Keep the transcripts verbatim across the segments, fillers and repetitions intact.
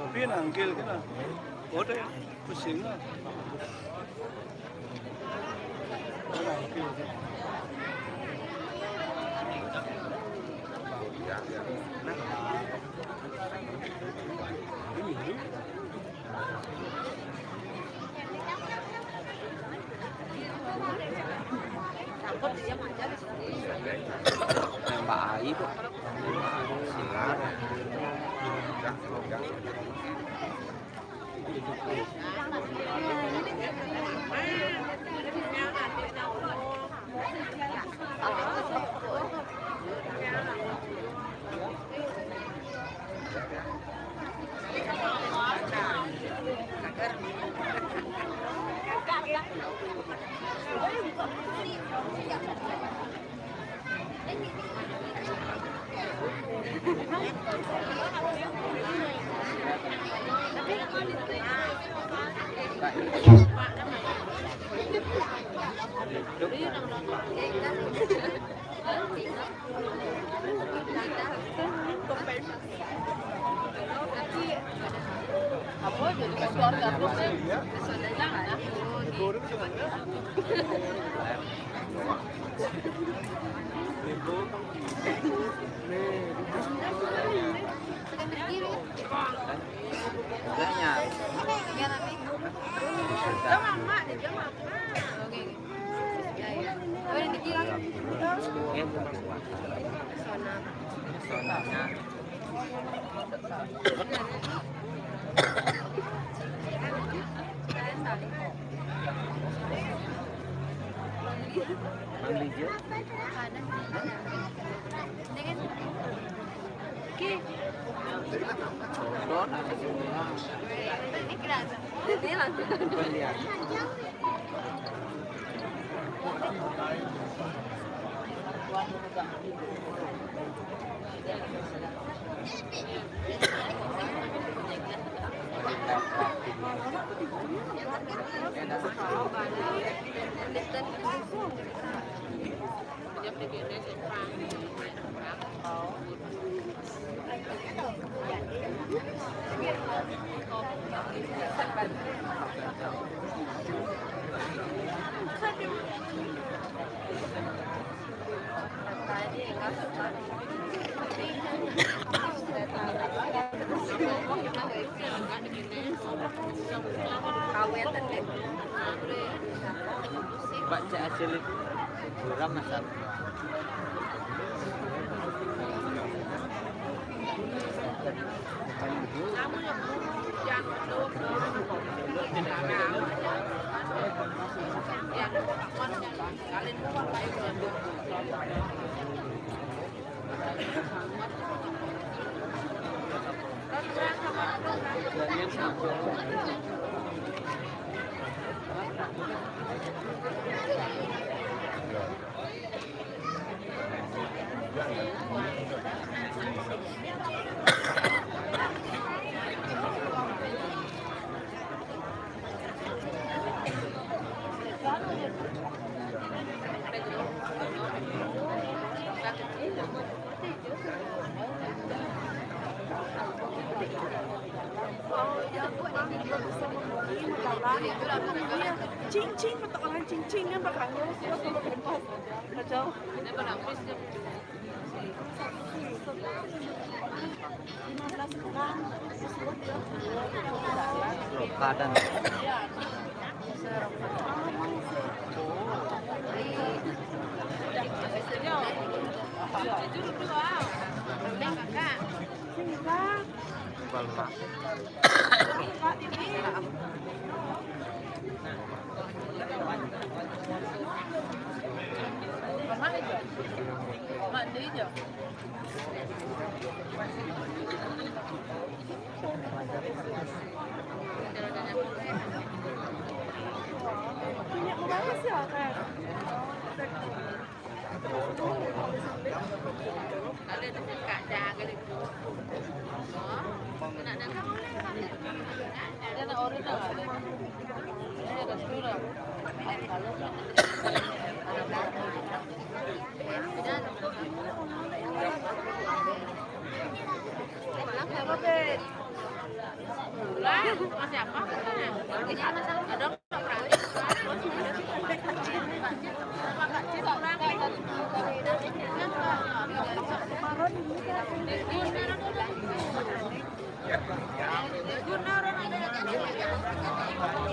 Pinanggil kita. Oke, pusing lah. Nambah air kok. Sinar. Apa jadi keluarga tuh kan? Enggaknya. Oke, oke. Pesona. Pesonanya. Bang Lijil. Oke. Tonton. Ini langsung. Ini langsung. Lihat. Pak, cek hasil buram, Mas. Cing-cing, kata orang cing-cing kan bakal ngurus terus kalau pentas. Kacau. Lima belas orang. Rokadan. Enggak. Palma.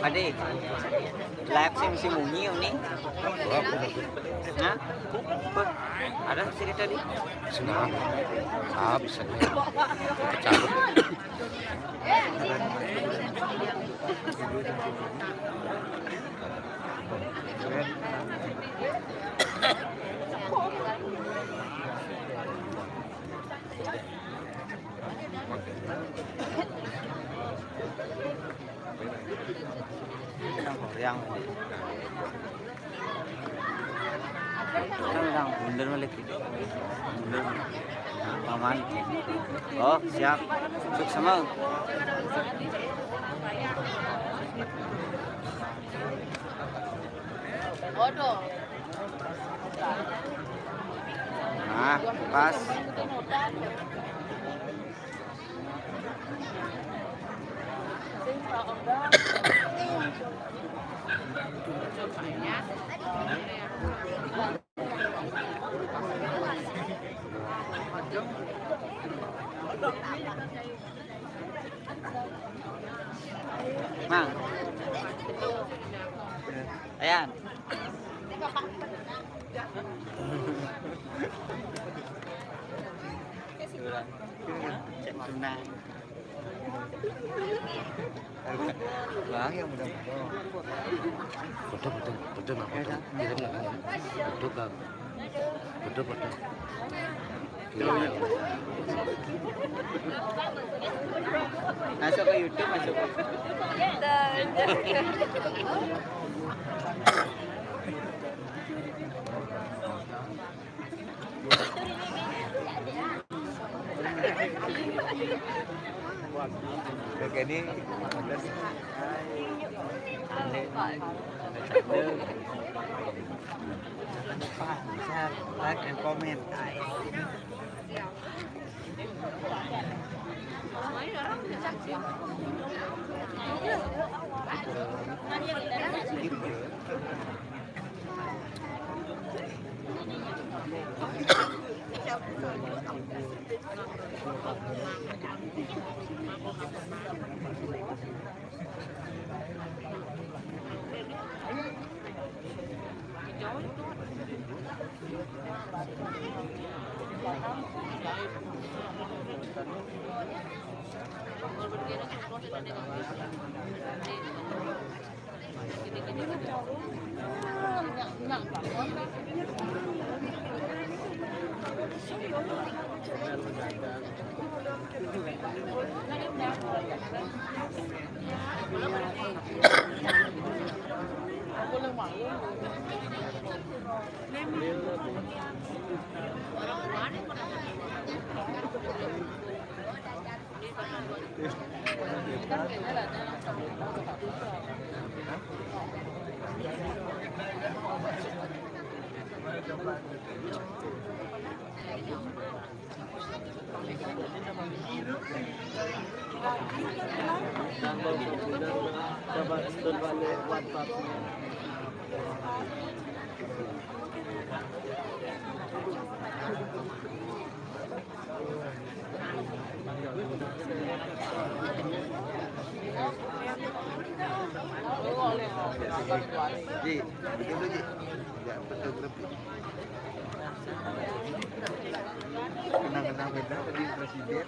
Ade, live sing si Munyi ni. Hah? Beuh, ada cerita di? Senang. Ah, bisa deh. Cabut. Yang, yang. Orang bilang bundar balik. Bundar. Paman. Oh, siap. Sukses, Mang. Nah, pas. Mang. Ayan. Cek tunai. Bang, yang muda-muda. Foto, foto, foto, nah, foto. Iya, kan? Foto, Bang. Foto, foto. Masuk ke YouTube, masuk. Oke, ini. Jangan lupa share, like, and comment. Ji, betul tu, Ji? Ya, betul, betul. Kenang-kenang beda tadi presiden.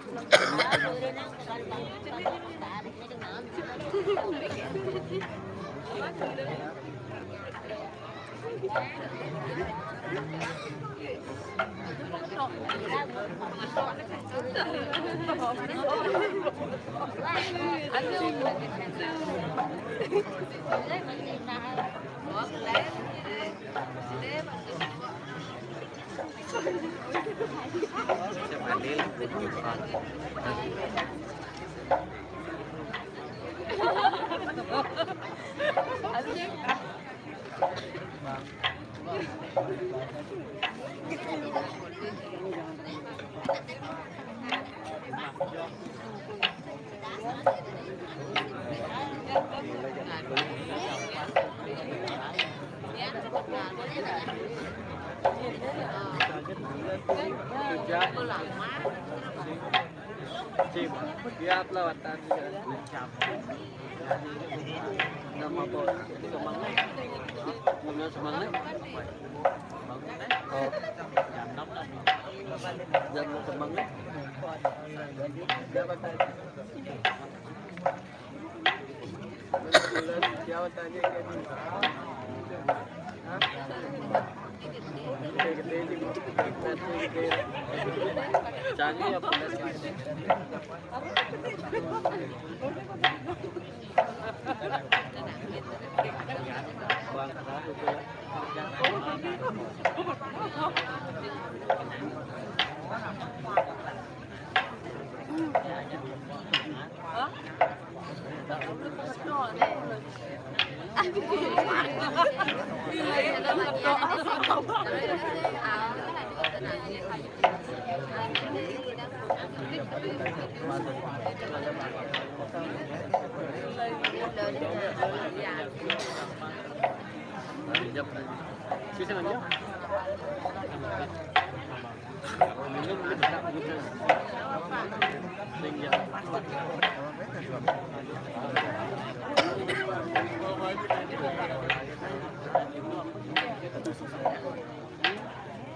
Cip, lihat lawatan. Nama bos? Semang nih. Punya semang nih. Oh. Jam enam nih. Jam enam semang nih. Siapa tadi? Hah? Canggih ya, Bunda.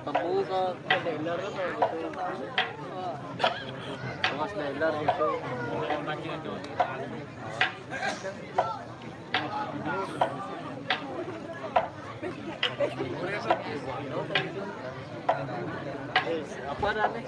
Kamu ke dealer atau gitu? Mas dealer gitu. Apa ada nih?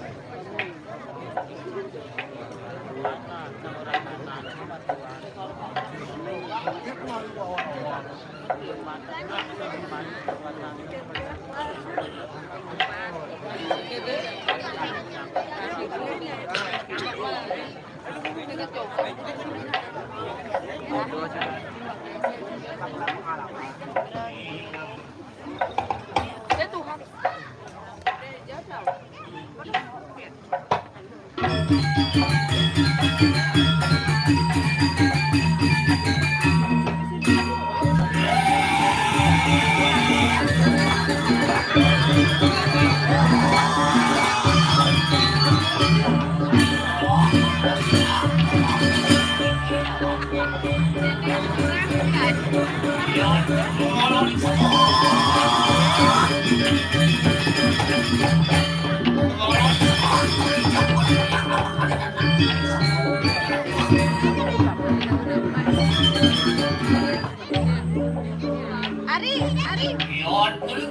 Ari, Ari. Ini.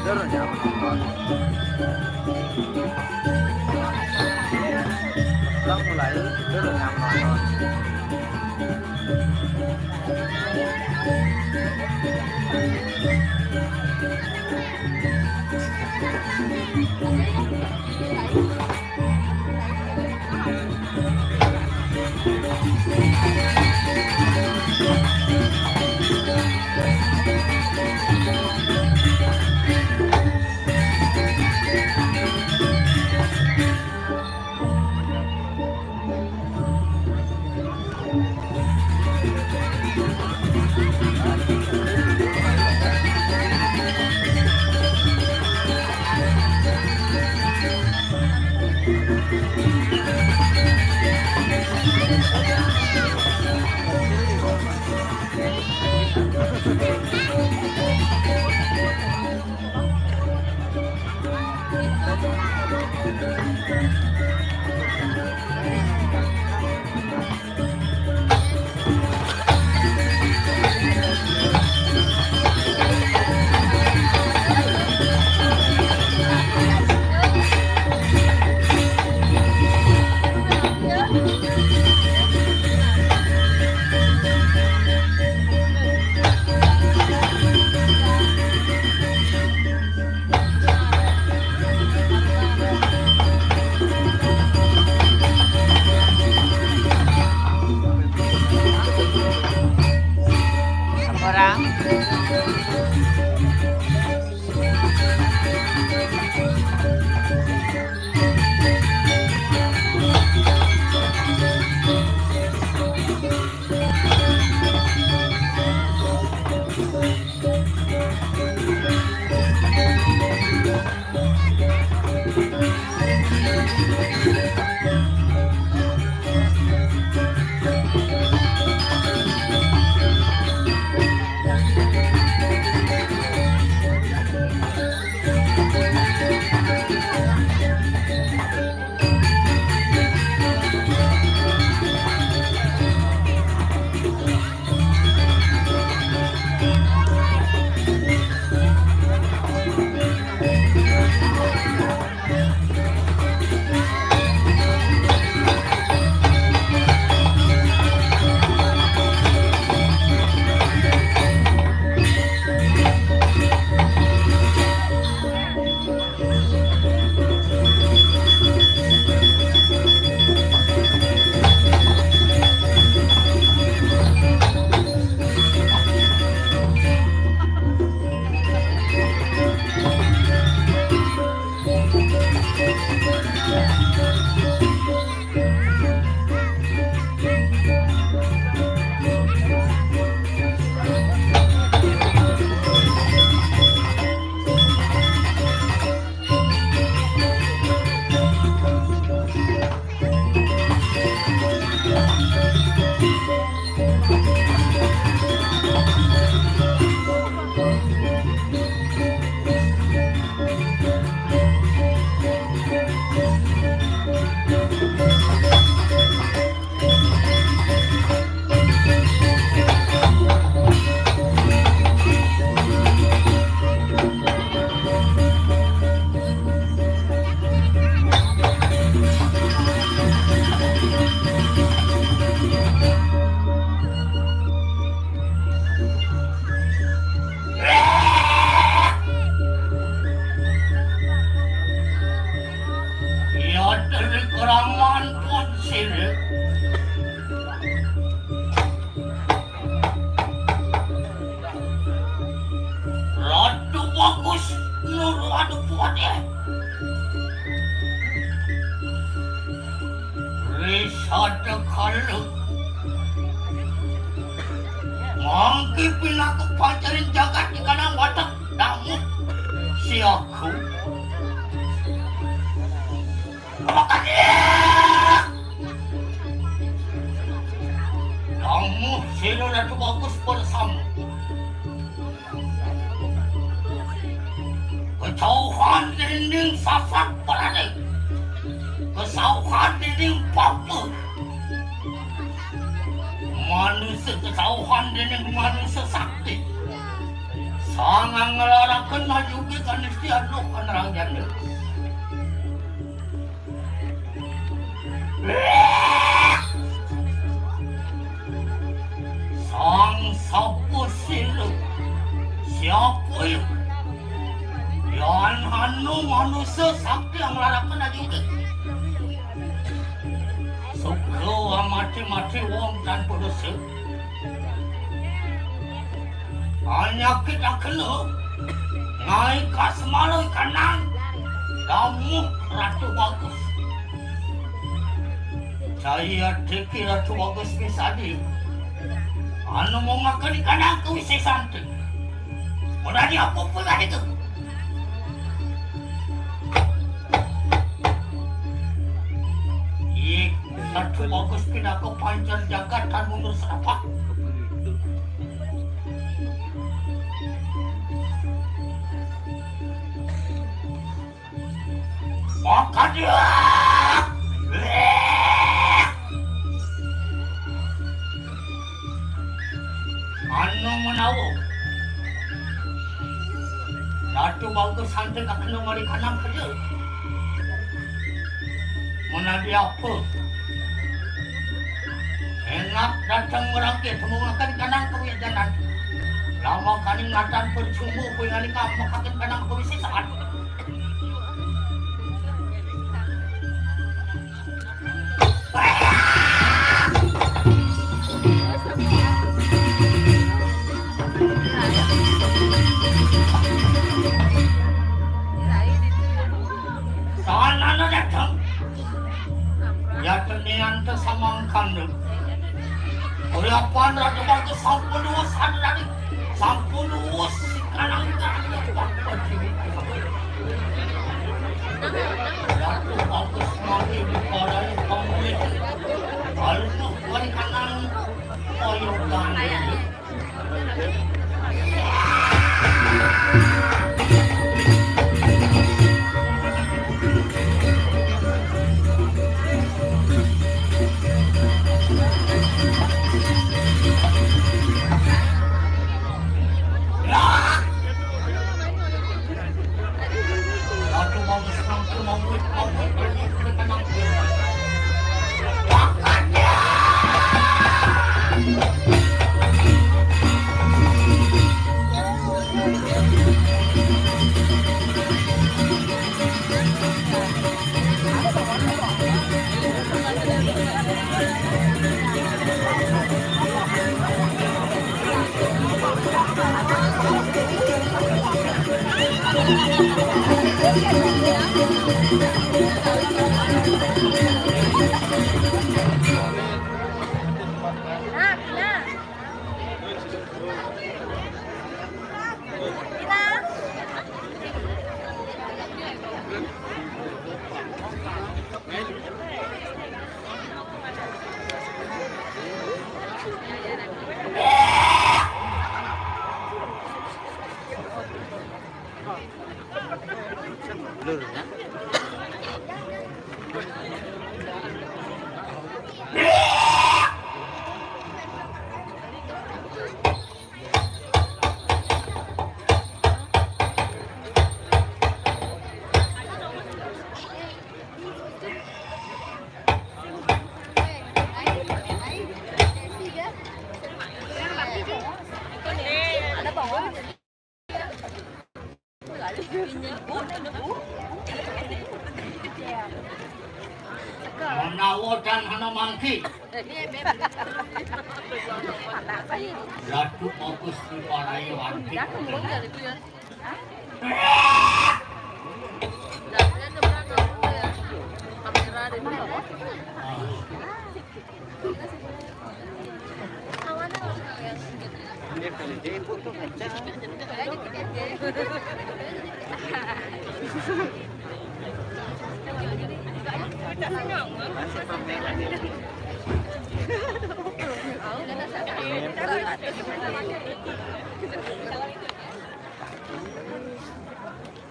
Udah udah nyaman nonton. Udah mulai, udah udah nyaman nonton. Aduh, kuat ya. Risada kala. Mangke pinaka pancaring jagat di kanang watek damuh siaku. Damuh sira Ratu Bagus bersama. Kejauhan dening sasat berani. Kesauhan dening papa. Manusia kesauhan dening manusia sakti. Sang nglaraken ajuge kanistian loh kanerang janda. Sang sapa sira? Siapa ya? Yan anu manusia sakti nglaraken ajuge. Suka mati-mati wong tanpa dosa. Anyakit akena ngai kasmala kanang damuh Ratu Bagus. Jaya diki Ratu Bagus misadi anu mongakeni kanang kawisesan te. Ora diapa-apa kadi tu. Ih, Ratu Bagus pinaka pancar jagat tan mundur setapak. Makan dia. Anu menawa Ratu Bagus santen kakena mari kanang kerja. Menadi apa? Enak datang merangkit, temungakan kanang kawijanan. Lama kaning ngatan percuma kuwi ngalika mekaken kanang kawisesan. Tanana dateng. Ya tenian tesamangkan. Uriapan Ratu Bagus sampun luwes sadari. Sampun luwes kanang kanang. Ratu Bagus mati diparai pamulih. Alus mah kanang koyokan. Blur, ya. Menawa dan hana mangki. Ratu Agus diparai wanti. Teriak!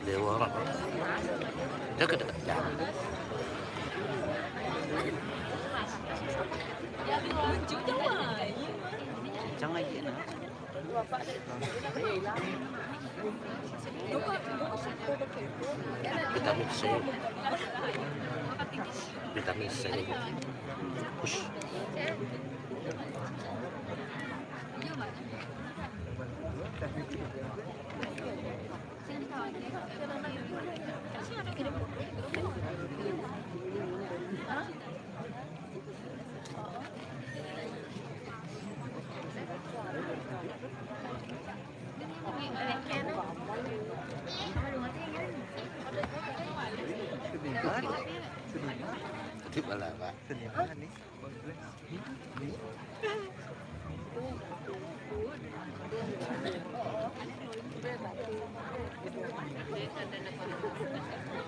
Lewat. Dekat, dekat. Jangan. Kencang lagi, nah. Vitamin C. Vitamin C. Push. Seniman. Seniman. Itu malah, Pak. Seniman nih.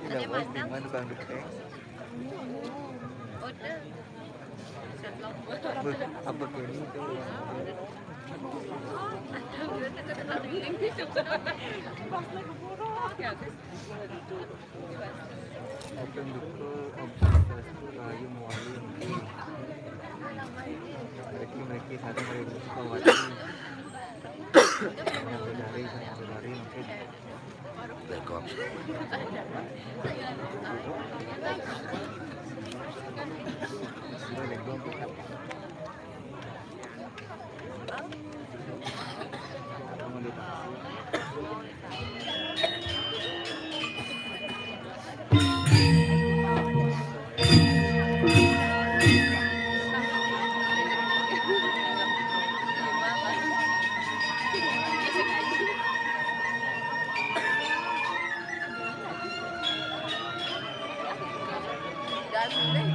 Tidak, Bos, seniman tukang dukeng. Apa, apa kayak gitu? Open buku, observasi, rahayu, mewali, mungkin. Mereka, mereka, sadang, mereka, suka wati. Sama saudari, sama saudari, mungkin. Belakang. Sudah, belakang.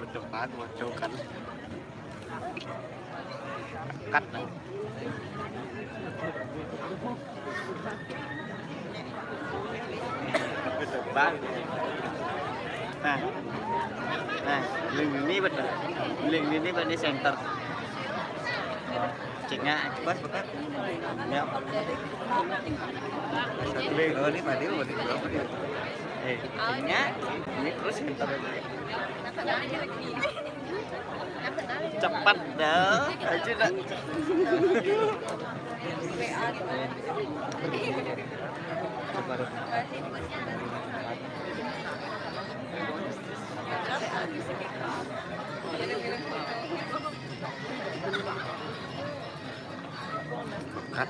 Betul banget, mau cokan. Cut. Betul banget. Nah. Nah, link ini betul. Link ini betul center. Ceknya pas betul. Ya. Link, oh, ini tadi, oh, ini berapa dia? Eh, ceknya ini terus center. Cepat dah. Aja dah. Cut.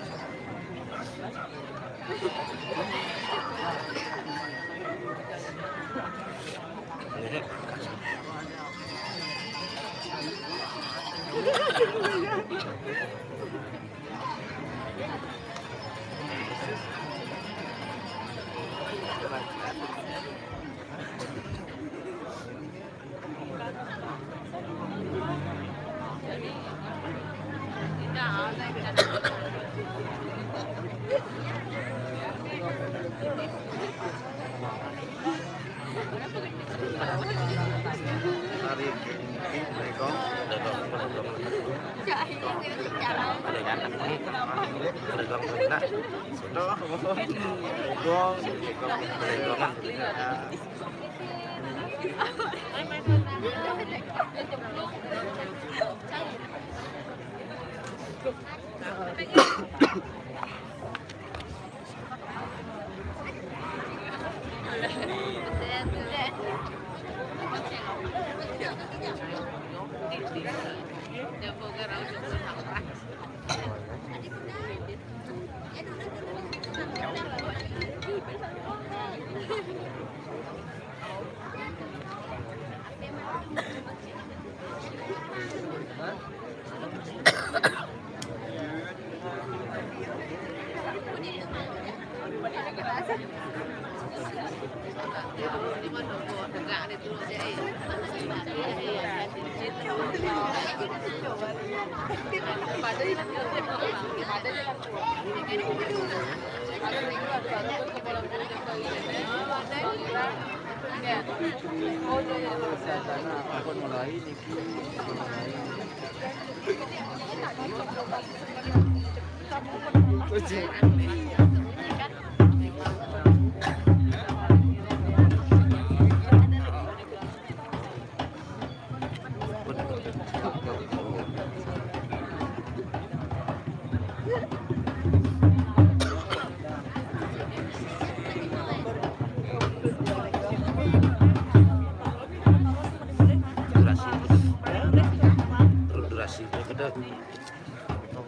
Durasi. Durasi.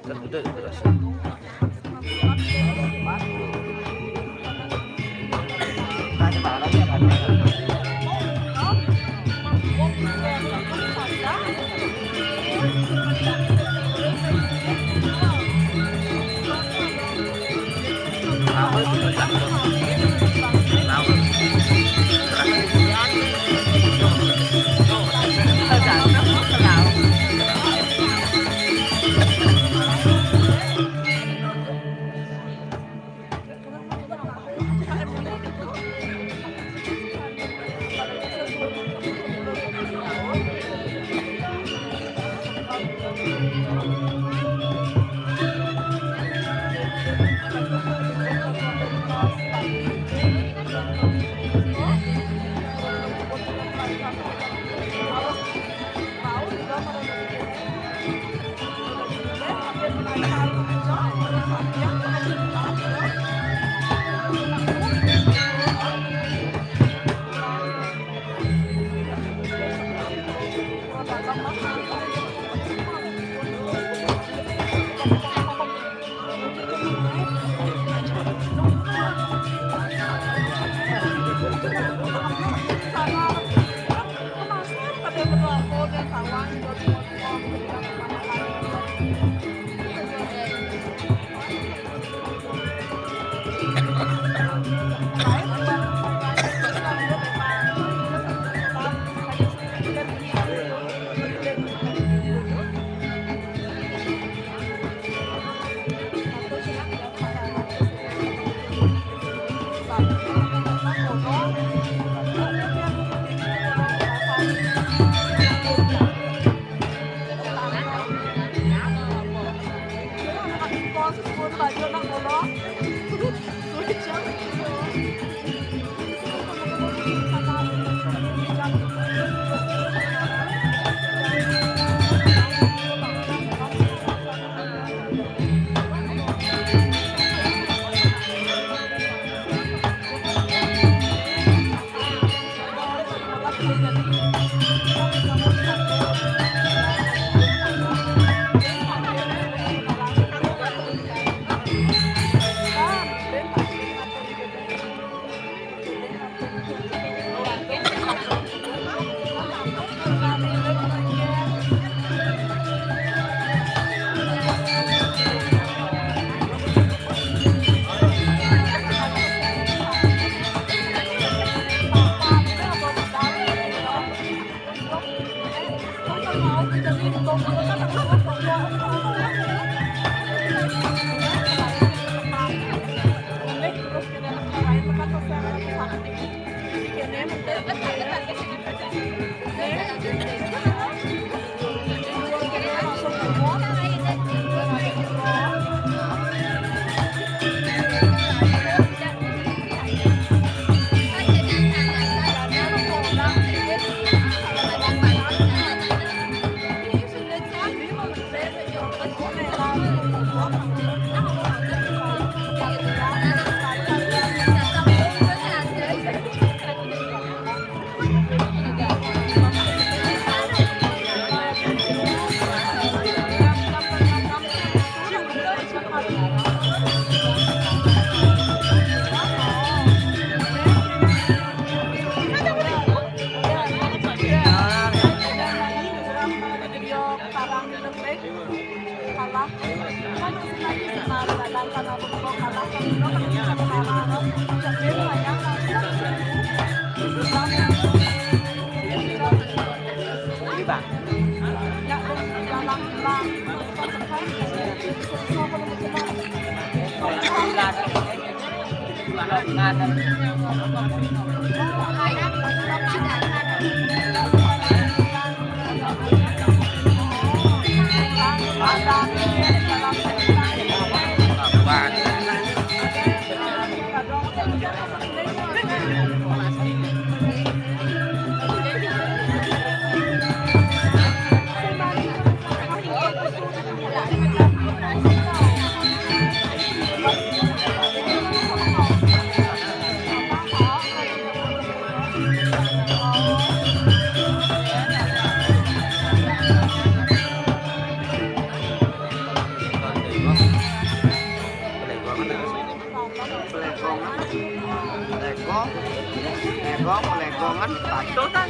Kan udah, udah. Legong, legong, legong, legongan, patutan.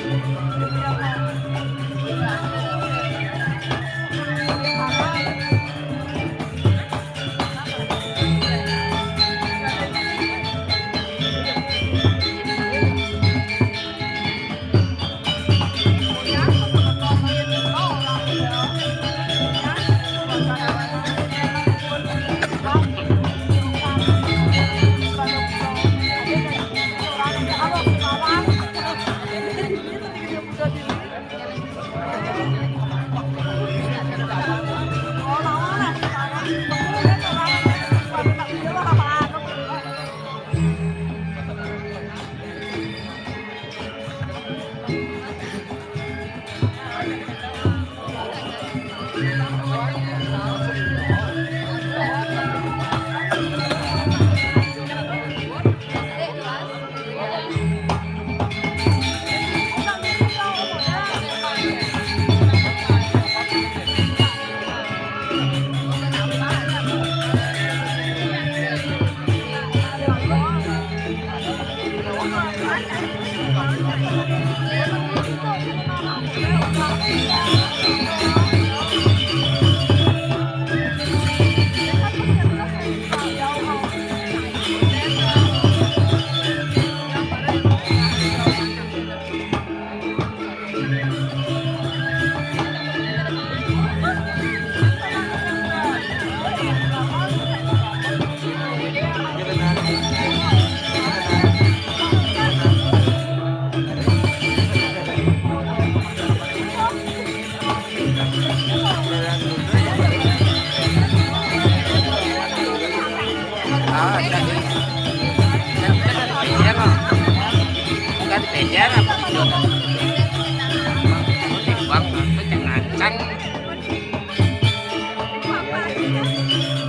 Bang, apa yang ngancang?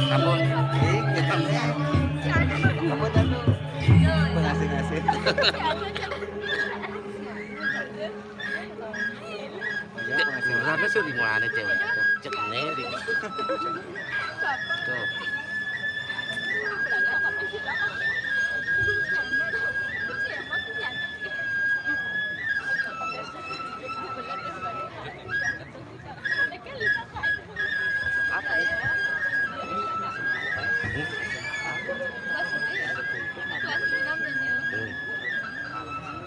Sabun. Pengasih-ngasih. Kurangnya sih di mana cewek? Cek nih. Tuh. Apa ya?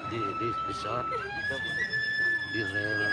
Di, di, di shot. Di rel.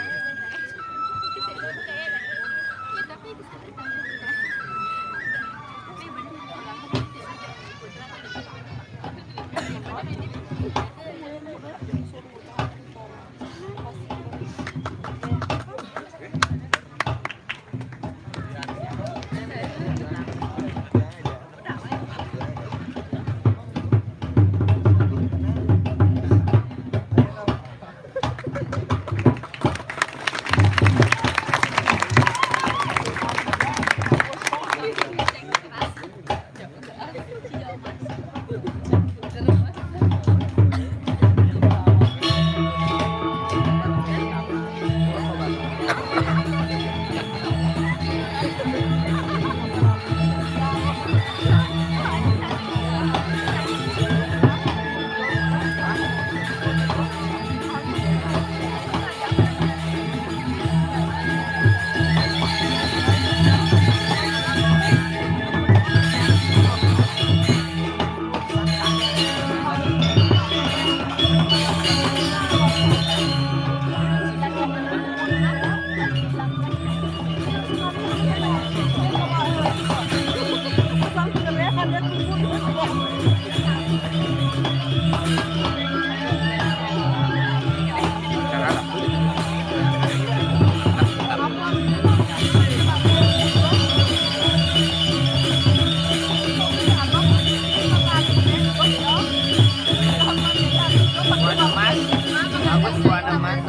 Buana Mas, bagus Buana Mas.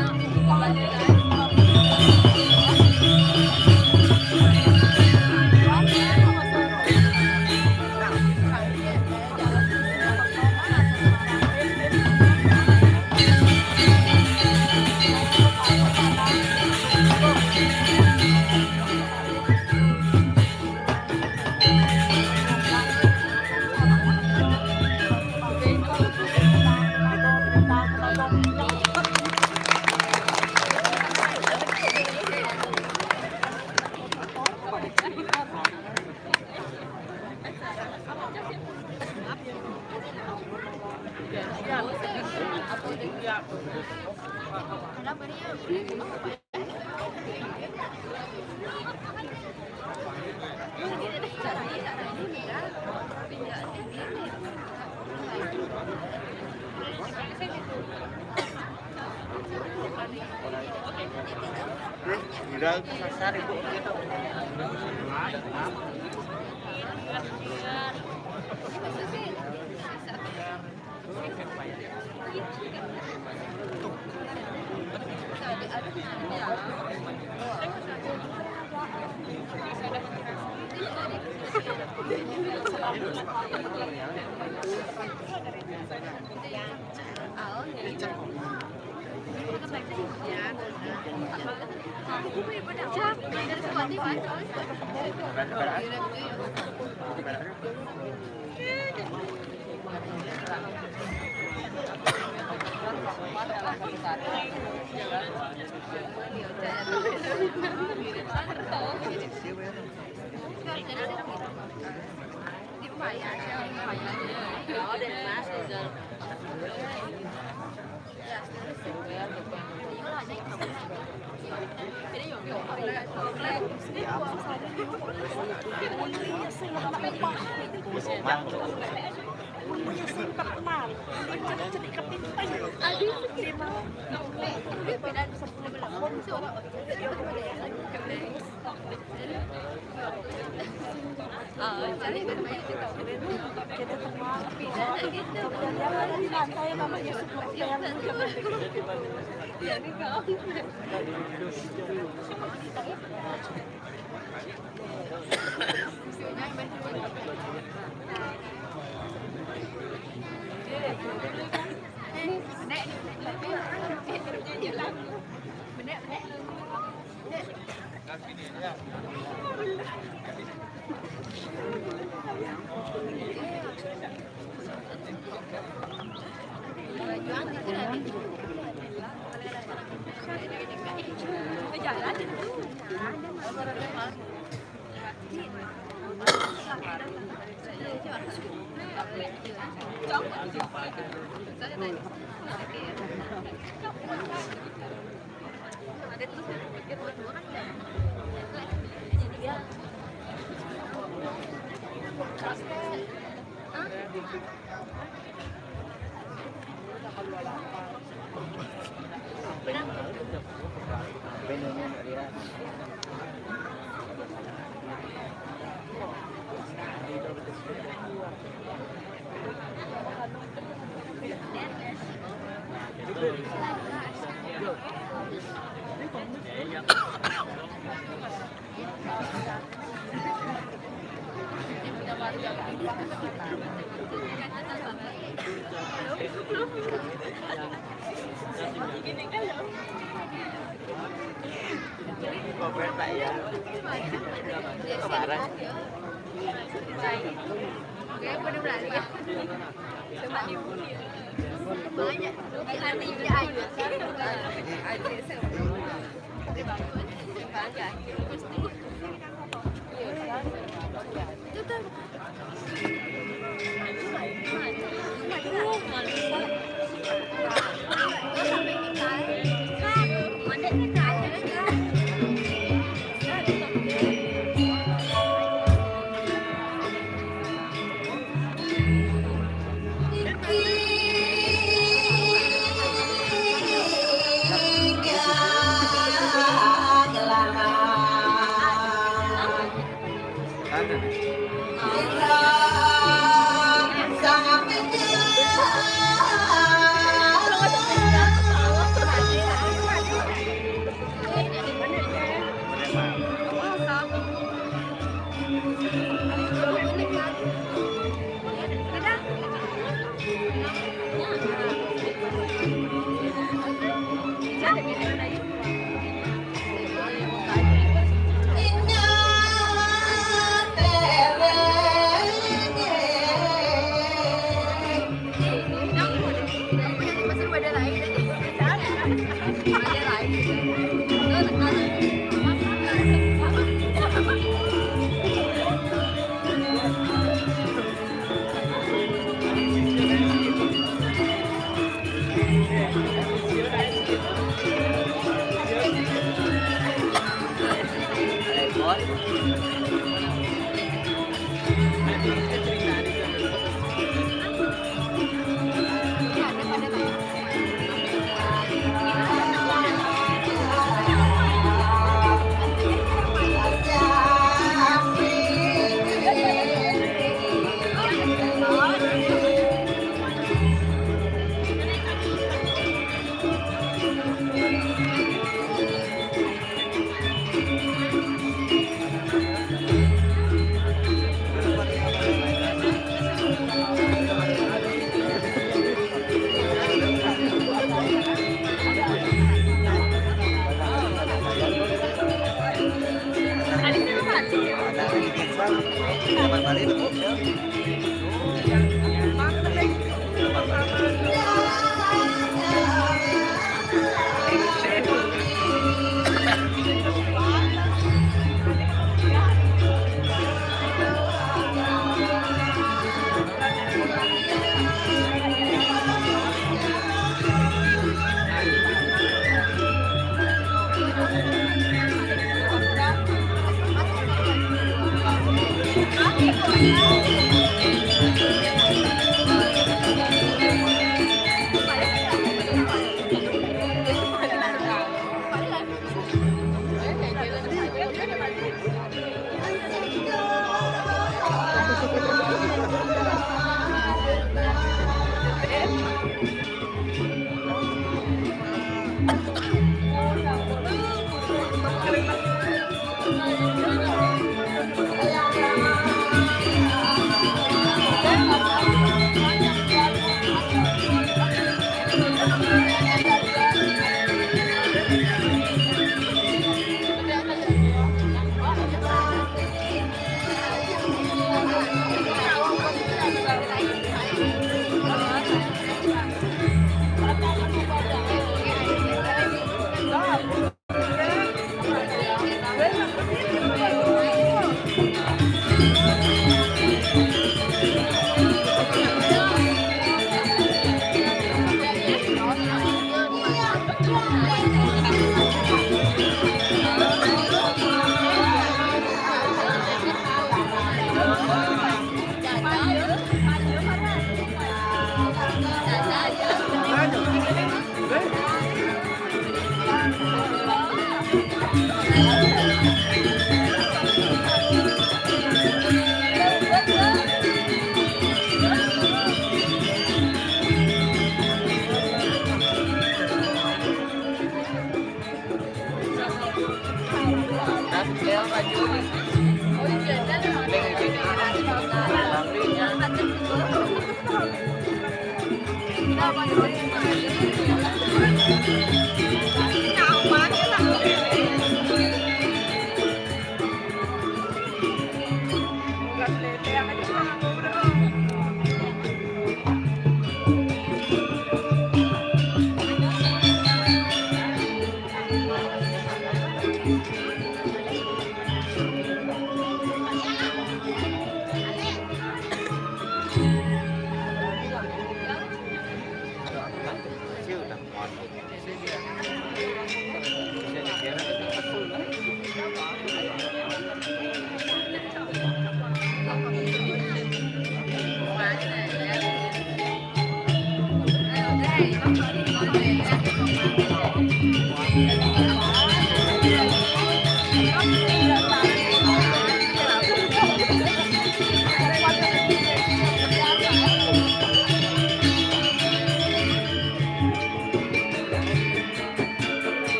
Udah sasar ibu. Jadi, kita di lantai namanya seblak yang.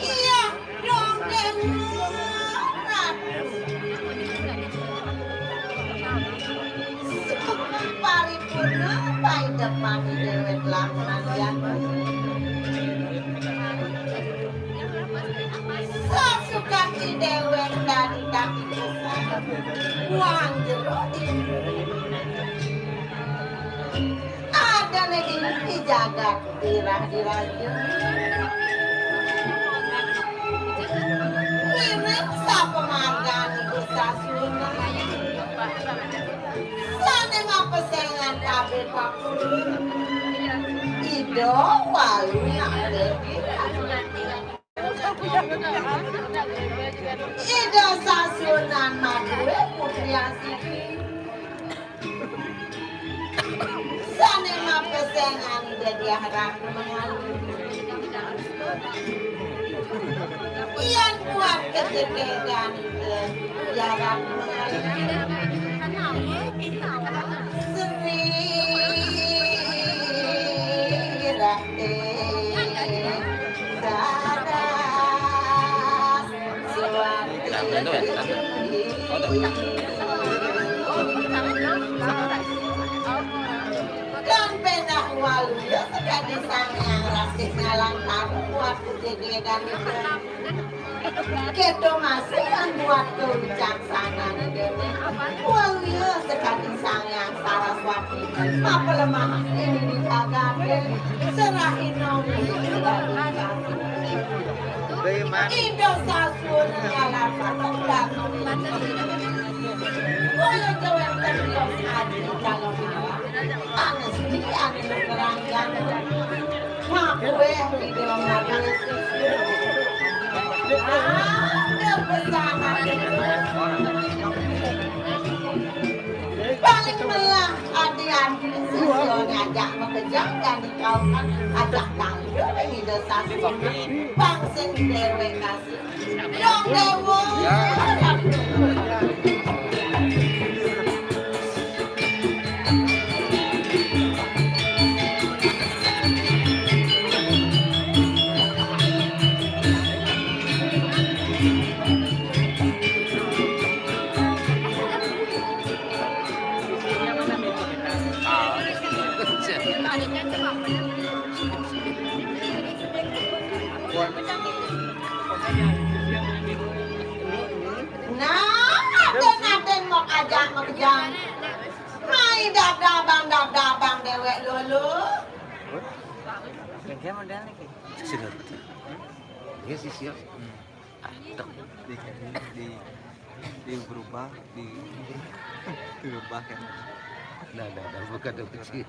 Iya, dong, Dewa Ratu. Sugeng paripurna paidepani déwék lan mandian. Sasukan déwék dadi kaki kesah. Buang jero di adané di jagat dirah-dirah. Ngiring sapamargan iku sasuna. Sané mapesengan kabéh pakurun. Ida Walu nak dadi. Ida Sasunan madué putri asiki. Sané mapesengan Ida Diah Ratu mengalu. Yén buat kejegegan Ida Diah Ratu mengalu. Seni Ratu. Kan péndah Waluya sakadi Sang Hyang Ratu ngalantaran buat kejegegan itu. Kéto masih buat kewicaksanan déwék. Waluya sakadi Sang Hyang Saraswati, mapalemah ing jagaté, serahin nami. Ida Sasunan ngalar patok dan nami. Kaya jawénten tios adi calon Allah. Panesti anu ngeranggan. Makué Ida Maha Suci. Ada pesanan. Paling melah adi-adi sisya ngajak makejang dan dikaukan ajak tangga Ida Sasunan. Pang sing déwék kasih. Dong Déwa. Nah, adén-adén mau ajak makejang. Mai dabdabang-dabdabang déwék lulu. Kaya modélné ki. Sudah betul. Iya sih, siap. Di, di, di berubah, di, berubah kan. Nah, nah, nah, bukan dong kecil.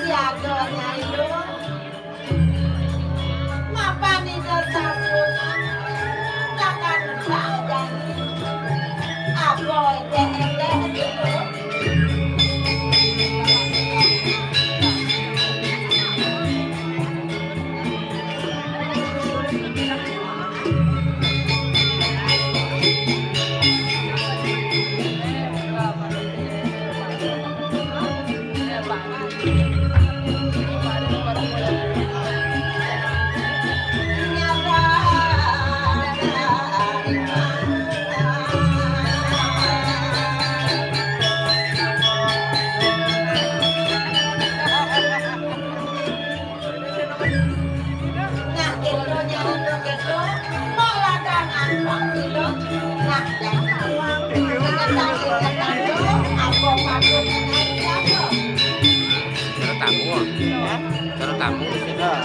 Jaga Nyai Luh. Mapan Ida sampun takkan kajani. Apa éndék-éndék dulu? Nah, kéto, nyarita kéto, kok ladang angkot kéto. Nah, jangan awang. Ingetan, ingetan, apa patut naik siapa? Cara tamu. Hah? Cara tamu. Sudah.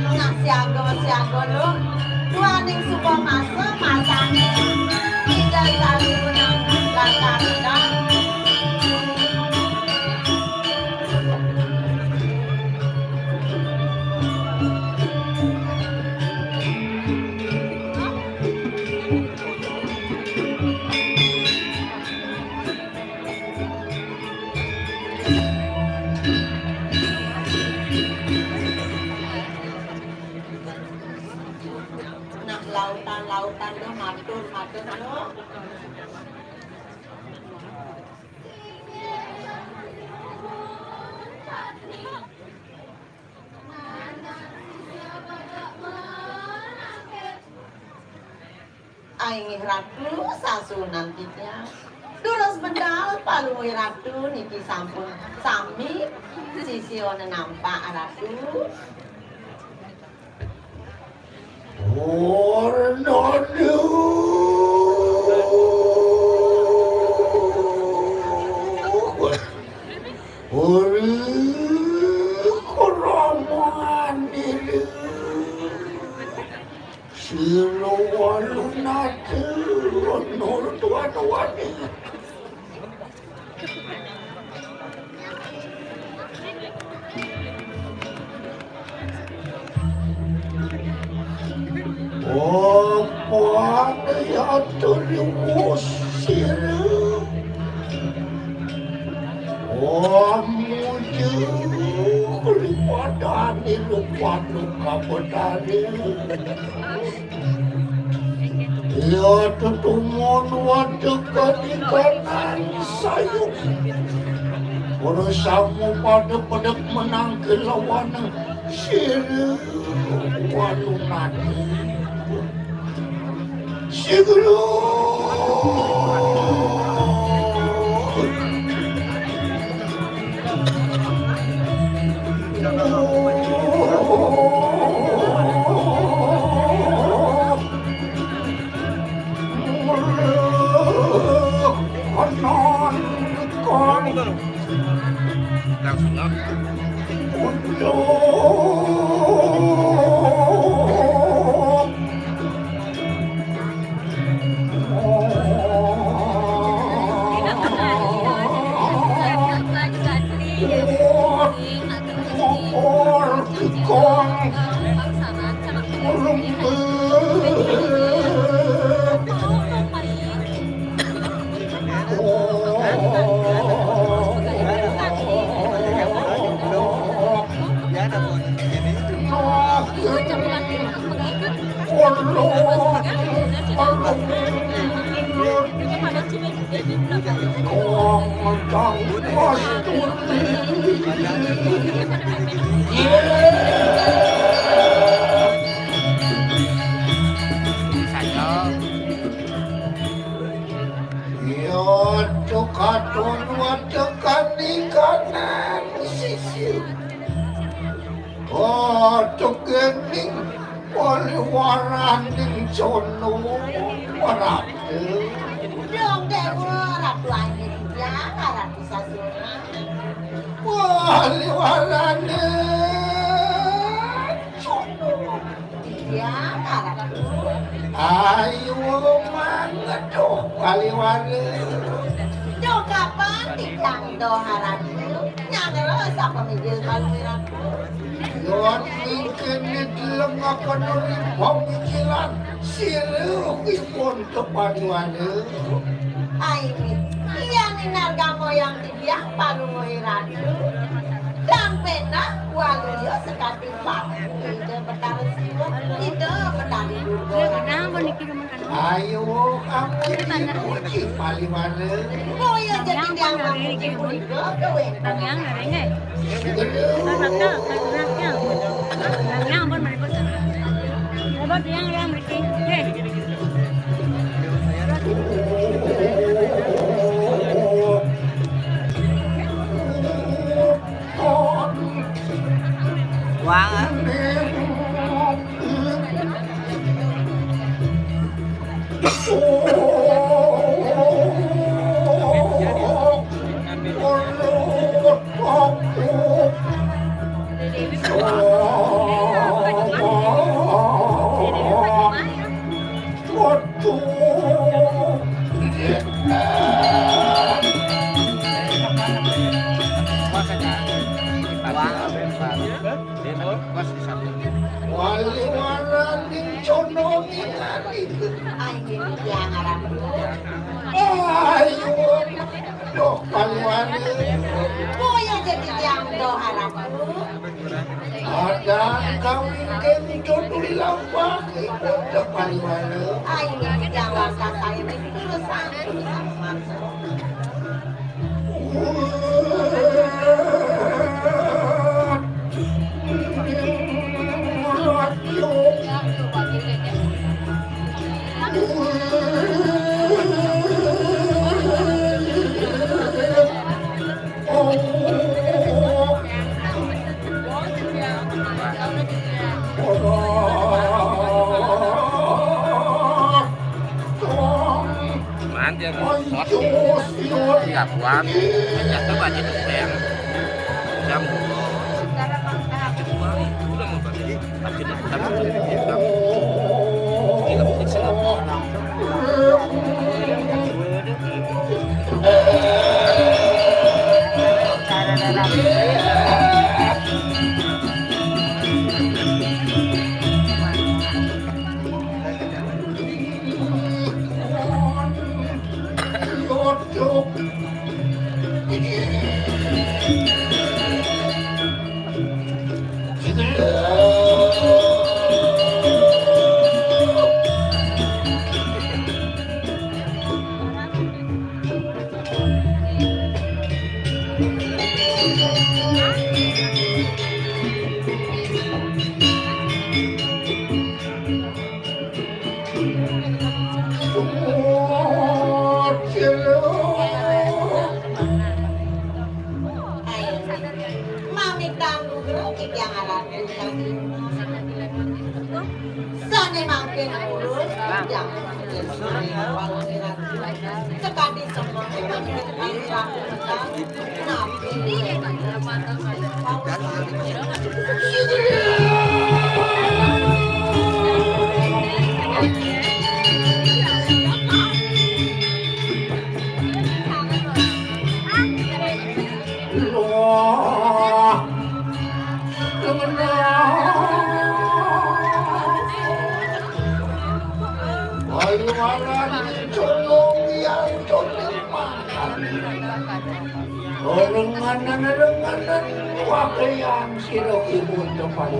Nah, siaga, siaga lu. Tuaning suba masa, masane. Tidak saling menang, langgar-langgar. Nah, lautan-lautan dah matur, matur dah. Ainggih Ratu sasuhunan titiang. Durus medal palungguh Ratu niki sampun sami sisia nampak Ratu. Ornadu. Ori keraman diri. Sira walu nate nur tuan wani. Apa ya terus sira? Amuju kelipadane rupanu kabetane. Ya tetumun waduk kadikanan sayuk. Ora samu pada pedek menang kelawan sira walunati. Siguru. Langsung lah. Ya, tukaton watekan ikanan sisir. Katukening waliwaraning cono waratu. Dong dewa ratu angin yang ratu sasuna. Waliwarane cono. Iya, Ratu. Ayo mangeduh waliware. Duh kapan titiang doh Ratu? Nyangela sapa mijil kalih Ratu? Yon mingkene dilengaken ring pamikiran sira ipun tepaniware. Ai, iya ninar gamoyang titiang palungguh Ratu. Dan penah waluya sakadi paku Ida Betara Siwa, Ida Betari Durga. Ayo, kami dipuji paliwara. Boya jadi tiang puji punika kawéntenan. Yang ampun maribut. Maribut yang yang mriki. Nggih. Wah. Wali waraning condong ingkang iku. Ayo, yang aran. Ayo, doh, paliwara. Boya jadi tiang doh, aran. Adang kawin kento tuli lampah, doh, paliwara. Ayo, yang warsa saya, terus aku sama. Mandir, sot, kabuan, jatuh aja tuh yang jam dua, jam dua, udah mau balik, tapi udah mau balik, jam, gila, musik sih nggak pernah. Mamitan nugra titiang aran Sané mangkin purun, yang sekadi semua nabi. Wah. Kemenang. Ayo, anak, colong, yang colong makan. Renganan, renganan, wakayang sira ibu tempat.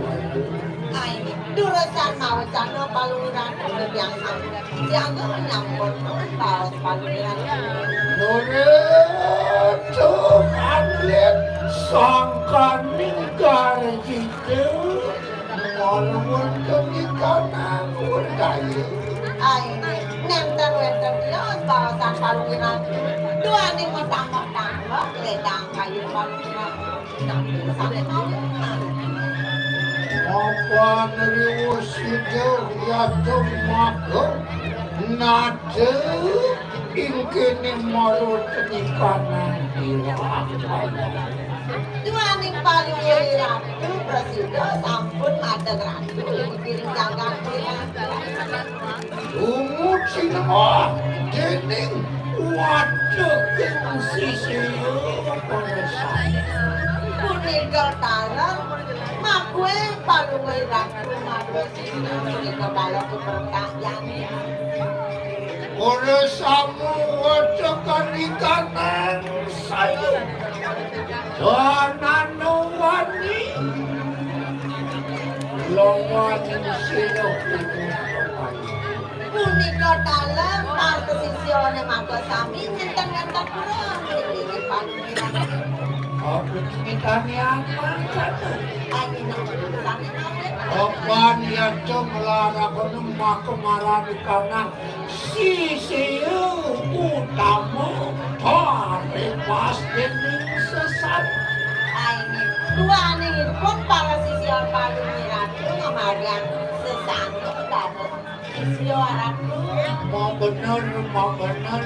Ai, durusang maos jana paluran, yang Jaga nyampun baos panuwun. Nurut, Kanlit, sangkaning karjita, maluwun kemikanan werdaya. Ai, nénten wénten tios baosan paluwun. Duaning matambah-tambah, lédang kayun paluwun. Mapan riwus sida yata maga nada ing kéné marut nikanan irah. Duaning paluwun ratu prasida sampun madeg ratu ing jagat. Tumut sinembah déning wadeking sisia panesan. Punika taler makué paluwé ratu madué sisia punika taler kupertayan. Ora samu wadekan ikanan saya. Dananu Punika taler para sisyané maka sami ngenten-ngenten pura ngiringi panuwun. Apa nitani apa, Ratu? Ayo, nak, sané mawon. Apa niyaca nglarakana maka marani kanang sisya utama, paripas dening sesan. Ayo, duaningipun para sisya Palungguh Ratu ngamargiang sesana dados sisya Ratu. Mabener, mabener.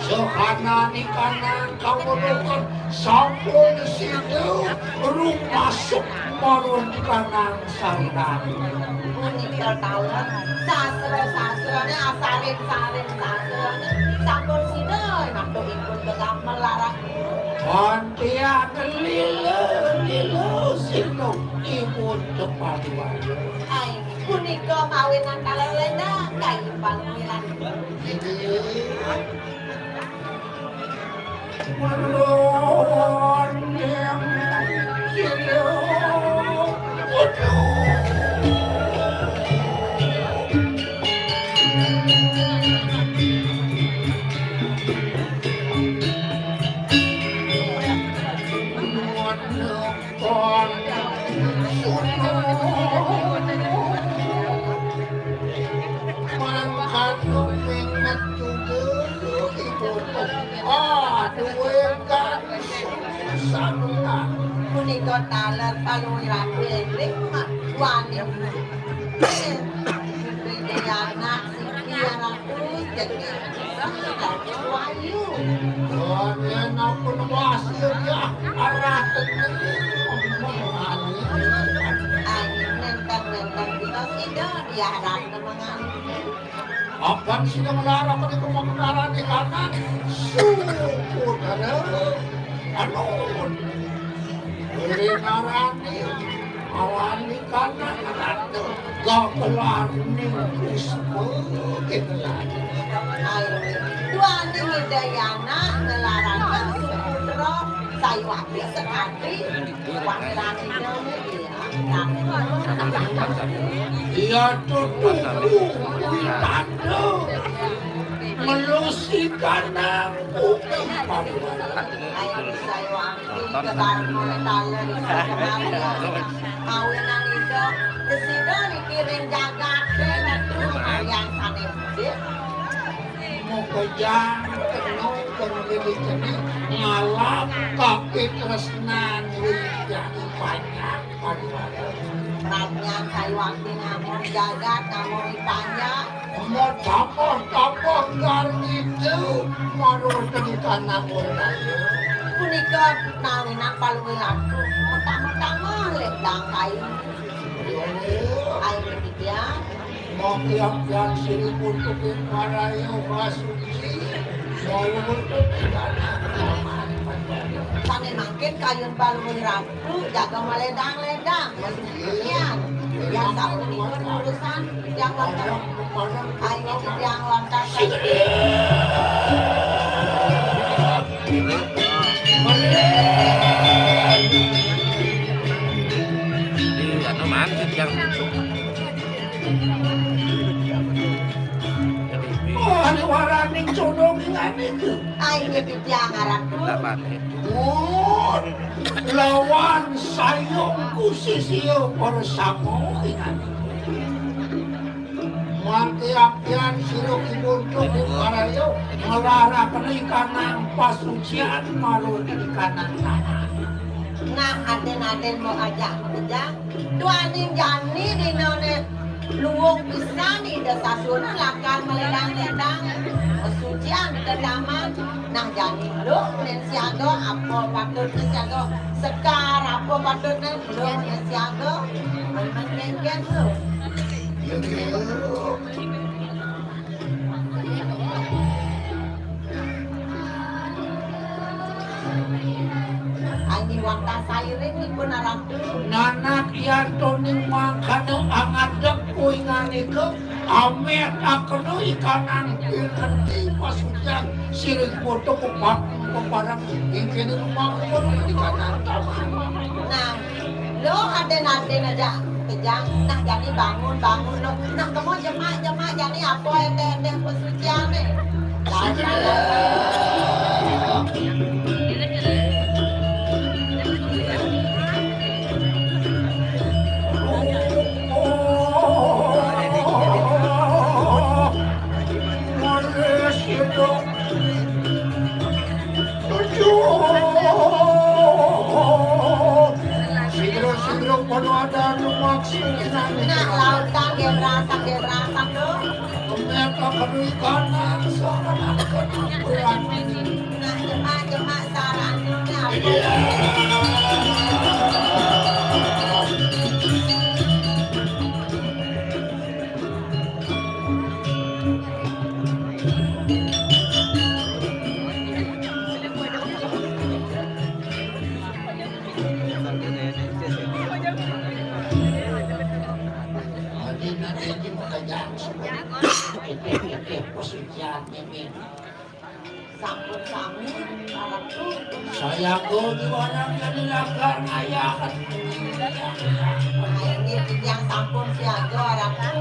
Sakanani kanang kaweruhan sampun sida rumasuk marundikaning sarira. Punika taler sastra-sastrané asaring-saring sastrané sampun sida natukipun begamel larang. Kantian lila, lila sira ibun tepadiwara. Ai, punika mawinan taler lenang kayun Palungguh Ratu. Mangkat winget juga ibu. Aduh, kan sanunan. Punika taler Palungguh Ratu eling wani. Ridayana siki Ratu jadi wayu. Yen aku nembas ya arah tenang. Ayo, nenten-nenten kita sida diarah temengan. Apan sida nglarang pada kemungkaran di kanan. Suku dara. Anu. Iri narani. Awani kanan ratu. Gagelar ning kusma. Kita lagi. Ayo. Duaning Idayana ngelarang suku Tro. Sayuwati sekadi. Wangilani nami. Iya tutuku witanda melusi kanang bumi. Awinan ida presida dikiring jagat, ratu kalian sané. Mukejang penuh pengkini-kini ngalap kapitresnan wijahi panjang. Pradnyan sayuwakti namung jagat, namung panjang. Mau tapoh-tapoh gar itu, marweteni tanah budaya. Punika nawinan Palungguh Ratu, pertama-tama lendang kayu. Ayo, Widya. Mokyang-kyang sirip untuk marayo masuci. Mau untuk tanah. Sané mangkin kayun Palungguh Ratu. Jaga maledang-ledang, masucian. Yang sapunika urusan yang wonten. Ayo yang wonten. Di anu man yang. Anu waraning condong ingane ku. Ayo yang ngarang. Mun lawan sayung kusisia para sama ingani. Mangke apian sira kibuntuk ing parayo nglarakna ikanang pasucian marang ikanang tanah. Nah, aden-aden mau ajak bejang. Duaning jani dinane luwung pisan Ida Sasuna lakar meledang-ledang sucian ke taman. Nah, jani lu nen siaga apa patutne siaga sekar apa patutne lu nen siaga men-men kengken lu. Angin wantah sairing ipun aratu. Nanak yantoning mangkana angadeg kuinganika amet akena ikanang pinanti pasucian sirih foto pepak peparang ingkene rumah ikanang taman. Nah, lo aden-aden aja. Kejang, nah jani bangun, bangun lo. Nah, kemo jemak, jemak jani apa endeh-endeh pesucian ni? Sidro-sidro padha ada anu maksud. Nah, lautan dia berasak, dia berasak tu. Ternyata kami kanan, seorang anak berat. Nah, jemak, jemak sarannya, nah. Adi nanti kita jangan suka. Itu, itu, posisi ini. Sampun sami, Ratu. Saya kau di mana jadi lagar ngayakan. Nah, ini yang sampun siaga, Ratu.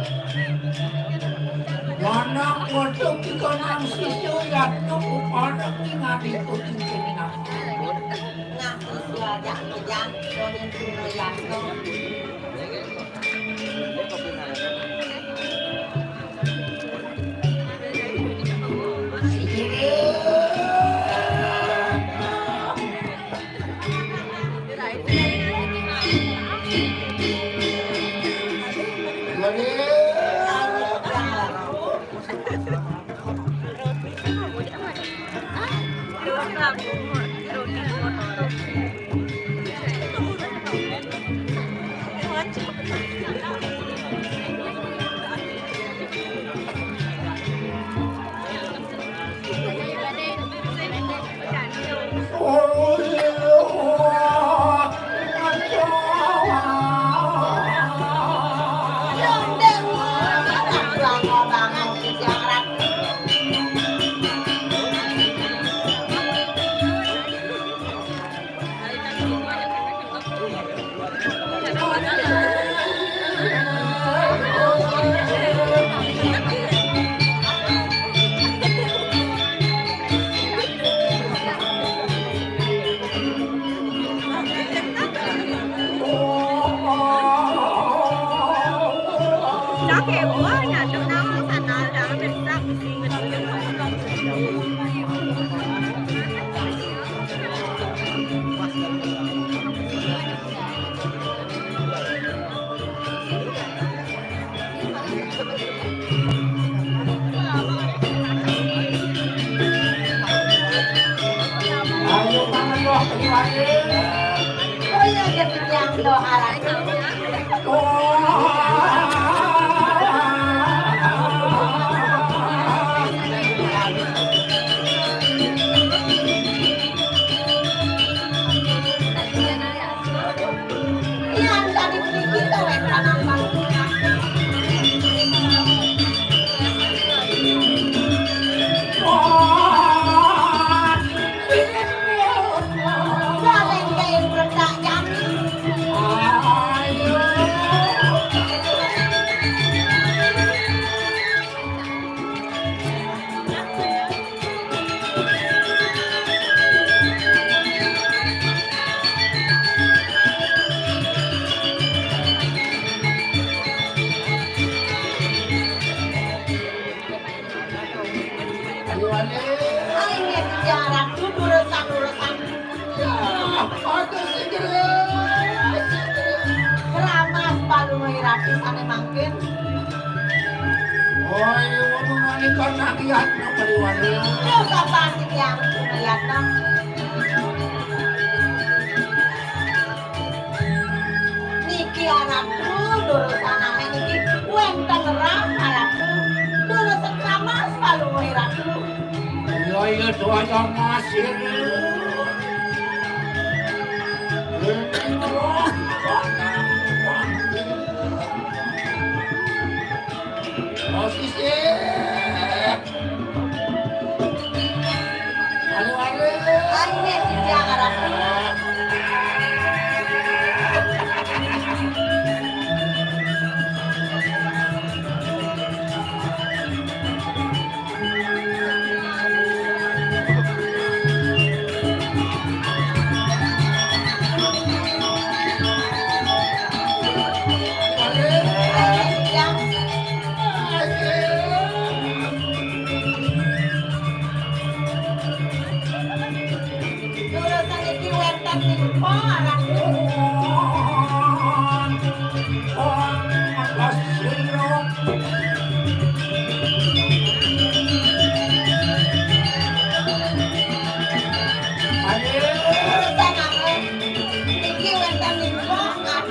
Mana kodok di kanan sisi, Ratu, mana tinggal di kucing kena. Nah, sisi aja, kejang, konin kuno, Ratu. Ayo mangan loh, ayo, ayo. Oh iya, dia kenyang loh, arah. Ayo, ayo. Ayo, bicara tuh urusan-urusan. Ya, ada sih jelas. Keramas palu ngeirati sane mangkin. Oh, iya, waduh, nalika nak lihat, nak beli waduh. Lu kapan sih yang ngeliat, Bang? Niki aratu durus anake niki wenten ram aratu durus keramas paluwe ratu. Iya, iya, doa yang masih. Posisi. Aduh, aduh. Ayo, nih, dia ngarap. Wénten ing parak. Ayo, sanangan. Niki wénten ing parak.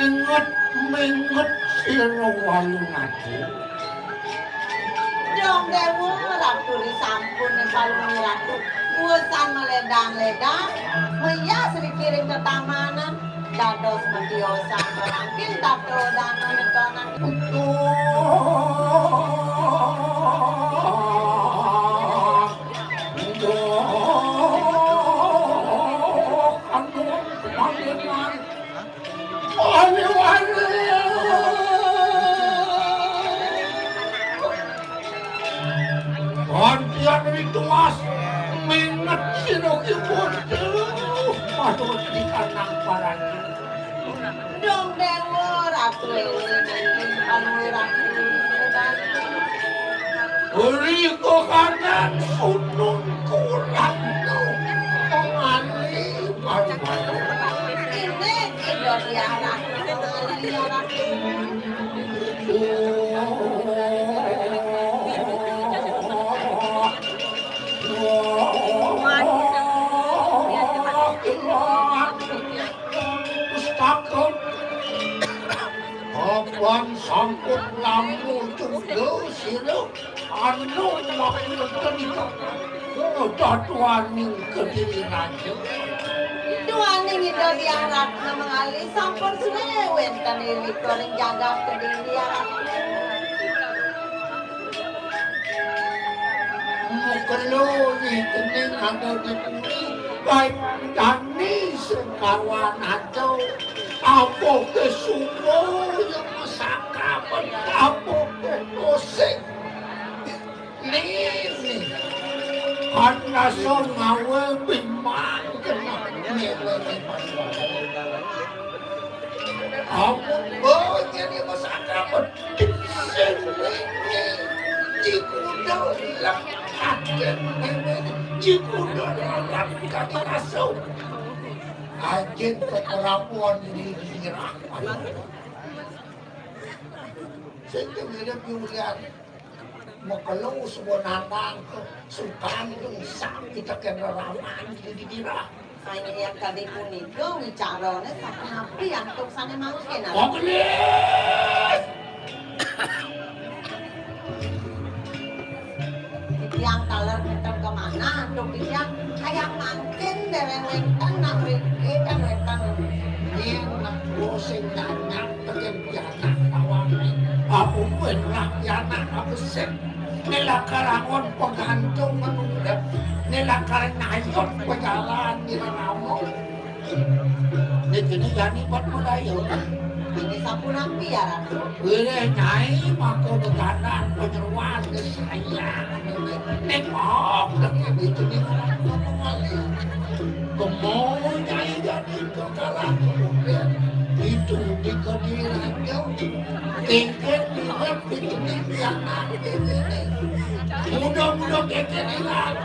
Minget, minget sira walu ngadi. Dong Dewa, Ratu ri sampun palungi Ratu. Uesan maledang-ledang, meyas ri kiring tetamanan. Dados matiosan mangkin tato dano netonan. Betul. Aduh, pangeran. Aduh, aduh. Gantian rituas minget sinokipun. Aduh, di kanang parani. Dong Dewa, Ratu Ewe, Ratu. Riko kanan sunung kurang no. Mengani paduan. Ini Indo Tiara. Mengani Ratu. Pustaka. Abang sampun lamun tunggal sira anu makuweten ika. Datuaning Kediri Raja. Duaning Ida Diah Ratna mengali sampun suwe wenten irika ring jagat Kediri Ratna. Mukelo nyekening ada di puri, baik dani sengkawan aja, apa ke sumo yang masakamen, apa ke musik. Nini, kan rasa ngawe bimang kena nyewe ni paswa. Amun banya ni masakamen, sing nini, jikuda lek aden nyewe ni, jikuda lek kaki rasa. Ajin kekerapuan di dirah. Sing nyewe ni piulian. Makelo suba nandang ke sukan tu sami teken reraman di dira. Ayo kadi punika wicarane sapunapi antuk sane mangkin. Kok gelis? Titiang taler nenten kemana antuk titiang kayang mangkin dereng wenten nak riki kan wenten. Yen nak sing nyanyak teken pianak tawane. Aku pun lah pianak aku sing. Nila karangon penggantung menurut. Nek lakar nyayut pejalan di ramo. Nek kene jani buat mulai yo. Ini sapunapi ya, Ratu? Wih, Nyai, maka beganan penyeruan ke saya. Nek maaf, nek itu ni orang ngomong kali. Kemo Nyai jadi kekalah kemudian itu di Kediri. Tingkat minat di Kediri yang nanti ini. Mudah-mudahan kekenilan.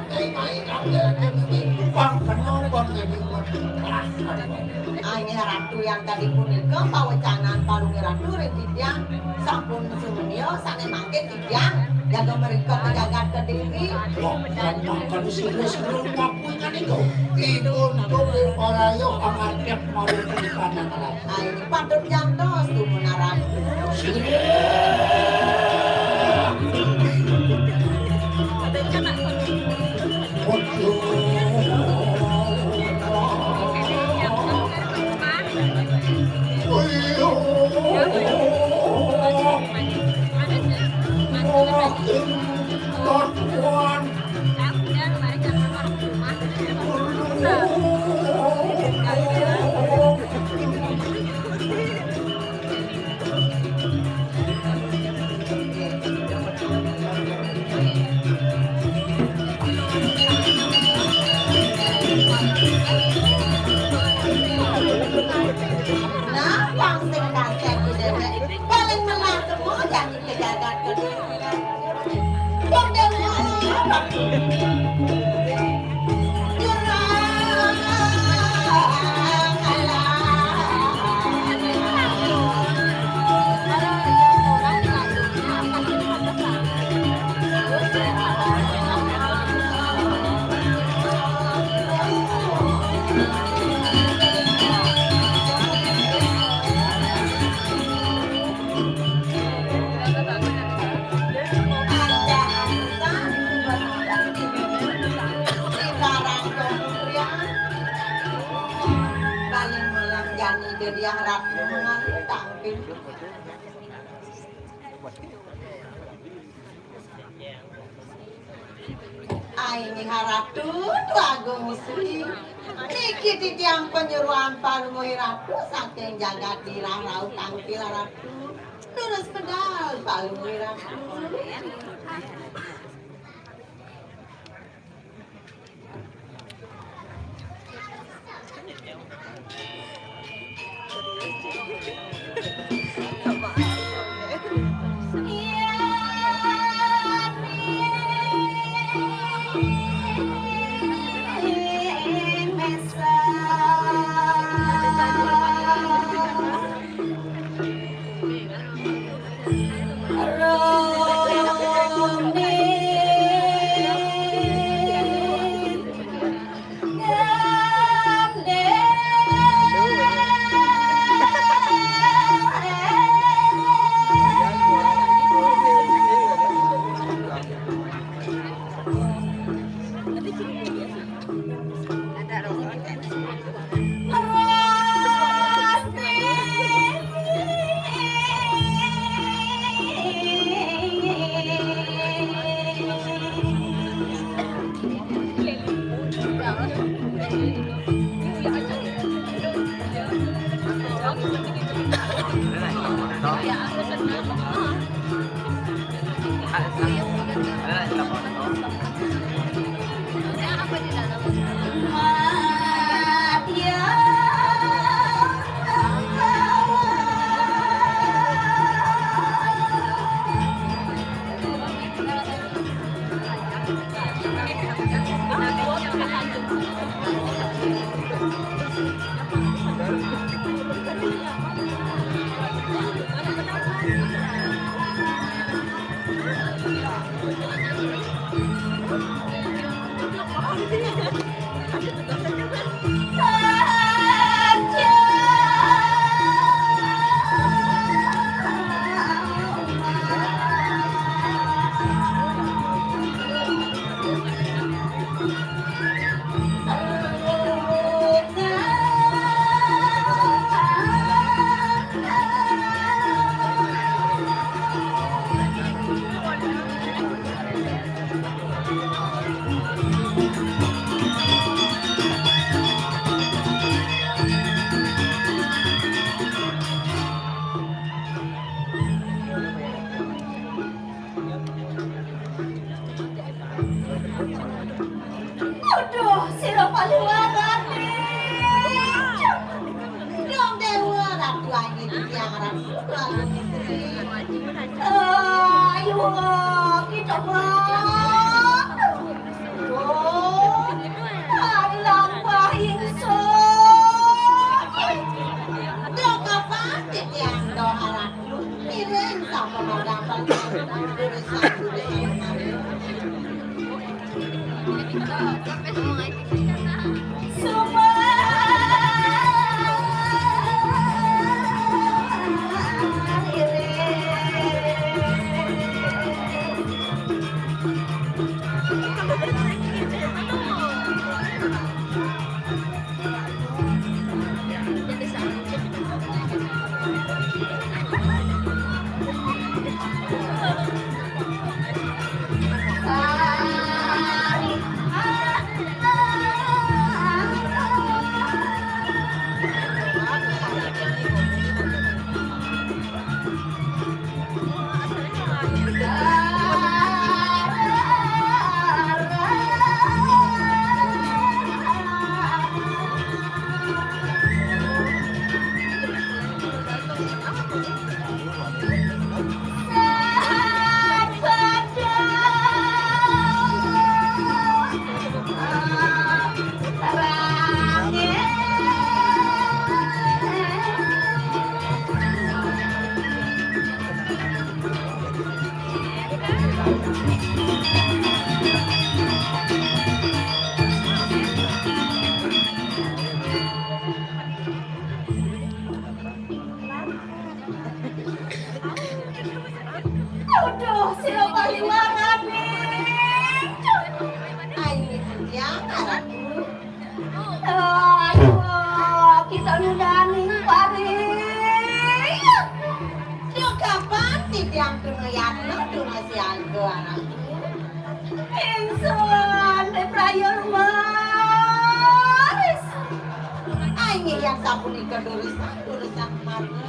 Bang kena bang jadi. Aina Ratu yang tadi punika pawecanan Palungguh Ratu ring titiang sampun sumia, sane mangkin titiang jaga mrika ka jagat Kediri. Wah, mangkana sira-sira ngakui kan itu. Ipun tuh para yo angatep mawon di kanan. Ai, patut jantos dumun aran. Nah, wong sing kasep ku dewek, paling melah temu janji ke jagat gedhe. Wong dewek. Paling melah jani dadi ratu mengalih tangkil. Ai, Ratu, Agung Sri. Niki titiang panyeroan Palungguh Ratu saking jagat Dirah Rauh Tangkil Ratu. Durus medal Palungguh Ratu. Ayo, kita, Bang. Oh, alah, Bang, ingsun. Dia kapan titiang doa ratu? Miring sama madang. Aduh, sira paliwaraning. Ayo, ya, ayo, kita nundani pari. Yo kapan titiang tuna yatna, tuna siaga, anak. Ingsun, Prayo Lemes. Ayo, yang sapunika durus, durus marga.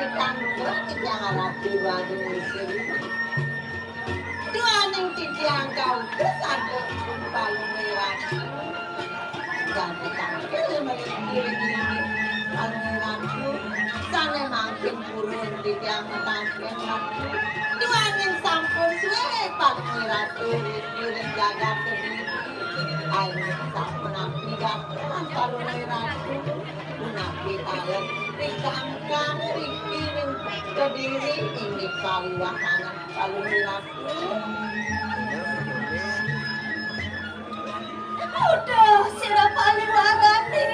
Kanggo titiang ratu Agung Istri. Duaning titiang kautus agung Palungguh Ratu. Jagi tangkil mriki Palungguh Ratu. Sané mangkin purun titiang mataken Ratu. Duaning sampun suwé Palungguh Ratu ring jagat Kediri. Ayo sampun abdi gatra Palungguh Ratu. Punapi taler ring kangkang riki ring Kediri inggih pawiwahanan Palungguh Ratu. Uduh, sira paliwaraning.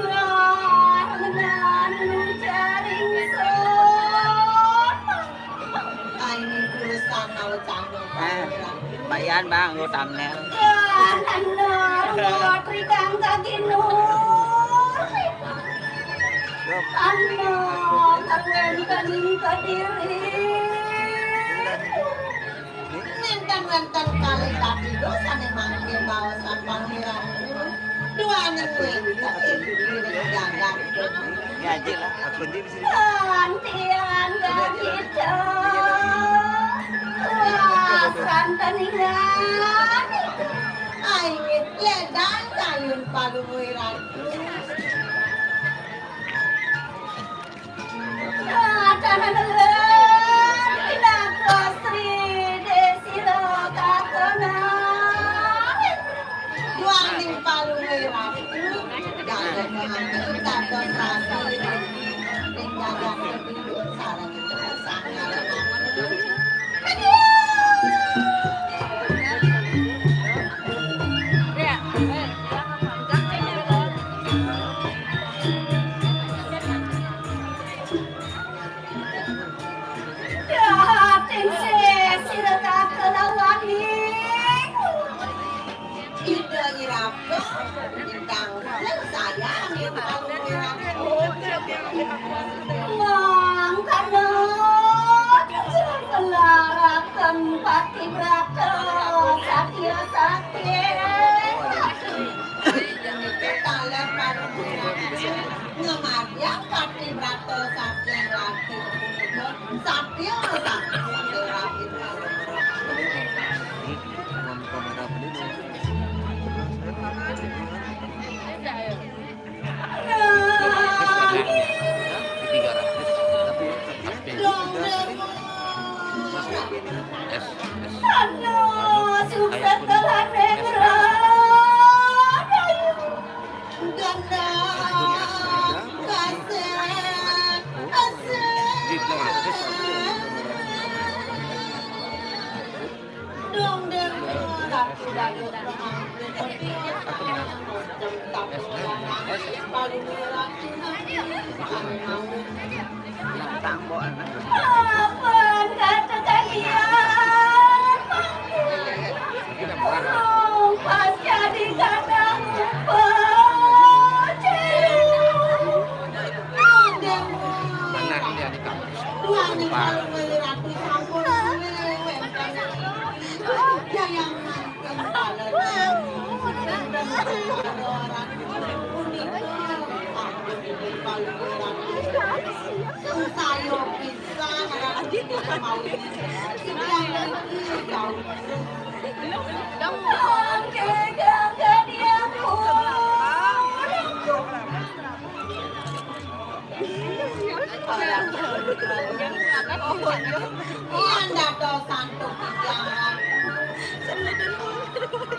Wah, menan nujaring sopan. Aini tulisan nawacana. Eh, Mbak Yan, Bang, nggo thumbnail. Kan ana rumah trikang kaki nur. Ana terwenten kediri. Nénten wénten kalih katiga sané mangkin baosan pangeran. Duaning wénten ing jagat. Ya, aja lah. Aku di sini. Gantian ganti. Wah, santeningan. Ayo, ledang kayun Palungguh Ratu. Kahanan nuwun pinaka Sri Desira Kakana. Duaning Palungguh Ratu, dados mangkin dados rabi ring jagat Kediri sareng sang ngaran. Dahating sesir kakelawaning. Ida Irapa ingkang sayang ing Palungguh Ratu. Mangkana nglaraken patibrata satya saking. Taler Palungguh Ratu ngamargiang patibrata saking laki punika satya saking rabi. Aduh, sukses telah. Gandang kasih asih. Dong dong ratu dangdut. Paling ratu. Apan kata kalian, Bang? Urung pas jadi kata umpacil. Mana dia di kampus? Wani Palungguh Ratu sampun wénten. Jayang mangkin paler. Punika Palungguh Ratu. Saya pisan.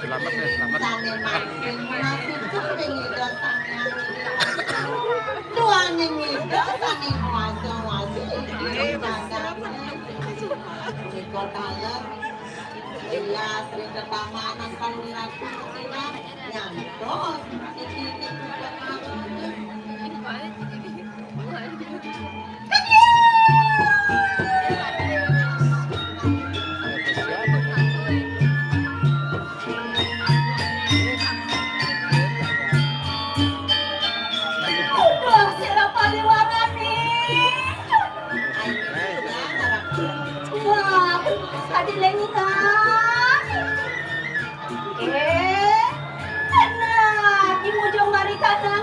Selamat ya, selamat. Duaning Ida sané nguasa-nguasi ing jagat. Punika taler. Iya, sering tetamanan Palungguh Ratu sinar nyantos niki-niki perkara. Uduh, sira paliwaraning. Wah, kadilengingan. Eh, enak, di mujung mari kadang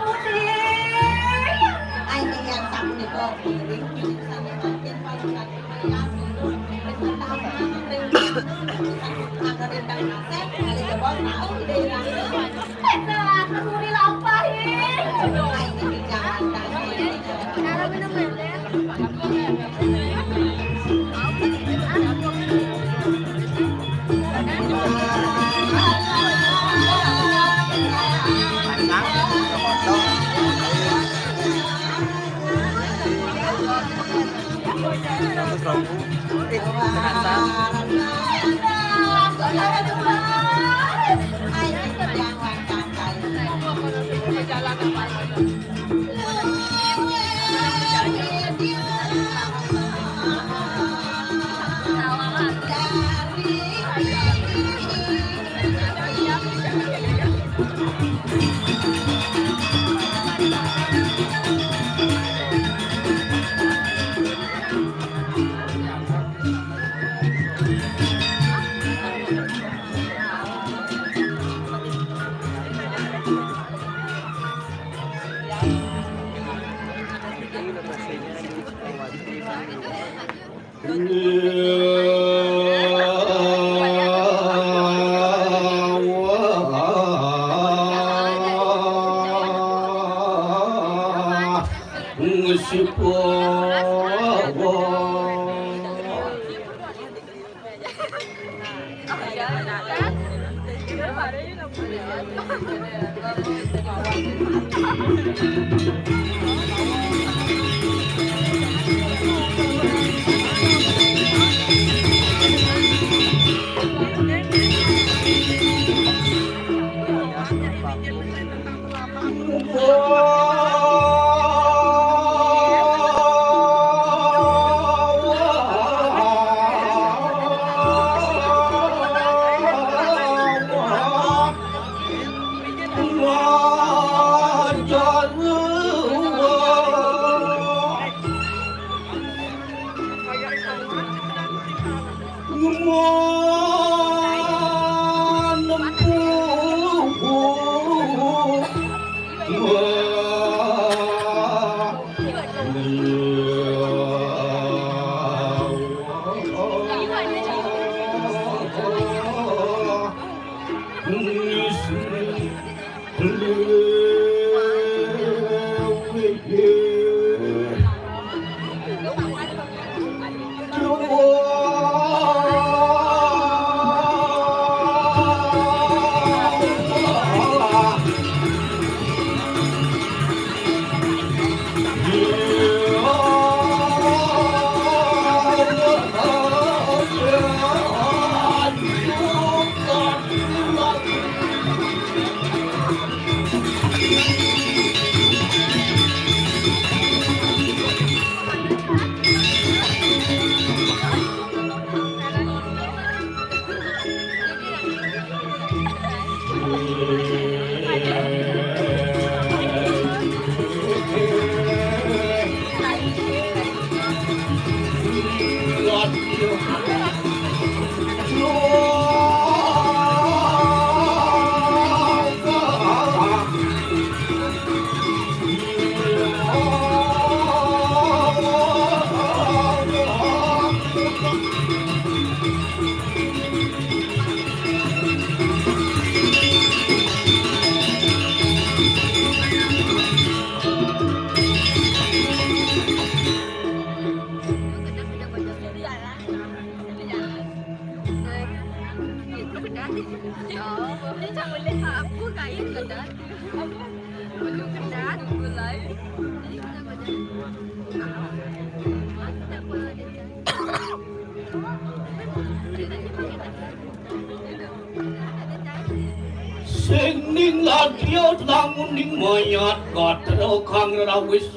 Sing ning ladya langun ning mayat gatra kang rawis.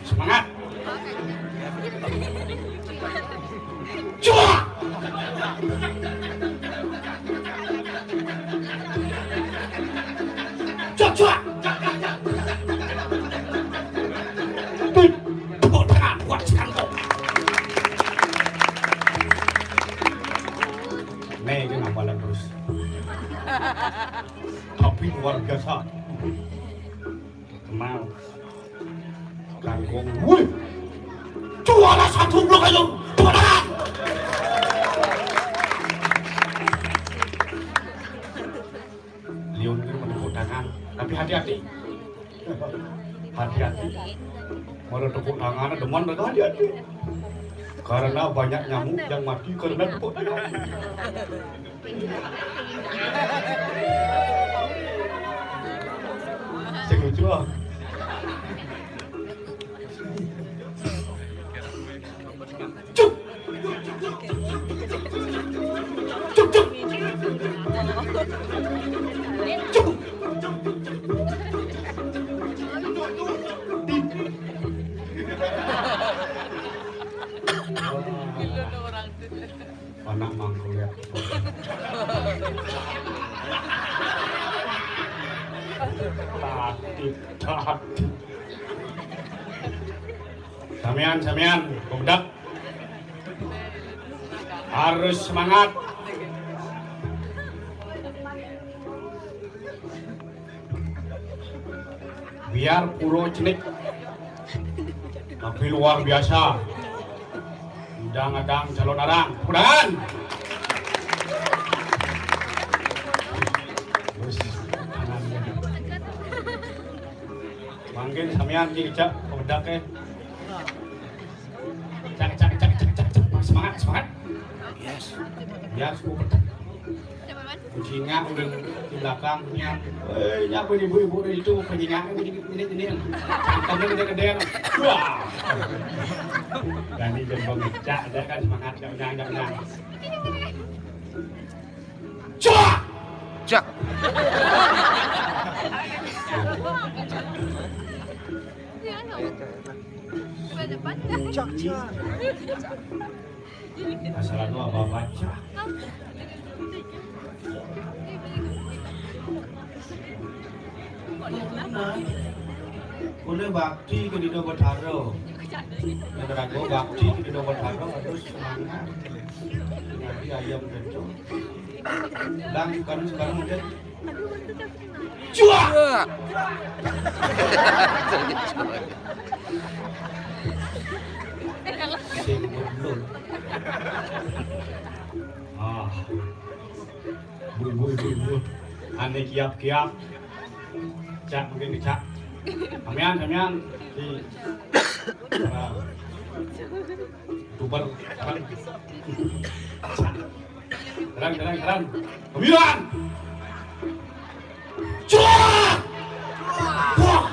Semangat. Cuak. Cuak, cuak. Tepuk tangan buat sekantong. Nih, ini nambalan terus. Tapi luar biasa. Kenal. Kangkung. Wih. Juara satu Blok Ayu. Tepuk tangan. Liun kan menepuk tangan. Tapi hati-hati. Hati-hati. Kalau tepuk tangan, demen mereka hati-hati. Karena banyak nyamuk yang mati karena tepuk tangan. Sing lucu ah. Cuk. Cuk, cuk. Cuk. Anak mangkul ya. Tadi, tadi. Samian, samian, budak. Harus semangat. Biar puro cenik, tapi luar biasa. Udah ngadang calon arang. Mudahan. Terus, tangannya. Mangkin samian ki cak bedak eh. Cak, cak, cak, cak, cak, cak. Semangat, semangat. Yes. Yes, ku bedak. Kucingnya udah di belakang nian. Eh, nyapa ibu-ibu dari itu penyingak ini ini ini. Cangkemnya gede-gede. Wah. Gani jembong cak ada kan semangat jam jam jam jam. Cak. Cak. Cak, cak. Masalah tu apa baca? Boleh bakti ke Dino Betara. Yang ragu bakti ke Dino Betara harus semangat. Jadi ayam tentu. Bang, sekarang sekarang udah. Cuak. Sing goblok. Ah. Bul, bul, bul, bul. Ane kiap-kiap. Cak, mungkin cak. Samian, samian. Di. Ah. Tubar. Cak. Terang, terang, terang. Sembilan. Cuak! Cuak!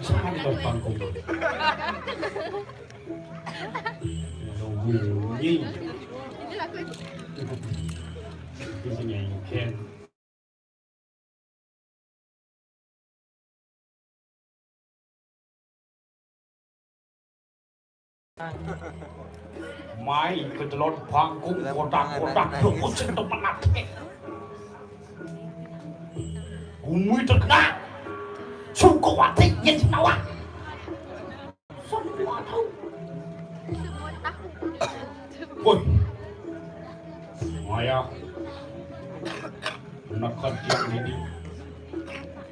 Sangat gampang kok. Nunggu. Di sini, Ken. Mai ketelon panggung kotak-kotak dukun sing temen ati. Bumi terkenal. Sukawati yen sing nawak. Semua tahu. Woi. Maya. Neked tiang dini.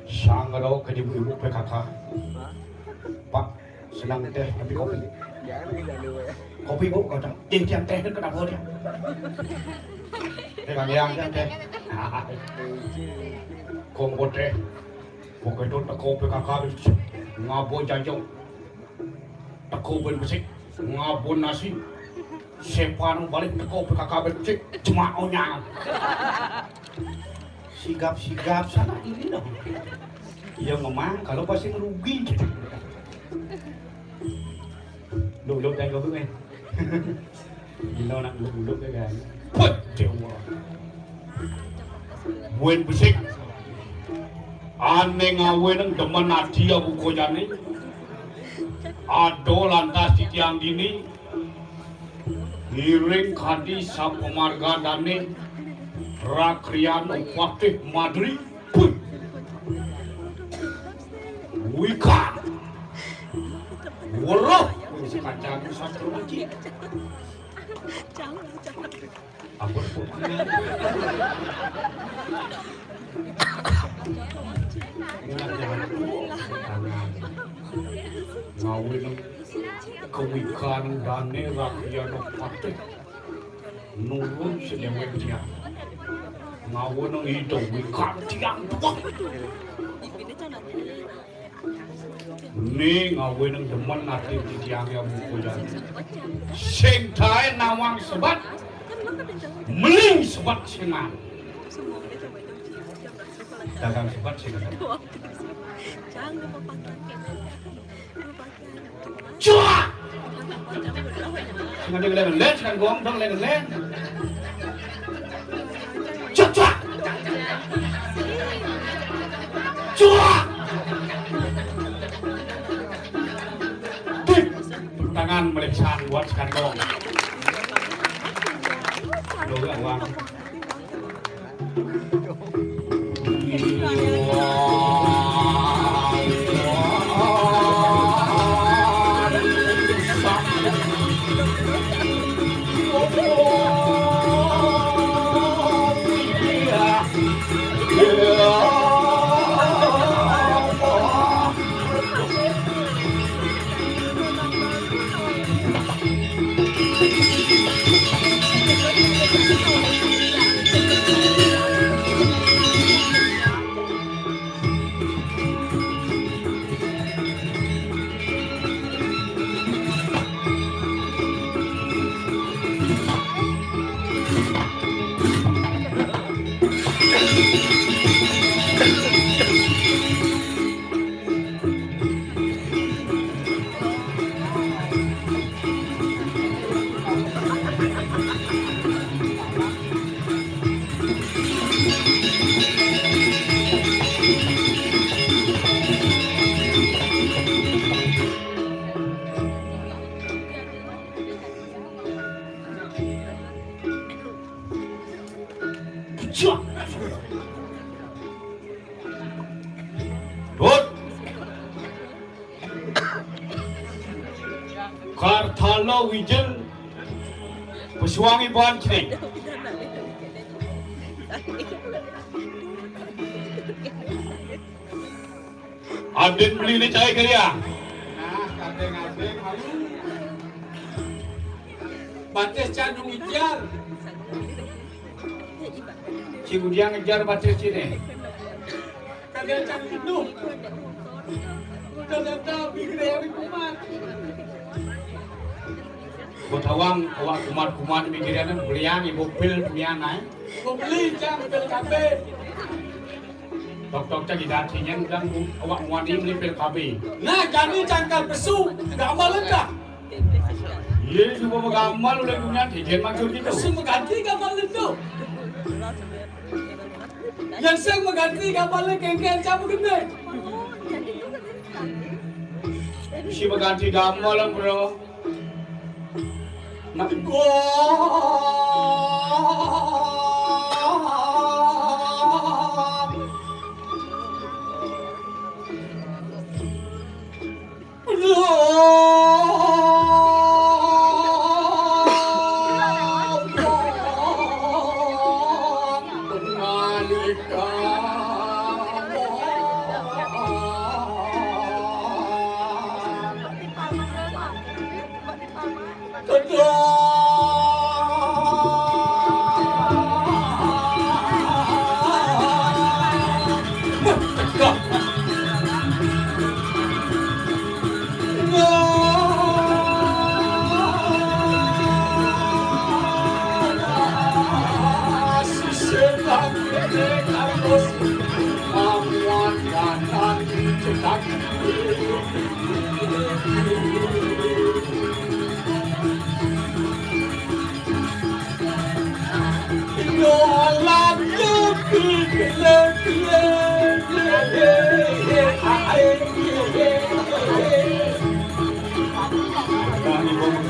Sangero ke ibu-ibu P K K. Pak, senang teh tapi kopi. Kopi, Bu, kocok. Ting tiang teh kenapa dia? Teh kang yang tiang teh. Kong teh. Pokoknya teko P K K ngabo janjong. Teko ben besik, ngabon nasi. Sepano balik teko P K K ben besik, jemak onyang. Sigap-sigap sana ini dong. Iya memang kalau pasti rugi gitu. Lu lu dan gue nih. Gila nak lu lu kan. Put, dewa. Buen besik. Ané ngawinang demen ati abuka jani. Ada lantas titiang dini. Ngiring kadi sapamarga dané Rakrian Upatih Madri. Puh. Wika. Weruh. Wis kacang satru. Ampun, ampun. Ngawinang kawikan dané Rakrian Patih nulung sadéwék tiang. Ngawinang ida wikan tiang tuwek. Né ngawinang demen ati titiangé abuka jani. Sing taén nawang sebet, meli sebet sing anu. Dagang sebet sing anu. Cuak! Sing ada lén-lén, sing ada gong, dong lén-lén. Cuak, cuak. Cuak. Tepuk tangan melisan buat sekandong. Loh, ya, Bang. Dut. Kartala wijil pesuang iban cing. Adin beli ni cai kaya. Nah, kadeng-kadeng malu. Batis can ngejar. Cing Udiang ngejar batis cine. Kadang cang rindu. Kadang tak pikir hari kumat. Kotawang awak kumat-kumat mikirannya belian ibu pil dunia naik. Beli cang pil kabeh. Tok-tok cang idat sinyang udah awak muani beli pil kabeh. Nah, kami cangkal pesu, gamal endah. Iya, coba begamal udah dunia, jajan mancur gitu. Sing mengganti kapal itu. Yang sing mengganti kapalnya kengkeng campur gede. Si mengganti gamal, bro. Nak gua.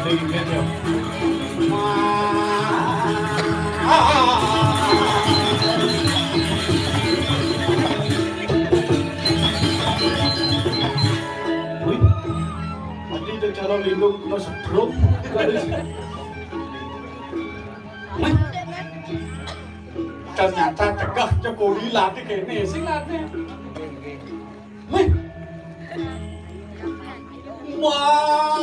Wih, mati itu calon lindung kena setrum. Wih, ternyata tegah Jokowi latih kene sing latih. Wih. Wah,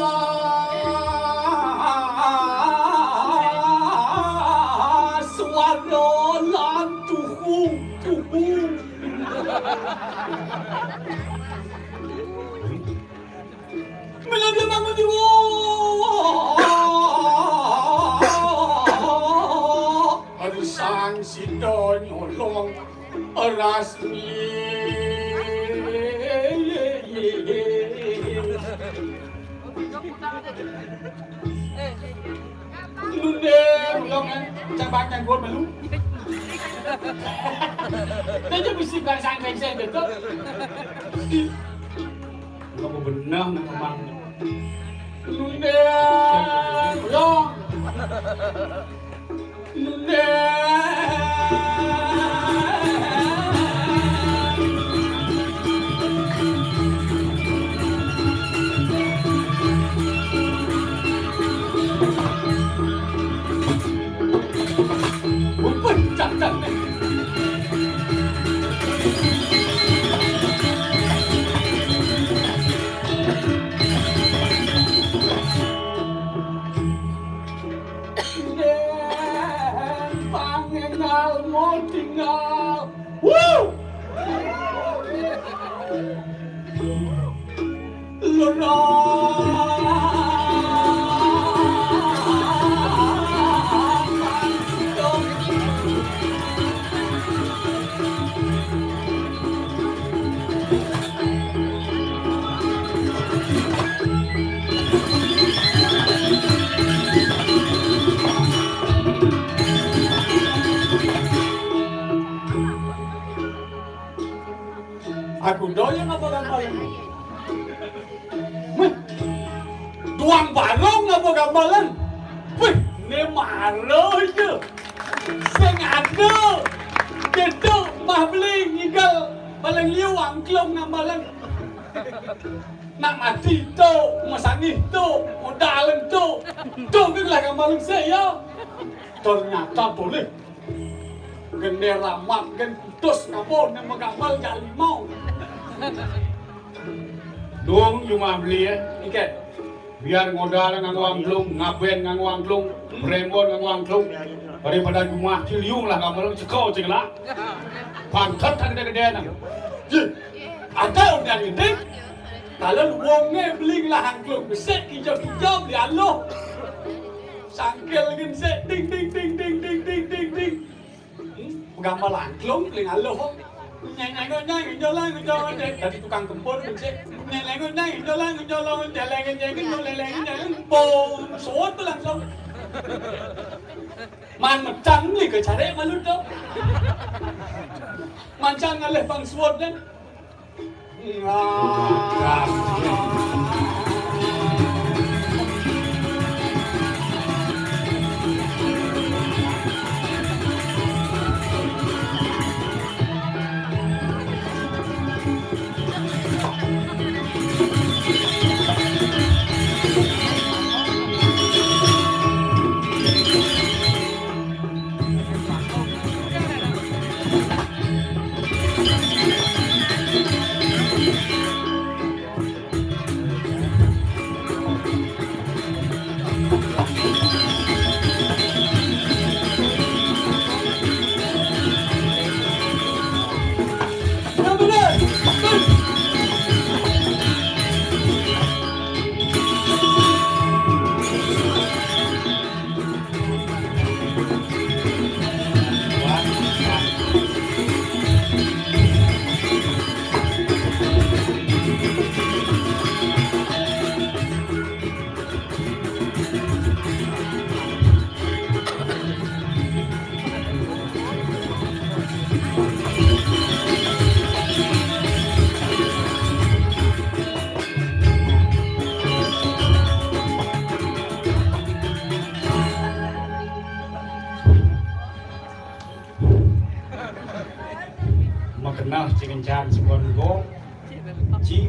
suara lan tuhu, tuhu. Mila dia bangun jiwa. Aduh, sang sida nyolong. Rasmi. Nundé, ulang, eh. Cabang yang gua melu. Dia aja mesti bahasa Inggris aja tuh. Enggak mau benar, nak, Mang. Nundé, ulang. Yen pangenal mau tinggal. Wuh! Lurah. Aku doyan apa gambaran? Meh, duang barong apa gambaran? Wih, ne mara aja. Sing ada. Dedok mah beli ngigal paling liu angklung ngambalan. Nak mati tu, masangih tu, modal tu. Tu kan lah ngambalan saya. Ternyata boleh. Gende ramat, gen putus ngapa ne magambal jak limau. Dong jumah beli, eh. Iket. Biar modal nganggo angklung, ngaben nganggo angklung, brembon nganggo angklung. Daripada jumah ciliung lah gambar cekau cekela. Pantet tak gede-gede nang. Ji, ada udah gede. Kalau wonge beli lah angklung besek hijau-hijau beli aluh. Sangkil gensek ding ding ding ding ding ding ding ding. Hmm? Pegamal angklung paling aluh. Nyeng nyeng nyeng nyolong nyolong nyeng. Tadi tukang kempur gensek. Nyeng nyeng nyeng nyolong nyolong nyeleng nyeng nyolong leleng nyeng. Bong suut tu langsung. Man mecang ni ke cari malu tu. Mancang ngalih bang suut dan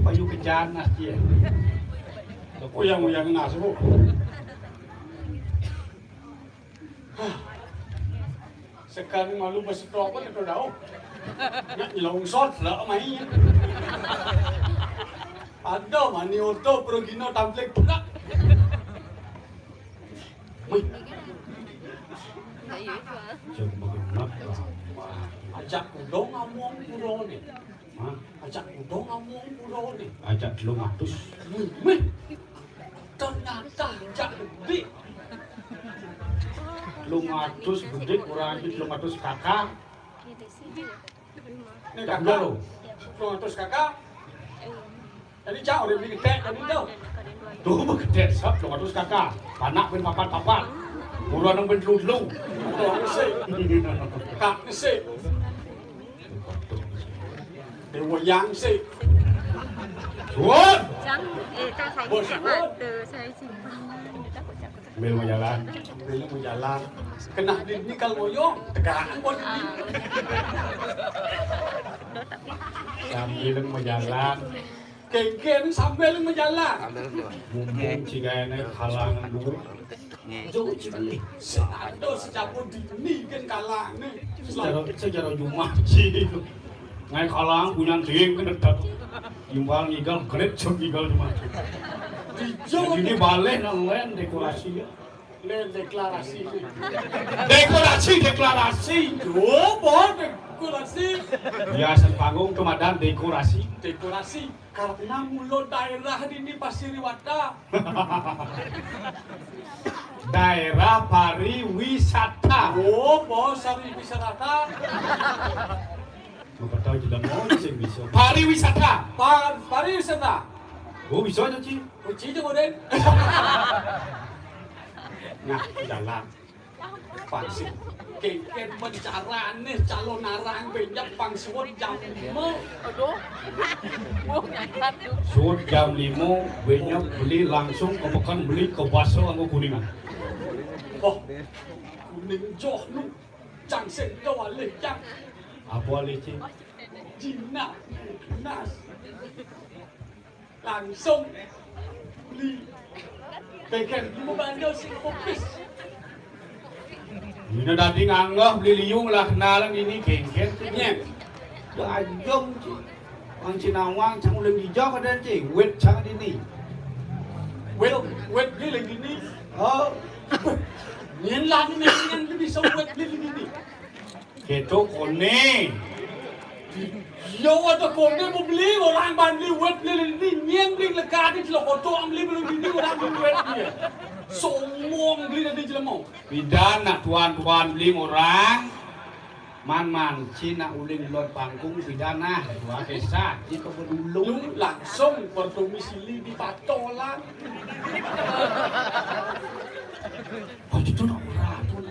Payu kejan nah cie. Uyang-uyang nah subuh. Sekali malu besetok pun itu dah. Nak nyelongsot lah main. Ada mani oto pergino tamplik pula. Wih. Jangan begenak lah. Ajak kudong ngomong kudong ni. Hah? Ajak kudong ngomong kudong ni. Ajak telung atus. Wih, wih. Ternyata ajak gede. Telung atus gede kurang lebih telung atus kakak. Ni Dah kakak. Telung atus kakak. Tadi cak udah beli ketek tadi tu. Tu beketek sap telung atus kakak. Panak pun papat-papat. Buruan nang pun telu-telu. Kak ngesik. Dewa yang sik. Suwun. Cang, eh, cang saya Bos, ni suwun. Mata, saya simpan. Dia takut cakap. Sambil mau jalan. Sambil mau jalan. Kena di ni kalau ngoyong, tegangan kau di ni. Sambil mau jalan. Kengken sambil mau jalan. Mumpung cigane kalangan dulu. Jo cibeli. Sing ada secampur di ni kan kalang ni. Secara, secara Jumat sih. Ngai kalang punya ting kan tetap. Imbal ngigal, kredit cuma ngigal cuma. Di Jo. Jadi ini balik nang lain dekorasi ya. Lain deklarasi. Dekorasi, deklarasi. Oh, boh dekorasi. Biasa panggung kemadan dekorasi. Dekorasi. Karena mulo daerah di ni Pasiriwata. Daerah pariwisata. Oh, boh pariwisata. Mau tahu juga mau sih bisa. Pariwisata. Pa-, pariwisata. Oh, bisa aja, Ci. Uci je model. Nah, jalan. Pasti. Kengken mencarane calon arang banyak pang suwun jam lima. Aduh. Suwun jam lima, banyak beli langsung ke pekan beli ke pasar anggo Kuningan. Oh, Kuning joh nu. Cang sing do alih, Cang. Apa alih, Ci? Jinak, nas. Langsung beli. Begen, lu mau belanja sing kopis. Ini tadi nganggah beli liung lah kenalan ini kengken. Nyet. Gajong, Ci. Wang Cinawang, cang uling hijau kada, Ci. Wit cang di ni. Wit, wit beli lagi ni. Oh. Nyen lah ni, nyen bisa wit beli lagi ni. Keto kone. Yo ada kone mau beli, orang ban beli wet beli ni, nyen beli lega di jelo koto, am beli belum beli orang beli wet ni. Somong beli tadi jelemo. Pidan nak tuan-tuan beli orang. Man-man, Ci nak uling lot pangkung pidan nah, dua desa, Ci ke bedulung. Langsung berdomisili di Patolan. Oh, itu nak murah tu.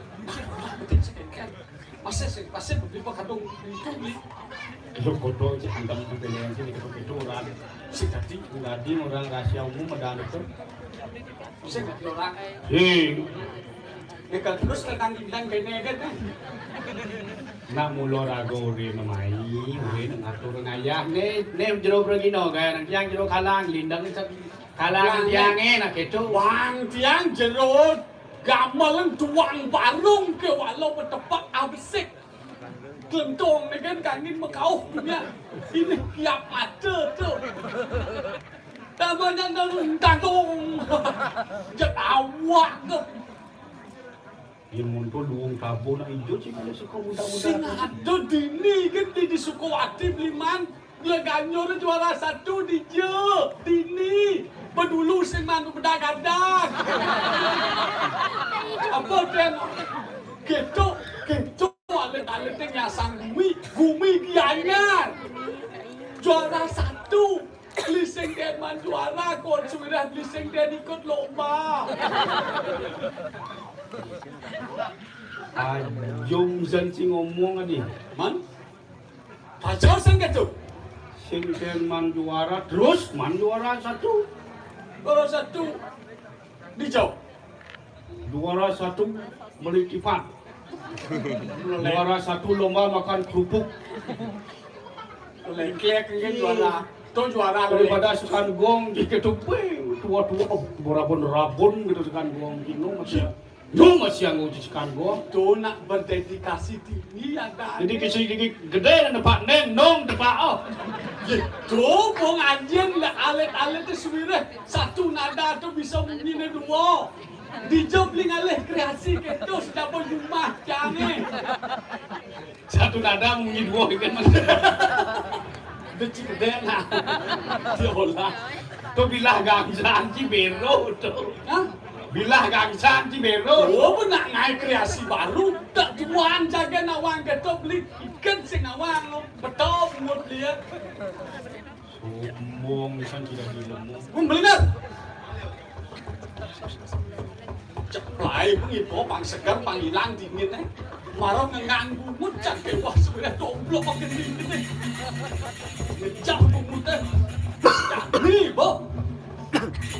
Masih sih, masih beli apa kadung itu beli. Lu kodo aja hantam sampai yang sini ketuk itu orang. Si tadi, tadi orang rahasia umum ada itu. Bisa nggak orang? Hei. Dia kalau terus tentang bilang bene kan. Nak mula ragu uri memai, uri nak ngatur ngayah. Ni, ni jero bergino gaya nang tiang jero kalang lindang kalang tiang eh nak ketu. Bang tiang jero gamelan tuang barung ke walau betepak abesik. Kelentong ni kan kangin mekauh punya. Ini tiap mata tu. Tambah jangan entah dong. Jat awak tu. Yang muncul duung tabu nak hijau sih kalau suka muda-muda. Sing ada dini kan di, di Sukawati beliman. Gula Ganjur juara satu di je, dini. Bedulu sing mandu bedagadang. Apa tem? Ketuk, ketuk alit-alit nyasang gumi, gumi Gianyar. Juara satu. Beli sing den man juara, kon sudah beli sing den ikut lomba. Ajum sen sing ngomong adi. Man? Pacar sang ketu. Sing den man juara terus man juara satu. Juara satu. Dijawab. Juara satu beli kipas. Juara satu lomba makan kerupuk. Lengklek kan juara. To juara daripada Sukan Gong, di ketupe, tua-tua, oh, rabun-rabun gitu Sukan Gong, gitu, masih, lu masih anggo di Sukan Gong. To nak berdedikasi tinggi ada. Jadi kisi gigi gede dan depak neng, nong depak, oh. Gitu, Bong Anjing, lah alit-alit itu suwireh. Satu nada tuh bisa bunyinya dua. Dijawab ling alih kreasi gitu, siapa jumah, jangan. Satu nada munyi dua kan, Mas. Deci gedé nah. Diolah. To bilah gangsan ci bero to. Hah? Bilah gangsan ci bero. Oh, benak naik kreasi baru. Tak tuan jaga nawang ketok beli ikan sing nawang lo. Betul, umur dia. Sombong pisan tidak dilemu. Pun bener. Cek lae pengipo pang seger, pang ilang dingin, eh. Marang nganggu mucan ke wah sebenarnya goblok makin dingin, eh. Ngejak bungut, eh. Jadi, Bo.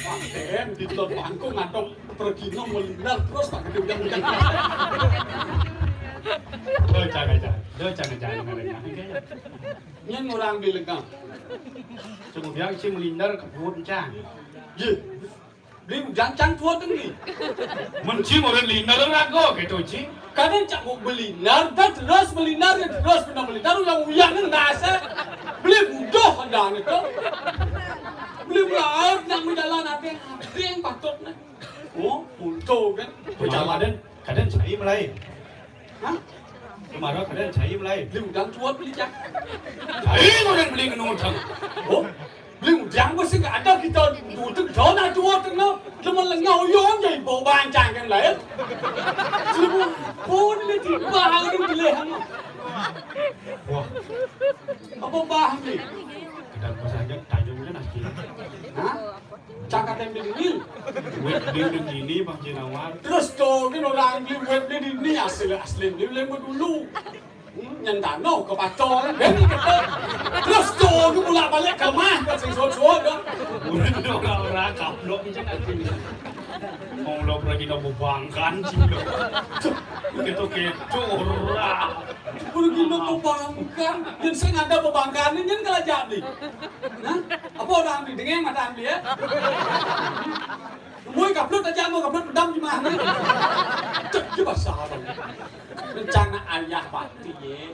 Paten di telur pangkung ngadok pergino melindar terus tak gede udah udah. Lo jangan jangan, lo jangan jangan. Nyen orang bilang, kemudian si melindar kebun cang. Ye. Beli udang cang tua tengi. Menci orang lindar rago gitu, Ci. Kadang cak mau belinar, dan terus belinar, dan terus pernah belinar, uyang-uyang nang dasar. Beli budoh ada itu. Beli melaut nang menjalan ada, ada yang patut nah. Oh, untung kan. Berjalan. Kadang, kadang cai mulai. Hah? Kemarin kadang cai mulai. Beli udang tua beli cak. Cai orang beli kena udang. Oh, beli udang mesti nggak ada kita. Udang jauh nak tua tengah. Cuma lengah uyung jadi bau bancang kan lain. Cuma pun ni tiba hari beli hang. Wah. Apa bah ni? Kadang pas aja tanya udah nasi. Hah? Cakap yang begini. Wet beli begini, Bang Jinawar. Terus to kan orang beli wet beli ini asli asli beli lembut dulu. Hmm, nyentano ke pacol. Kan gitu. Terus to ni pula balik ke rumah ke sing suat-suat dah. Orang-orang kaplok macam nak sini. Mau lo pergi nak bebangkan sih lo. Gitu-gitu orang. Pergi nak bebangkan. Yang saya ada bebangkan ni yang kalau jadi. Nah, apa orang ambil dengan mata ambil ya? Mui kaplot aja mau kaplot pedam di mana? Cek je bahasa apa? Rencana ayah bakti ye.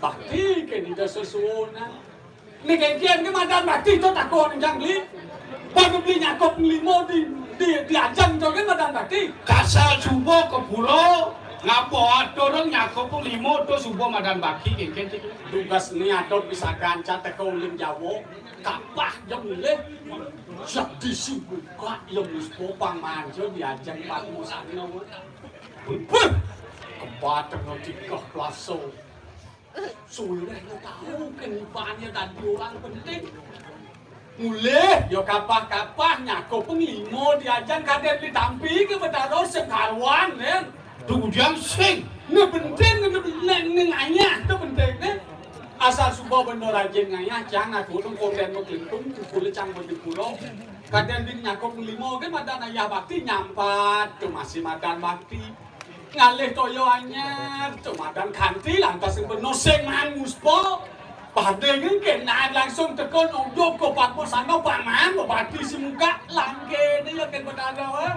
Bakti ke ni dah sesuona. Ni kekian ke madan bakti tu takon jang beli. Baru beli nyakop limo di di di ajang tu kan madan bakti. Kasal subuh ke pulau, ngapa atur nyakop limo tu subuh madan bakti kekian tu. Tugas ni atur bisa gancat teko uling Jawa. Kapah jam leh. Jadi si buka yang muspopang manja diajak Pak Musano. Beuh! Kebateng tikah plaso. Suwireh lo tahu kenibanya tadi orang penting. Mulih, yo kapah-kapah nyako penglimo diajak kadén ditampi ke Betara sekaruan, ya. Tujuan sing. Nah, penting, nah, ning ayah tu penting, ya. Asal suba benda rajin ngayah, cang aku tu konden mengkelintung, kukul cang berdipuro. Kadén bin nyakop limo kan madan ayah bakti nyampat, tu masih madan bakti. Ngalih toya anyar, tu madan kanti lantas sing penuh sing man muspa. Padé kan kena langsung tekun ujug ke patmo sana paman, bakti si muka, langke ni ya kan betara, eh.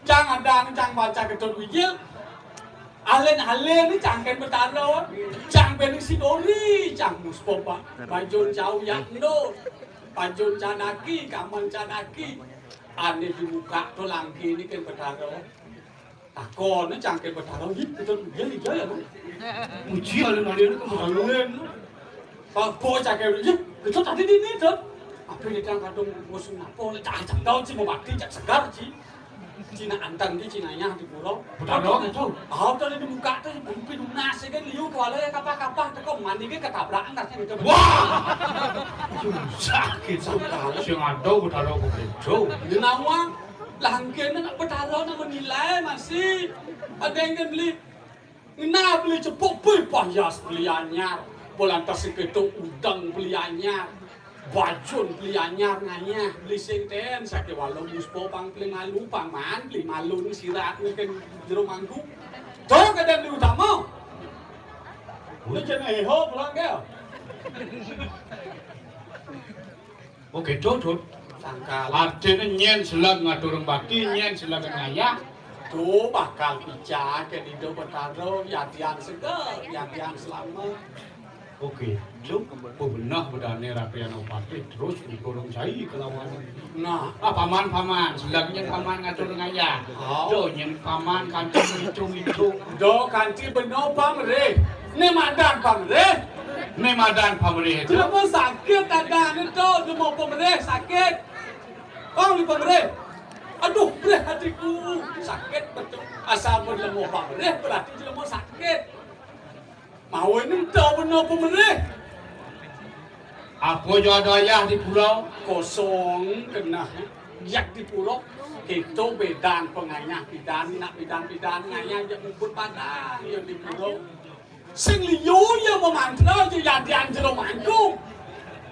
Cang adang, cang baca Ketut Wijil. Alen-alen ni cang ken betara. Cang bening si dori, cang muspa, Pak. Bajun cau yak endo. Bajun canaki, kaman canaki. Ane dibuka tu langki ni ken betara. Takon ni cang ken betara. Ih, Ketut Wijil ija ya, Bang. Uji alen-alen ni kan betara. Alen. Apa cakap, "Yeh, itu tadi di ni, Dot." Apa ni, Dang, kadung musim apa? Cak, cak, tahu, Ci, mau mati, cak segar, Ci. Cina antang di Cina ya, di pura. Betul, betul. Tahu, tadi dibuka tu, bumpi lunas, ya kan, liu kuala, ya, kapah-kapah, teko mandi ke ketabrakan, rasanya gitu. Wah! Susah, gitu. Sing ada, betul, betul. Dia nawang, langkin nak betul, nak menilai, masih ada yang kan beli. Ngena beli cepuk, pui payas beli anyar. Bolantas seketuk udang beli anyar. Bajun beli anyar ngayah beli sing ten. Sake walau muspa pang beli malu, pang man beli malu ni sirat ni kan jero mangku. Tuh kadang di utama. Lu jangan eho pulang ke. Oké, Tut, Tut. Sangkal. Artiné nyén selag ngaturang bakti, nyén selag ngayah. To bakal picaké Ida Betara, yadian seger, yadian slamet. Oké, Tut, bebenah bedané Ratu Yanapati terus dikurung cai kelawan. Nah, ah, paman, paman, selag nyén paman ngaturang ngayah. Oh. To nyén paman kanti ngitung-ngitung. Do kanti bena pamrih. Né madan pamrih. Né madan pamrih. Jlema sakit adané to jlema pamrih sakit. Pang di pamrih. Aduh, brih atiku. Sakit betul. Asal mun jlema pamrih berarti jlema sakit. Mawinan to bena pamrih. Apa ja ada ayah di pura? Kosong keneh. Jak di pura. Kéto bédan pangayah pidan, nak pidan-pidan ngayah jak mubut padang ya di pura. Sing liu ya mamantra ya yadian jero mangku.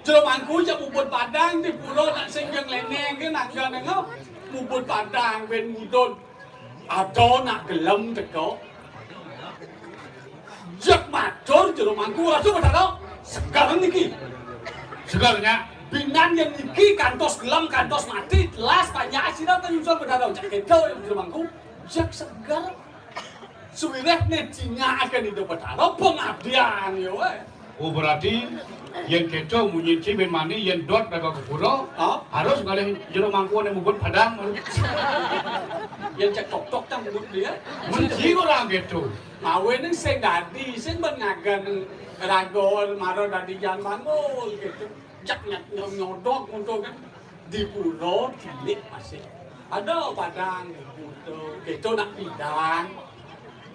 Jero mangku jak mubut padang di pura nak sing jeng lénéng ké nak jeng mubut padang bén mudun. Ada nak gelem teka. Jak matur jero mangku, "Ratu Betara, seger niki." Seger, Nyak. Binan yén niki kantos gelem, kantos mati, telas panjak sira nyusul Betara. Jak kéto jero mangku, jak seger. Sawiréh né cingak akan Ida Betara pangabdian ya wé. Oh, berarti yén kéto munyin ci bén mani, yén dot daga ka pura, hah? Harus ngalih jero mangku né mubut padang. Yén cék tok-tok tang mubut dia. Mun ci orang kéto. Mawinan sing dadi, sing bén ngagan raga mara dadi jan bangul kéto. Jak nyat-, nyodok untuk kan. Di pura tilik masih. Ada padang buta, kéto nak pidan.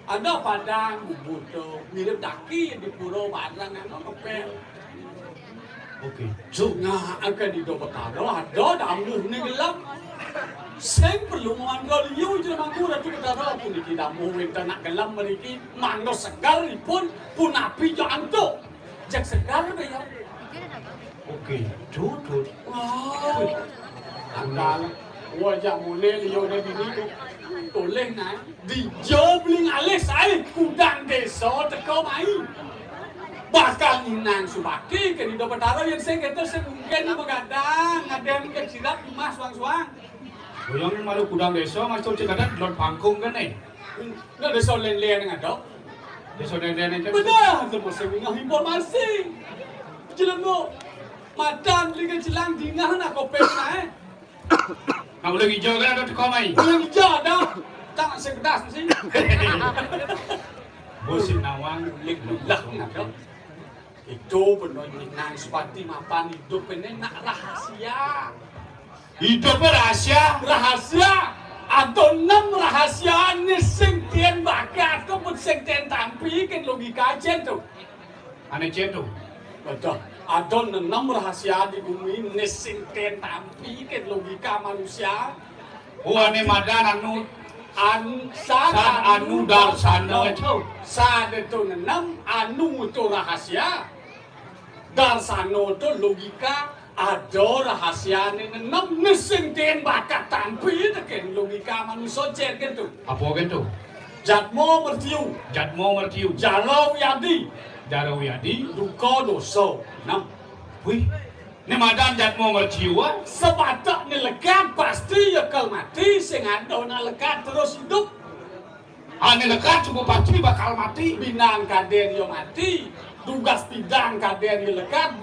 Ada padang buta, mirip daki di pura barang anu kepel. Oké. Sunga akan Ida Betara, ada damuh né gelem. Sing perlu mangga liu jero mangku Ratu Betara puniki damuh wénten nak gelem mriki, mangga seger ipun punapi ja antuk. Jak seger bé ya. Oké, Tut, Tut. Wah. Anggal. Wah, jak mulih liu dé bini tu. Tulis nah. Dija beli ngalih saé kudang désa teka mai. Bakal nginang subakti ké Ida Betara yén sing kéto sing mungkin magadang, ngadén ké cilap emas suang-suang. Boyong malu kudang désa, mas tu cekadan delon pangkung kan, eh? Nak désa lén-lén ada. Désa lén-lén kan? Benar, tu musim ngah informasi. Jelengo. Madan beli ké jelang dingah nak kopéng nah, eh? Nak uling ijo kan ada teka mai? Uling ijo ada. Tak sekedas mesti. Musim nawang uling lah ada. Itu bener nginang subakti mapan idup ini nak rahasia. Idup rahasia? Rahasia. Ada enam rahasia né sing tien bakat, kok pun sing tien tampi, kan logika cén tu. Ané cén tu. Betul. Ada enam rahasia di bumi né sing tien tampi, kan logika manusia. Oh, ané madan anu An-, sad, sad anu, anu, darsana, darsana. Sad itu nenem, anu itu rahasia. Darsana itu logika, ada rahasiané nenem, né sing tien bakat tampi tekén logika manusia cén kéto. Apa kéto? Jatma mertiu. Jatma mertiu. Jara wiadi. Jara wiadi. Duka dosa. Nenem. Wih. Né madan jatma mertiu, ah? Sabatek né lekad pasti ya kal mati, sing ada nak lekad terus idup. Ané lekad cukup pasti bakal mati. Binan kadén ya mati, dugas pidan kadén ya lekad,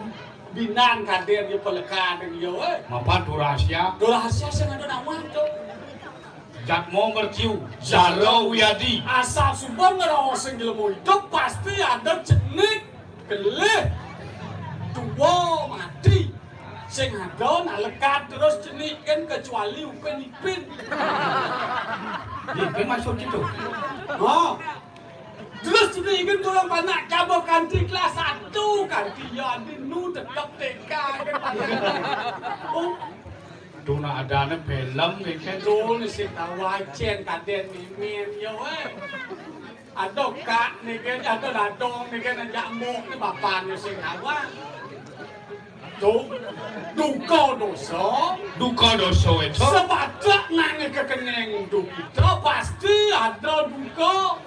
binan kadén ya pelekad ya, eh. Mapan tu rahasia. Tu rahasia sing ada nak muat tu. Jatma mertiu, jara wiadi. Asal suba ngraos sing jelema idup pasti ada cenik, kelih, tua, mati. Sing ada nak lekad terus cenik kan kecuali Upin Ipin. Ipin maksud itu. Ha. Terus cenik kan orang panak cabut kanti kelas satu, kanti ya adi nu tetep T K kan. Oh. Tuna adané film kéné. Tuna sing tawacén kadén mimin ya wé. Ada kak né kan, ada dadong né kan, ajak muk né bapané sing awak. Tu, duka dosa. Duka dosa itu. Sabatek nang kekening duka, pasti ada duka.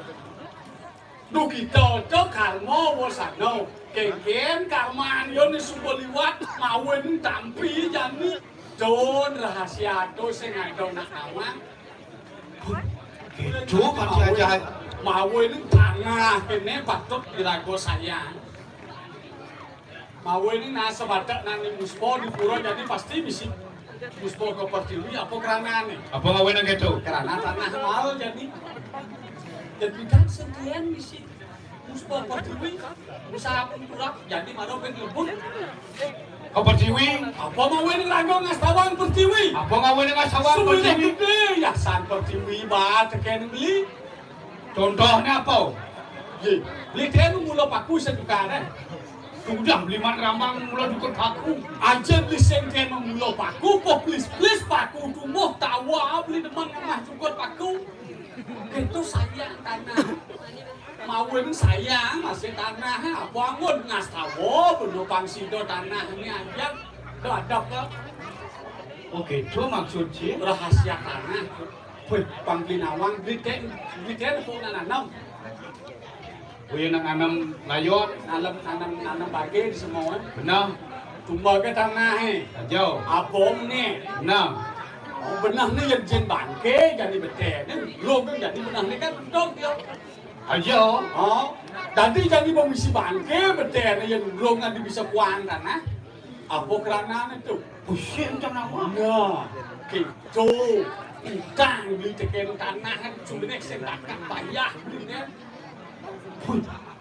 Duh kita to karma wasana. Kénkén karma anu né suba liwat, mawinan tampi jani. Don rahasia to sing ada nak awang. Kéto pati ajaib. Mawinan tanah kéné patut diraga sayang. Mawinan nah sabatek nang di muspa di pura, jani pasti misi muspa ka pertiwi apa kranané? Apa mawinan kéto? Krana tanah mal jani. Jani kan sentian misi muspa pertiwi, usaha pun kurang, jani mara ben lebur. Ka pertiwi? Apa mawinan raga ngastawang pertiwi? Apa mawinan ngastawang pertiwi? Gedé, yasan pertiwi ba tekén beli. Contohné apa? Yé, beli tekén mula paku sajukané. Sudah beli man rambang mula jukut paku. Aja beli sing tekén mula paku, po plis-plis paku tumbuh tawa beli demen ngamah jukut paku. Kéto sayang tanah. Mawinan sayang masih tanah, apa anggon ngastawa bena pang sida tanah né ajak. To adep to. Oh, kéto maksud ci. Rahasia tanah. Wih, pang pinawang, beli tekén, beli tekén kok nak nanem. Wih, nak nanem layot. Nanem, nanem, nanem bagé di semua. Beneh. Tumba ke tanah, eh. Aja. Abom né. Beneh. Oh, beneh né yén jén bangké, jani beténé. Log jani beneh né kan dog dia. Aja. Oh, dadi jani pemisi bangké, beténé yén log nganti bisa kuang tanah. Apa kranané to? Pusing tanah mah. Nah, kéto. Utang beli tekén tanah kan suliné sing takan bayah beliné.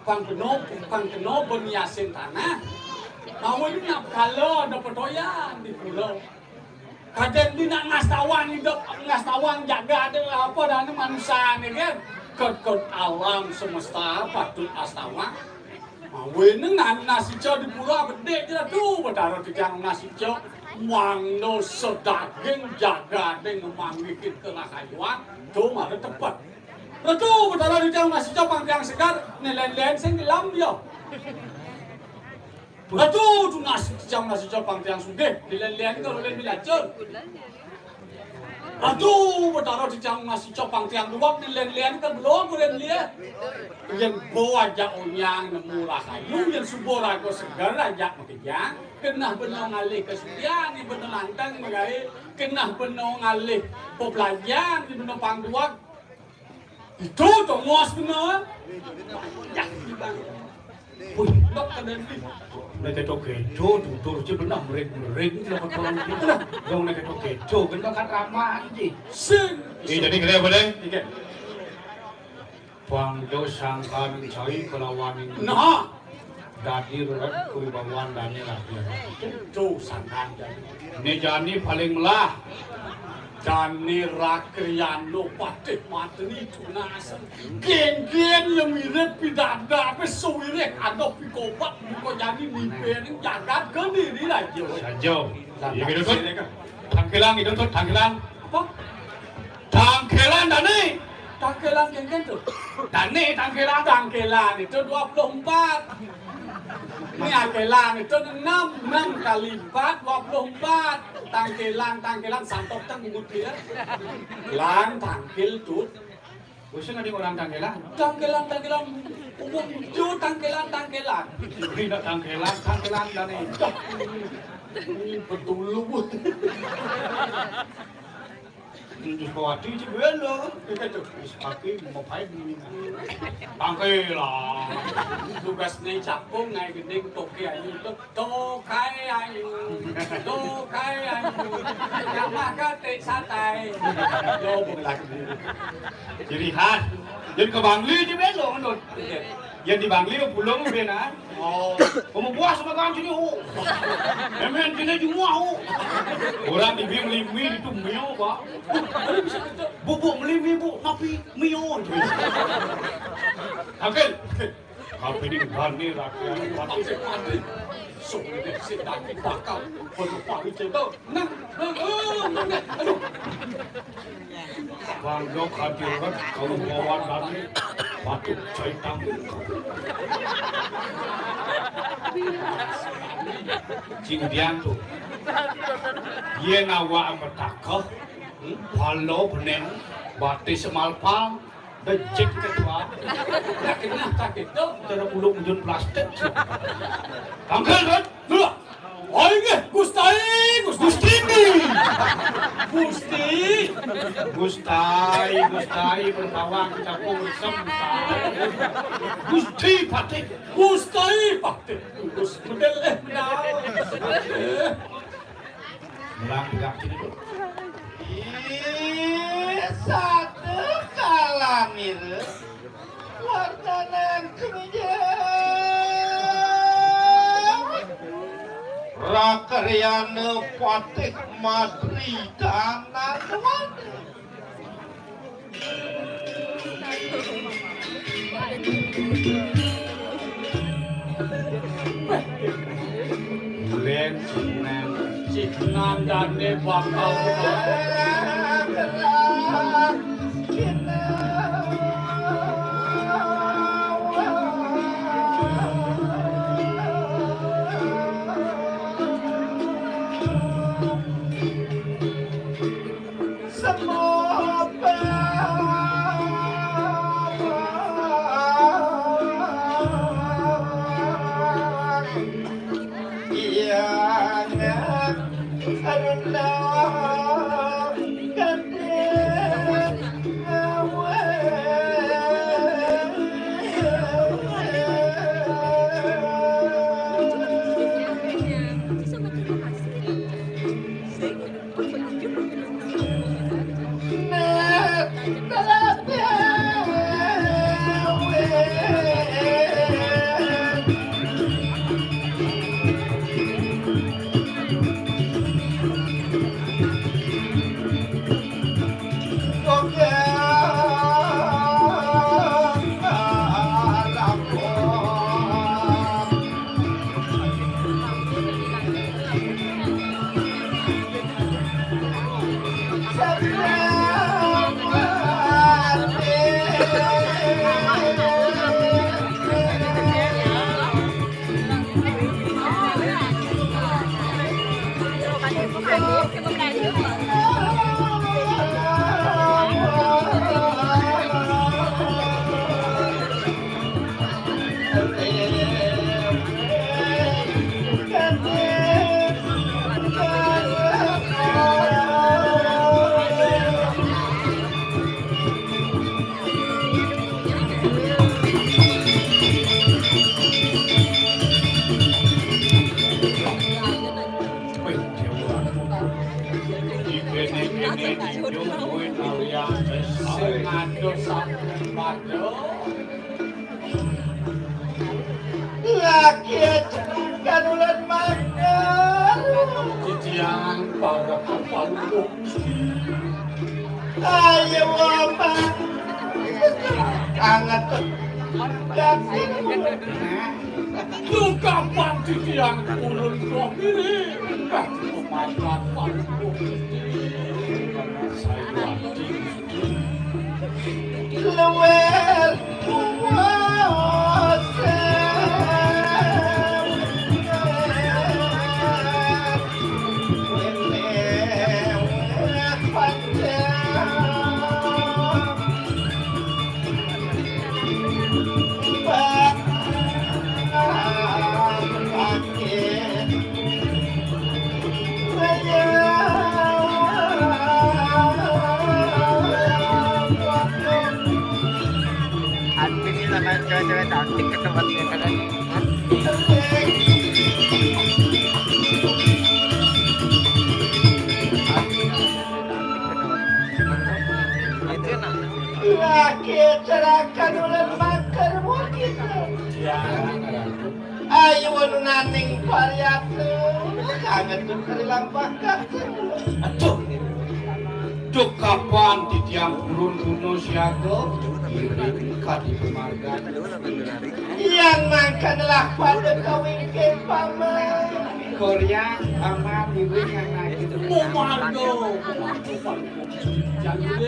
Pang kena, pang kena beniasin tanah. Mau ini nak kala ada petoyan di pulau. Kadén di nak ngastawan hidup, ngastawan jaga ada apa dan manusia ni kan. Ket, ket alam semesta patut astawan. Mawinan nasica di pura gedé ja tu, Betara titiang nasica. Mangda sedaging jagadé ngemanggihin kerahayuan, tu mara tepet. Ratu, Betara titiang nasica pang tiang segar, né lén-lén sing gelam ya. Ratu, tu nasica nasica pang tiang sugih, né lén-lén ka ulun bilacur. Aduh, Betara titiang nasica pang tiang duweg, né lén-lén ka belog ulun liat. Yén bo ajak onyang nemu rahayu, yén suba raga seger ajak makejang, genah bena ngalih kasudian, bena lantang magaé, genah bena ngalih pepelajahan, bena pang duweg. Itu tongos bena. Yah, Bang. Wih, dok kadén. Nek keto-keto, tutur ci beneh merik-merik, lho, keto. Dong nek keto-keto, kan bakal ramah iki. Sing. Eh, jadi kena apa, Deng? Iki. Pang do sangkan cai kelawan ini. Nah. Dadi rered kuwi bawaan dane lah. Tuh, sangkan jani. Né jani paling melah. Jani Rakriano patih mateni tunasen. Gén-gén ya mirip pidada, apa suwirih ada pikobat buka jani mimpi ning jagat Kediri raja. Saja. Iya, gitu, Tut. Tangkilang, gitu, Tut, tangkilang. Apa? Tangkilang, Dani. Tangkilang kéngkén to. Dani, tangkilang. Tangkilang itu dua puluh empat. Ini angkilan itu enam, enam kali empat, dua puluh empat. Tangkilang, tangkilang, santok tang bungut dia. Lang, tangkil, tut. Bosan ada orang tangkilang. Tangkilang, tangkilang. Umum itu tangkilang, tangkilang. Ini nak tangkilang, tangkilang, Dani. Ini betul lu. Terus kawati ci belo. Wis pake mau pae bini. Bangke lah. Tugasné capung ngai gending toke ayu to. Tokai ayu. Tokai ayu. Yang makan tik satai. Yo, bukan lagi. Ciri khas. Jadi ke Bangli ci belo, Ndut. Iya. Yén di Bangli pulang benar. Oh. Kamu puas sama kan sini, oh. Emen sini semua, oh. Orang di Bangli mie itu mio, Pak. Bubuk beli mie, Bu, tapi mio. Oke. Tapi di Bangli rakyat pati. Pati. Sulit sih, tapi bakal. Penumpang itu. Nang, nang, oh, nang, aduh. Bangga kadirat kaum bawan dane patut caitang. Cing diang tu. Yén awak matakeh, hmm, pala beneng, batis semalpal, Becik ketua. Nek kenah tak itu, cara buluk mujun plastik. Tangkal kan? Dulu. Oh, inggih, Gusti, Gusti. Gusti. Gusti. Gustai, Gustai, berbawang, capung, resem, Gustai. Gusti Patih. Gusti Patih. Gus bedel, eh, benar. Mulang tegak sini, Bu. Ih, satu kalamira. Warnanan kemijang. Rakaryana Patih Madri Dananwana. Len Sunan. Cik Nandane bakal Lagi aja kan ulan makan. Titiang para kapal. Ayo, Bapak. Anget. Lu gampang titiang ulun roh diri. Makan paling. Saya luar kuasa. Admin ini namanya cewek-cewek cantik ke tempatnya kan. Lagi cerahkan ulan makan mungkin. Ya. Ayo anu naning pariatu, kangen tuh kari lampah kasih. Aduh. Duh kapan titiang purun tuna siaga, iring kadi pamargan. Yang mangkanalah pada kawingkin paman. Korea, paman, ibu yang lagi. Mau marga. Jangan.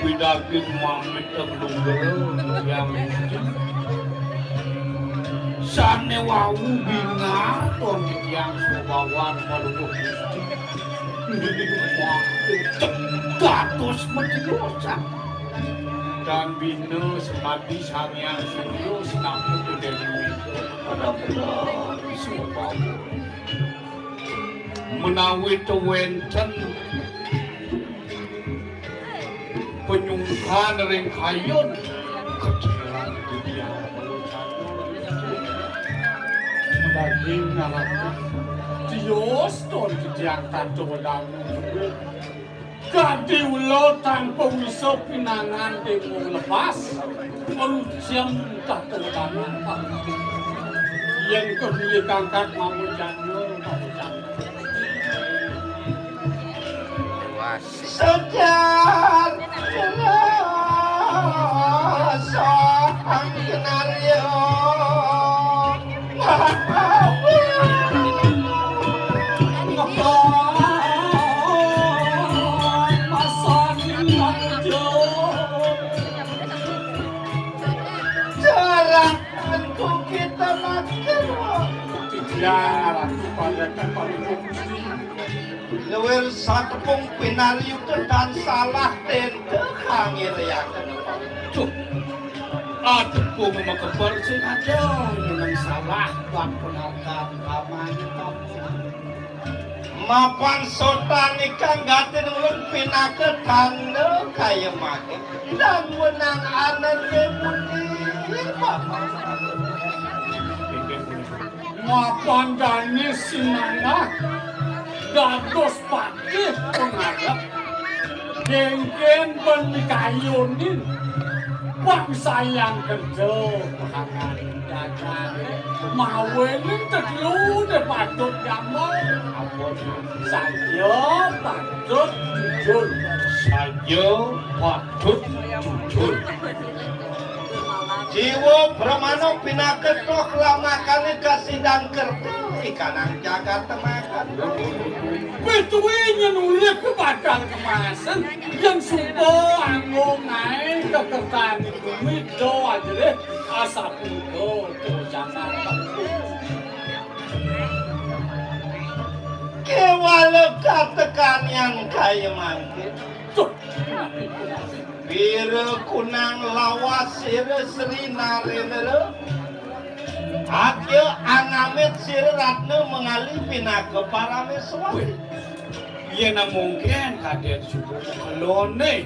Pidaging mamit lunggel yang sané wau bingar ton titiang sobawan palupuh Gusti. Dados matiyosan. Dan bina semadi Sang Hyang Surya sinaput Déwi Wida. Pada bener sobawan. Menawi to wénten penyungkan ring kayun, kecélan titiang. Daging ngarati tios ton titiang tanpa wedangan. Kadi ula tanpa wisa pinangan démung lepas, perucem tanpa wedangan. Yén kebilih kangkat mamujana, mamujana. Sejar jelas sang kenaryo. Jarak ku kita makan. Tiang aran parekan paling Luwir satepung pinariyuta tan salah tenta kangge riyaken. Duh, atepung makeber sing ada nyeneng salah bab penarkan pamanitan. Mapan sotan ikang gatin ulun pinaka tanda kaya mangke. Dan wenang anane pundi, Bapak? Mapan dane sinanggah dados patih pangarep, kengken ben mikayunin pang sayang kerja pahangan jagat. Mawinan tetelu ne patut damel. Ampun. Saja patut jujur. Saja patut jujur. Jiwa pramana pinaka toh lamakane kasidan kerta ikanang jagat temakan. Pituwi nyen urip bakal kemasen, yen suba anggung ae kekertane bumi do ajerih asapunika kocangan. Kewala katekanian kaya mangke. Duh. Wira kunang lawas sira Sri Narendra. Adya angamit sira Ratna Mangali pinaka parameswari. Wih, yen mungkin kaden suku kelone.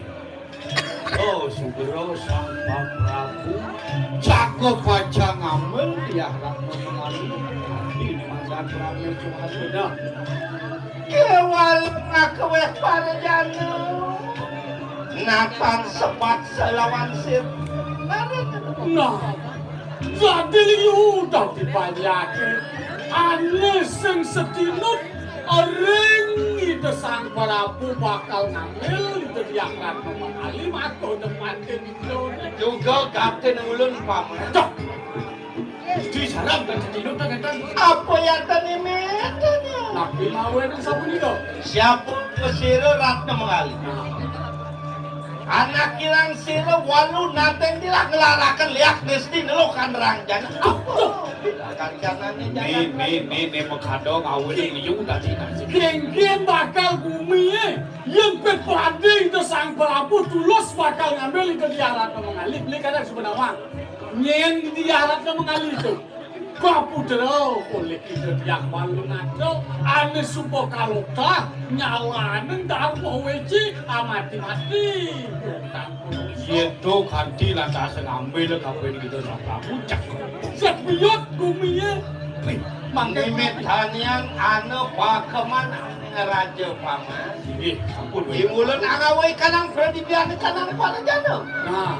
Oh, Sugro Sang Prabu, jago pacang ngambil tiah Ratna Mangali. Ini mandan Prabu Suhasuna. Kewal makeweh parajana. Natan sebat selawan sir. Nah, jadi liu dadi banjake. Ane sing setinut ring Ida Sang Prabu bakal ngambil Ida Hyang Ratna Mangali maka depan. Juga gatin ulun paman. Dah. Gusti sareng kan sedino ta ngeten. Apa ya tani meten ya? Napi mawon sapunika? Siapa sira Ratna Mangali? Anak kirang sira walu nateng dilah ngelaraken liak Gusti nelukan rangjana. Apa? Kancanane. Ni, ni, ni, ni, mekadong awin liu tadi nasi. Genggen bakal bumi, eh. Yen pet pade Ida Sang Prabu tulus bakal ngambil Aratna mangalih, beli kadang suba nawang. Nyén di aratna mangalih to. Kaputra olih Ida Hyang Balunata, ané suba kalotah nyalanin darma wéci amati-mati. Yén to kanti lantas ngambil kabin Ida Sang Prabu, cek. Cek biyut guminé. Mangké nimitanian ana pakeman Raja Paman. Inggih, sampun. Imulun angawé kanang pradipian kanang parajana. Nah,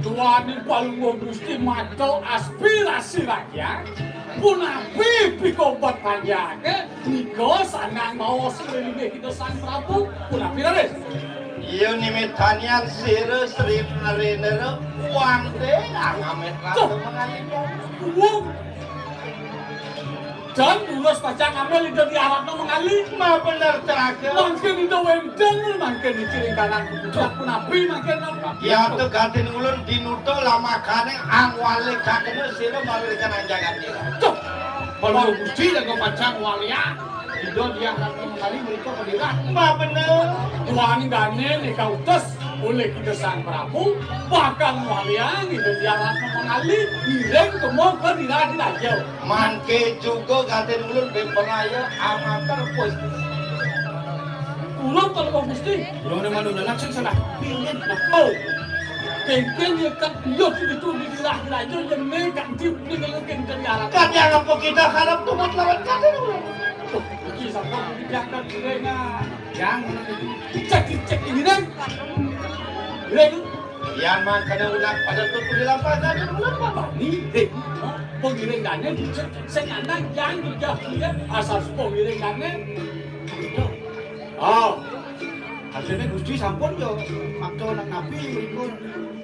duaning Palungguh Gusti maca aspirasi rakyat, punapi pikobet panjaké, nika sandang maos linggih Ida Sang Prabu, punapi raris. Iya nimitanian sira Sri Narendra, wangté angamit rasa. Tuh. Mangalih. Wong. Dan terus pacang ngambil Ida Hyang Aratna mangalih. Mah bener, Caka. Mangkin Ida wénten, mangkin iki ring kanan. Punapi mangkin. Ya, tuh gantin ulun dinuta lamakané angwalih kakena sira malu ring kanan jagat ira. Tuh, Palungguh Gusti jaga pacang walian. Ida Hyang Aratna mangalih mrika padirat. Mah bener. Tuan dané nika utus olih Ida Sang Prabu, bakal ngwaliang Ida Hyang Aratna mangalih ngiring kema ka Diraja Raja. Mangké juga gantin ulun bén panaya amater, Pusti. Kula, Palungguh Gusti. Kula né manut anak sing salah. Pinggir. Oh. Kéngkén ya kan dia di Diraja Raja, yang né kan di, di, di, di, di, di, Kadang apa kita harap tumat lawan gantin ulun? Tuh, iki sampun dibiarkan gorengan. Yang mana itu? Cek, cek ini, Dang. Dang. Yan mangkana ulah pada tutu di lapangan, ulah apa ni? Dek, pengiringannya dicek, sing anak yang dijak dia, asal pengiringannya. Oh, hasilnya Gusti sampun yo, makta anak nabi, ribut.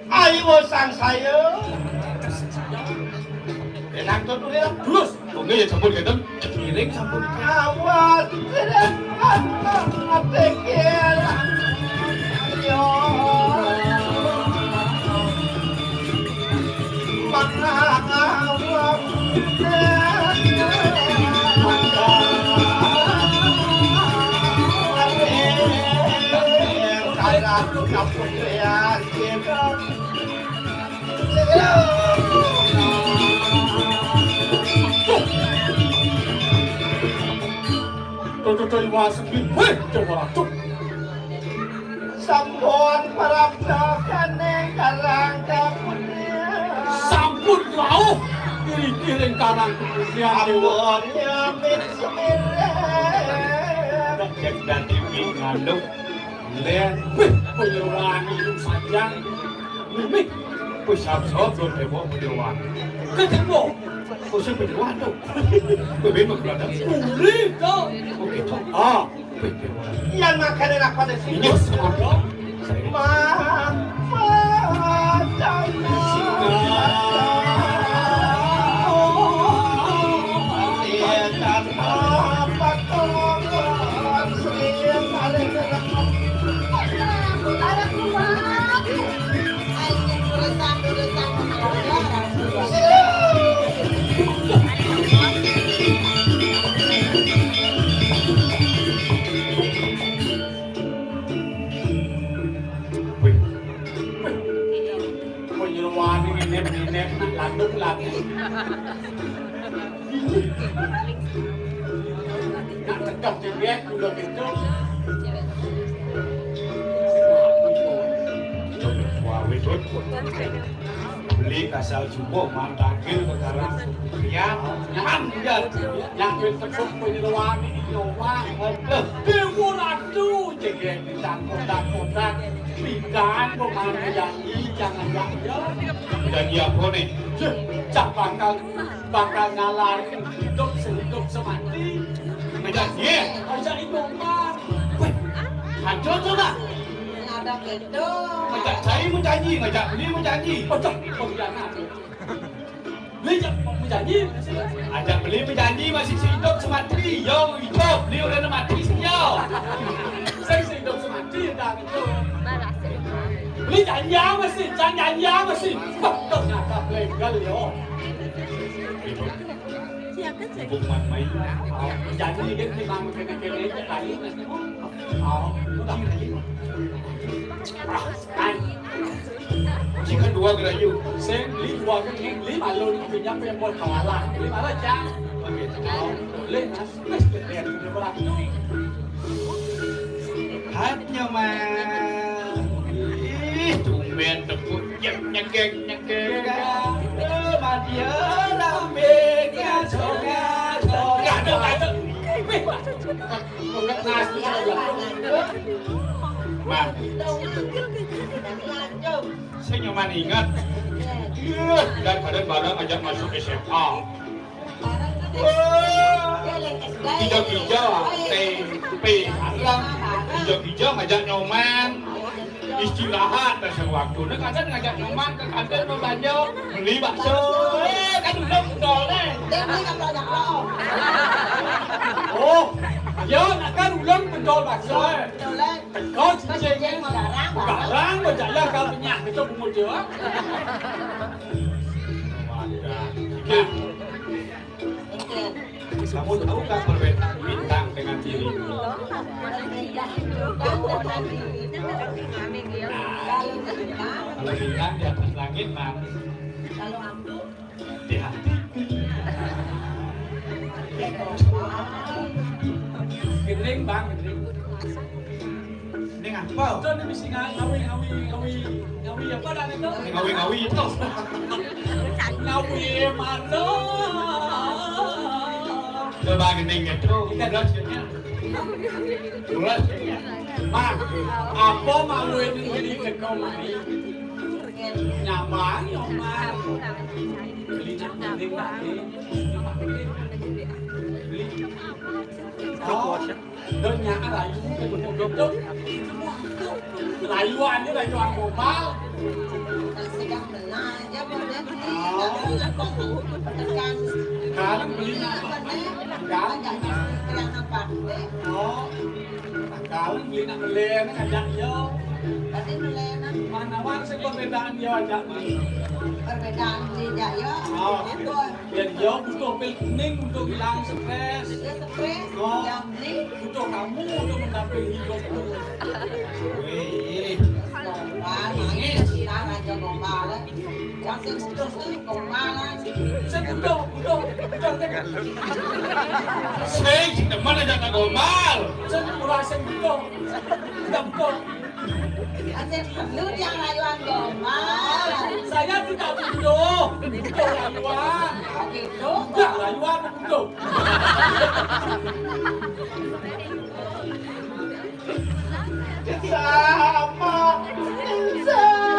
Ayo, sang saya. Enak tuh, tuh, ya. Terus. Oke, ya, sampun, ngeten. Ngiring sampun. Awas, atik ya. Ayo. Maka awas. Kalah kapun ya, gitu. Tuh, tuh, tuh, iwak segit, wéh, coba tuh. Sampun parabda kaning Karang Kaputri. Sampun rauh, iriki ring Karang Kaputri, Déwa. Ampun, ya, mit semiréh. Cek dadi mingandung. Lén. Wih, panyeroan ilu sajang. Mimik. Wih, sab-sab, lho, Déwa, panyeroan. Ke Déwa. Oh, sing panyeroan, to. Wih, wih, menggeladang. Uli, to. Oh, gitu. Ah. Wih, Déwa. Yan makané nak pada sini. Iya, semoga. Panyeroan nginep-nginep, nak laduk-laduk. Nak cedok cengkeh, udah gitu. Wah, wis, wis. Beli kasal jumbo, mantagil ke Karang Kuprian. Nyaman, ya. Yang wis cedok panyeroan ini, ya, Wak. Aduh. Déwa Ratu, cengkeh. Kodak-kodak, pidan kok janji, jangan janji. Janji apa nih? Cak bakal, bakal ngalahin hidup sehidup semati. Janji. Aja itu, Pak. Weh, ada tuh, Nak. Ada gitu. Ngajak saya mau janji, ngajak beli mau janji. Pecah, pengkhianat. Beli ja-, mau janji, masih. Ajak beli mau janji masih sehidup semati. Yo, hidup, beli udah mati sih, yo. Saya sehidup semati, dah gitu. Beli janji apa sih? Jangan janji apa sih? Wah, ternyata legal, yo. Bukan main. Oh, janji kan kita mau kena-kena aja kali. Oh, udah. Ah, kan. Sing kedua gerayu. Sing beli dua kenging, beli malu nih, punya pembol kawalah. Beli malu, Cang. Oke, Cang. Boleh, Mas. Wes, lihat, lihat, lihat, lihat. Hanya, Mas. Ih, tumben tepuk. Nyek, nyekek, nyekek. Aduh, madia lambe, ngaco, ngaco. Nggak ada, nggak ada. Wih, Mas. Mas. Saya nyaman ingat. Iya, dan kadang-kadang ajak masuk S M A. Wah, gija-gija, tempe, alam. Gija-gija ngajak nyoman. Istirahat, pas waktu. Nah, kadang ngajak nyoman ke kantin mau belanja, beli bakso. Eh, kan udah betul, eh. Dia beli nggak banyak, loh. Oh, ya, nak kan ulang betul bakso, eh. Betul, eh. Kau cicing, eh. Barang, barang, berjalan kau punya. Itu pungut dia, ah. Wadah. Kamu tahukah perbedaan bintang dengan dirimu? Kalau bintang di atas langit, Bang. Di hati. Gending, Bang, gending. Ini ngapa? Itu nih mesti nga-, ngawi, ngawi, ngawi, ngawi apa dah itu? Ngawi-ngawi itu. Ngawi mana? Coba gending itu. Kita jelas ya. Jelas ya. Mak, apa mau ini beli ke kau mari? Nyaman, nyaman. Beli nak gending lagi. Beli. Oh. Donya rayu, rayu aja, rayu gombal. Sedang belah aja, boleh beli. Oh. Kalau tekan. Sekarang beli apa? Kan, eh? Kan? Jangan kira apa, eh? Oh. Kalau beli nak beli, nak ajak yo. Tadi beli nak. Mana wan sih perbedaan yo ajak beli? Perbedaan beli ajak yo. Oh. Itu. Yen yo butuh pil kuning untuk hilang stres. Dia stres, oh. Yang beli. Butuh kamu untuk mendampingi hidupku. Wih. Gombal, nangis, kita raja gombal, eh. Yang sing butuh, eh, gombal, eh. Sing butuh, butuh, butuh, sing. Sing, sing demen aja tak gombal. Sing murah, sing butuh. Tidak butuh. Asyik perlu dia rayuan gombal. Saya tidak butuh, butuh rayuan. Oh, gitu. Enggak, rayuan butuh. Sama, sama.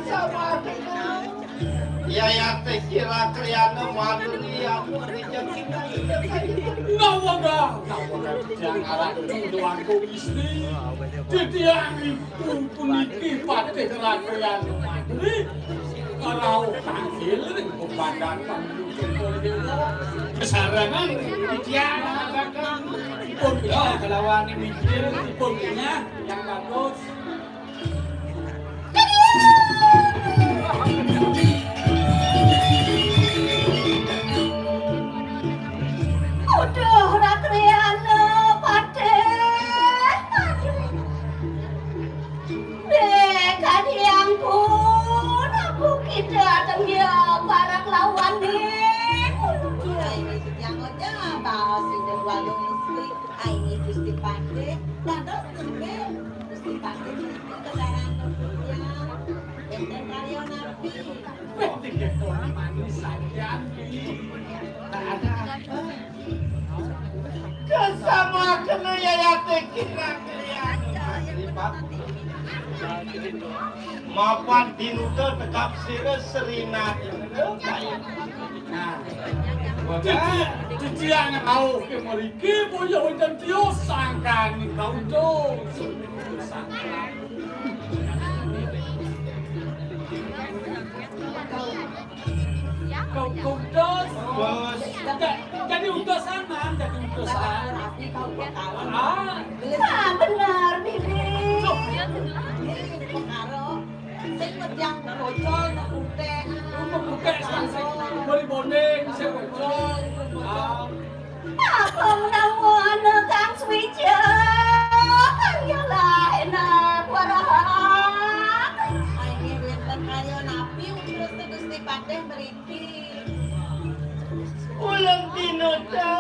Sama. Ya, ya, teh kira kriana maduri aku rejeki. Nawa dah, nawa dah, jangan tuduhanku istri. Titiang ibu puniki patih kelakuan maduri. Karau tangkil ring pepadan panggung jempol dewa. Kesarangan titiang mengatakan pun bisa kelawan mikir pun punya yang bagus. Uduh, Rakriyana, Patih, Patih. Dek, kadiang pun, aku kita tengya parak lawan, Dek. Ai, yang aja bahas hidup lalu istri. Ai, Gusti Patih, dados tengge. Gusti Patih, kedaran kemudian. Enten karya nabi. Wah, tiga orang manis saja, Pi. Tak ada apa. Kesama kena yayate kira kalian. Mapan dinuta tekap sira serina dinuta kaya. Nah, cuci, cuci anak au ke meriki, boyo hujan tio sangkan kau jo. Kau kudos. Bos. Ja-, jadi utusan, Man, jadi utusan. Ah. Ah, bener, Bibi. Loh. Sing mediang bocor, kutek. Kutek, sing beli bonding, sing bocor. Ah. Apa menawa ana kang Ijah, karya lah enak, warahat. Inggih wénten karya napi, terus Gusti Patih mriki? Ulun tinuda,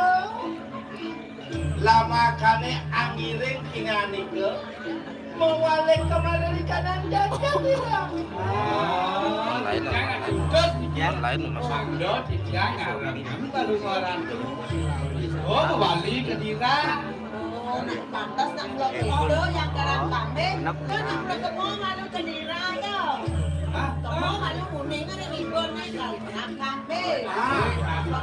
lamakané angiring kinganika, mawalik ka mararicanan jagat ira. Lain, lain, lain, Mas. Mangga titiang ngarep baru maratu. Oh, mawali ke dira. Oh, nak pantas nak belum itu yang kerang kambing. Kan nak belum ketemu malu ke dira ya. Hah? Ketemu malu kuning ada ibu naik kalau kerang kambing. Ah, kalau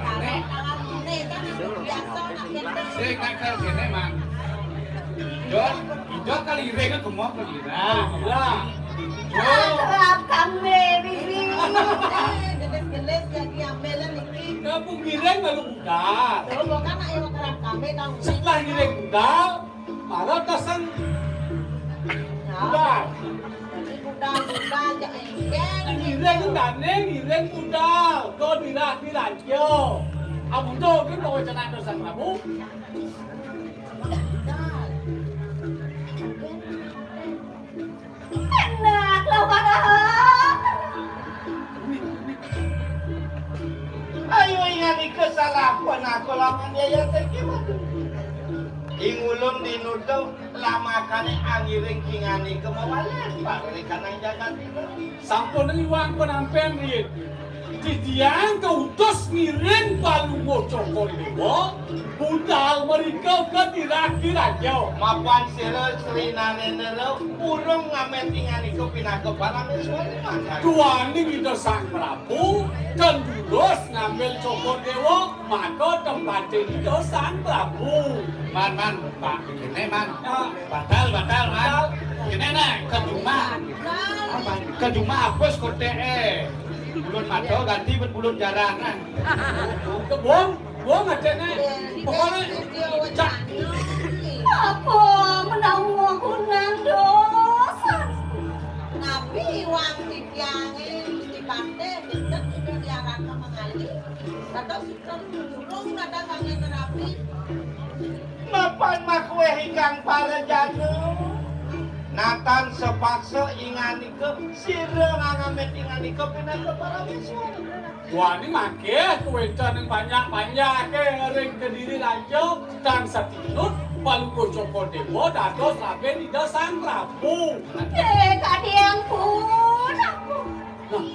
tangan kuning kan nak biasa nak kena. Sing nak kene, Man. Jod, ijo kali iring ke mau ke dira. Lah. Kerang kambing, Bibi. Gelis-gelis jadi ambilan niki. Kamu ngiring malu budal. Tuh, bukan nak yang kerang kambing dong. Setelah ngiring budal, para tasang budal. Budal, budal, ya, enggak. Ngiring dane, ngiring budal. Kau dirah, dirah, yo. Amun tuh, kan mau cenak tasang Prabu. Enak lah, Pak. Ayo, inganika salah pun aku lawan yaya teki madu. Ing ulun dinuduh lamakane angiring kinganika mawalen, Pak, ri kanang jagat ira. Sampun iwang penampen, Rit. Titiang kautus ngiring Palungguh Cokor Dewa, budal mrika ka dirah-dirah. Mapan sira Sri Narendra urung ngamet inganika pinaka Parameswari mangkana. Duaning Ida Sang Prabu, kan durus ngambil Cokor Dewa, maka tempatin Ida Sang Prabu. Man, man, Pak, kene, Man. Ya. Batal, batal, Man. Batal. Kene, nah, ke rumah. Apa? Ke rumah hapus kotek, eh. Bulun mata ganti ben bulun jarangan. Kebong, bong aja, nah. Pokoknya, cak. Apa menawa aku nang dosa? Nabi wang titiange, Gusti Patih, pinter sudah diarahkan mengalir. Kata Durung nata kangen rapi. Mapan makuweh ingkang parajana. Natan sepaksa inganika, sira ngangamet inganika pinaka Parameswar. Wani mangke kuwénten banyak-banyake ring Kediri Raja, tan satinut Palungguh Cokor Dewa dados rabi Ida Sang Prabu. Eh, kadiang pun aku. Nah,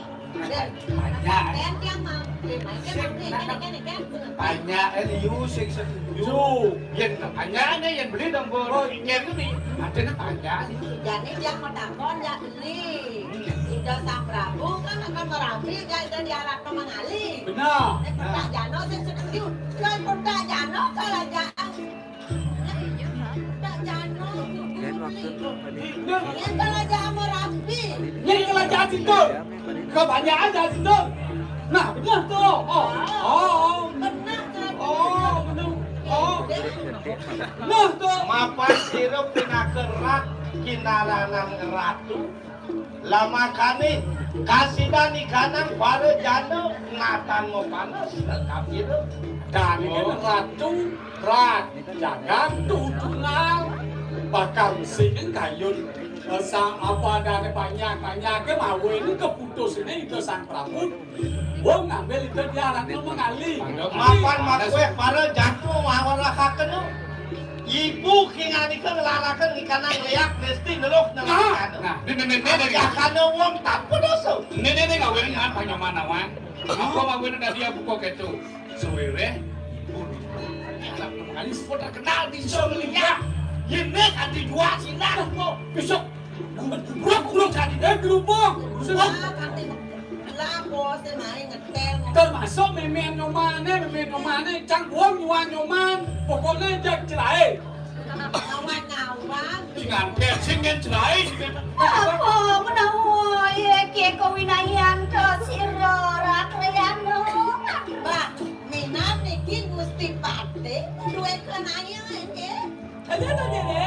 banyak. Banyak, eh, liu sing setuju. Yén banyak, eh, yén beli dong, Bu. Oh, yén beli. Ada banyak. Jadi dia mau takon, ya beli. Ida Sang Prabu kan akan merabi, dia, dia diharap mengali. Benar. Eh, Pundak Jano sing setuju. Kan Pundak Jano kerajaan. Pundak Jano. Yang kerajaan merabi. Yang kerajaan itu. Kebanyakan dari situ. Nah, benar tuh. Oh, oh, oh. Benar, Kak. Oh, benar. Oh. Nah, tuh. Mapan sira pinaka rat kinaranan ratu. Lamakane kasidan ikanang para jana natan mapanas tetap sira. Dan ini ratu, rat, jangan tuh tunggal. Bakal sing kayun. Sa apa adane banyak-banyak ke mawe ini keputus ini Ida Sang Prabu. Wong ngambil itu dia anak ilmu ngali. Mapan makuweh para jatuh mawarakaken. Ibu kinganika ngelaraken ikanang leak mesti neluh nelakan. Nah, ini, ini, ini, ini. Jakana wong tanpa dosa. Ini, ini, ini, ngawin ngan panyaman awan. Apa ngawin tadi aku kok itu? Suwireh, ibu. Ini anak ilmu ngali semua terkenal di Indonesia. Ini tadi dua Cina kok. Besok Gurung, gurung, jadi, eh, gerubung. Lah, bos, main ngetel. Termasuk mémén nyomane, mémén nyomane, cang wong nyuwun nyoman. Pokoknya jak cerai. Kawan-kawan. Jangan bensin kan cerai. Apa menawa, ya, ke kawinayan ke sira, Rakrayana. Bah, minat niki Gusti Patih, duwe kenayan, nggih. Ada, ada, ada, ada.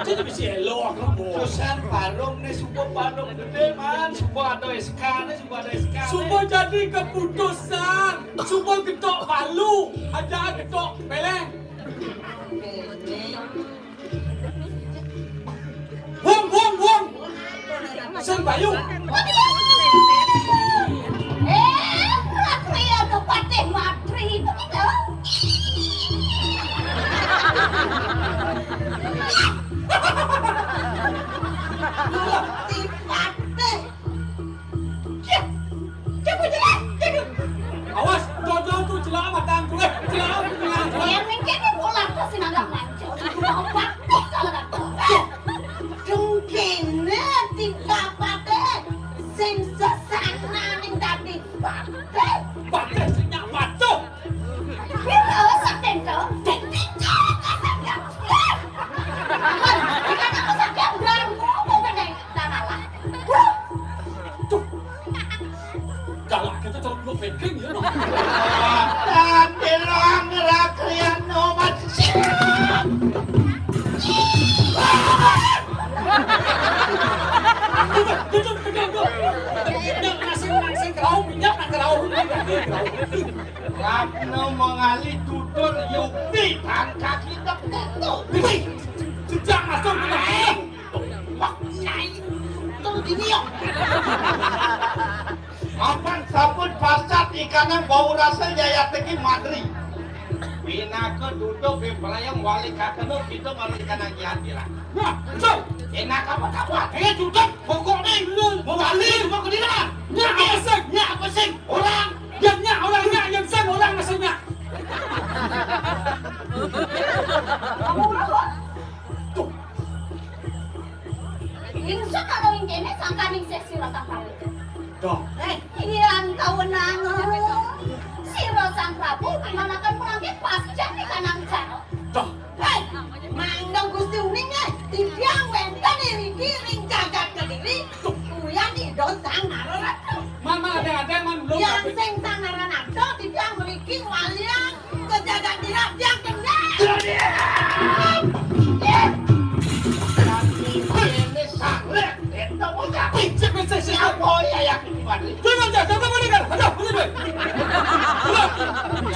Jadi bisa elok, Bu. Keputusan barung nih, sumpah barung gedé, Man. Sumpah ada S K nih, sumpah ada S K nih. Sumpah jadi keputusan. Sumpah getok palu, aja getok peleng. Ayo. Eh, Rakriyana Patih Madri, begitu. Patih. Cip, cip, cip. Awas, dodol tuh jelek mataku, eh, jelek mataku. Yang mungkin ini bola tuh sih nggak mancung. Mau Patih kalau nggak tahu. Dungkene tingkah Patih sing sesana ning dadi Patih. Patih sing nyak patuh. Piro sak tento? Ding ding dong, kasar ya. Aman, ikan aku sakit, barang aku kena tanah lah. Tuh. Galak kita terus lu peking ya, no. Tapi lo angger akrian no, Mas. Tuh, tuh, tuh, pegang tuh. Yang nasi, nasi kerau, minyak, nang kerau, minyak, kerau. Ratna mengalih tutur yukti dan kaki tertentu. Wih, sejak masuk ke dalam. Mak nyai, tuh gini yo. Apan sampun pasat ikanang bau rasa jayateki madri. Pinaka duduk di pelayang wali kakeno kita malu ikanang jahatiran. Wah, betul. Enak apa kabar? Eh, duduk. Pokoknya lu mau balik, mau ke dina. Nyak apa sih? Nyak apa sih? Orang. Yang nyak orang nyak, yang sing orang masih nyak. Kamu berapa? Tuh. Ingsun ana ing kene sangkaning sih sira kang pawit. Dong. Eh, iya, kawenang. Sira Sang Prabu pimanaken pulangi pasca ikanang jaro. Dong. Hei, mangga Gusti Uning, eh, titiang wenten iriki ring jagat Kediri, uyan Ida Sang Nararata. Man, man, adeng-adeng, man, belum. Yang kabeh. Sing Sang Nararata, titiang mriki walian ke jagat Kediri, tiang kendal. Ini sarek, itu bocah. Pincik, pincik, pincik. Siapa ya yang ini, Padri? Jangan, jangan, jangan, jangan, jangan. Aduh, ini, Bang.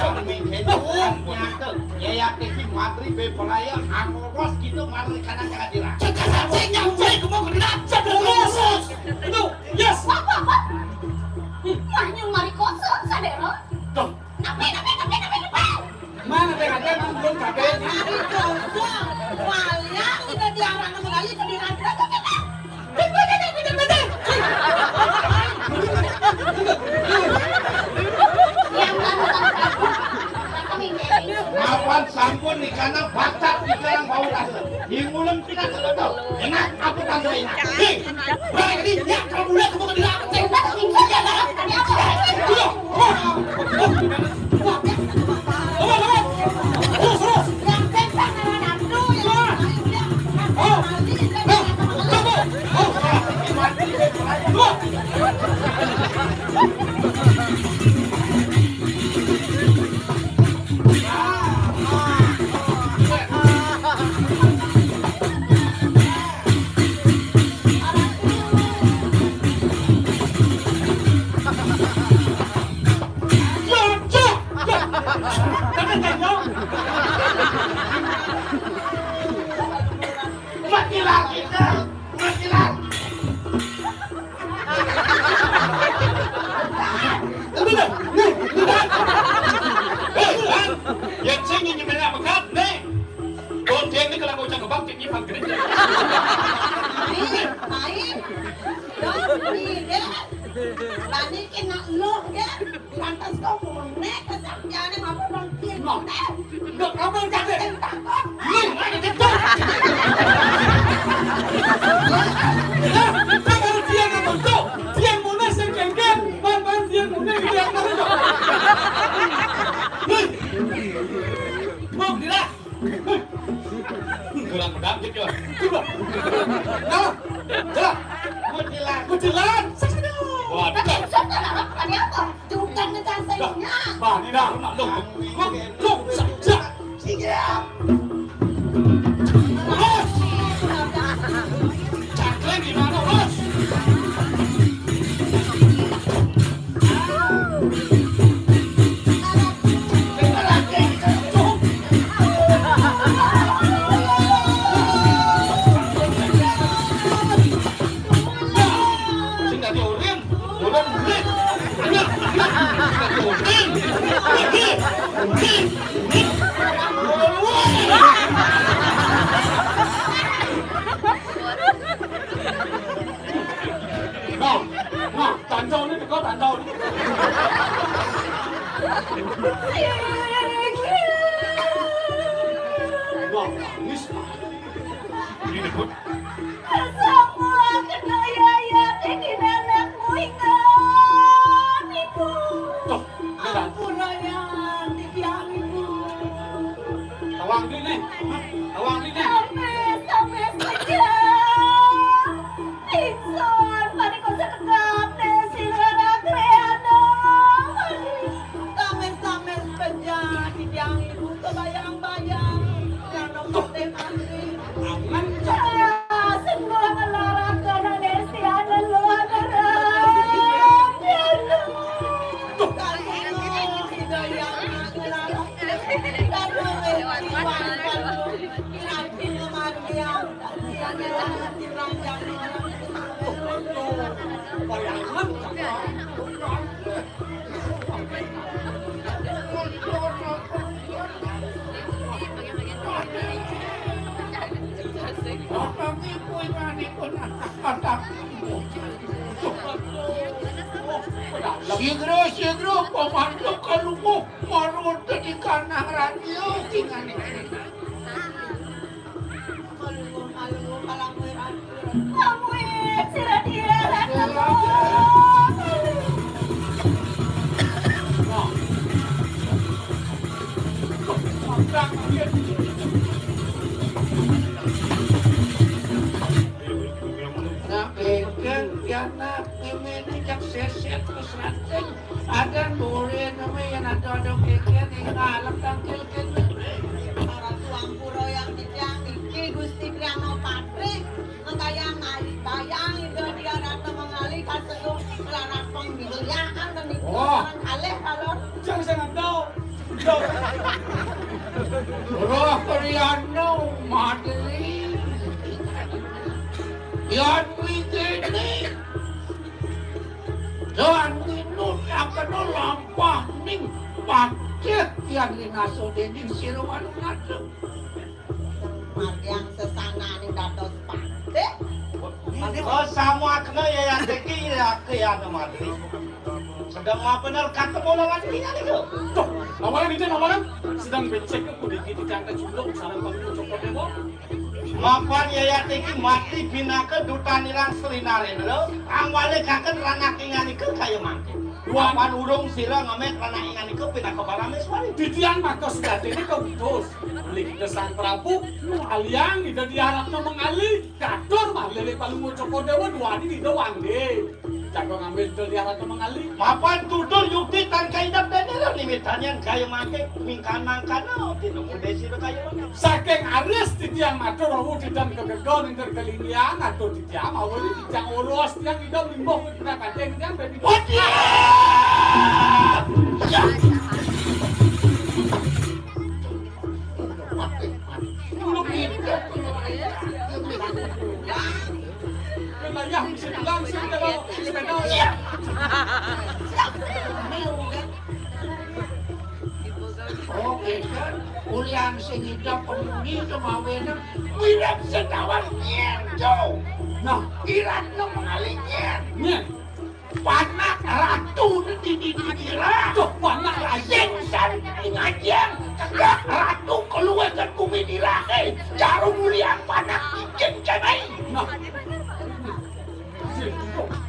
Yang mikir, yang nyata. Ya, ya, Teki Madri, Bepalaya, Amoros, gitu, Madri, kanan, kanan, jalan. Cek, cek, cek, cek, nyampe, kamu kena, cek, terus. Itu, yes. Wah, wah, wah. Manyung mari kosong, sadero. Tuh. Nape, nape, nape, nape, nape? Mana teh, teh, nang belum kabeh. Mari kosong. Wayah, udah diarang sama lagi, ke dirantra, tuh, kita. Mapan sampun nikana batak dikarang bau rasa. Ingulem tidak terlalu. Enak, aku tangga enak. Hei, balik ini, ya, kalau mulai kamu tidak. Terus, terus. Mati lagi, mati lagi. Udah, nih, udah. Eh, Bang, yang saya ingin nyemela pekat, nih. Konten ini kalau mau cakap bangkit, ini bangkit. Baik, baik. Dong, iya. Tadi kena lu, ya. Pantes kok mune kesaktiane ngapa bang Kin? Nah, mune. Nggak, kamu yang kaget. Yang takut. Lu, ada di bawah. Nah, kita baru dia nonton tuh. Dia mune sing kengken, man-man dia mune gitu ya, tahu tuh. Nih. Mau dilah. Kurang mendamping, ya. Coba. Nah, jelas. Kucilan. Kucilan. Waduh. Tapi Sultan Arab tadi apa? Jungkan ngejar sainnya. Bah, ini dah, nak lu. Lu, lu, sa-, sa-, Bos. Caklen di mana, Bos? Ini debut. Semua kena yayat ini anakmu ingat ibu. Tuh, beneran. Ampun, Ayang, titiang ibu. Tawang dulu nih. Tawang dulu nih. Sampai, sampai saja. Ingsun panika setegap desi lara kriana. Sampai-sampai saja titiang ibu kebayang-bayang. Yang nomor teh mati. Aman. Ah, sungguh ngelarang kana desi anu luar. Sigra, sigra, pamanduk kalungguh, marun tadi kanah radio, tingane. Kalungguh, kalungguh, kalungguh, kalungguh. Kalungguh, sira dia, kalungguh. Nah, engkén pianak méméné jak sését ka sranting. Adan boleh namanya yang ada-ada kékén yang ngalem tangkil kéné. Para tuang pura yang titiang niki Gusti Kriana Patri, ngekayang ngalih bayang Ida Dia Ratu Mengalih kasengguh nglarang pembiayaan niki. Oh. Kalih kalon. Jang sing ngendel. Roh Kriana Madri. Yan wigene. Dan minut akena lampah ning patih yan rinasa dening sira wanu ngadeg. Margiang sesananing dados patih. Oh, sama kena ya, ya, teki, ya, ke, ya, no, mati. Sedang apa bener kata bola lagi ini, tuh? Tuh, lawanan itu, lawanan. Sedang becek ke kudu gitu, jangan juluk, salam bang, cocok, ya, Bang. Mapan ya, ya, teki, mati, binaka, dutan ilang, selinare, lo. Ang wale kaken, ranak ingan iku, kaya mangke. Wan. Mapan urung sira ngemet, ranak ingan iku, binaka, parameswari. Titiang maka sejatine keutus. Likda Sang Prabu, aliang ida diharapna mengalih. Katur mah lele palungguh Cokor Dewa duani ida wangge. Jago ngambil dol diharapna mengalih. Mapan tutur yukti tan kaidap dan nira nimitan yang kaya mangke mingkan mangkana tinemu desi kaya mangke. Saking aris titiang matur wau didan kegego ning kelingian atur titiang awali titiang ulos tiang ida mimbuh kita kadeng tiang dadi. Waduh! Ya! Muluk hidup. Wilayah bisa langsung kalau sepeda. Iya. Oke, kan? Ulian sing hidup pemuni kemawin. Wirang setawan nyenjo. Nah, iratno mengalih nyen. Nyen. Panak ratu di, di, di, di, ratu. Tuh, panak ratu. Sing san ngajeng, tegak ratu keluar ke bumi dirahe. Jarum mulian panak cincin cenai. Nah.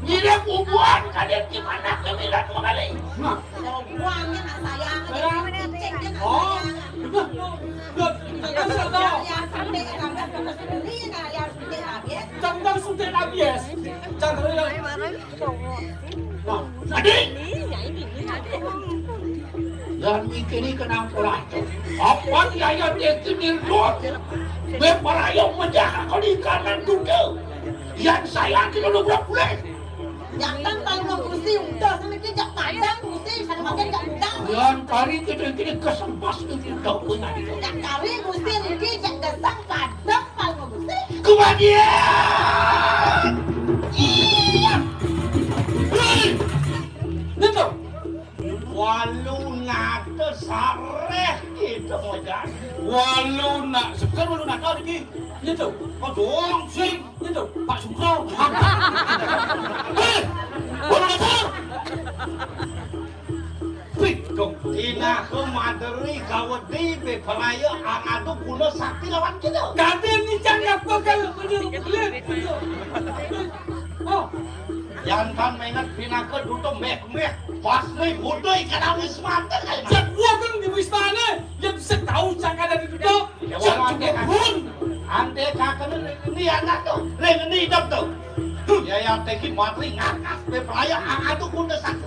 Ngirim ubuan kadek di mana kemilat mengalih. Nah. Ubuannya nak sayang, cincin dia nak sayang. Oh. Itu. Itu. Itu. Yang sampai, sampai, sampai sendiri, nah, yang sampai habis. Jangan suntik habis. Jangan. Nah, adi. Yan mikiri kenang ora. Apan yaya deki nirdut. Be parayong menjaka kali kanan duda. Yan saya kita udah berapa bulan? Jantan kalau mau gusi udah sama kita jak pandang gusi sama makan jak udang. Yan kari kita kini kesempas itu udah punya. Yang kari gusi niki jak gesang padang kalau mau gusi. Kemudian. Iya. Hei. Gitu. Walu nata sareh gitu mojan. Walu nak seker walu nata iki. Gitu. Aduh, sing gitu. Pak Sukro. Hei, walu nata. Wih, Pinaka maderi kawedi bepraya angadu guna sakti lawan kita. Kadén nicang apa kalau bener, bener, bener. Oh. Jantan mengat pinaka duta méh-méh. Pas né budai kana wismata kayak mana? Cek gua kan di wismane, ya bisa tahu cang ada di duta. Ya, walau anté kakak, anté kakak ini anak tuh, lain ini hidup tuh. Ya, ya, teki matri ngakas, bepraya angadu guna sakti.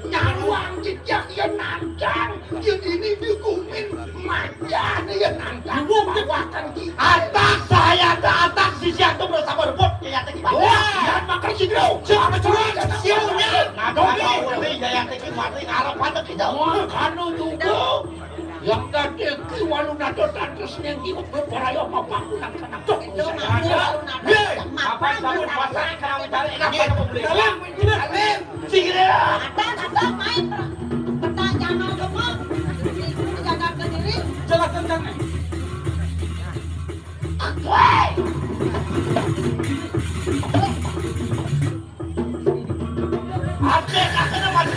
Nyaruang jejak ya nandang, ya ini digumin manjang ya nandang. Wong bawakan kita. Atak saya ada atak sisi antum rasa berebut ya teki. Wah, ya makan sidro. Siapa suruh siunya? Nah, dong, ya teki matri ngarep pada kita. Wah, kanu juga. Yang tadi ki walu nado tantes neng ki bepraya mapaku nang kanang. Tuh, itu maku walu nado. Ye, apa sabun pasang kena mencari enak pada pembeli. Dalam, dalam. Sini. Ada, ada main. Peta jangan gemuk. Itu jaga ke diri. Jelaskan sana. Aku. Ate kakene mati.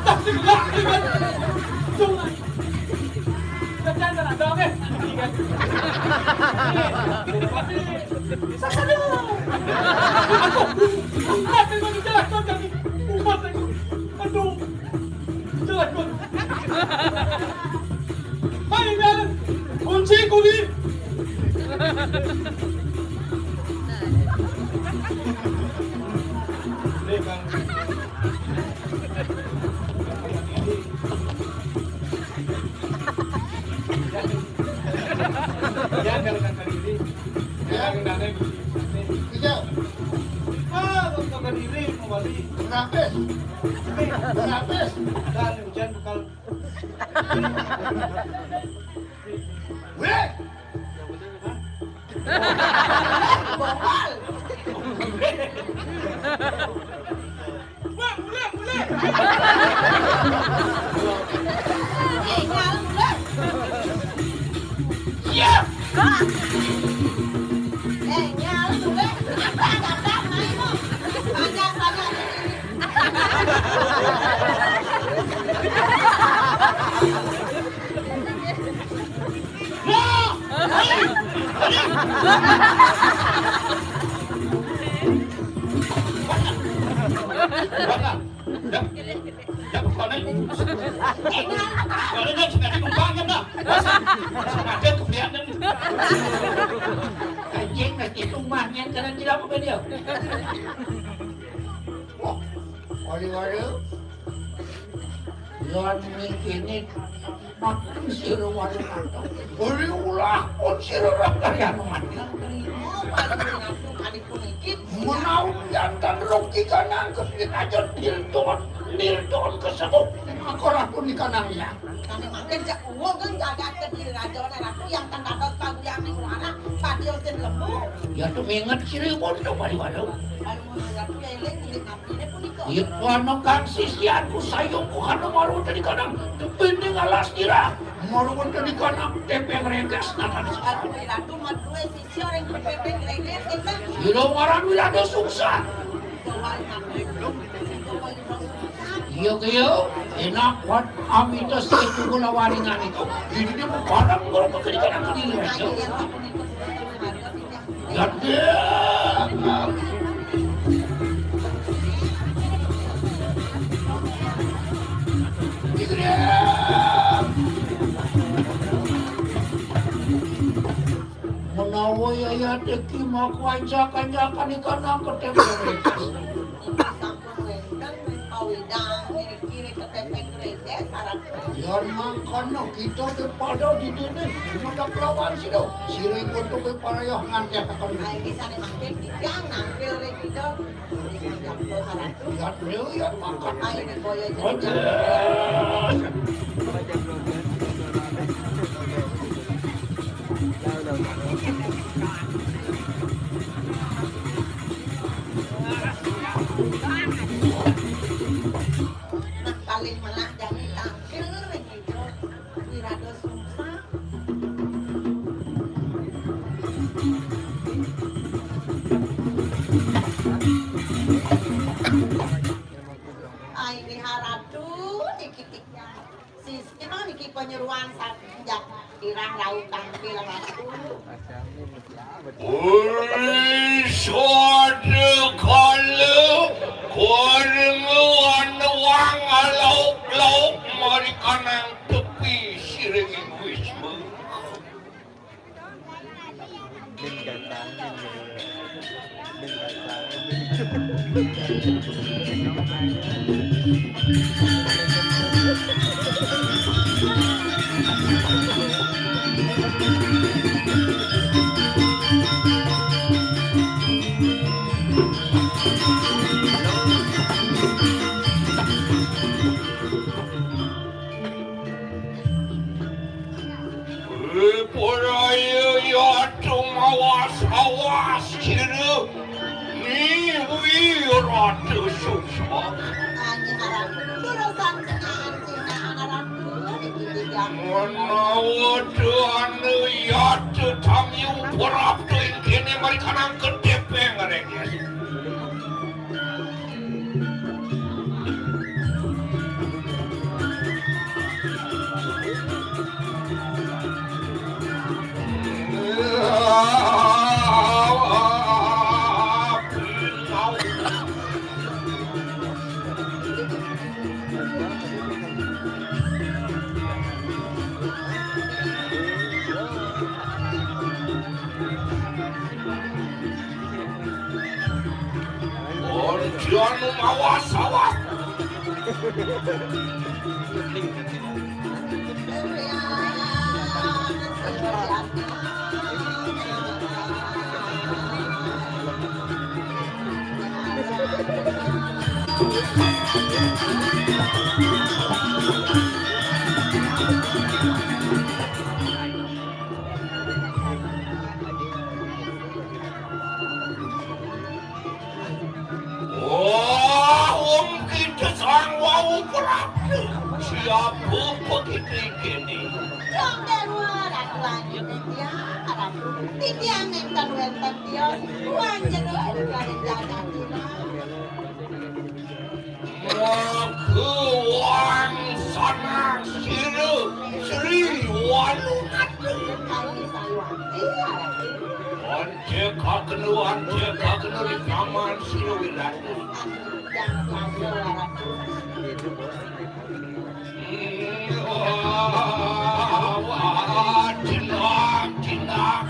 Tapi enggak, enggak. Cuma. Kerjaan sana, doang, eh. Sasa dulu. Aduh, umat yang mau jelas, kau jadi umat yang, aduh. Jelek, Bun. Hai, Bang. Kunci, kunci. Nih, Bang. Ya, jangan kali ini. Ya, jangan. Iya. Ah, untuk diri mau balik. Berapis. Berapis. Dan hujan bukan. Weh. Bawal. Wah, mulai, mulai. Eh, nyala, mulai. Iya. Eh, nyala, mulai. Apa, apa, apa, main, mau. Panjang, panjang. Anjing, mesti tumbahnya karena tidak apa dia. Wah, wali-wali. Lan mingkene makan sira wali makan. Uli ulah pun sira ora kaya mati. Menawi jantan rugi kanang kesini aja nildon, nildon kesebut. Maka ora pun dikanang ya. Kami makin cek uwung kan jagat kediri raja ratu yang tentang kaguyan ning wara padya sing lembu. Ya tuminget sira pun coba di waduh. Ayo ratu ya eling, eling. Iku ana kang sisianku sayuku kanu maru tadi kanang tepinding alas kira. Maru tadi kanang tepeng renggas natan. Aduh, Wiratu mah duwe sisi orang tepeng renggas kita. Ira waran Wiratu sukses. Iya kaya enak kuat amites itu kula waringan itu. Ini dia barang kalau kekerikan aku di Indonesia. Gede. Gede. Menawa yayate ki mau kanca-kancakan ikan angkete. Sampun wenten pawedang ngriki ring kepepet gereja sareng. Yan mangkana kita kepada di dene mendak lawan sida. Sira kudu parayah ngantekaken. Ae sane mangkin titiang nampil ring kita. Yan lho, yan mangkana. Ae ning boyo. Nah, paling melah jani tampil ring ida Wirada Sungsang. Liha Ratu niki titiang. Sisina niki panyeruan saking jak kirang rauh tampil Ratu. Uli sada kala karna anuang alauk-lauk marikanang tepi siring wisma. Paraya yata mawas-awas cira niwi rata suksa. Anjing Ratu, durusang cenah, cenah Ratu, dikit-dikit. Menawa tu anu yata tamiu prapta ing kene marikanang ketepeng rengges. Anu mawas-awas. Wah, wong kita sang wau prapta. Siapa begitu kene? Dong Dewa, Ratu Anjing India, Ratu. Titiang nenten wenten tios, wanjeng wenten jagat. Maka wangsanak sira Sri Walunagra. Anjekakenu, anjekakenu di paman sira Wiratu. Wah, tindak, tindak.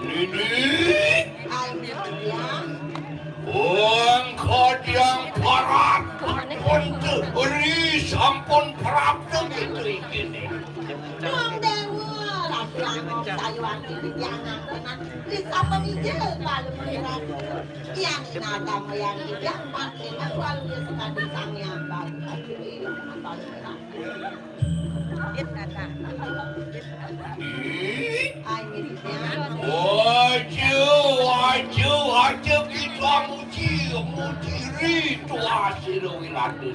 Nini. Wong kadiang parat pun ri sampun prapta gitu ikine. Dong Dewa, Ratu Langok sayuwakti titiang ngangkenan. Ri sapanija lalu melirat. Yang inadang yang tidak mati lalu sekadi sang yang baru. Aja, aja, aja kita muji, muji ri tuah sira Wiratu.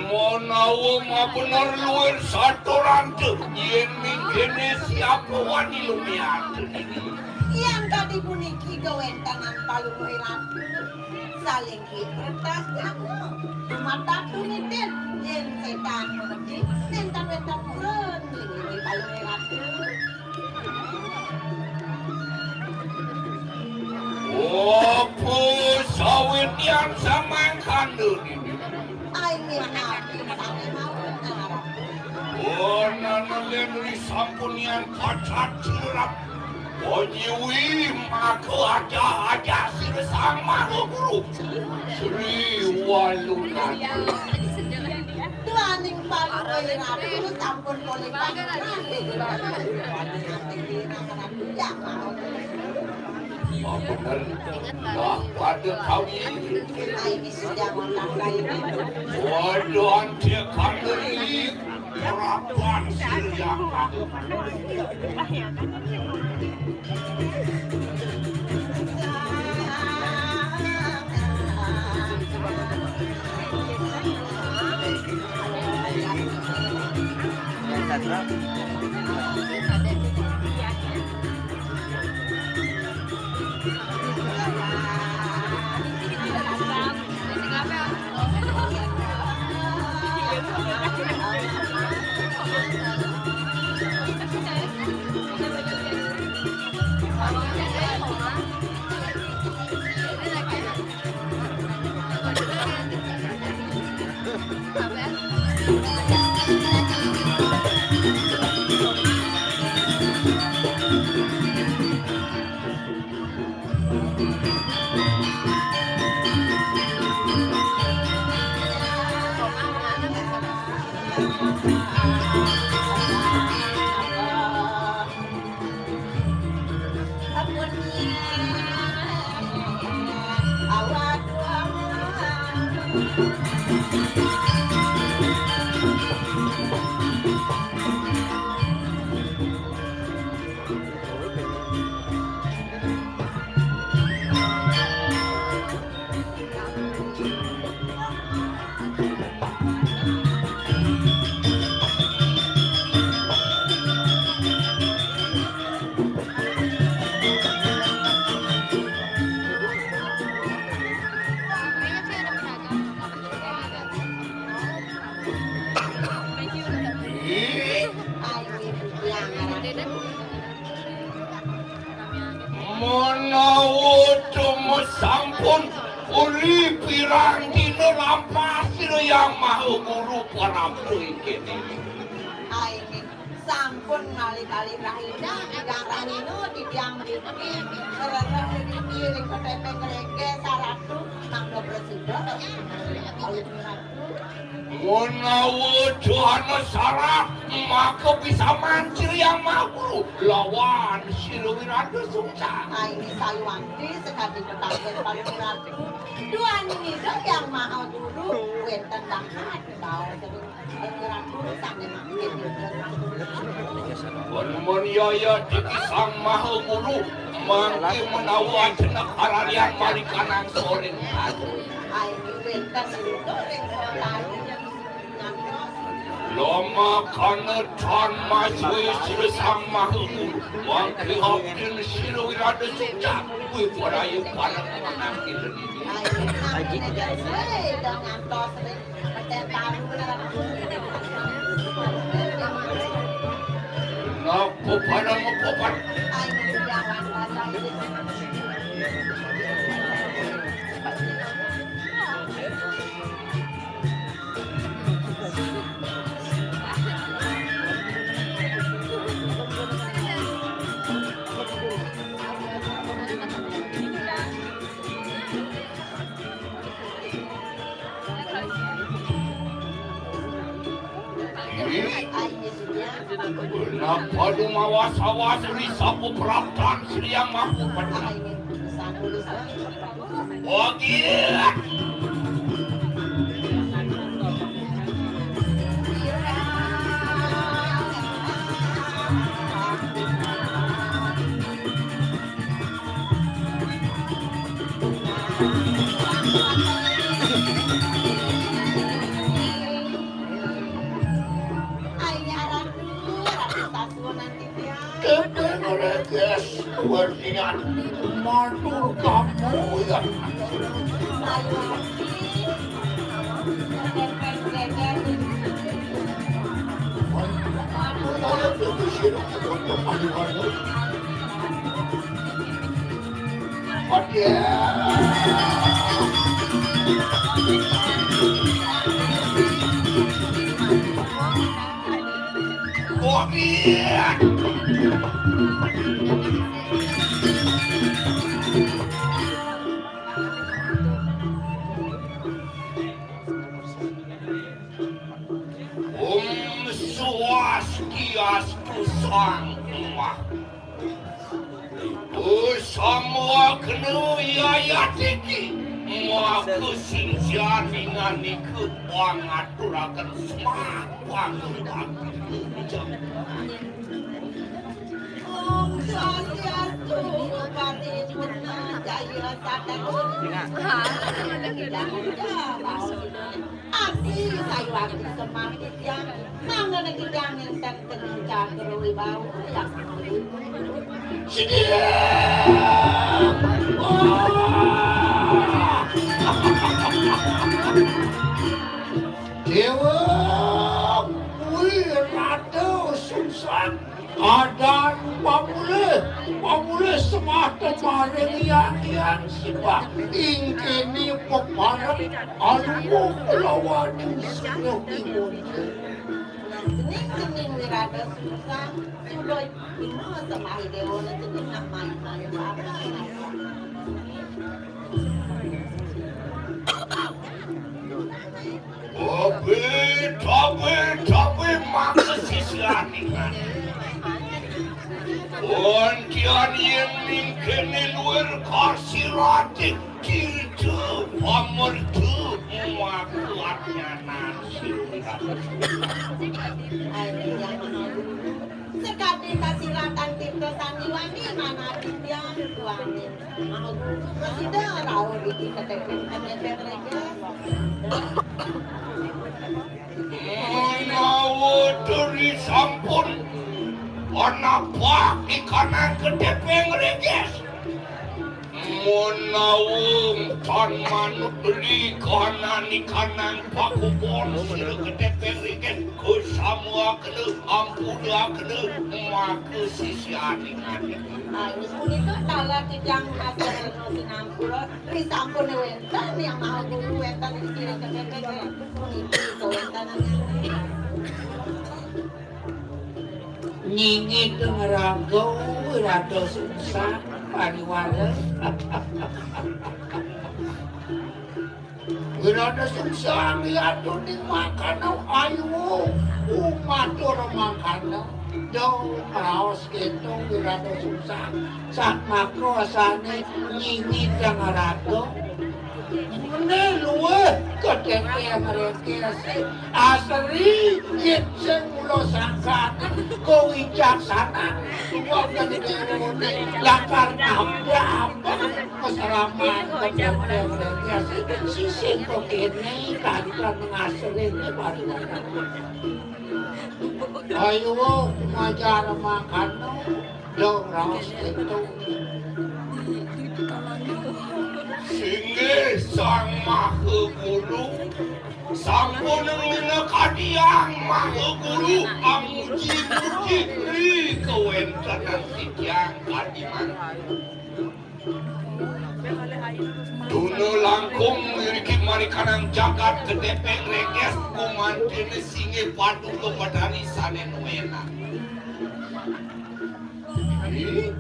Menawa mabener luwir saturanta, yen mingkene siapa wani lumiat. Yang tadi puniki gawentenan Palungguh Ratu. Saling Kertas jago, mata tunitin, yen setan mengerti, nenten wenten purun, linggi kalau ratu. Apa sawit yang samang kandun? Ai, mirah, sane mawon, Ratu. Oh, nana yen disampun yang kacat sirap. Panyiwi maka aja-aja sira Sang Maha Guru. Sri Walunata. Duaning panuwun ratu sampun polih panggilan. Waduh, ati dina ratu ya. Mabener. Lah pada kawi. Ai wis ya, mongkon kawi. Waduh, antek kandeli. Harapan sira yang ada. Menawa tumesampun uli pirang dina lampah sira Yang Maha Guru Prabu ing kene. Ai, sampun kali-kali rahina, ingkang rahina titiang mriki, ngrereh ngriki ring ketepeng rege saratu, mangda prasida. Menawa dana sarat, maka bisa mancir Yang Maha Guru lawan sira Wirata Sungsa. Ai, ini sayuwakti sekadi ketangkil paling ratu. Duaning Ida Yang Maha Guru, wenten dahat baos ring ratu sane mangkin. Wan mun yaya diki Sang Maha Guru, mangke menawa ajenek ararian malikanang soring ratu. Ai, wenten ring soring. Lama kana tan masui sira Sang Maha Guru, mangke abdin sira Wirata Sungsa, kuwi waraya parang menang ida dini. Aji. Napa parang kopan? Napa lumawas-awas ri sapa praptan Sri Yang Maha Peteng? Oke. Ai, Ratu, Ratu Sasuhunan titiang. Kepeng ora ges, luar niat. Matur kamu ya. Ayo, Ratu. Kepeng geger. Matur kamu ya. Kena wiayat iki, maka sing jaringan iku pangaturaken sembah pangucap. Om Swastiastu, Bupati Purna Jaya Sadar. Abdi sayuwakti semar titiang, mangda titiang nénten kening catur wibawa yang. Sidih. Wah. Déwa, kuwi rada sungsang. Adan pamulih, pamulih semata maring yang yang sibah. Ingkene pepareng alungguh lawan suluh iwon. Nah, cening-cening wirada susah, sudah lima sembah dewa cening nak main-main bareng. Tapi, tapi, tapi, maka sisian ingat. Ontian yen mingkene luwir kasirate, tirta pamerta maka atnyanan. Ayo, yang Sekadi kasiratan tirta sanjiwani manah titiang tuaning. Mau guru prasida rauh iki ketepeng-ketepeng reges. Menawa teri sampun panapak ikanang ketepeng reges. Menawa tan manut beli kahanan ikanang pakubon sira ketepeng reges, kusamuakena, ampunakena, maka sisian ingani. Nah, wis punika taler titiang matur rena sinampura, risampun wenten yang maha guru wenten ing sira ketepeng reges. Puniki kawéntenan. Nyingit ngraga wirata sungsang pariwara. Wirata sungsang yatuning makana ayu umatur mangkana. Dong raos kéto wirata sungsang. Satmaka asané nyingit ngraga. Mene luwih ketetean rekes. Asri yit sing mula sangkaken kewicaksanan wonten déwané lakar nambah apa keseraman ketetean rekes. Sisih kok kéné kancan ngasrine pariwara. Ayo, majar mangkana, dong raos kéto. Singgih Sang Maha Guru, sampun minakadi Sang Maha Guru, amuji-muji ri kawéntenan titiang kadi mangkin. Tuna langkung ngriki marikanang jagat ketepeng reges gumantiné singgih Paduka Betari sané nuénang. Ih,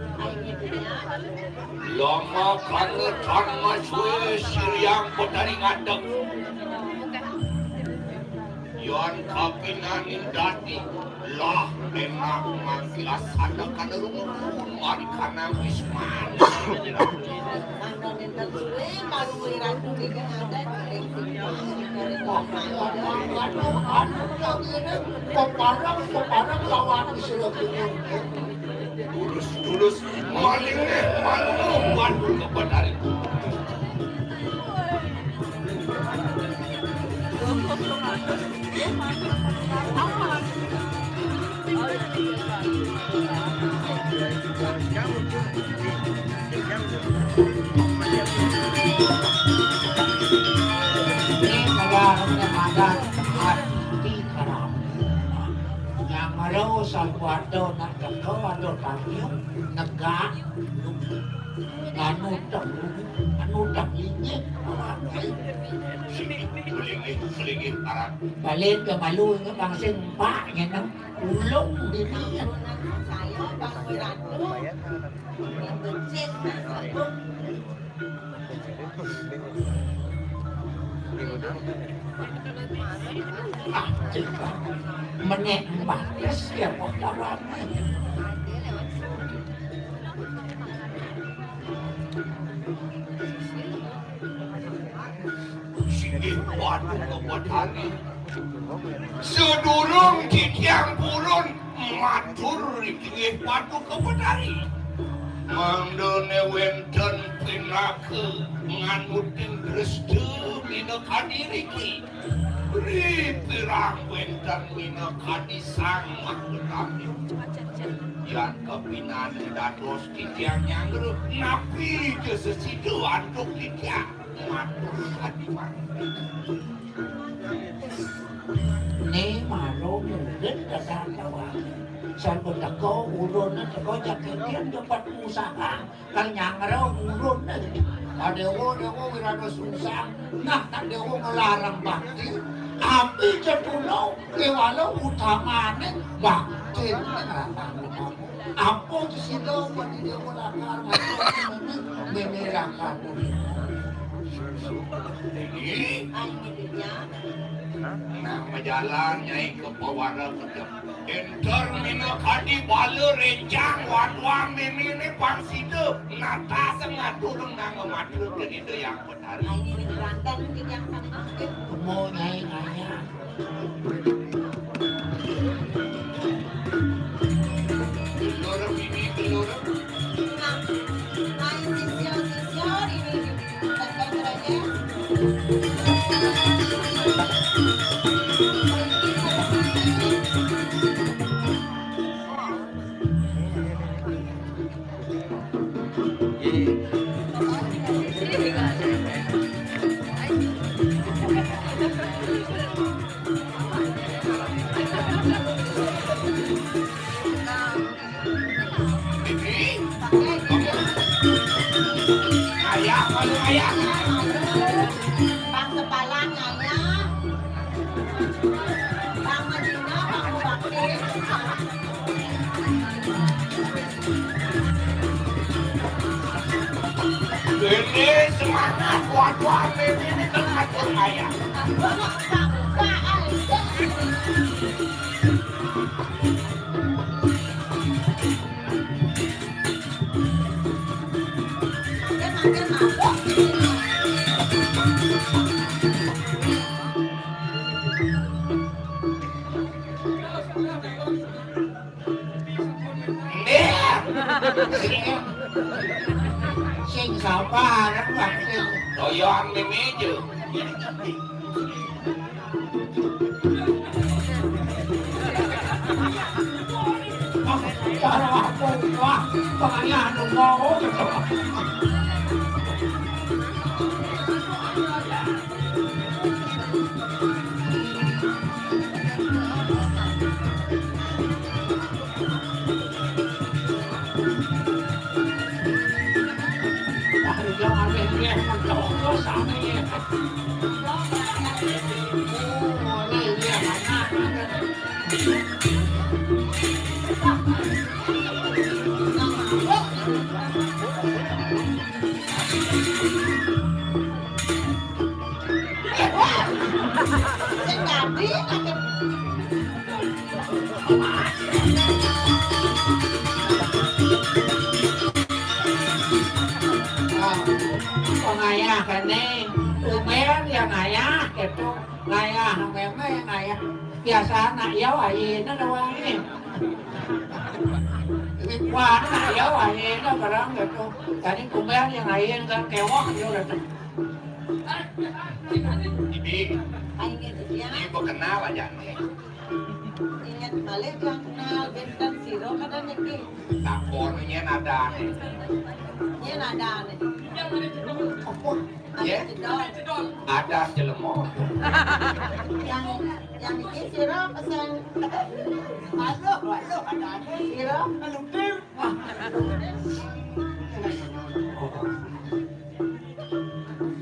lama kangetan masue siriang Betari ngadeg. Yan kapinaning dadi lah enak mangkilas ada kada rumun mari kana wisman. Peparang, peparang lawan sira bingung. Tulus, tulus, maling nih, malu, bantu kepada. Ini kalau ada mata hati karam. Nyamara sabuata nak teka ada tanya negak. Anu tak, anu tak lingit. Lingit, lingit, arah. Balik ke malu ingat bangsa empat nyenang. Ulung diri. Saya Bang Wiratu. Becik, Mas Agung. Ah, cek, Bang. Menek batas ya, Bang. Kawan. Paduka Betari. Sadurung titiang purun matur ring inggih Paduka Betari. Mangdane wenten pinaka nganutin dresta minakadi riki. Ripirang wenten minakadi sang makutami. Yan kapinane dados titiang nyanggra, napi ja sesida antuk titiang matur kadi mangke. Né malu mungkin dadang kawan. Sareng teka ulun teka jaketin cepet usaha. Kang nyanggra ulun. Kadéwa, déwa wirana susah. Nah, kadéwa ngelarang bakti. Api cetuna kéwala utamane bakti. Apa sida pati déwa lakar ngatur mémé, mémé lakar. Nah, majalan Nyai ka pawara pedem. Enter minakadi bala rencang wadwang méméné pang sida. Nata sing ngatur nang matur Ida Hyang Betari. Ai, ini berantem mungkin yang sana. Temu Nyai ngayah. Nah, nah, sisya-sisya ini. Ayah, ayah. Bang sepalan ayah. Bang Madina, Bang Bakti. Ini semangat buat-buat ini, ini kan macam ayah. Bang, Bang, Bang, ayah. Nggih. Sing sabar, Pak. Toyong di meja. Cara apa? Wah, pengayah nunggu. Sing dadi, pengayah kéné, umur ya ngayah gitu, ngayah mémé ngayah. Biasa anak ya ayéna doang. Wah, anak ya ayéna barang gitu. Tadi umur yang ayéna kan kéwak ya gitu. Ibi, ibu kenal aja nih. Ingat balik yang kenal bintang siro kada niki. Takon nyén adané. Nyén adané. Apa? Yé? Ada jelema. Yang, yang iki siro pesen. Masuk, masuk, ada ada. Siro.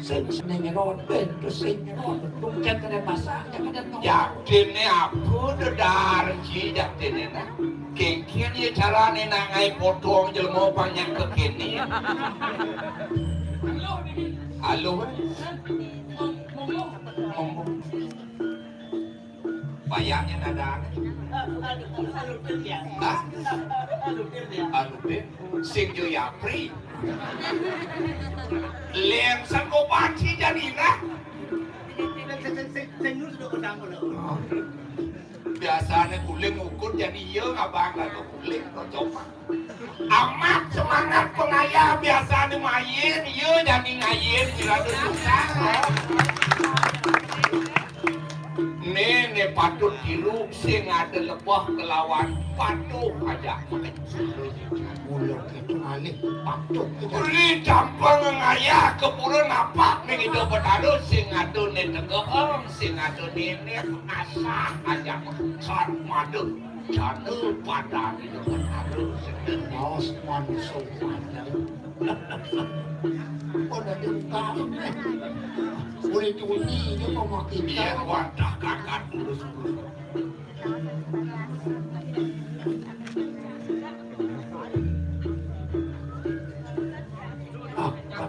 Sing ning rot, ben sing rot, tungkén kena masak, jangan ada nong. Jaktiné apa dedar ci jaktiné nah. Kéngkén ya carané nak ngai potong jelema pang nyang kékéné. Halo. Ngomong. Bayarnya nada aneh. Hah? Anu, Pin, sing jo yapri. Lén sangko banci janina. Biasané guling ukur, jani iya ngabang kagak guling, to coba. Amat semangat pengayah, biasané main, iya jani ngain, kira susah. Né, né patut tiru, sing ada lebah kelawan patuh ajak main. Mula kéto ngalih patuh kita. Uli gampang ngayah, kepura napak ning Ida Betara, sing ada né tegeheng, sing ada né, né asah ajak main. Sat madu. Jana padang itu kan ada sedang. Maos manungsa padang. Pada dengkal. Boleh tunyi dia memakai. Iya, wadah kakak terus. Akad.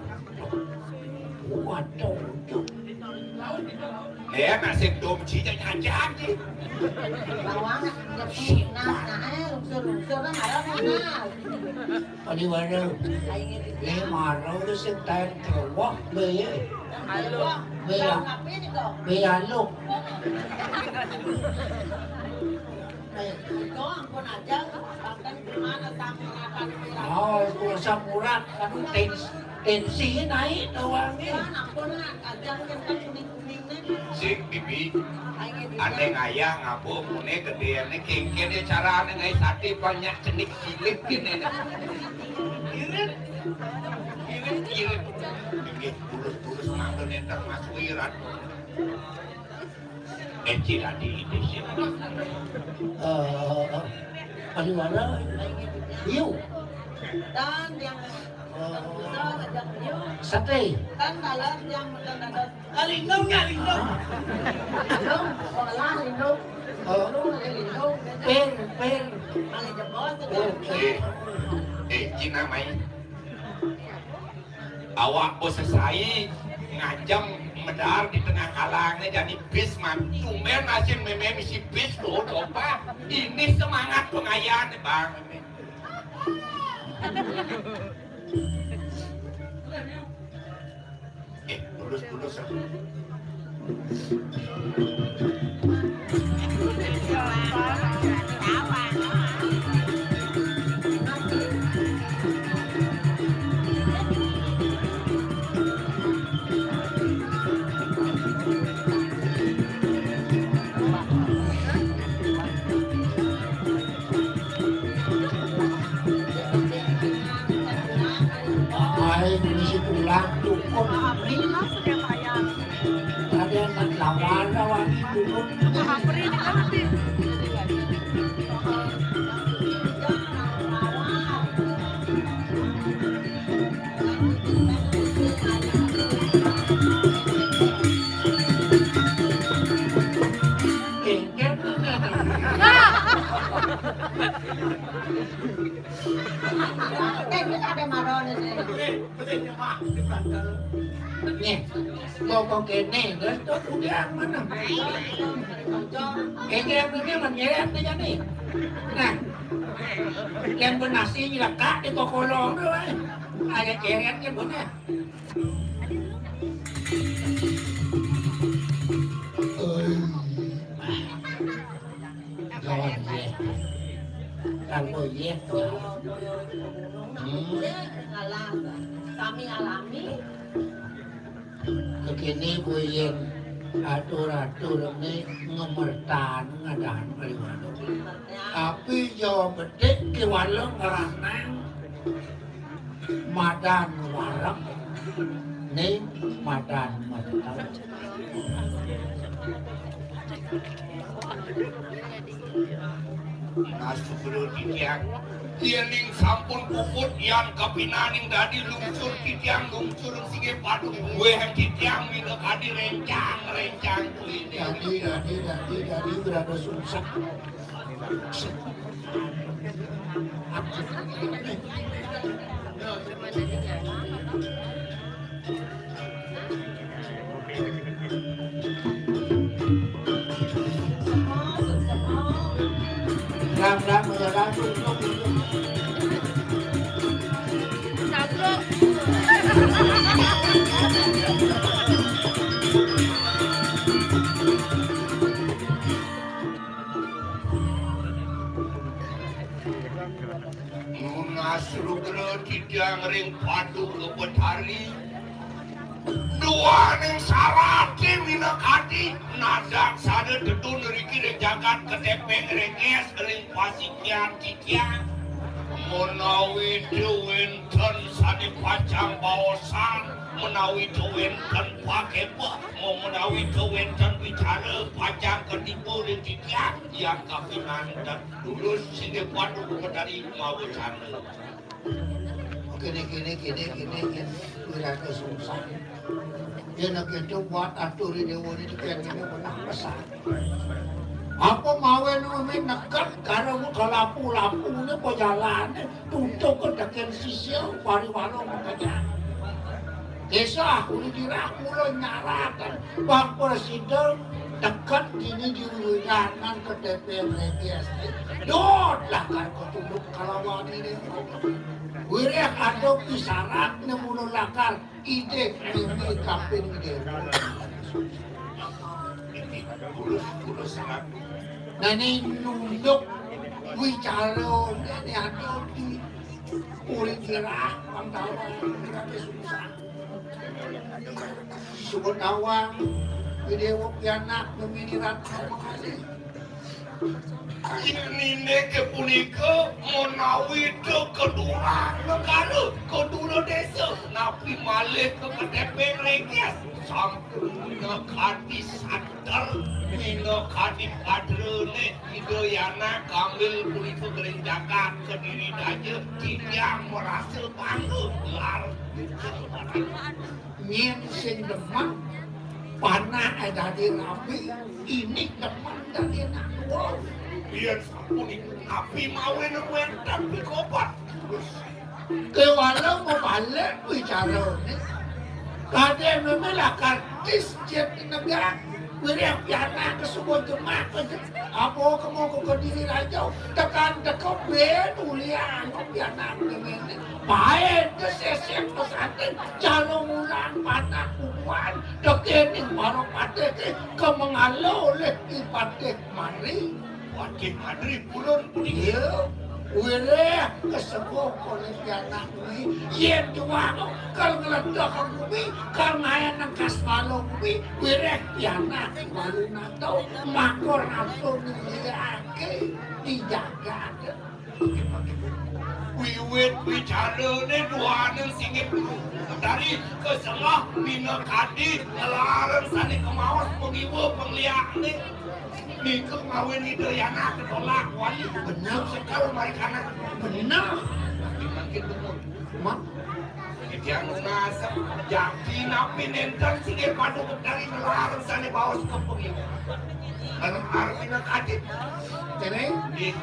Waduh. Ya, nasib dom cicak jajan sih. Bawang, nah, nah, eh, lungsur-lungsur, nah, marah, nah. Paliwara. Ayo, ini dia. Né mara wis sing taén trowah, bé. Halo. Bé ya. Jawab apa ini, kok? Bé ya, lo. Iko ampun aja, bahkan gimana samuran. Oh, iku asam urat, kan tens-, tensi naik doangé. Kan ampun, aja kan kuning-kuning né. Sik, Bibi. Ané ngayah ngabuk, muné gedéné kéngkén ya carané ngaé saté banyak cenik cilik kéné. Irit. Irit, irit. Inggih, bulus-bulus manggon énter Mas Wirat. Eh, Ci Radi, ini sih. Eh, Paliwara. Yuk. Dan yang Eh, saté. Dan dalam yang mendadak. Alindung ya, alindung. Alindung, sekolah, alindung. Eh, alindung, alindung. Pir, pir. Alindung, sekolah. Oké. Eh, eh, Cina main. Awak bos sesai ngajam medar di tengah kalangnya, jadi bis man. Tumben asin mémé misi bis tuh, coba. Ini semangat pengayaan, Bang. Eh, lurus, lurus. Aing misi pulang dukun. Ada yang tak lawan, lawan dukun. Nih, pokok kéné, terus tuh udah mana? Ini yang ini menyeret aja nih. Nah, yang benasi nyelekak di kokolong tuh, eh. Ada ceret yang bener. Oi. Jalan, yéh. Kanggo yéh. Hmm. Sami alami. Kéné ku yén atur-atur né ngemertan ngadahan pariwara. Tapi Jawa Bedik kéwala ngranang. Madan wareg ning madan mertau. Nah, sugra titiang. Yéning sampun puput, yan kapinaning dadi lungsur titiang, lungsur sing padu. Wéh titiang mila kadi rencang, rencang kuwi. Dadi, dadi, dadi, dadi, berada sungsang. Ning sarate minakadi, nadang sada tetu ngriki ring jagat ketepeng reges ring pasikian titiang. Menawi te wenten sane pacang baosan, menawi te wenten pakepeh, menawi te wenten wicara pacang katiba ring titiang, yan kapinanten. Durus sida padu Betari mawacana. Kene, kene, kene, kene, yen wirata sungsang. Yen kéto buat atur dewa ini kene benar pesan. Apa mawen umi neket karo kalapu-lapune pajalane tutuk ke teken sisia pariwara makanya. Desa aku dirah mula nyaratan bang presiden teket dini di wiwidanan ke T P M Regias. Dot lakar ketunduk kalawan ini. Wireh ada isarat nemuna lakar ide mimi kaping dewa. Nani nunduk wicara nani ada di kulit dirah pangkawan. Suba tawang, Widewa pianak ngemini Ratna Mangali. Inine ke punika menawi te kedurang negara, kedura desa, napi malih ke ketepeng reges, sampun minakadi santer, minakadi padrane, Ida Yana kambil punika gering jagat kediri daja, titiang merasa bangga, lar. Nyen sing demen, panah dadi rabi, inik demen dadi anak tua. Yen sapunika, napi mawin wenten pikobat? Kewala mabalik wicarane. Kadene meme lakar tis jet negak, wireh pianak ke suba jemak aja. Apa kemo ke kediri raja, tekan teka ben ulian pianak meme. Paen ke sesek pesantren, cara ngulang patah kubuan, tekening para patih ke mengala oleh Ki Patih Mari. Patih Mari purun punika. Iya, wireh kesepuh oleh pianak kuwi. Yen juang kal ngeledah ke bumi, kal ngayan nengkas malu bumi, wireh pianak baru nato, makor ampun nilihake di jagat. Wiwit wicarane duaning singgih Betari kesengah minakadi ngelarang sane kemaos pangiwa pangliakne. Nika ngawin Ida Yana ketolak wali. Bener. Sekal marikana. Bener. Makin bener. Mak. Titiang nunas, jati napi nenten singgih padu Betari ngelarang sane baos kepengin. Anu arwina kadit. Dene? Nggih.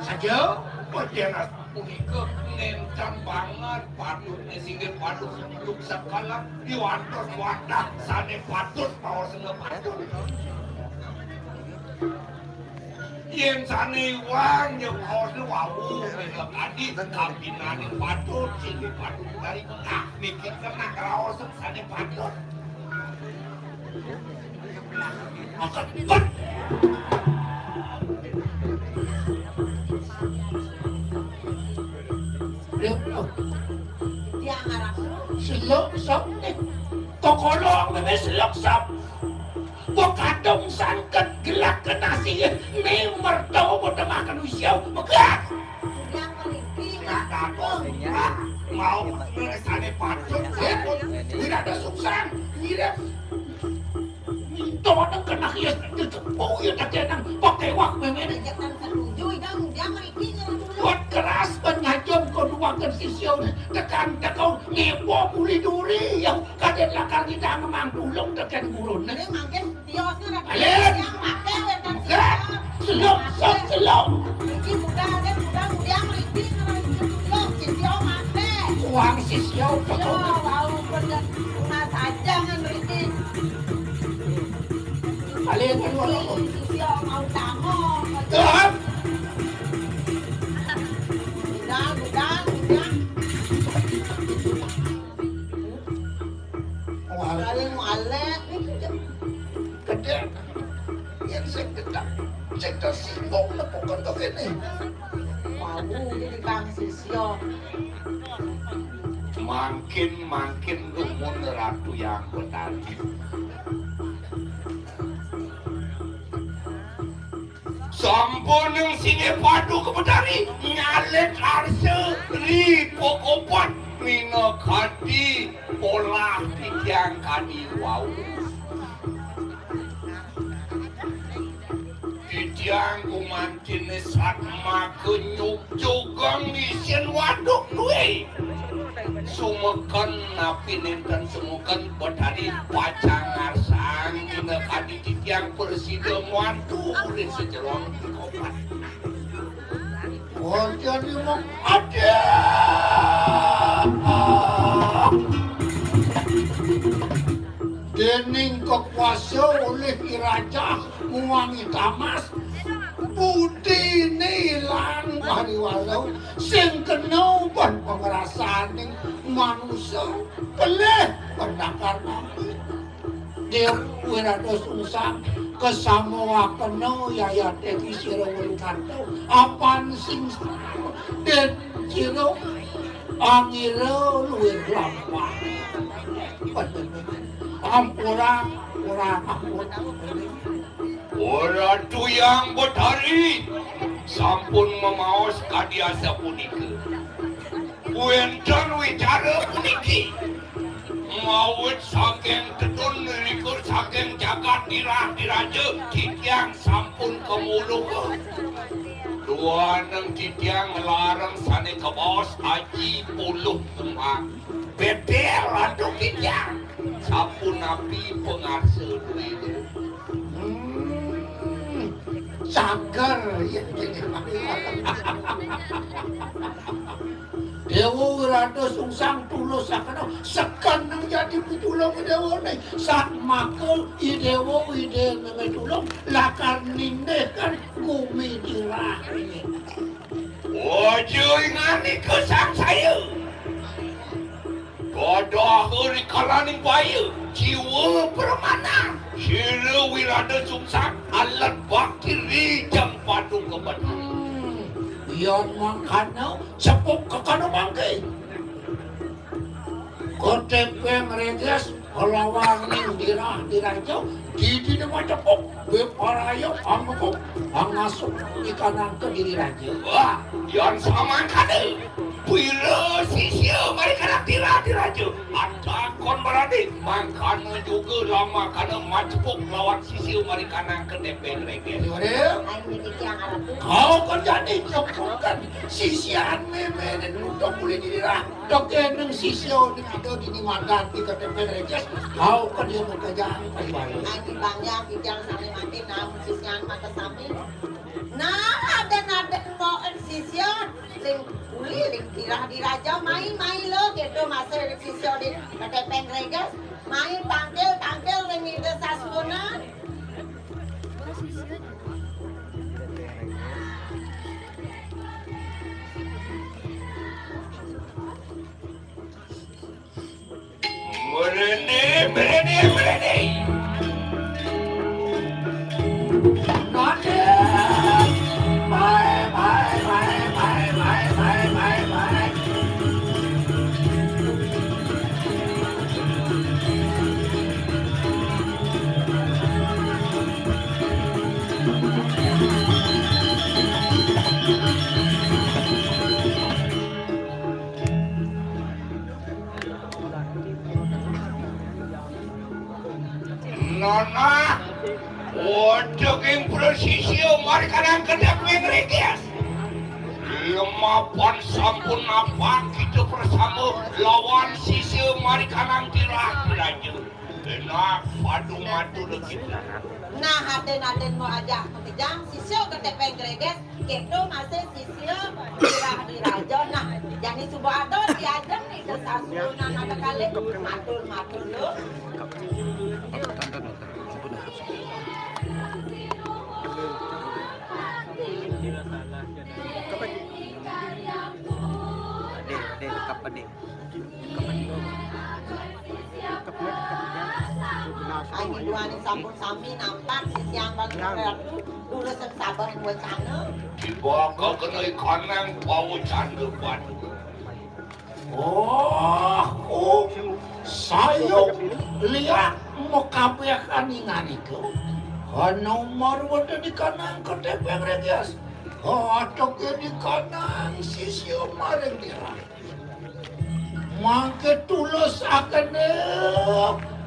Saja, padian punika nenten banget patutne singgih padu untuk sekala diwantos wadah sane patut baosna patut. Yen sane iwang ya kaosne wau, mila kadi kabinane patut, sing patut dari tengah, niki kena kaos sane patut. Angkat, angkat. Dia ngarang. Selok sop nih. Tokolong bebe selok sop. Gua kadung sangket gelak ke nasi ya. Nih mertau mau tengah ke nusiau. Megah. Udah ngerti. Nah, takut. Mau ngeresane patut. Ya, tidak ada suksan. Mirip. Minta nang kena hias. Oh, ya tak ada nang pakai wak memene. Jangan setuju, udah, udah ngerti, ngerti. Buat keras ban ngajum ko duaken sisya. Tekan teko ngepo puli duri. Ya, kaden lakar kita ngemang tulung tekan gurun. Ini makin Alin! Enggak! Selok, selok, selok! Uang sisya, betul. Alin, alin, alin. Tuhan! Udah, udah, udah. Wah. Kali mualek. Gedhe. Yen sing gedhe, sing tersinggung nepukan to kene. Mau iki Kang Sisyo. Mangkin-mangkin dumun Ratu Hyang Betari. Sampun nang singgih Paduka Betari nyalit arsa ri pokopan minakadi polah titiang kadi wau. Titiang gumantiné satmaka nyugjugang isin waduk duwé. Sumeken napi nénten sumeken Betari pacang ngarsang dina kadi titiang prasida ngwantu ring sajeroning kopan. Wajane mung adep. Dening kakuasa olih I Rajah muang I Tamas, budine ilang pariwara sing kena ban pangrasaning manusa, pelih pendakar nabi. Dewa Wirata Sungsang, kasama wakena yayate sira Wirikanta, apan sing den sira angira luwih lampah. Ampura, ora ampun. Ora Tuyang Betari sampun mamaos kadi asapunika. Wénten wicara puniki. Mawit saking tedun likur saking jagat Dirah Diraja, titiang sampun kamuluh. Duaning titiang nglarang sane kabaos aji puluh kembang. Bedel antuk titiang. Sapunapi pangarsa duwene? Hmm, cager, ya, jadi. Dewa Wirata Sungsang tulus sakena, seken nang jadi pitulung dewane. Satmaka i dewa ide neme tulung lakar nindihkan gumi Dirah. Aja inganika sangsaya. Gadaha rikalaning baya, jiwa permana. Sira Wirata Sungsang alet bakti ri jeng Paduka Betari. Hmm, yan mangkana cepuk kakana mangke. Ketepeng reges kalawaning Dirah Diraja, didine macepuk, beparaya angepuk, angasuh ikanang ke diri raja. Wah, yan samangkana. Pira sisia mari kanak Dirah Diraja. Antakon barani, mangkana juga lamakana macepuk lawan sisia mari kanak ke tepeng reges. Ayo, Ril. Ayo, niki tiang arep. Kau kan jadi cepukan sisian meme dan nutup kulit Dirah. Dekeneng sisya dikita dini madan di K T P Reges, kau ke dia bekerjaan kembali. Aji banyak titiang sami mati, namun sisian mata sami. Nah, aden-aden moen sisya, ling uli, ling Dirah Diraja, mai, mai lo, gitu, masih ada sisya di K T P Reges, mai tangkil, tangkil, ling Ida Saswana. Mrene, mrene, mrene. Nate. Bae, bae, bae. Nona, wadaging prasisia mari kadang kedap mengritis. Lemapan sampun napak kita bersama lawan sisia mari kadang dirah raja. Enak padu madu kita. Nah, aden-aden mau ajak kejang, sisia kedap mengritis. Kéto masih sisia Dirah Diraja. Nah, jani suba ada diajeng nih ke sasunan ada kali. Matur, matur, Lur. Dek, dek, kapan, dek? Ayo, duane sampun sami nampak sisian banget ratu, dulu sing sabar wacana. Dibawa kena ikanang bawa canda batu. Oh, oh, sayup liak makabéh aningan iku. Ana marwata di kanang ketepeng regias. Ateke di kanang sisia maring nira. Mangké tulus akene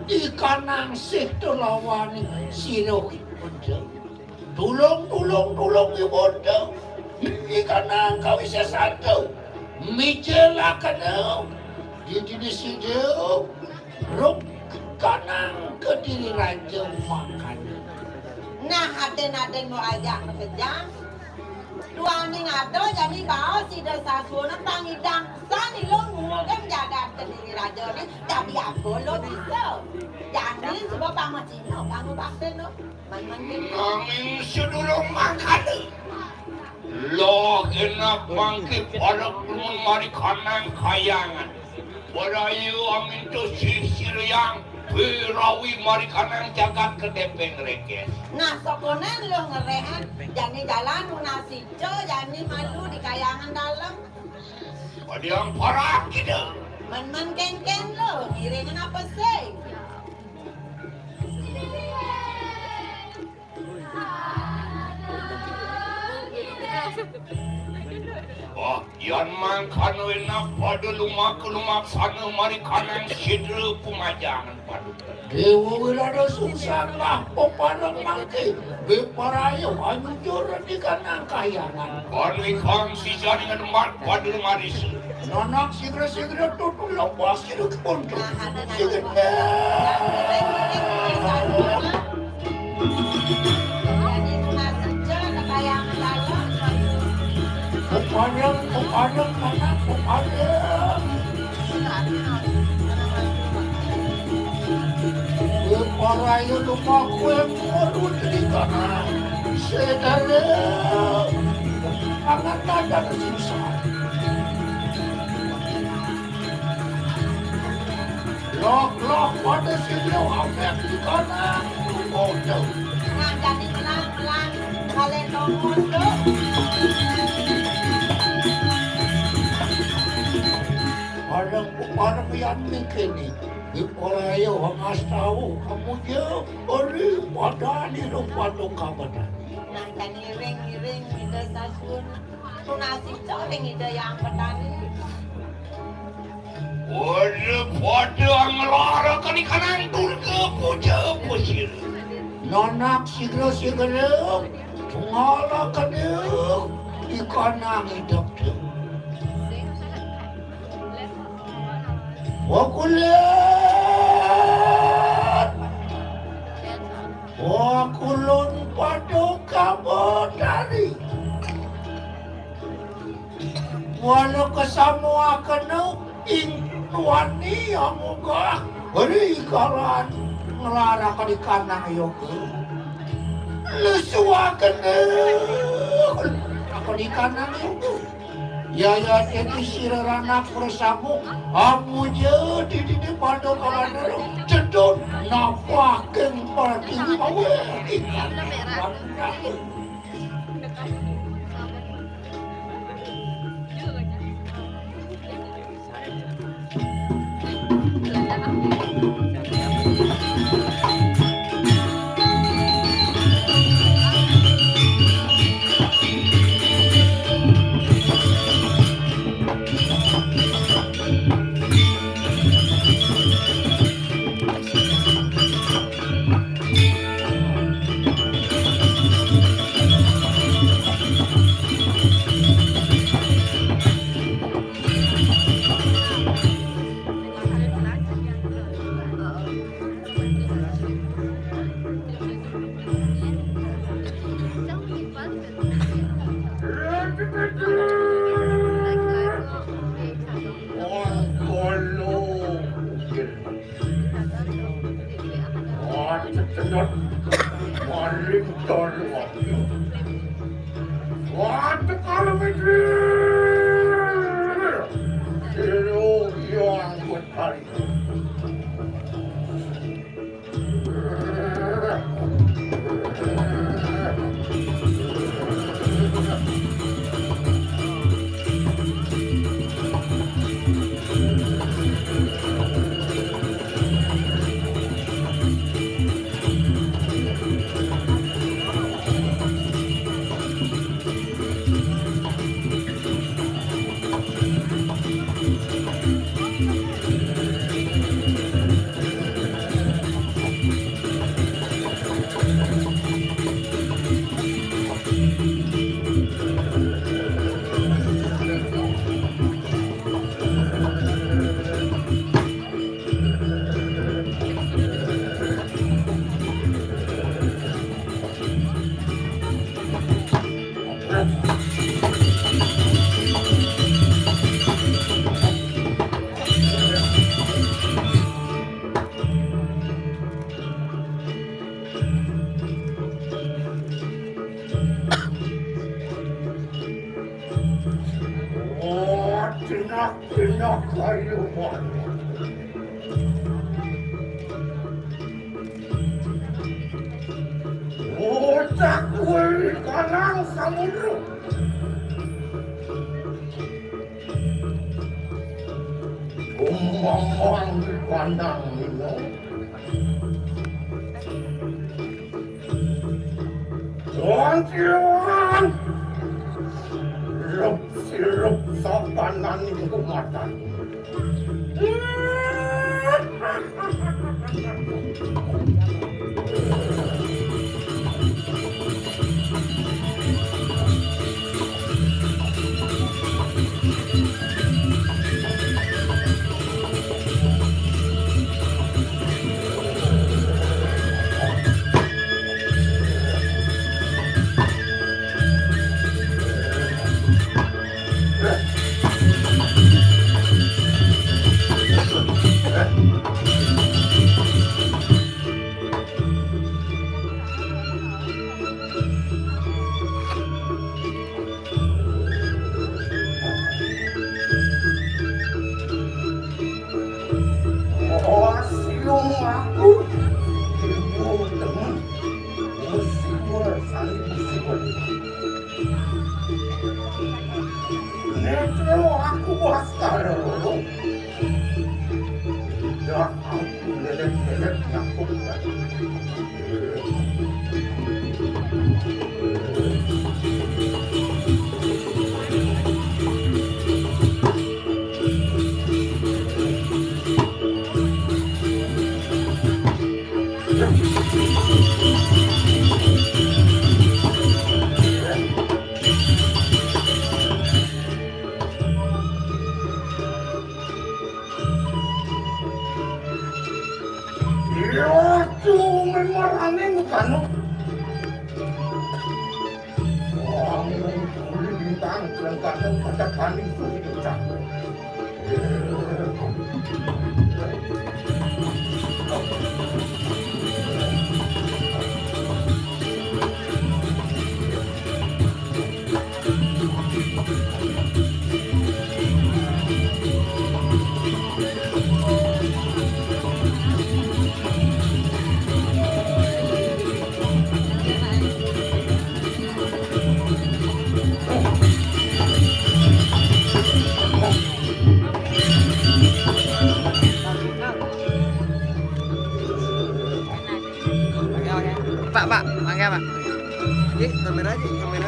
di kanang sih tulawaning sira. Tulung, tulung, tulung, Ibunda. Ikanang kawisesanta. Mijilakana. Didini sida. Ruk kanang kediri raja makana. Nah, aden-aden mau ajak makejang. Duaning ada jani baos sida sasuna pangidang san ilung ngugem jagat kediri raja ni. Dadi apa lo bisa? Jani suba pamacino, pamubaktin lo. Nanging sedurung mangkana, loh genep mangke para kelumun mari kanang kayangan. Barayu amintus sisir yang pirawi mari kanang jagat kedepeng rekes. Nah, sokonen lo ngerehan, jani jalan nunasi co, jani malu di kayangan dalam. Padiang parak kita. Men-men ken-ken lo, ngiringan apa sih? Wah, yan mangkana enak pada lumak-lumaksana mari kanang sidra pumajangan paduka. Dewa Wirada sungsang lah pepareng mangke, beparaya anjur di kanang kayangan. Kon wikang sisa dengan mat pada marisa. Nanak sigra-sigra tutu lepas sigra kepuntu. Sigra. Upaya, upaya, mana upaya? Upaya lupa kue murut di kanan. Sedale. Angan ada kesusahan. Loh, loh, pada sini ambek di kanan. Bodoh. Nah, jadi melang-melang balik nomor tu. Pada, pada pian mikir ni. Di Korea, orang tahu kamu je. Ori, pada ni rupa tu kabar. Nah, jadi ring-ring, minda sasun. Tunasi coring Ida Yang Petani. Ora padha nglarakaning kanang Durga puja pesir. Nanak sigra-sigra ngalakane ikanang idep. Wakulan. Wakulun padha kabodari. Wala kasamuakena ing tuani amuga ri kalan nglarakaning kanang yoga. Lesuakena nglarakaning kanang yoga. Yaya dadi sira ranak prasamu, amuja didine padha kalandara, cedhun napaking pertiwi mawe. Wah, cecedot. Maling tolong. Wah, tekal mikir. Kilo yang betari. Ayo, Pak. Bocah kuwi kanang samudra. Umamang dipandang lino. Tuan Siluman, sirup-sirup sabanan kumatan. Oh, siung aku. Ibu temen. Musibah, saling musibah. Netro aku Baskara. Ya, aku lelet-lelet nyangkut. Iya, cuma marane mukano. Wong kulit bintang, lengkapnya pada panik tuh, itu cakep. Pak, Pak, mangga, Pak. Nggih, kamera aja, kamera.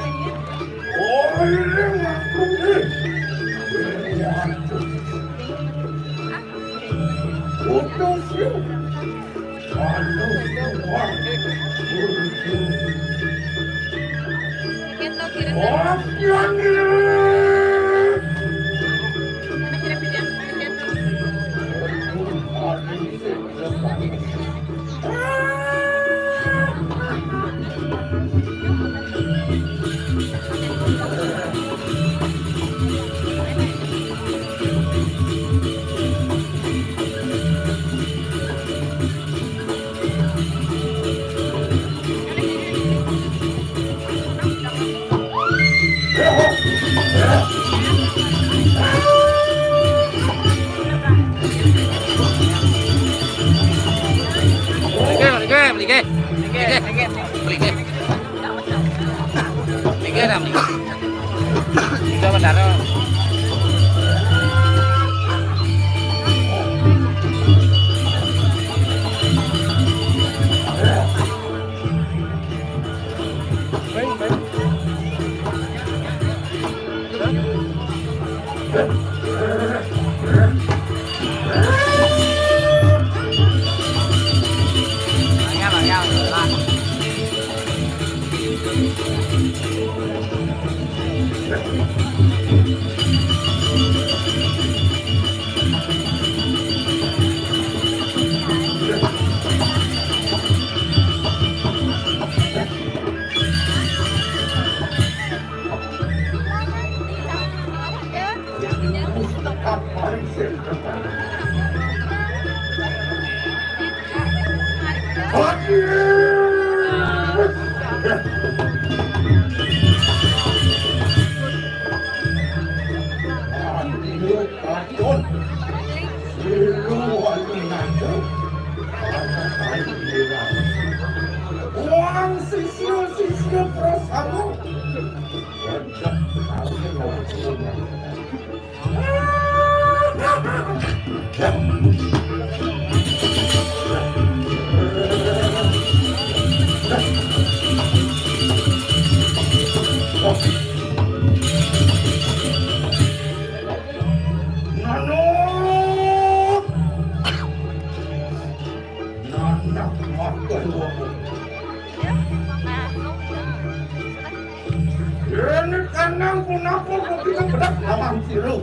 Ini kanang punapa kok kita bedak lawan sira?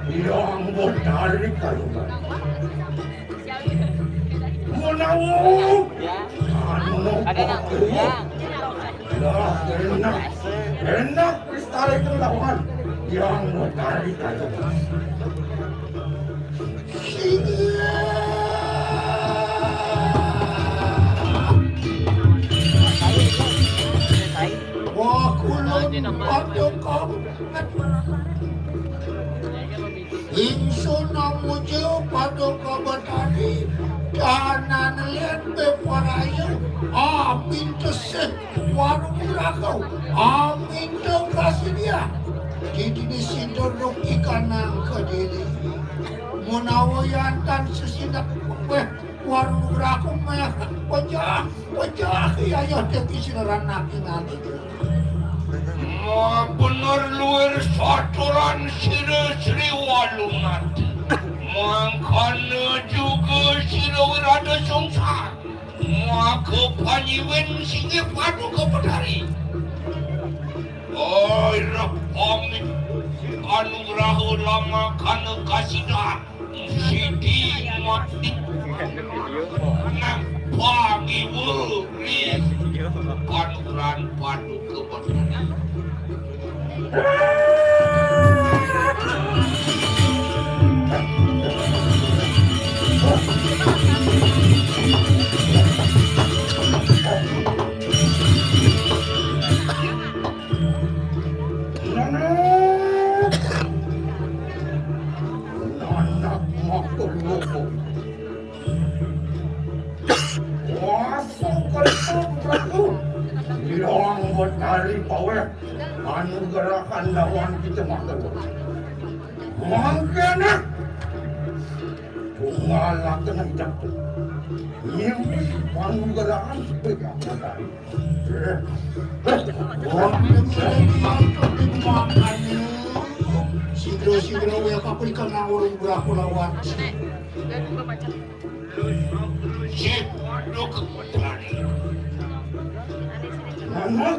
Yang Betari kayu. Menawa. Anu. Ada nak? Ya. Lah, enak. Enak. Lestari kelawan Yang Betari kayu. Wah, kulon paduka. Ingsun namuja paduka Betari, danan len beparaya, amin tesih. Warung Ragau, amin dong kasidia. Didini sindur dong ikanang kediri. Menawa yantan sesidak weh warung Ragau meh pecah, pecah iya ya dek isin ranak inani. Ma bener luwir saturan sira Sri Walunata. Mangkana juga sira Wirata Sungsang. Maka panyiwin singgih paduka Betari. Oi, repamit anugraha lamakana kasidah. Siti mati. Nang pangiwa ri panugrahan paduka Betari. Nanak, nanak, matur nuwun. Wah, sungkeripun Prabu. Yang Betari paweh anugrahan lawan kita matur. Mangkene tunggalaken idep. Nyimpen anugrahan Yang Betari. Wah, makanya. Sidro-sidro ya paprikan nang urung berapa lawan. Sip, duk. Anak,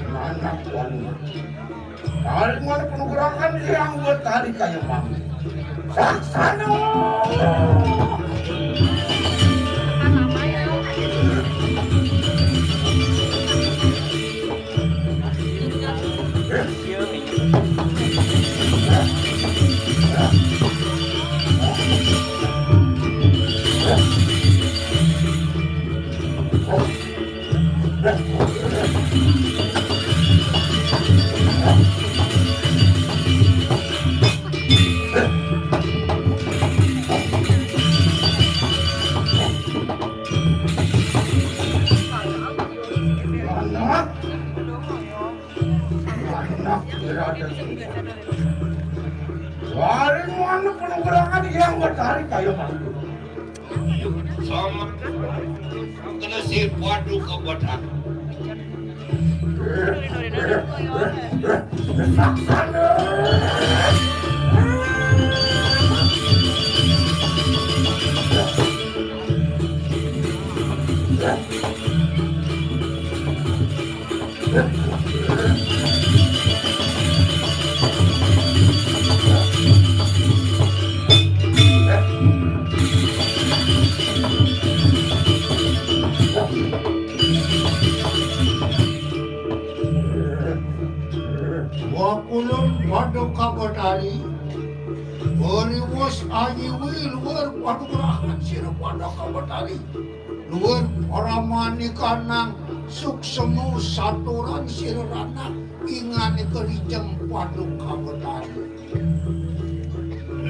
anak, anak. Tarik mana penugrahan Yang Betari kaya mami. Saksana. Waring manuk penugrahan Yang Betari kaya mangku. Sama kena si paduka Betari. Wakulun Paduka Betari, beriwus anyiwi luwir panugrahan sira Paduka Betari. Luwih ora manikanang suksema saturan sira ranah ingane kerijeng Paduka Betari.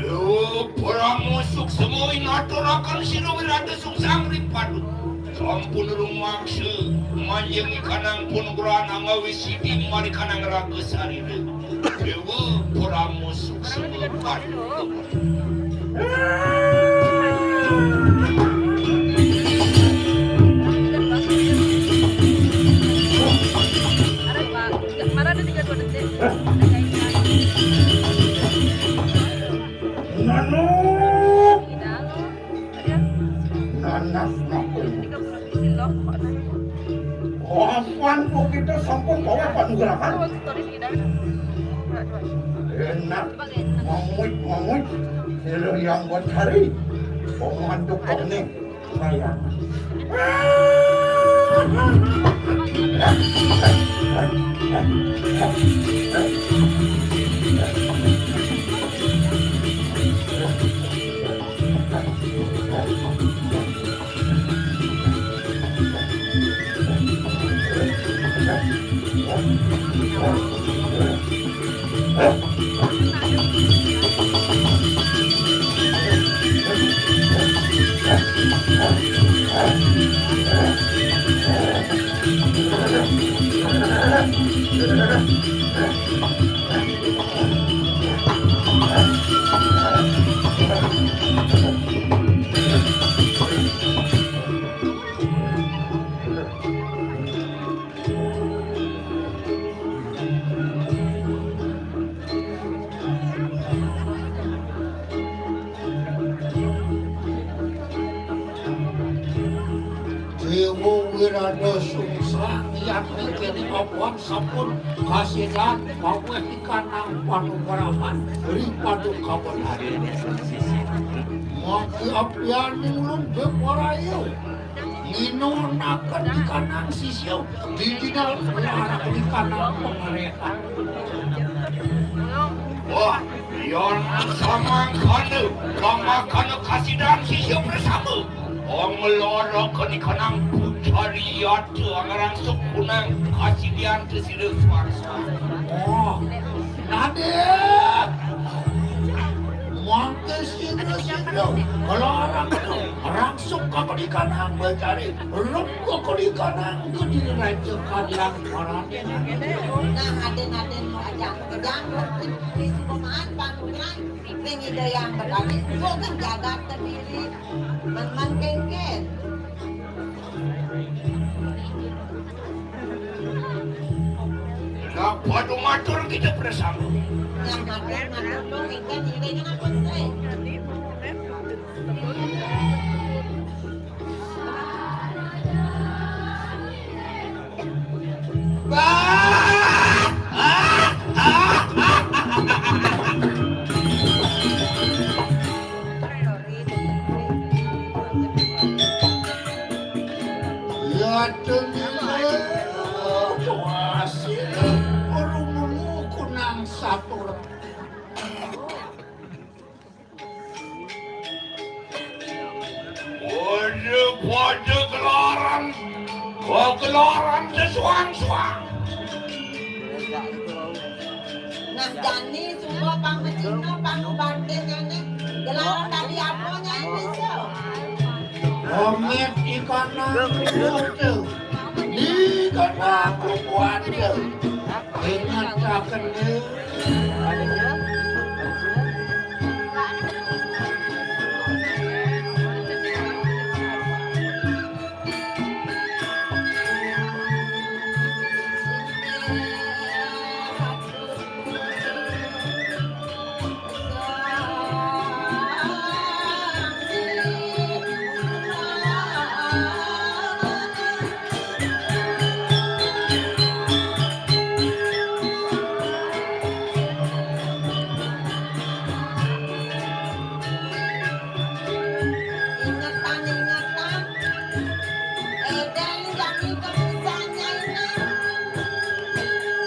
Yo, parama suksema inaturaken sira Wirata Sungsang ring Paduka. Sampun rumaksa manjing ikanang panugrahan anggawi siti marikanang raga sarira. Dewa parama suksema Paduka. Nanu. Nanas makul. Papan kok kita sampun bawa panugrahan. Enak, manguit-manguit, sira yang buat hari. Kok ngantuk kok nih, saya. Dewa Wirata Sungsang yang mikir abot sampun kasidan paweh ikanang panugrahan ri paduka Betari. Mangke apianing ulun Dewarayu. Nginunaken ikanang sisia, didinal melarang ikanang pangarehan. Wah, yan samangkana, lamakana kasidan sisia prasama. Ong melarang ikanang pucari yata angarang sukunang kasidian sesira suarsa. Oh, Raden! Mangke sira-sira kelarak rangsuk ka kedikanang becari, rep ka kedikanang kediri raja kadiang Raden. Nah, aden-aden mau ajak kejang, di sukuman pangkulan, ring Ida Yang Betari, bukan jagat kediri, man-man kengken. Napa dumatur kita bersama? Yang matur, matur, dong, ikan, ikan, apa, sih? Bah! Ah! Ah! Ah! Ya, demi Allah, hasil urung kunang satur. Pada, pada gelaran, oh, gelaran sesuang-suang. Nah, jani semua pang Cina, pang Banten ini gelaran dari apa, Nyai bisa? Omit ikan aku, ikan aku kuat. Ingat akan dia. Ingetan, ingetan. Edeng jani kebisannya ini.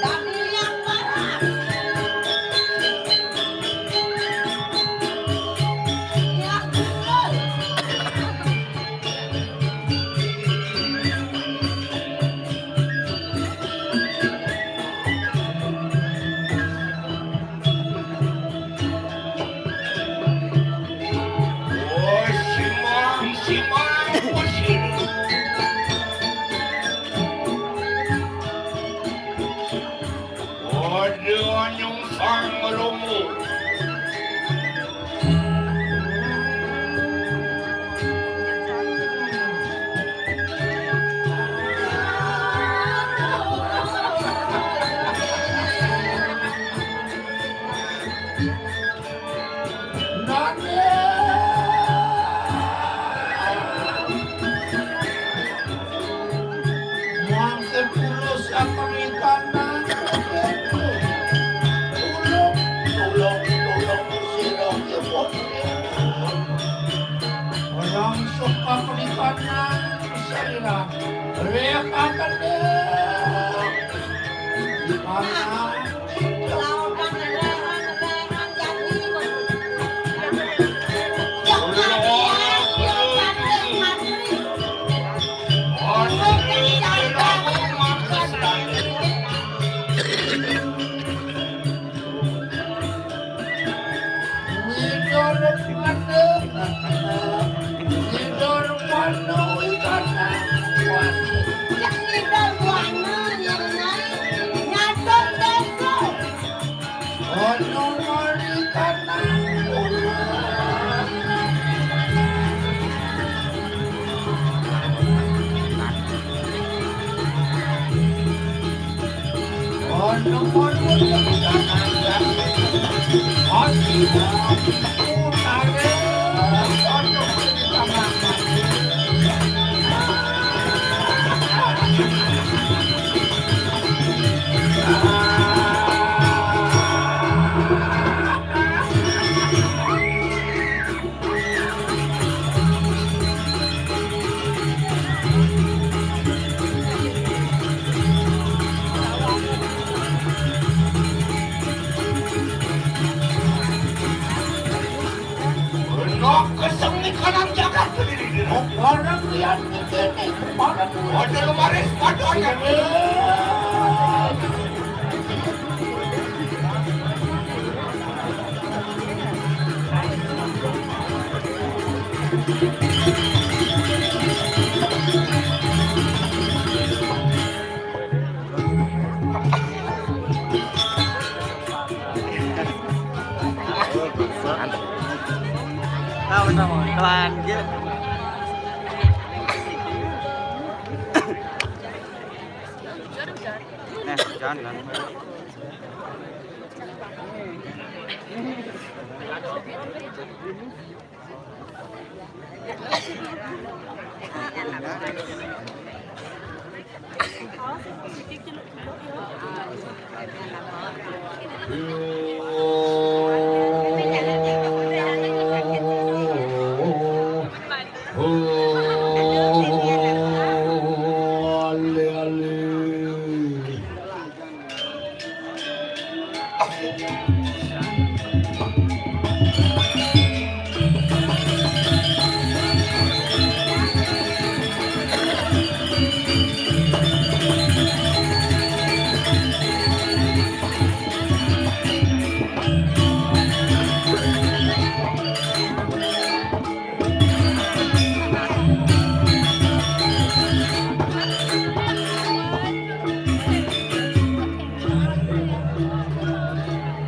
Dadi yang parah. Yang betul. Oh, simang, simang, oh, simang. Ada nyungsang melomo. Nok keseng ni kanan jagat berdiri di nok. Orang lihat ni kene, orang lihat. Ada lemaris, ada, ada. Tahu, tahu, telan, gitu. Nah, jangan.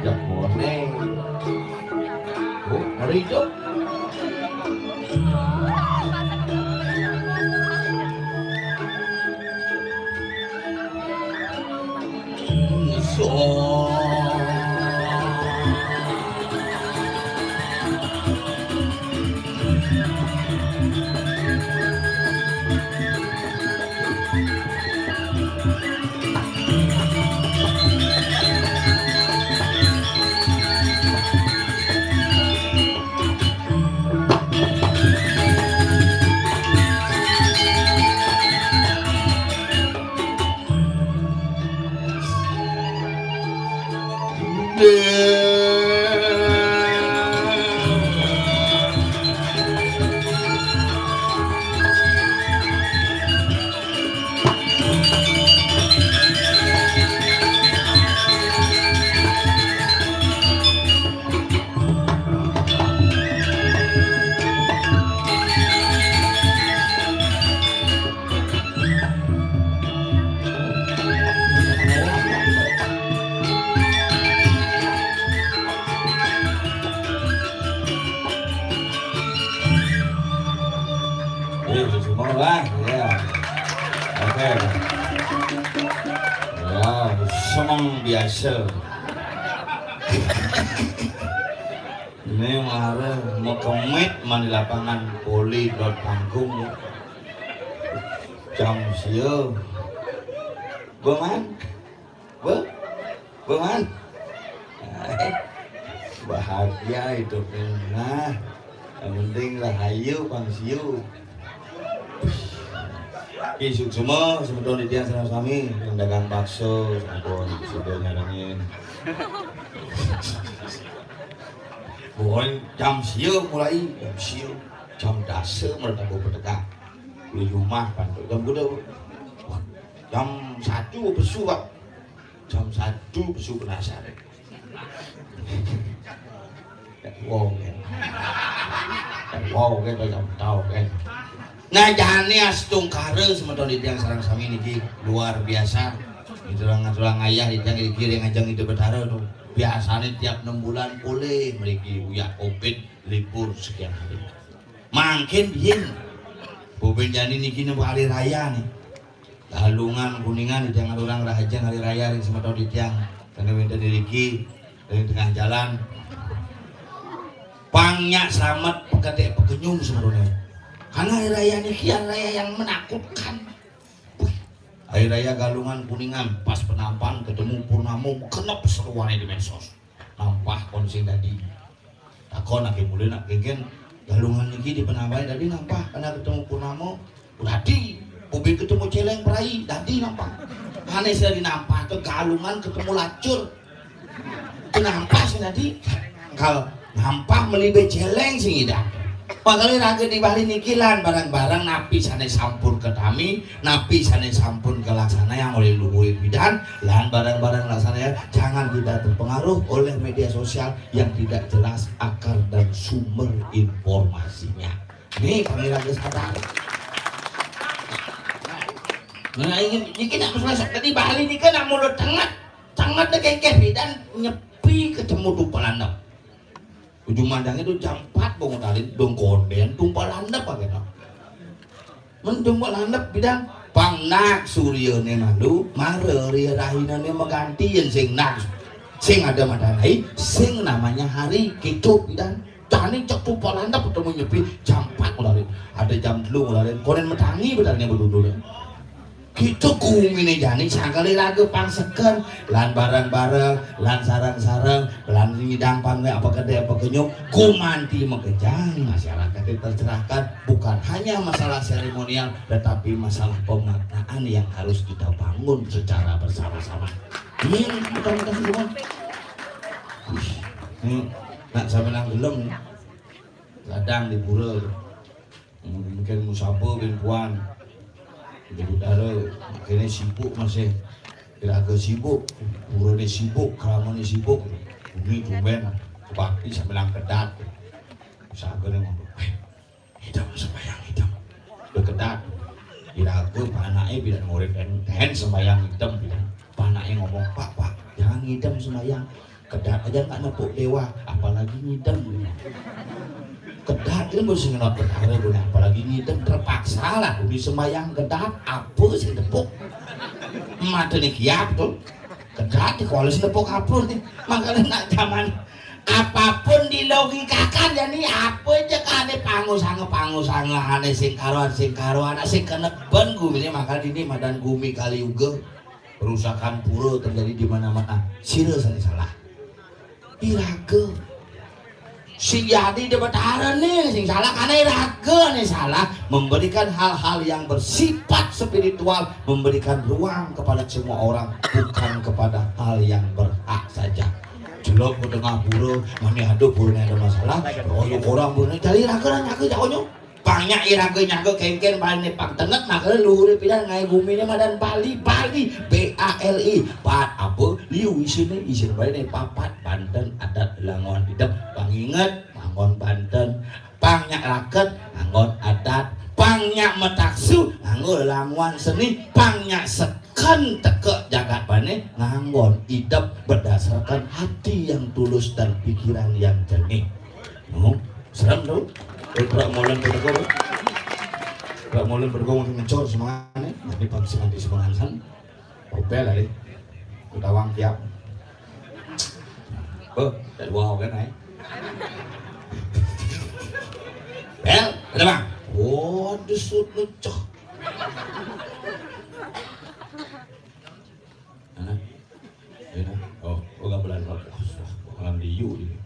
Ya, boleh. Oh, hari itu. Eh, semua, Bang. Ya. Oke. Ya, seneng biasa. Ini mara mau kemit mani lapangan poli dot panggung. Jam sia. Beman? Be-, Beman? Bahagia hidupnya. Nah, yang penting rahayu pang siu. Oke, suksma, semeton titiang sareng sami, yang dagang bakso, sampun sudah nyarengin. Pokoknya jam sia mulai, jam sia, jam dasa mulai tambah petegak. Di rumah kan, jam kuda, jam satu besu, Pak. Jam satu besu penasaran. Wong kan. Wong kan, macam tahu kan. Nah, jani astungkara semeton titiang sareng sami niki luar biasa. Itulah ngatulang ayah titiang niki ring ajeng Ida Betara tuh. Biasanya tiap enam bulan pulih mriki uyah covid libur sekian hari. Mangkin biyen. Bobén jani niki nemu hari raya nih. Galungan Kuningan titiang ngaturang rahajeng hari raya ring semeton titiang sané wénten iriki ring tengah jalan. Pang nyak slamet pakedék pakenyum semeton. Karena hari raya niki hari raya yang menakutkan. Wih, hari raya Galungan Kuningan pas penampahan ketemu purnama genep seruané di medsos. Nampah kon sing dadi. Takon aké mulih nak kénkén Galungan niki di penampahan dadi nampah karena ketemu purnama. Dadi, bobén ketemu céléng perai, dadi nampah. Ané sing dadi nampah tuh Galungan ketemu lacur. Nampah sing dadi kal nampah melibe céléng sing idang. Makanya raga di Bali niki lan barang-barang napi sané sampun ketami, napi sané sampun kalaksanayang olih luhur bidan, lan barang-barang laksanaya jangan kita terpengaruh oleh media sosial yang tidak jelas akar dan sumber informasinya. Nih, kami lagi sadar. Nah, ini, ini kita harus masuk ke di Bali nih kan mulut tengah, tengah deh kayak bidan nyepi ketemu tuh pelanda. Ujung mandangnya tuh jam empat bangun tadi dong konden tumpal landep apa gitu. Mendung landep bidan pang nak suryané malu, mara ria rahinané maganti yén sing nak sing ada madanai, sing namanya hari gitu bidan. Jani cek tumpal landep ketemu nyepi jam empat ngularin. Ada jam telu ngularin. Konen metangi bidannya bedudul. Gitu guminé jani sangkali raga pang seken lan bareng-bareng lan sareng-sareng lan ngidang pang apa kedé apa kenyum gumanti makejang masyarakat itu tercerahkan bukan hanya masalah seremonial tetapi masalah pemaknaan yang harus kita bangun secara bersama-sama. Ini betul-betul semua. Ini nak sampai nang gelem kadang di pura. Mungkin musaba bin puan. Jadi udara akhirnya sibuk masih. Iraga sibuk, purane sibuk, kramane sibuk. Bumi tumben bakti sambilang kedat. Sagene ngomong, "Weh, idem sembahyang idem." Udah kedat. Iraga panake bilang murid enten sembahyang idem bilang. Panake ngomong, "Pak, Pak, jangan ngidem sembahyang." Kedat aja nggak nepuk dewa, apalagi ngidem. Kedat itu mesti ngenot perkara punya, apalagi ngidem terpaksa lah. Uni sembayang kedat, apa sih tepuk? Mata nih kiap tuh. Kedat di kalau sih tepuk apa nih? Makanya nak zaman apapun dilogikakan ya nih apa aja kane pangu sange pangu sange ane sing karuan sing karuan sing keneben gumine makanya ini madan gumi kali juga. Perusakan pura terjadi di mana-mana. Sira sing salah. Iraga. Sing jadi Debata nih sing salah karena iraga nih salah memberikan hal-hal yang bersifat spiritual, memberikan ruang kepada semua orang bukan kepada hal yang berhak saja. Jelek ke tengah pura, mana ada pura ada masalah, royok orang pura cari raga nyaga jauhnya. Pang nyak iraga nyaga kengken bane pang tenget makane luhure pidan ngae gumine madan Bali, Bali, B A L I. Pat apa? Liu isine, isine bane papat banten adat langon idep. Pang inget, langon banten. Pang nyak raket, langon adat. Pang nyak metaksu, nganggo langon seni. Pang nyak seken teke jagat bane, nganggon idep berdasarkan hati yang tulus dan pikiran yang jernih. Oh, serem tuh. Eh, prak molen bergo. Prak molen bergo mungkin ngecor semangatnya. Tapi pang semangat di semangat san. Obel ae. Utawang tiap. Oh, dari wow kan ae. Bel, ada bang. Waduh, sut leceh. Mana? Ini. Oh, oh gamelan. Gamelan liu ini.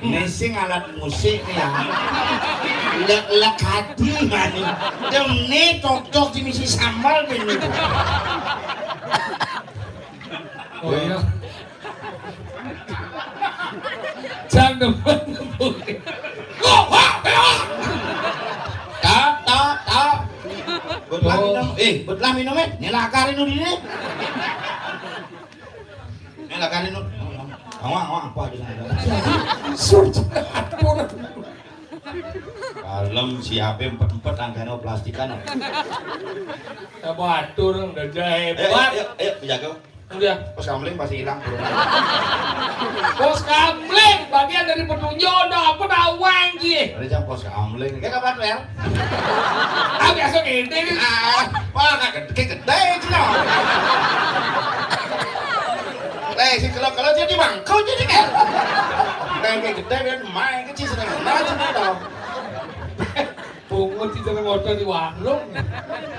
Ini sing alat musik ya. Lek-lek hati mani. Dem ne tok-tok di misi sambal ben niku. Oh iya. Jang demen. Kok, wah, belok. Tak, tak, tak. Buat lah minum. Eh, buat lah minum, eh. Ini lakar ini dini. Ini lakar ini. Awang, awang, apa aja sana. Suci atur. Kalem siape empet-empet angkane plastikan. Apa atur udah Ayo, hebat. Ayo, ayo, jago. Udah. Pos kamling pasti hilang, Bro. Pos kamling bagian dari petunjuk, udah apa nawang ki? Ada jam pos kamling. Kayak kapan, Wel? Ah, biasa gini. Ah, wah, gak gede, gede aja lah. Eh, si kalau-kalau jadi bangkau jadi kan. Nah, kayak gede, biar main kecil, sedang main, sedang tau. Pungut di dalam motor di warung.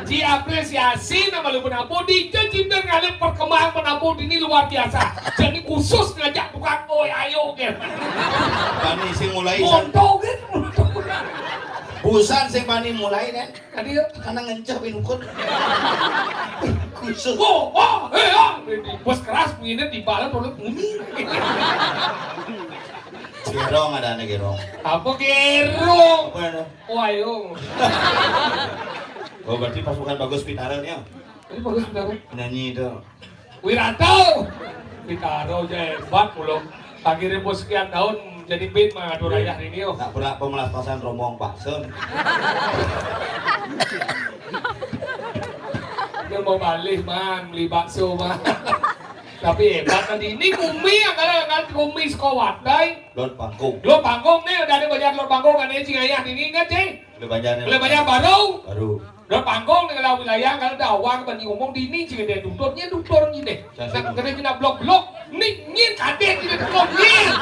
Diapresiasi nama lu penabuh, di Jember ngalih perkembangan penabuh ini luar biasa. Jadi khusus ngajak tukang, oi, ayo, gitu. Bani sing mulai san. Monto, gitu. Busan sing bani mulai, kan? Tadi ya, karena ngenceh binukut. Khusus. Oh, oh, eh, oh. Di bos keras, begini, di balon, perlu bumi. Gerong ada nih, gerong. Apa gerong? Apa ada? Wah, yo. Oh, berarti pasukan Bagus Pitara nih, ya? Ini Bagus Pitara. Penyanyi itu. Wiranto. Pitara aja hebat, belum. Lagi ribut sekian tahun jadi band mah, aduh, rayah ini, yo. Tak pernah pemelas pasan rombong bakso. Dia mau balik, man, beli bakso, man. Tapi hebat tadi. Ini kumi, yang kalau, kalau kumi sekolah, dai. Lot panggung. Lot panggung nih, udah ada banyak lot panggung, kan, ini sing ayah ini, ingat, sih? Boleh banyak nih. Boleh banyak baru. Baru. Lot panggung nih, kalau wilayah, kalau ada awang, kan, ngomong di ini, sih, dia duduknya, duduknya deh. Saya nak sih. Kena, kena blok-blok, nih, nyir, kadek, ini blok, nyir.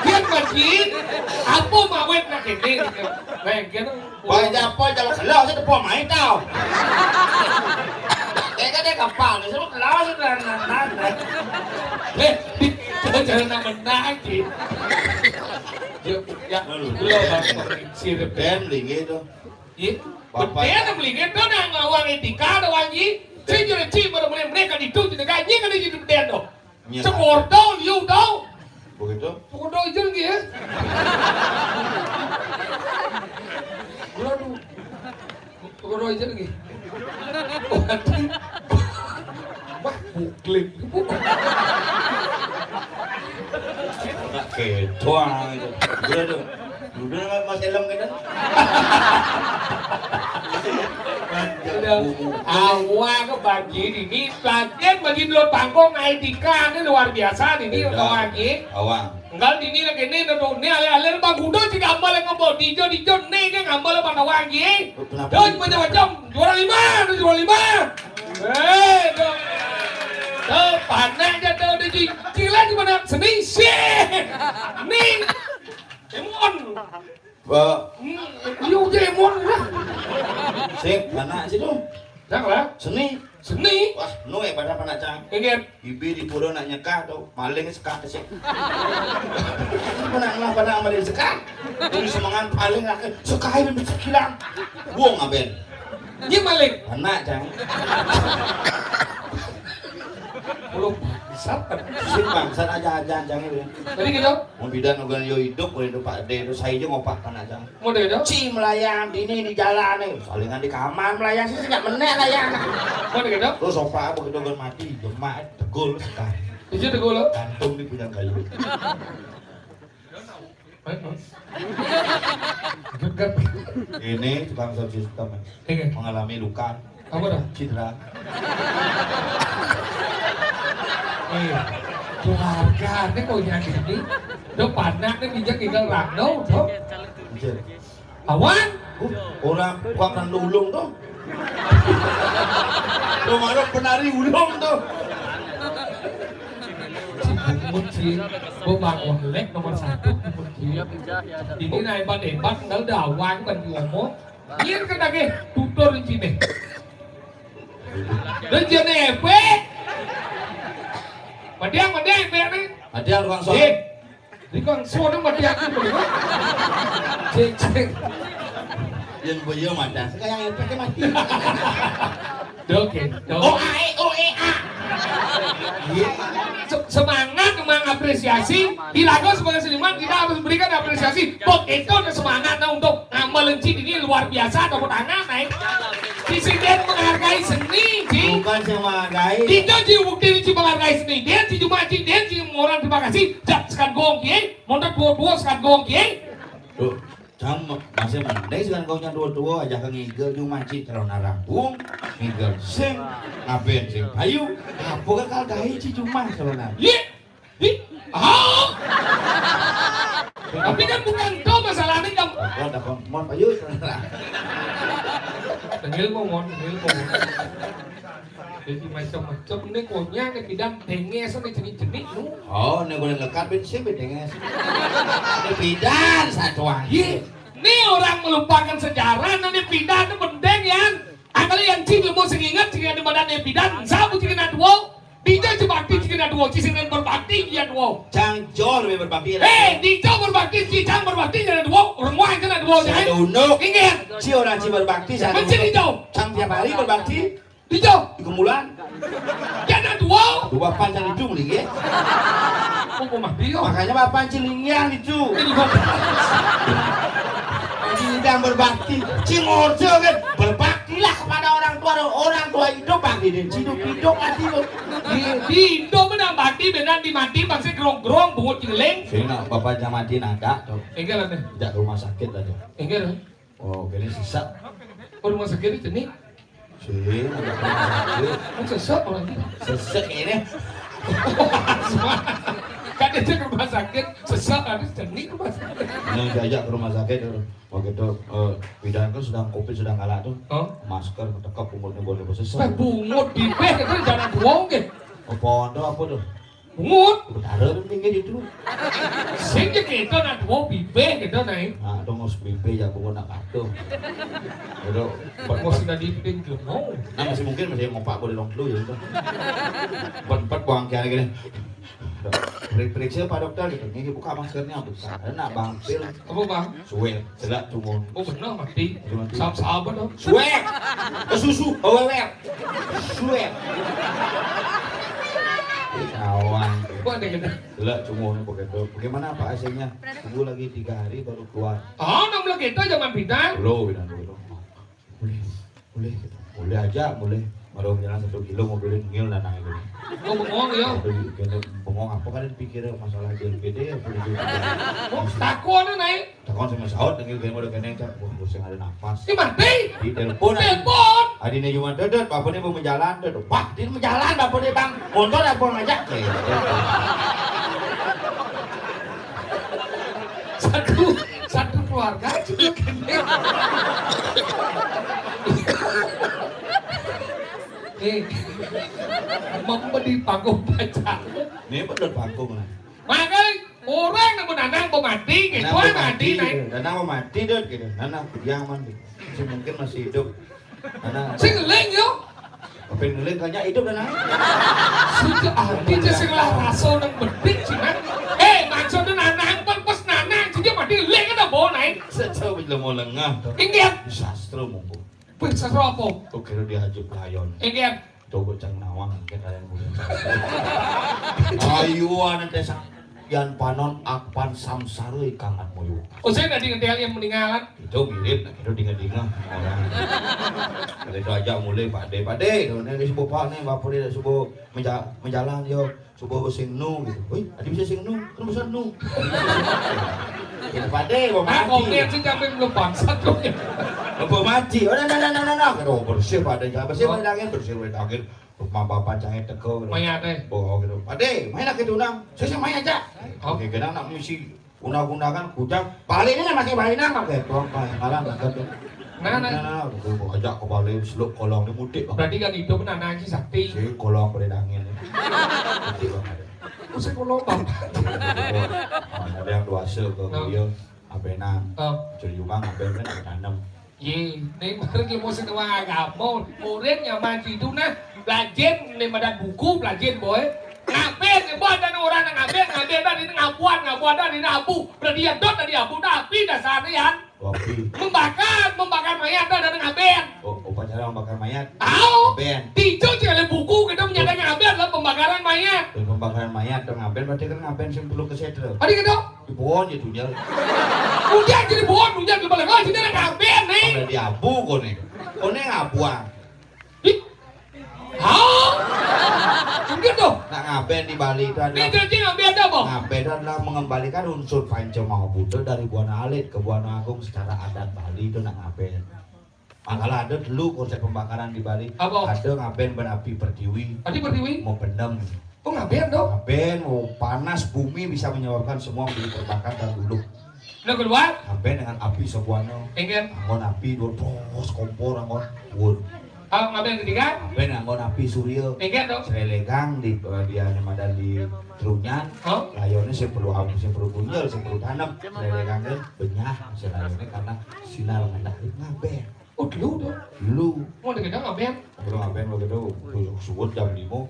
Dia pergi, apa mawet nak ini, gitu. Nah, gitu. Wah, ya apa, kalau kelas itu apa main tau. Kayak kan dia kapal, semua kelas itu, nah, nah, nah. Eh, di, jangan nak menang, gitu. Ya, ya, belum, Bang. Si Reben. Ben, linggih tuh. Iya. Bapak. Beden yang linggih tuh, nang awang etika, ada wangi. Saya jadi cik, pada mulai mereka di tu, jadi gaji, kan dia jadi beden tuh. Iya. Seporto, you tahu? Begitu? Seporto itu lagi ya? Waduh. Seporto itu lagi. Waduh. Wah, buklik. Nak kedoang itu. Udah tuh. Udah, Mas Elem, gitu. Udah. Awak bagi ini, bagian bagi dulu panggung, etika ini luar biasa ini, iya, kawan, ya. Awang. Enggak, ini lagi ini, tuh, ini alir-alir Bang Gudo juga ambal yang ngebot, dijo, dijo, nih, kan ambal Bang Awang, ya. Kenapa? Tuh, macam-macam. Juara lima, tuh, juara lima. Eh, tuh. Tuh, panas aja tuh, di cilan di mana? Seni, sih. Nih. Emon. Ba- Hmm, iya, udah Emon lah. Sik, mana sih tuh? Cang lah. Seni. Seni. Wah, nu ya pada panak cang. Ingat. Ibi di pura nak nyekah tuh, maling sekah sih. Mana Anak sama dia sekat. Jadi semangat paling laki sekai dan bisa kilang. Buang aben. Dia maling. Anak, Cang. Belum bisa kan. Sing bangsat aja-aja, Cang, itu. Tadi gitu? Mau bidan organ yo hidup, boleh hidup Pak De, itu saya aja ngopak kan, Cang. Mau deh, dong? Ci melayang, ini di jalan nih. Salingan di kamar melayang, sih nggak menek layang. Mau deh, dong? Terus opak begitu kan mati, jemak, tegul, sekat. Iya, tegul, lo. Gantung di punya kayu. Heeh. Gegep. Ini tukang servis utama. Iya. Mengalami luka. Apa dah? Cedera. Eh, keluarga ini kok yang ini. Udah panak nih, bijak tinggal rando, tuh. Iya. Awan? Uh, orang tukang rando ulung tuh. Rumah lo penari ulung tuh. Bungut sih. Gua bangun lek nomor satu, bungut sih. Ini naik hebat-hebat, enggak udah awan kan diomong. Iya kan lagi tutur cine. Dan jane epe. Madiang, madiang, epe nih. Madiang, tukang soal. Eh, di kang sono mati aku. Cek, cek. Yang boyo mata, sekarang yang pakai mati. Oke, oke. O A E, O E A. Iya. Se- semangat mengapresiasi. Di lagu sebagai seniman, kita harus berikan apresiasi. Bok itu ada semangat, nah, untuk ngambil lenci ini luar biasa, tepuk tangan, naik. Presiden menghargai seni, Ci. Bukan saya menghargai. Kita, Ci, bukti, Ci, menghargai seni. Dia, Ci, cuma, Ci, dia, Ci, orang terima kasih. Jak sekat gong, Ci. Montok dua-dua sekat gong, Ci. Tuh, cang ma- masih mending sekarang kau yang dua-dua aja ke ngigel cuma, Ci, kalau narang bung, ngigel sing, ngaben sing payu, apa kan kalau gawe, Ci, cuma kalau narang. Iya. Ih, ah. Tapi kan bukan itu masalahnya, kan. Takon, takon, mon payu, kalau narang. Tengil mau, mon, tengil mau. Jadi macam-macam ini koknya nih, bidang denges nih, jenis-jenis lu. Oh, ini boleh lekat, bin sih, bin denges. Ini bidan satu aja. Iya. Ini orang melupakan sejarah, nah, ini bidan itu penting, ya. Akal yang cing mau sing ingat, cing ada badan yang bidan, sabu cing ada dua. Dija cing bakti, cing ada dua, cing sing berbakti, dia dua. Cang jor, be berbakti. Eh, dija berbakti, cing cang berbakti, cing ada dua. Orang lain kan ada dua, saya kan? Unduk. Ingat. Si orang cing berbakti, saya. Mencing unduk. Hijau. Cang tiap hari berbakti. Dija. Di kemulan. Cing ada dua. Dua bapak cang itu mending, ya. Oh, mau mati, oh. Makanya bapak cing lingian itu. Ini gua. Ini yang berbakti. Cing orjo kan. Berbaktilah kepada orang tua. Orang tua hidup, bakti dan hidup, hidup mati, lo. Di, di Indo menang bakti, benar di mati, masih gerong-gerong, bungut jeling. Sini, nak, bapak cang mati, nada, tuh. Enggak lah, deh. Tidak ke rumah sakit aja. Enggak lah. Oh, gini sesak. Oh, rumah sakit itu nih. Sih, ada rumah sakit. Kan sesak orang ini. Sesak ini. Kan dia ke rumah sakit, sesak, harus jenik rumah sakit. Yang diajak ke rumah sakit, tuh. Waktu itu, eh, bidan kan sedang covid, sedang galak tuh. Oh. Masker, tekep, umurnya boleh bersesat. Eh, bungut bibeh itu jangan bohong, ya. Apa ada apa tuh? Bungut. Betara tuh tinggi itu. Sing ya kita nak dua bibeh kita naik. Nah, tuh ngos bibeh ya, bungut nak patuh. Itu, mau sudah dipin ke mau. Nah, masih mungkin masih mau pak boleh long dulu ya itu. Empat-empat buang kian gini. Periksa, Pak Dokter, gitu. Ini buka maskernya, buka. Ada nak bang pil. Apa, Bang? Suwe, celak cungun. Oh, benar, mati. Iya, mati. Sahab-sahabat, dong. Suwe. Eh, susu, oh, wewer. Suwe. Ih, kawan. Kok ada gitu? Celak cungun begitu. Bagaimana, Pak, hasilnya? Tunggu lagi tiga hari baru keluar. Oh, enam belas kita zaman pindah. Lo bilang begitu. Boleh, boleh, gitu. Boleh aja, boleh. Baru jalan satu kilo, mobilnya ngil dan nangis. Oh, bengong, ya? Tapi kena bengong apa kan pikir masalah D L P D apa itu? Oh, takon naik. Takon sama saut, ngil kena udah kena, cak. Wah, pusing ada napas. Ini mati. Di telepon. Telepon. Adine cuma dedet, bapaknya mau menjalan, dedet. Pak, dia menjalan, bapaknya, Bang. Motor apa ngajak? Satu, satu keluarga juga kena. Eh, memberi panggung baca. Ini bener panggung lah. Makanya orang yang menanam pemati, gitu, mati, naik. Nanam pemati, dot, gitu. Nanam yang mandi. Si mungkin masih hidup. Karena sing ngeling, yo. Apa yang ngeling, kayaknya hidup dan apa? Sudah arti dia sing lah rasa nang bedik, sih, kan? Eh, maksudnya nanang, pas nanang, Lemo lengah to. Inggih. Sastra monggo. Wih, sastra apa? Kok kira diajak pelayon. Inggih. Coba cang nawang, inggih kalian boleh. Ayo, anak desa. Yan panon akpan samsara ikangan moyo. Oh, saya tadi ngetel yang meninggalan. Itu mirip, nah, itu dingin-dingin orang. Kalau itu aja mulai Pak De, Pak De, ini, ini si bapak nih, bapak dia subuh menja-, menjalan yo. Coba sing nu gitu. Wih, ada bisa sing nu, kan bisa nu. Ini Pak De, Bang. Ah, Haji. Komen sih sampai belum bangsat dong ya. Apa mati? Oh, nah, nah, nah, nah, nah, nah. Kata, oh, bersih Pak De, bersih Pak De, bersih Pak De. Rumah bapak cahaya teko. Mayat, eh. Oh, gitu. Pak De, main lagi tuh, Nang. Saya sih main aja. Oh. Oke, kena nak misi guna-gunakan kujang. Balik ini masih main nang, pakai tuang, pakai malam, pakai tuang. Nah, nah. Nah, nah, aku ajak ke balik, seluk kolong dia mudik. Berarti kan hidup, nah, nah, si sakti. Si kolong pada dangin. Mudik, Bang. Usah kolong, Bang. Oh, ada yang dewasa ke dia, abenan. Oh. Curi rumah, aben kan tanam. Ye, ning bareng ki mesti nuwun agama. Murid nyaman situ nah. Belajar ning madan buku, belajar boy. Ngaben, boy, ada orang nang ngaben, ngaben dah ini ngabuan, ngabuan dah ini abu. Berarti ya dot tadi abu, tapi dasarnya ya. Kopi. Membakar, membakar mayat dah ada ngaben. Oh, upacara membakar mayat. Tahu? Ngaben. Tijo cek buku kita menyatakan ngaben adalah pembakaran mayat. Pembakaran mayat dong ngaben, berarti kan ngaben sing perlu ke setra. Tadi gitu. Dibuang ya dunia. Udah jadi buang dunia, lu balik lagi, sini ada ngaben nih. Udah diabu kau nih. Kau nih ngabuang. Ih. Hah? Mungkin tuh. Nak ngaben di Bali itu adalah. Ini janji ngaben ada apa? Ngaben itu adalah mengembalikan unsur Panca Maha Buddha dari Buana Alit ke Buana Agung secara adat Bali itu nak ngaben. Makanya ada dulu konsep pembakaran di Bali. Apa? Ada ngaben ben api pertiwi. Api pertiwi? Mau pendem. Oh, ngaben dong? Ngaben, mau panas bumi bisa menyebabkan semua menjadi terbakar dan luluh. Nah, keluar? Ngaben dengan api sebuana. Enggak. Anggon api dua terus kompor anggon. Wun. Kalau ngaben ketiga? Ngaben anggon api surya. Enggak dong? Selelegang di, eh, di anu madan di Trunyan. Hah? Layonnya sing perlu api, sing perlu bunjel, sing perlu tanam. Selelegang kan benyah, selayonnya karena sinar matahari ngaben. Oh, dulu tuh. Dulu. Mau dikira ngapain? Belum ngapain begitu. Subuh jam lima.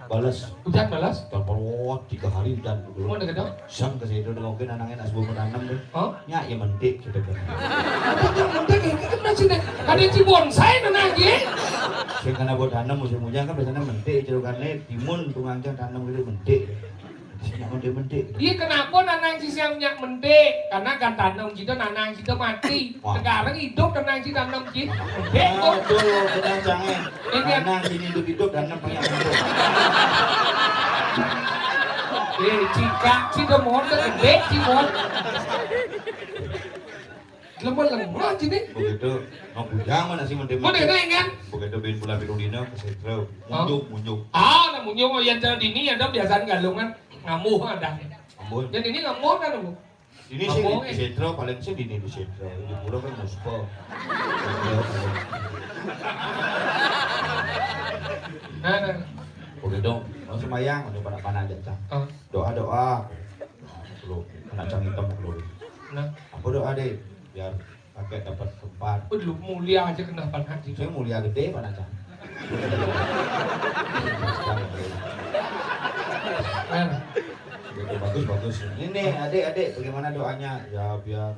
Balas. Hujan balas? Jam perut tiga hari hujan dulu. Mau dikira? Sang ke situ dengan mungkin anaknya nak sebelum menanam deh. Hah? Nyak ya mentik gitu kan. Apa yang mentik? Ini kan masih deh. Ada si bonsai tuh lagi. Sing karena buat tanam musim hujan kan biasanya mentik celukannya timun tuh ngangkang tanam gitu mentik. Sing nyak mentik-mentik. Iya, kenapa nanang si siang nyak mentik? Karena kan tanam kita, nanang kita mati. Wah. Sekarang hidup nanang si tanam si mentik kok. Aduh, benar jangan. Ini kan nanang sini hidup-hidup dan namanya mentik. Eh, cika, cika mohon gede, cimon. Lemah-lemah sini. Begitu, mau bujang mana sih mentik-mentik? Mau dengar kan? Begitu bin pula bin udina ke sentral. Hah? Munjuk, munjuk. Ah, nak munjuk, oh, yang cara dini ada biasaan galungan. Ngambuh ada. Ngambuh. Dan ini ngambuh kan, Bu? Ini sih ngambuh, di, eh, di sentral, paling sih di, di sentral. Di pura kan muspa. Nah, nah. Oke dong, mau sembahyang, udah pada-pada aja, Cang. Ah. Doa, doa. Lu, kena Cang hitam lu. Nah. Apa doa deh? Biar pakai dapat tempat. Oh, lu mulia aja kena panah gitu. Saya mulia gede, Pak Naca. Nah. Gitu, bagus, bagus. Ini nih, adik, adik, bagaimana doanya? Ya, biar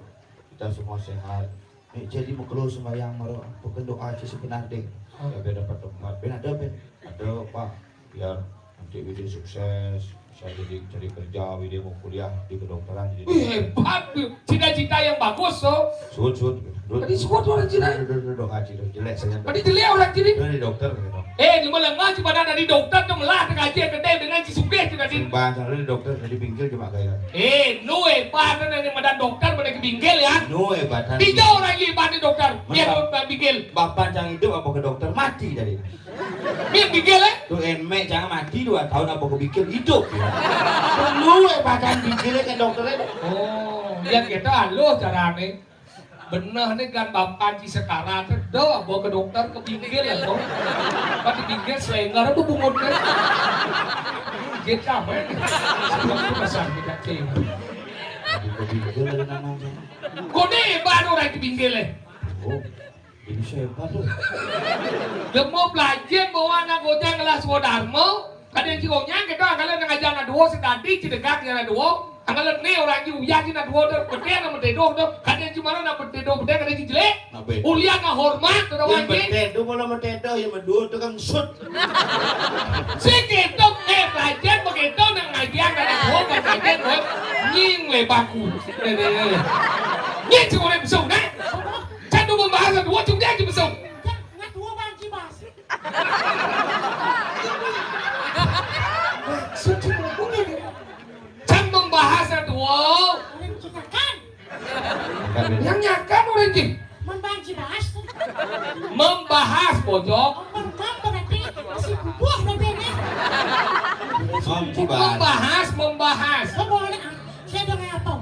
kita semua sehat. Nih, jadi mau keluar sembahyang, mau bukan doa aja sebenarnya. Oh. Ya, biar dapat tempat. Ben ada, Ben? Ada, Pak. Biar nanti Widi sukses, bisa jadi cari kerja, Widi mau kuliah di kedokteran, jadi dokter. Wih, hebat tuh. Cita-cita yang bagus, so. Suut, suut. Tadi suut orang Cina. Duduk, duduk, duduk, ngaji, duduk. Jelek saja. Tadi jelek orang Cina. Dari dokter, gitu. Eh, di mana ngaji pada dari dokter tuh melah, ngaji gede dengan si sugih tuh tadi. Sing bahasa dari dokter, dari pinggir cuma gaya. Eh, nu hebat tuh dari madan dokter, pada ke pinggir ya. Nu hebat, kan? Tiga orang hebat di dokter. Dia hebat pinggir. Bapak yang hidup apa ke dokter? Mati dari. Bikil, eh? Tuh emek jangan mati dua tahun apa kebikil hidup ya. Perlu eh badan bikilnya ke dokternya. Oh, ya kita halus carane. Bener nih kan bapak di sekarang tuh, do, bawa ke dokter ke pinggir ya, kok. Kan di pinggir selenger tuh bungut kan. Kita apa ya? Sebelum itu pasang kita cing. Di pinggir ada namanya. Kok nih baru orang di pinggir ya? Oh. Ini siapa tuh? Dia mau belajar bawa anak bocah kelas dua Dharma, kadang si Onyang kita anggalan ngajar anak dua sedadi cedegak anak dua, anggalan nih orang ji uyah ji anak dua tuh, gede anak mentedo tuh, kadang si mana anak mentedo Apa itu? Ulian ngahormat, udah. Yang wajib. Betedo, kalau betedo, yang berdua tuh kan sut. Si gitu, eh, belajar begitu, nang ngajian, nang ngajian, nang nying lebaku. Nih, nih, nih. Nying cuma orang besok, nah. Candu membahas dua, cuma dia aja besok. Nggak dua, Bang Cibas. Maksud si ngomong ini. Can membahas dua. Orang cikakan. Yang nyakan orang, Ji. Membahas, Cibas. Membahas, Bojok. Oh, membahas berarti masih bubuh berarti ini. Om Cibas. Membahas, membahas. Oh, boleh, ah. Saya dengar apa?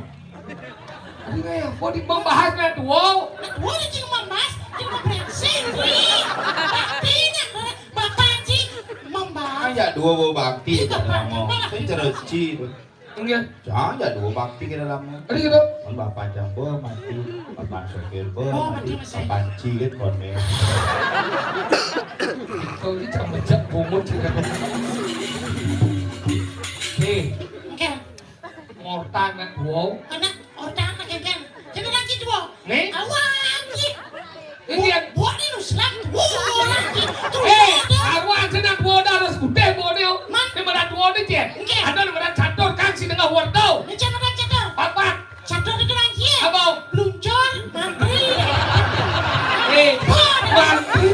Aduh, eh, mau di membahas lah, dua. Nah, dua ni cing membahas, cing membahas. Sendiri. Baktinya, Bapak Haji membahas. Kan ya dua bawa bakti. Iya, kita Pak, lama. Pak. Kan cereci. Enggak. Jangan ya dua bakti kita lama. Ada gitu. Kan Bapak Jambul mati, Bapak Sopir Bul oh, mati, mati masih. Bapak Haji kan konek. Kau ini cak becak bungut juga. Nih. Oke. Ngortan nak dua. Anak ngortan nak geng-geng. Jangan lagi dua. Nih? Awak ni. Ini dia. Buat ni lu selam dua orang ni. Terus eh, ada. Arwah senang dua dah harus putih dua ni. Man. Ni mana dua ni je? Okey. Ada ni mana catur kan si tengah wartau. Ni catur kan catur. Papat. Catur itu lagi. Apa? Peluncur, mantri. Eh, mantri.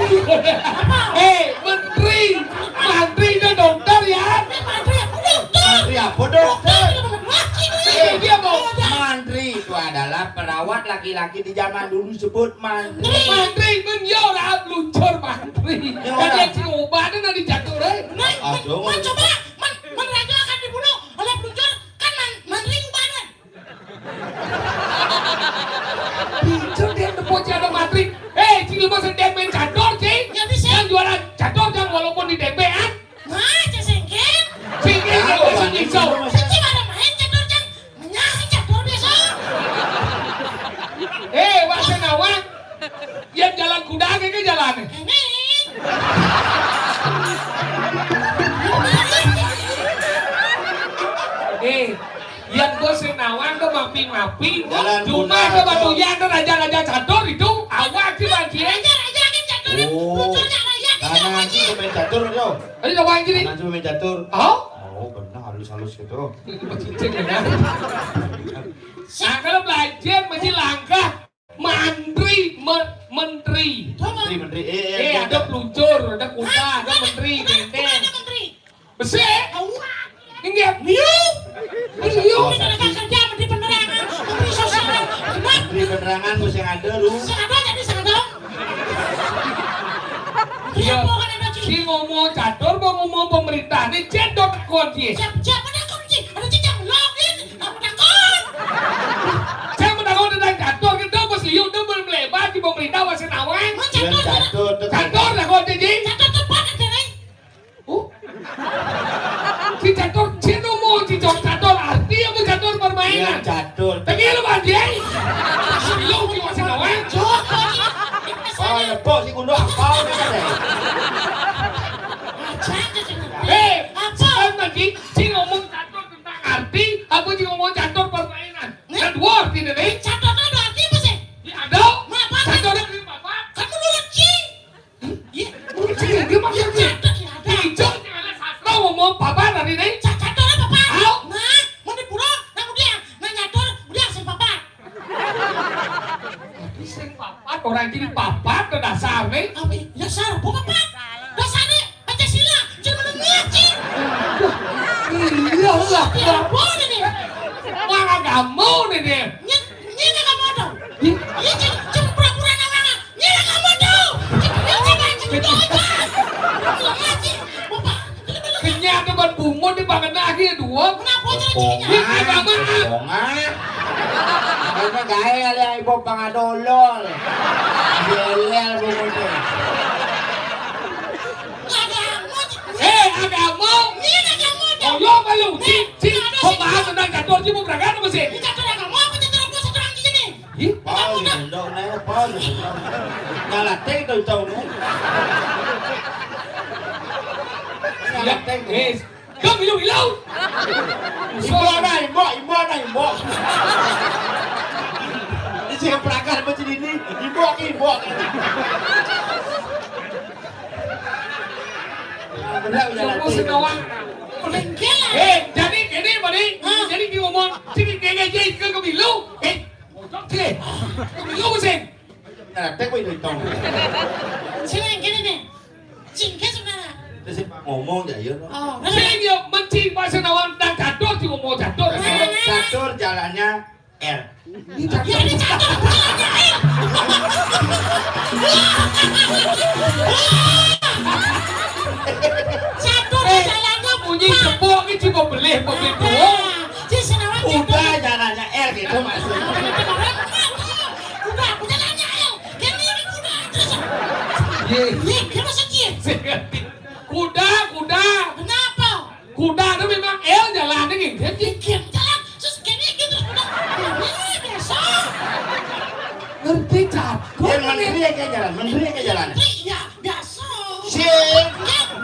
Apa? Eh, menteri. Mantri itu dokter ya. Ni mantri apa dokter? Mantri apa dokter? Dokter itu mana laki ni? Eh, dia mau. Oh, dah. Mantri itu adalah perawat laki-laki di zaman dulu sebut mantri. Mantri, men, ya orang luncur mantri. Ya, orang. Kan dia cuma ubah dia nak dicatur, eh. Men, men, aduh. Men, coba, men, men raja akan dibunuh oleh peluncur, kan man-, mantri ubah dia. Luncur dia tepuk dia ada mantri. Eh, cik lepas dia main catur, cik. Ya, bisa. Yang jualan catur, jangan walaupun di tempe, ah. Nah, cek sengkir. Sengkir, ya, nggak usah nyisau. Sengkir ada main catur, Cang. Menyang catur biasa. Eh, Wak Senawan. Yang jalan kuda ke, ke jalan ni? Ini. Eh, yang bos Senawan tu mapi-mapi. Jalan cuma kuda ke batu tu. Yang tu raja-raja catur itu. Awak si banci. Raja-raja ke catur ni. Oh. Munculnya raja ke sana catur ni. Ayo, coba yang sini. Sana cuma main catur. Oh? Oh, benar, halus-halus gitu. Cicing, ya. Nah, kalau belajar mesti langkah mantri, me-, menteri. Menteri, menteri. Eh, eh, eh, ada peluncur, ada kuda, ada menteri, benteng. Besi? Ini dia. Liu. Ini liu. Ini ada kerja, menteri penerangan, menteri sosial. Menteri penerangan, bos yang ada, lu. Yang ada jadi sadong. Iya. Si ngomong catur, mau ngomong pemerintah. Ni cendok takon, Ci. Siap, siap, ada takon, Ci. Ada Ci, jam login. Apa takon? Saya mau takon tentang catur, kita bos liu, tu belum lebar di pemerintah, masih nawang. Oh, catur, catur, catur. Catur, takon, Ci. Catur tempat ada, Rai. Oh. Si catur, si ngomong, si catur, catur, arti apa catur permainan? Iya, catur. Tapi lu, Bang, dia. Lu, di masih nawang. Oh, ya, bos, si kundo apa, udah ada. Eh, apa? Kan tadi, si ngomong catur tentang arti, apa si ngomong catur permainan? Kan dua arti ni, nih. Catur tu ada arti apa sih? Ya, ada. Mana apa? Catur dari bapak. Kan menurut Ci. Iya. Menurut Ci, dia maksud Ci. Catur ya ada. Di Jogja ada sastra ngomong papat hari ni. Ca-, catur apa, Pak? Au. Nah, mau di pura, nah, kemudian, nah, catur, kemudian sing papat. Tapi sing papat, orang jadi papat ke dasar ni. Apa? Ya, dasar, apa papat? Dasar ni, Pancasila, jangan menengah, Ci. Iya lah. Ya, apa ni, ni? Wah, agama ni dia. Ni, ni nak kamu tu. Ni? Ni, Ci, cuma pura-pura nak orang. Ni nak kamu tu. Ci, ni, Ci, Ci, Ci, Ci. Iya, Ci. Bapak. Kenyang tu ban bungut di pangan akhir dua. Kenapa jadi cengeng? Ini agama, ah. Bohongan. Karena gaya lah ibu pangadolol. Gelel bungut tu. Agama, Ci. Eh, agama. Ni nak kamu tu. Oh, yo, malu. Ci, Ci, kau bahas tentang catur, Ci, mau berangkat apa sih? Ni catur agama apa catur apa, catur orang di sini? Ih, pau ni, ndok ni, pau ni. Nyalah teh tu tau ni. Nyalah teh tu. Eh, kau milu-milu. Imbok nah, imbok, imbok nah, imbok. Ini saya pelakar macam ini, imbok ni. Wah. Bener, bener. Ngomong sing nawang. Lengkel. Eh, jadi ini, Mani. Hah? Jadi diomong, sini, kayak, kayak, ke, ke milu. Eh, bocok sih. Ke milu sih. Nah, tek, weh, itu. Sini, gini nih. Singkat sebenarnya. Terus ngomong ya, iya, no. Oh, bener. Sing yo mencing pas nawang dan catur, diomong catur. Nah, nah, nah. Catur jalannya R. Ini catur. Ya, ini catur, bukan hanya L. Catur di jalannya bunyi empat. Cepok ini cuma beli, beli dua. Nah, si Senawan catur. Udah jalannya R gitu maksudnya. Udah, udah jalannya R. Dia ini kuda terus. Iya. Iya, dia maksudnya. Kuda, kuda. Kenapa? Kuda itu memang L jalan ini. Dia bikin jalan. Terus gini, gini, terus kuda. Ini biasa. Ngerti catur. Menteri ya kayak jalan, menteri ya kayak jalan. Menteri, ya, biasa. Sing.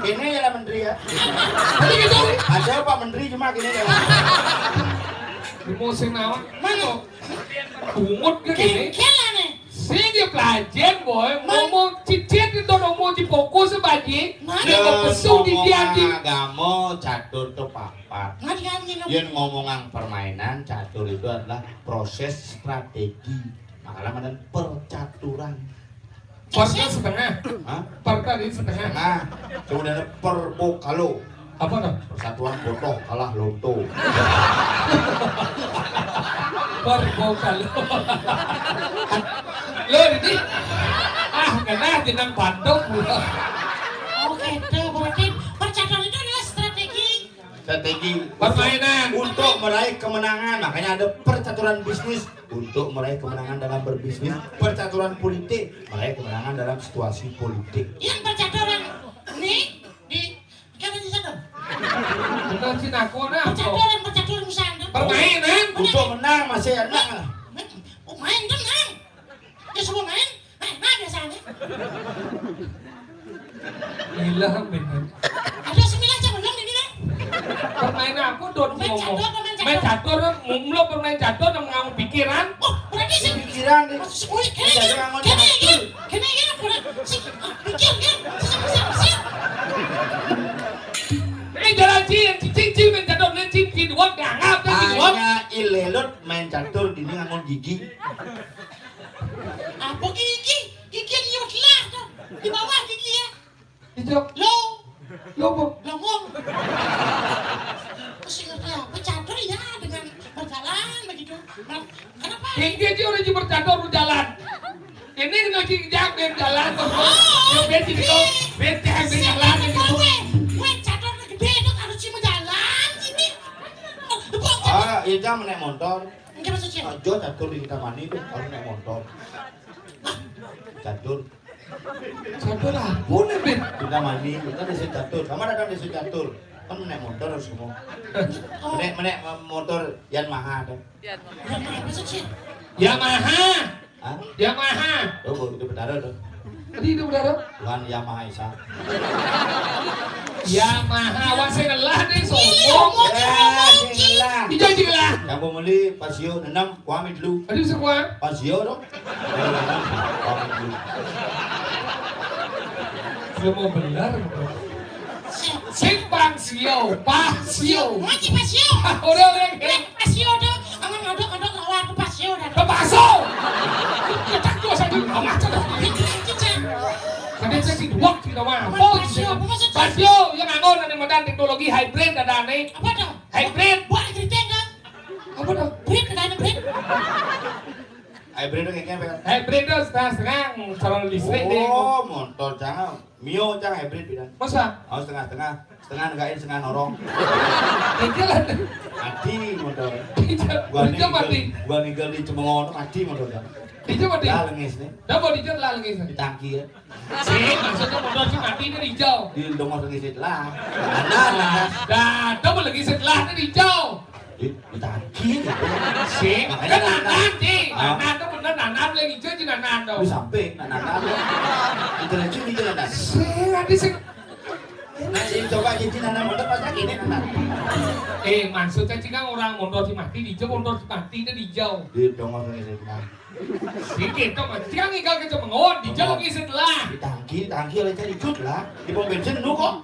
Ini jalan menteri ya. Tapi gitu. Ada Pak Menteri cuma gini jalan. Di musim nawang. Mana? Bungut ke gini. Kengkel aneh. Sing dia pelajen, boy. Ngomong cicit itu ngomong di fokus baji. Nah. Dia mau pesu di dia di. Ngomong agama, catur tuh papat. Nggak diganti, no. Yen ngomongan permainan, catur itu adalah proses strategi. Makanya mana percaturan. Perta setengah. Hah? Perta di setengah. Setengah. Kemudian ada perbokalo. Apa tuh? Persatuan botoh kalah lonto. Perbokalo. Lo ini, ah, kena jenang bandung. Oke, itu berarti percaturan itu adalah strategi. Strategi permainan untuk meraih kemenangan. Makanya ada percaturan bisnis untuk meraih kemenangan dalam berbisnis, percaturan politik meraih kemenangan dalam situasi politik. Yang percaturan ini di Bukan di sana. Bukan Cina, kok ada apa? Percaturan, percaturan di sana. Permainan. Untuk menang masih enak. Oh, main tenang. Ya, semua main. Nah, nah, biasanya. Gila, bener. Ada sembilan jam belum ini, kan? Permainan apa, Don? Main catur, main catur. Main catur, mumlo permain catur yang nganggo pikiran. Oh, berarti sih. Pikiran, deh. Wih, kene, kene, kene, kene, kene, kene, sih, pikir, kan? Sih, sih, sih. Ini jalan cing, cing, cing, main catur, main cing, cing, dua, gak ngap, cing, dua. Hanya ilelut main catur, dini nganggo gigi. Apa gigi? Gigi yang liwat lah, tuh. Di bawah gigi, ya. Ijo. Lo. Lo, Bu. Lo, ngom. Terus ingat ya, bercatur ya dengan berjalan begitu. Nah, kenapa? Ini dia orang yang bercatur berjalan. Ini lagi jalan, dia jalan, terus. Oh, dia, dia jadi iya. Kau, dia jalan, dia jalan, dia gitu. Gue, gue catur gede itu harus cuma jalan, sini. Lu kok. Ah, iya, naik motor. Enggak, maksudnya. Ah, Jo catur di Kintamani tuh, harus naik motor. Catur. Catur apa nih, Bit? Kintamani, kan desa catur. Sama ada desa catur. Kan naik motor harus semua. Oh. Menek, menek motor Yamaha ada. Yamaha, maksudnya. Yamaha. Hah? Yamaha. Tuh, gua gitu benar tuh. Tadi itu benar. Tuhan Yamaha Esa. Yamaha, wah, sing ngelah deh, sombong. Ya, sing ngelah. Ijo, ijo ngelah. Yang mau beli Pasio enam, kuami dulu. Aduh, semua. Pasio dong. Kuami dulu. Belum mau benar. Simpang Sio, Pasio. Lagi Pasio. Udah, udah, udah. Pasio tuh, aman ngaduk-ngaduk lawan tuh Pasio dah. Ke Paso. Ketak gua saja, aman, cedak. Ini kita. Ada sesi dua kita mah. Apa Pasio, sih? Apa maksud Pasio yang nganggo nang medan teknologi hybrid ada nih. Apa tuh? Hybrid. Buat keriting kan? Apa tuh? Brit, ada brit. Hybrid itu kayak apa? Hybrid itu setengah-setengah, calon listrik deh. Oh, motor jangan. Mio cang hybrid bidan. Masa? Oh, setengah-setengah. Setengah negain, setengah norong. Ijo lah. Mati motor. Ijo, gua ijo nih mati. Gua nigel di Cemengon, mati motor kan. Ijo mati. Lah lengis nih. Dah mau dijel lah lengis. Di tangki ya. Sih, maksudnya motor sih mati ini ijo. Di dongos lengis itu lah. Ada lah. Dah, dah mau lengis itu lah ini ijo. Di, di tangki gitu. Sih, makanya kan nanan, Ji. Ah. Nanan tuh bener, nanan yang ijo, Ji, nanan tuh. Lu sampai, nanan. Itu aja, itu nanan. Sih, ada sih. Nah, ini coba cici nana mondor masa gini, nah. Eh, maksudnya cing kan orang mondor si Mati, dija mondor si Mati, itu dija. Di dongos ini, nah. Sing kéto, Mas. Cing ngigel ké Cemengon, dija lagi sebelah. Di tangki, di tangki oleh cari cut lah. Di pom bensin nu kok.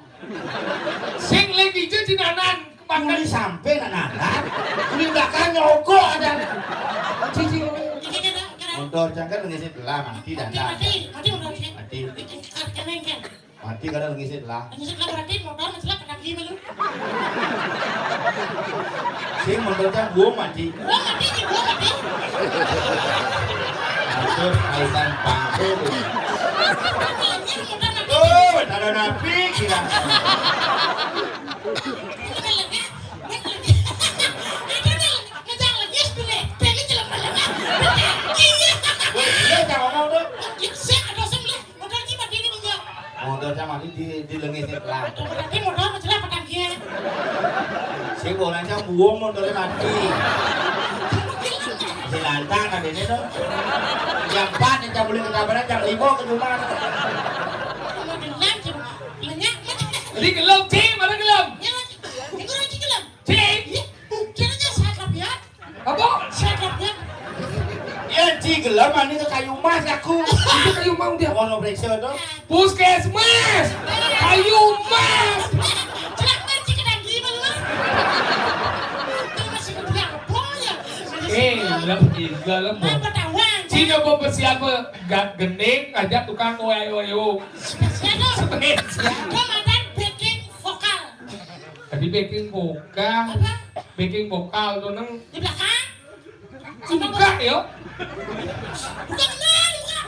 Sing lagi cut si nanan. Kuli sampai nak nanan. Kuli belakang nyogok ada. Cici. Mondor cang kan lagi sebelah, Mati dan Mati, Mati, Mati mondor sih. Mati. Mati. Mati kada lagi sebelah. Lagi sebelah berarti mondor sebelah kena gimana? Sing mondor cang buang Mati. Buang Mati, sih, buang Mati. Atur kaitan bangku. Mondor Mati. Oh, ada napi kira. Woi, iya, cang ngomong tuh. Mondor cang Mati di, di lengis sebelah. Berarti mondor mencelah petang dia. Sing bola cang buang mondornya Mati. Si lantang kan ini tuh. Yang empat yang cang boleh ketabaran jam lima ke rumah. Kalau dendam, cuma banyak. Jadi gelem, Cing, mana gelem? Ya, itu lagi gelem. Cing. Iya, mungkin aja saat latihan. Apa? Siap, siap, siap. Ya, Ci, gelem ani ke kayu emas aku. Itu kayu emas dia. Mau periksa tuh. Puskesmas. Kayu emas. Celaka Ci, kenal gimana lu? Itu masih muda apa ya? Eh, gelem, gelem, Bang. Apa tahuan? Ci, coba persiapan gak gening, ngajak tukang oyo oyo. Spesial tuh. Spesial. Gua mantan backing vokal. Tadi backing vokal. Apa? Backing vokal tuh, Neng. Di belakang. Buka ya. Buka kenal, buka.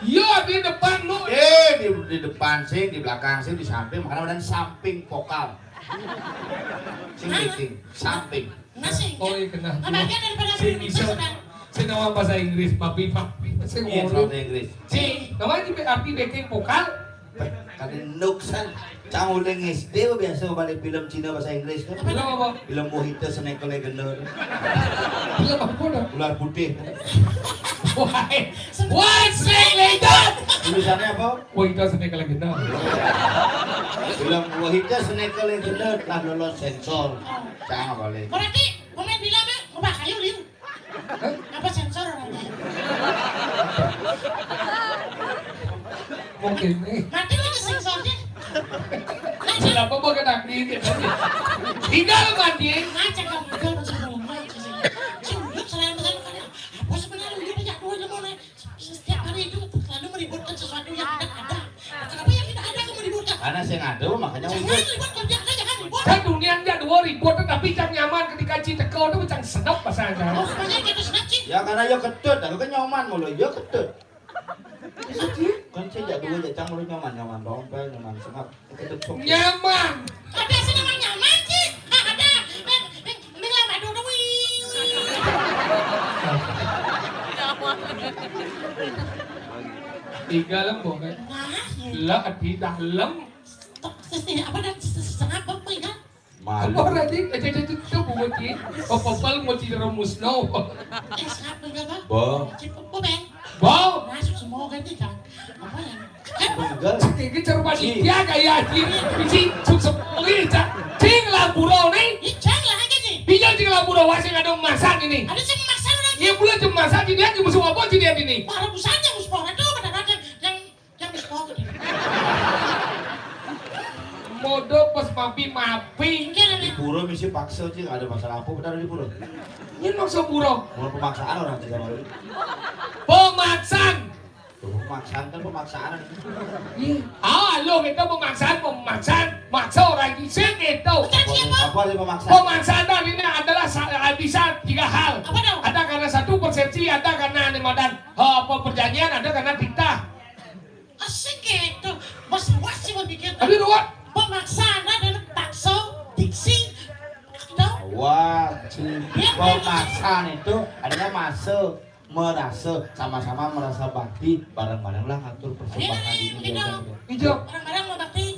Iya, di depan lu. Eh, di, di depan sih, di belakang sih, di samping, makanya ada samping vokal. Sing backing, samping. Nah, sing. Oh, iya, kenal. Nah, bagian daripada sing bisa. Sing nama bahasa Inggris, papi, papi, sing bahasa Inggris. Sing, namanya arti backing vokal. Kada nuksan. Cang uling S D biasa balik film Cina bahasa Inggris kan. Film apa? Film Mojito Snake Legend. Film apa dah? Ular putih. Why? Why Snake Legend? Tulisannya apa? Mojito Snake Legend. Film Mojito Snake Legend lah lolos sensor. Cang balik. Berarti pemain film ya, ubah kayu liu. Apa sensor orangnya? Mungkin nih. Mati lagi sensornya. Kenapa mau kena gitu? Tinggal mati. Ngajak kamu tinggal masih belum main sih. Sih, udah selain pesan kan. Apa sebenarnya udah banyak duit mau naik? Setiap hari itu selalu meributkan sesuatu yang tidak ada. Kenapa yang tidak ada kamu ributkan? Karena sing ada, makanya jangan ribut, kalau dia ada, jangan ribut. Kan dunia ndak dua ribut, tapi cang nyaman ketika Ci teko tu cang senep bahasa aja. Oh, makanya kita senep, Ci. Ya, karena ya ketut, aku kan nyaman mulu, ya ketut. Iya, Ci. Kan Ci jak dua, jak cang mulu nyaman, nyaman dompet, nyaman senep. Ketut sok. Nyaman. Ada sih nyaman, nyaman, Ci. Ada. Eh, eh, Mending lama dulu, wih. Tiga lembong kan? Nah, iya. Lah, di dalam. Tok, sisi, apa dan sisi apa, apa, ya? Malu. Apa tadi? Eh, itu, itu, itu, Bu Moci. Apa, apa, Moci rumus, no? Eh, siapa, ya, Bang? Bo. Cip, apa, Bang? Bo. Masuk semua ganti, kan? Apa ya? Enggak. Iki cermat iki ya, iki. Iki sukses iki, Cak. Cing lah buruh nih. Ih, cang lah aja nih. Iya, cing lah buruh, wah, sing ada masak ini. Ada sing masak orang. Iya, pula cing masak ini, aku musuh apa sih dia ini? Para busanya, musuh orang tuh, pada-pada yang, yang musuh orang. Modo pas mapi-mapi. Enggak, Di enggak. Pura mesti paksa sih, ada masalah apa benar di pura? Ini maksud buruh. Mau pemaksaan orang tiga kali. Pemaksaan. Tuh, pemaksaan kan pemaksaan. Iya. Ah, lo kita pemaksaan, pemaksaan, maksa orang sing gitu. Bukan siapa? Apa sih pemaksaan? Pemaksaan tadi ini adalah sa-, bisa tiga hal. Apa tuh? Ada karena satu persepsi, ada karena anu madan, eh, apa perjanjian, ada karena dikta. Asik gitu. Mas, wah sih berpikir. Tapi ruwet. Pemaksaan adalah paksa, diksi, gitu. Wah, ci-, pemaksaan itu adalah masuk. Merasa, sama-sama merasa bakti, bareng-bareng lah ngatur persembahan ini. Iya, iya, iya. Ijo. Bareng-bareng mau bakti.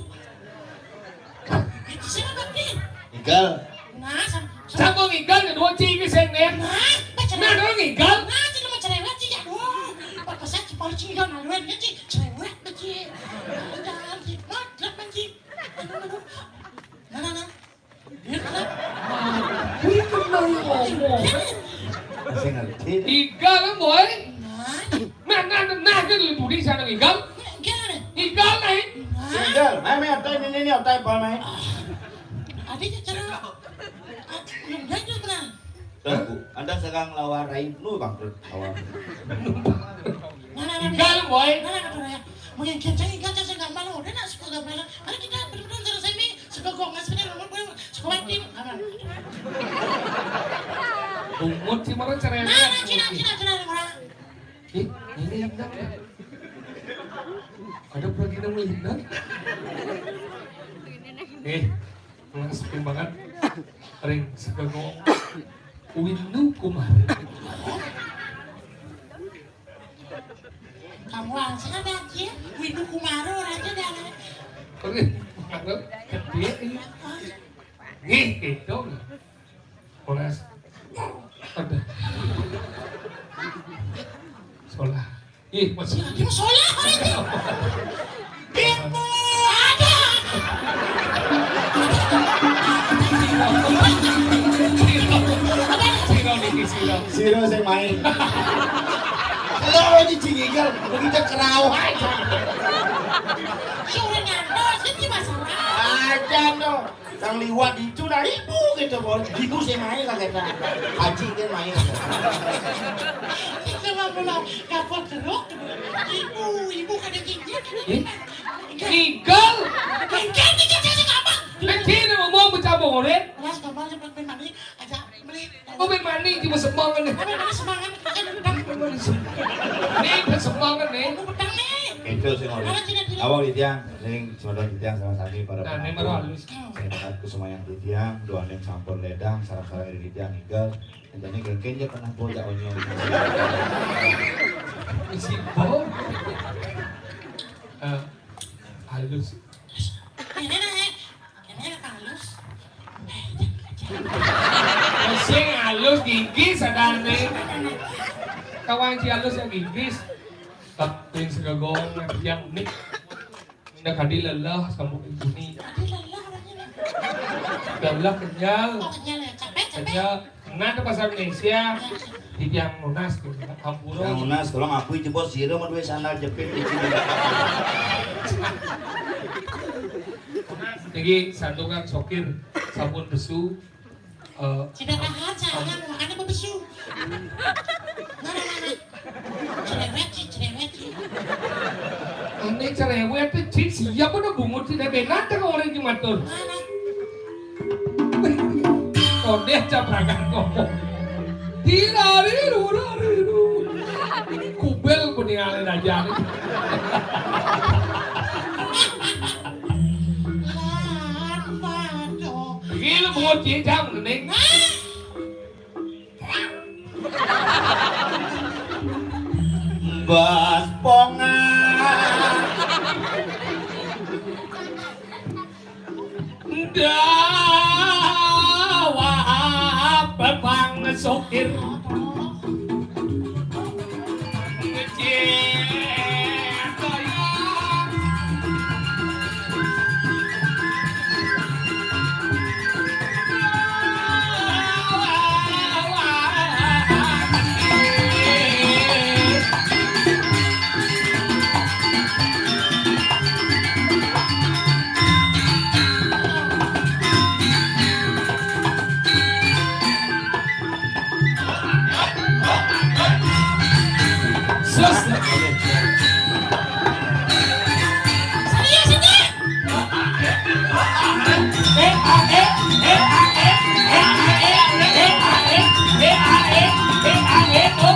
Itu sih mau bakti. Igal. Nah, sam-, sam-, Sambung igal, kedua cing sing nih. Nah, baca. Nah, dong igal. Nah, cing mau cerewet sih ya, aduh. Apa pesan cipal cing igal, nah, duit cing cerewet cing. Jangan sih, nah, jelek cing. Sing ngerti. Igal, Boy. Nah, nah, nah, nah, kan lu budi sana igal. Igal, nih. Igal, nih. Sing igal. Nah, meh, ada ini, ini, ada apa, meh? Ada cara. Yang gagal, benar. Tunggu, Anda sedang lawan Rai nu bangkrut lawan. Nah, nah, nah, Igal, Boy. Nah, nah, nah, nah. Mungkin kencang, igal, kencang, gampang, udah, nah, suka gampang. Karena kita betul-betul selesai nih, suka gong, nggak sebenarnya, suka wajib. Nah, nah. Bungut sih, malah cerewet. Nah, nah, Cina, Cina, Cina, orang. Ih, ini Linda. Ada pergi nemu Linda. Eh, ngasih banget. Ring, suka gong. Windu Kumar. Kamu langsung ada aja. Windu Kumaro aja dah. Oke, Kumaro, gede ini. Nih, gitu. Oles. Ada. Solah. Ih, masih. Ya, dia solah, orang itu. Ada. Siro niki, siro. Siro sing main. Lo ini cingigel, begitu kerauhan. Sore ngantos, ini masalah. Aja no. Kang liwat itu dah ibu gitu, Bos. Ibu sing main lah kita. Haji kan main. Kita mah pulang kapal jeruk. Ibu, ibu kada gigit. Eh? Igal. Gigit, gigit, gigit, apa? Nanti ini ngomong bercabang, Oren. Mas, kapal cepat main mandi. Aja beli. Oh, main mandi, cuma semangat nih. Apa, mana semangat? Kan utang. Ini bersemangat nih. Aku utang nih. Itu sih, Oren. Mana tidak, tidak? Awal di tiang, sing semadon di tiang sama sami para. Nah, ini baru halus. Saya dekat ku semayang di tiang, doa yang sampun ledang, sarang-sarang di tiang igal. Jadi gengken aja pernah bocah onyong. Isi bom. Eh, halus. Ini nih, ini halus. Sing halus gigi sadane. Kawan si halus yang gigi. Tapi segagong yang nih. Ndak kadi lelah sama ibu ni. Kadi lelah orangnya nih. Lelah kenyal. Oh, kenyal ya, capek, capek. Kenyal. Nah, ke pasar Indonesia. Di tiang nunas gitu kan. Hampura. Yang nunas, tolong aku jebot sira mah duwe sandal jepit di sini. Jadi santungan sokir, sabun besu, Eh, Tidak tahan saya, makanya mau besu. Mana, mana? Cerewet sih, cerewet sih. Ini cerewet tuh, Cik, siapa udah bungut sih? Dari nanti orang cuma tuh. Mana? Kodeh caprakan ngomong. Tirariru, rariru. Kubel pun yang ada aja. Lan, waduh. Iki lho bungut cincang ning. Bas pongan. Dawa pepang sokir. Sus. Serius ini? E A E, E A E, E A E, E A E, E A E, E A E, oh.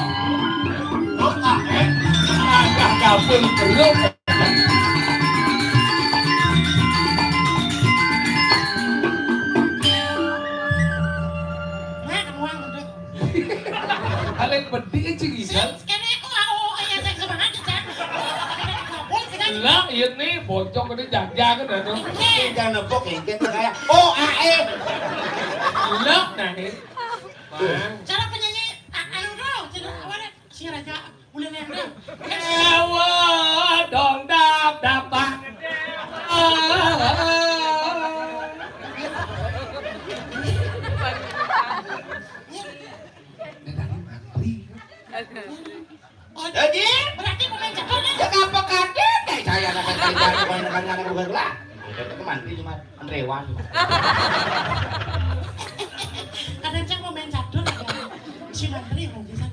Agak kabel belum. Nah, kamu udah. Paling pedih aja gitu. Kene aku, aku, ya, saya semangat, ya, Cak. Kabul, kita. Lah, iya nih, bocok ini jaga kan, anu. Ini jangan nepok, ini kan kayak, oh, A E. Lah, nah, nih. Bang. Cara penyanyi, a-, anu dulu, cara apa nih? Si Raja, boleh nih, bro. Ewa, dong, dap, dap, bang. Oh, jadi? Berarti pemain catur nih. Ya, ngapa kaget? Eh, saya anak kerja, bukan anak bukan lah. Itu mantri cuma, mantrewan cuma. Kadang cang mau main catur, ya. Si mantri mau bisa.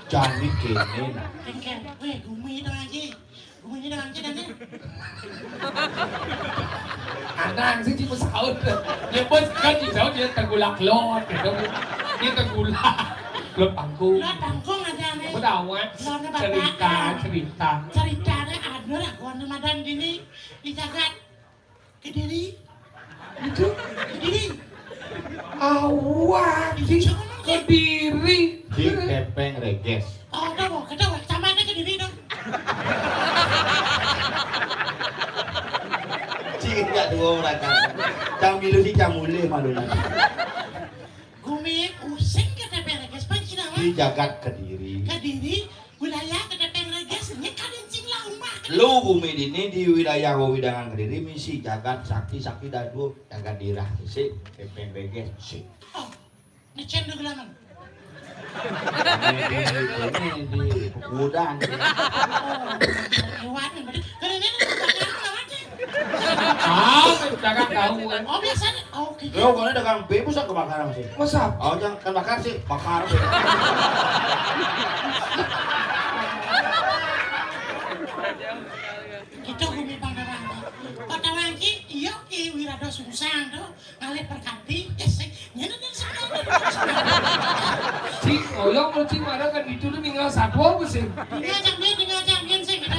Jani kene, nah. Kengkeng. Weh, gumi itu lagi. Gumi itu lagi, dan ini. Anang sih, cuma saut. Dia pun kan di saut, dia tengulak lot, gitu. Dia tengulak. Lot panggung. Lot panggung ada nih. Apa tahu, eh? Lotnya bapak, cerita, ya. Cerita. Ceritanya ada lah, gua nama dan gini. Di jagat. Kediri. Itu? Kediri. Awak, di Kediri. Di Kepeng Reges. Oh, udah mau, kita mau, sama aja Kediri dong. Cik, enggak dua orang kan. Cang milu si cang mulih malu nanti. Gumi using ke Kepeng Reges, pan kira, di jagat Kediri. Kediri. Wilayah Kedepeng Reges, ini kan encing lah rumah. Lu gumi dini di wilayah wewidangan Kediri misi jagat sakti, sakti dadu, jagat dirah sih, Kepeng Reges sih. Oh, ngecen dulu gelaman. Ini di, ini di pekudan. Oh, hewan yang berarti. Kalau ini, ini, ini, ini, ini, Ah, jangan tahu kan. Oh, biasanya. Oh, gitu. Yo, kalau dagang bebus kan kebakaran sih. Masa? Oh, jangan kan bakar sih, bakar sih. Gitu, gumi Pangdawangki. Pangdawangki, iya, Ki Wirado Sungsang tuh, ngalih perkati, ya sih. Nyana dan sekarang. Si, oyong lo, si, mana kan itu tuh tinggal satu apa sih? Tinggal jambin, tinggal jambin sih, gitu.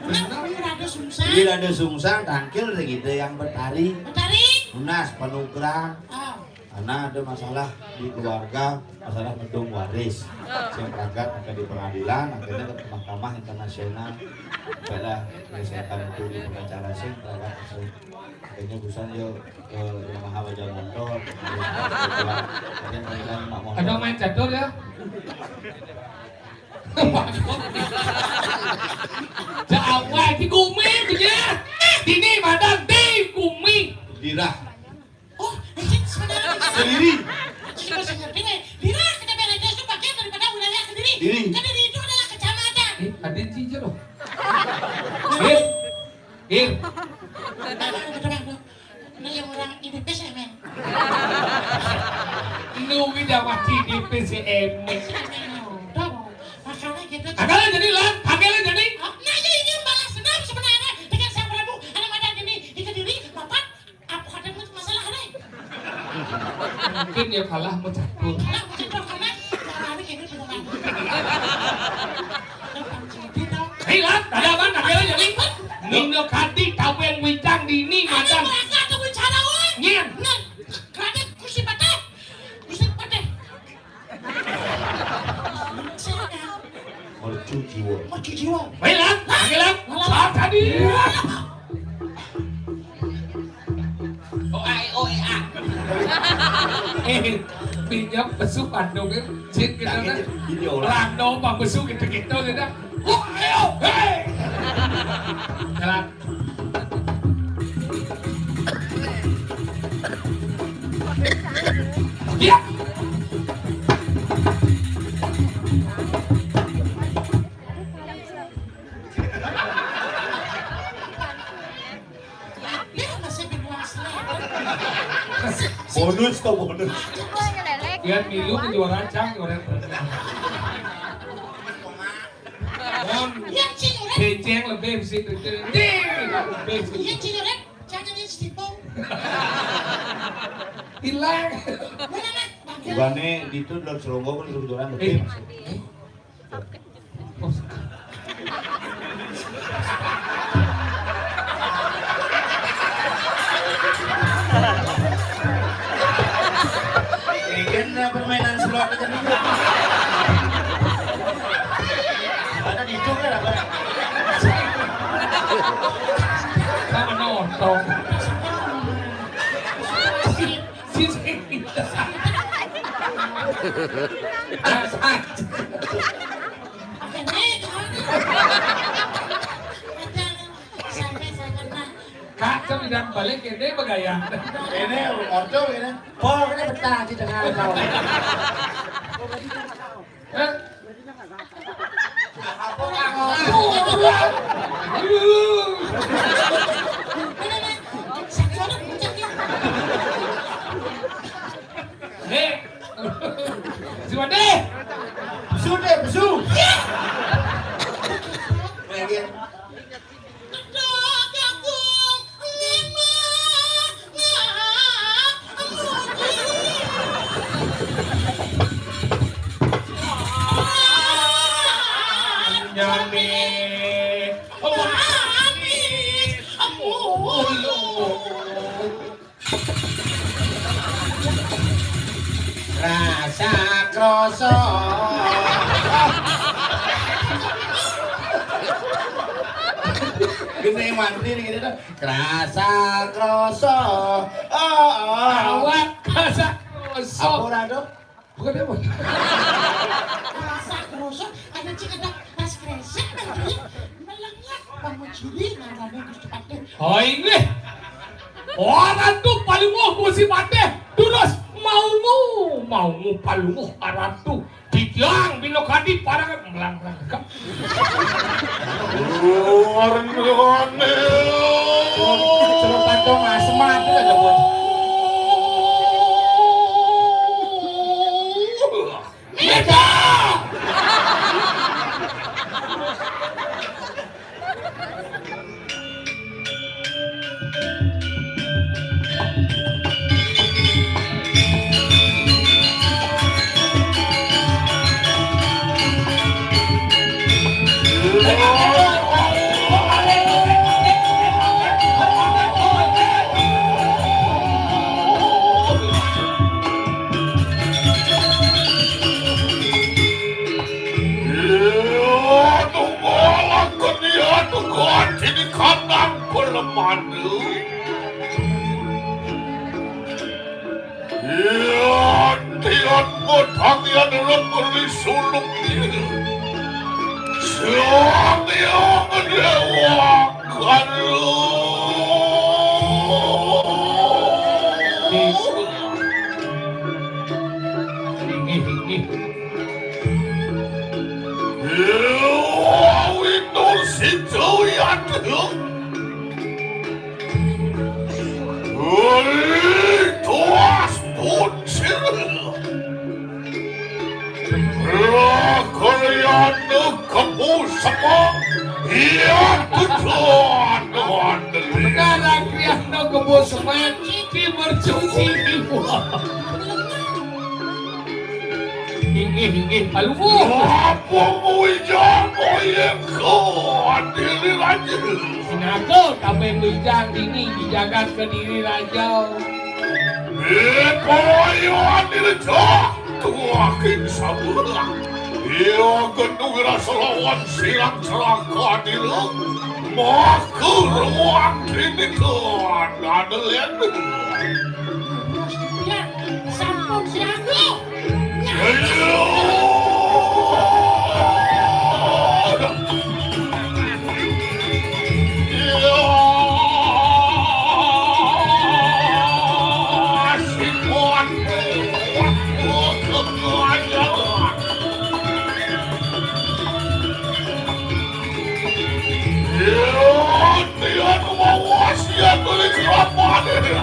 Nah, Ki Wirado Sungsang. Ki Wirado Sungsang, tangkil deh gitu yang Betari. Betari. Tunas, panugrah. Oh. Karena ada masalah di keluarga, masalah mendung waris. Sing pragat sampai di pengadilan, akhirnya ke mahkamah internasional. Pada menyelesaikan itu di pengacara sing pragat. Akhirnya busan yo ke Yamaha Baja Motor. Akhirnya pengadilan Mak Motor. Ada main catur ya? Jawa di gumi punya. Dini madan di gumi. Dirah. Oh, anjing sebenarnya. Kediri. Anjing masih ngerti nih. Dirah, kita beres itu bagian daripada wilayah Kediri. Diri. Kediri itu adalah kecamatan. Eh, ada cincin loh. Eh, eh. Nah, yang orang I D P sih, men. Lu udah mati di P C M. Sih, men, udah, mau. Makanya gitu. Agak jadi lah, agak jadi. Oh, nah, ya, ini balas dendam sebenarnya dengan Sang Prabu. Anak madan gini, di Kediri, bapak, apa kata lu masalah, Rey? Mungkin ya kalah mau catur. Kalah mau catur karena kalah ini kayaknya bukan. Hilang, ada apa? Ada apa jadi? Nino Kadi, Tabeng Wicang, Dini, Madan. Mereka tuh bicara, woi. Nyen. Nah, kredit kursi patah. Kursi patah. Mercu jiwa. Mercu jiwa. Baiklah, baiklah. Saat tadi. O A E O E A. Eh, pinjam besuk kandungnya, Cin, gitu kan. Rando, Pak Besuk, gitu-gitu, gitu. Oh, ayo, hei. Jalan. Iya. Bonus tuh, bonus. Ya, milu ke juara cang, orang. Mon, iya, Cing, orang. Beceng lebih sih, lebih sih. Iya, Cing, orang. Jangan ini setipu. Hilang. Mana, Mak? Bukannya di itu dalam seronggo kan suruh orang lebih. Eh. Ini kan permainan slot aja nih. Ada di itu kan apa? Sama nonton. Sisi. Oke, nih, sampai saya kena. Kak, Kan tidak balik ini bergaya. Ini ordo ini. Pol ini betah di tengah kau. Hah? Apa kau? Nih. Sudah. Sudah, besu. Lagi. Rasa kroso. Gini mantri gitu tuh. Rasa kroso. Oh, oh. Awak rasa kroso. Apa ora tuh? Bukan apa? Rasa kroso, ada cik ada tas kresek, melengak, bangun curi, ngarane Gusti Patih. Oh, ini. Orang tuh paling mau Gusti Patih. Terus maumu, maumu paling mau aratu. Dijang bino kadi parang melang-melang. Luar negeri. Celupan dong, asem mati aja, Bos. Mega! Iya, tunggu lakon iya, tunggu hati di kandang pelemandu. Iya, tian botang iya dalam beri sulung iya. Sang Hyang Dewa Kalu. Inggih, inggih. Witur situ yadeng. Uli tuas buncir. Lakriana kebo semeng. Iya, betul. Benar, lakriana kebo semeng. Iki mercuci ibu. Inggih, inggih, palungguh. Apa muwijang, moyeng ko adili raja? Sinaga kabeh muwijang dini di jagat Kediri Raja. Eh, koyo adili raja, tuaking sabulah. Iya, gendung rasa lawan sirang celaka adili. Maka ruang dini tuan adelen. Sampun siaga. Tiada mau wasiat oleh kelapa dia.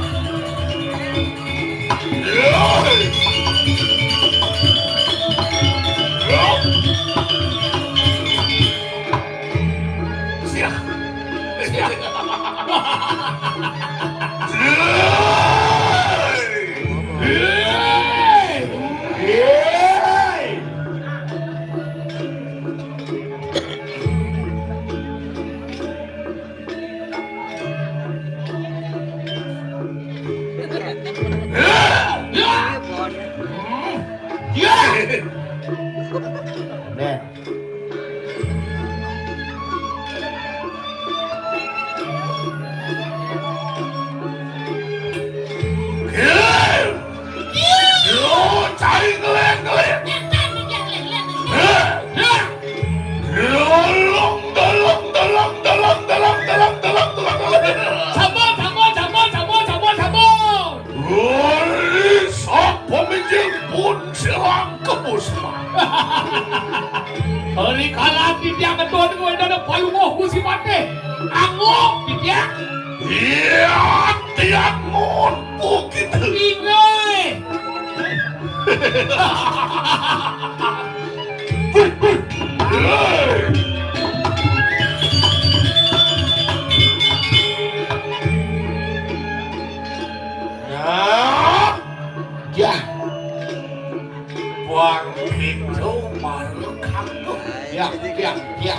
Sabar, sabar. Serang kebus. Hari kala titiang ngetun kowe dana palunguh Gusti Patih. Anguk titiang. Iya, tiang ngontu kita. Inggih. Nah, ya. Buang pintu makhluk kampung. Ya, ya, ya.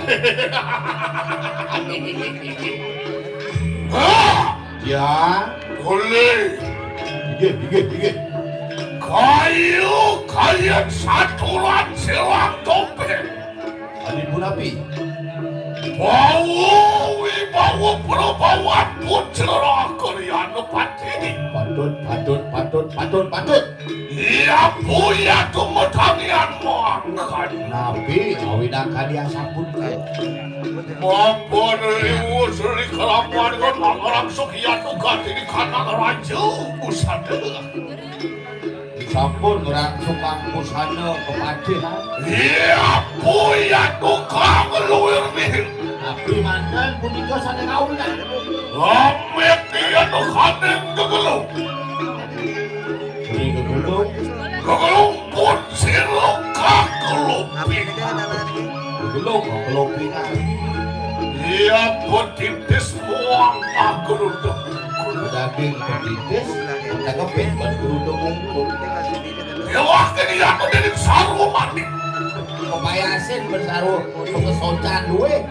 Ah, ya. Boleh. Inggih, inggih, inggih. Kayu kalian saturan selang tompeng. Adi punapi? Bawa wibawa prabawan putra kalian pati. Patut, patut, patut, patut, patut. Iya, Bu, iya, tumetangian mangkadi. Napi awinang kadi asapunika? Mapan liwus ri kalapan ngon mangarang sukian tugas di kanang raja busana. Sampun ngrangsukang busana kepatihan. Iya, Bu, iya, tukang luwir nih. Napi manten punika sané kawinang? Amit iya tukaning gegelung. Ri gegelung. Gegelung pun sira kakelupingan. Gegelung kakelupingan. Iya, Bu, titis muang kageruduk. Daging petitis, kakepit ban geruduk ungkul. Déwa kene aku dening sarwa mati. Kepayasin ban sarwa pekesocan duwe.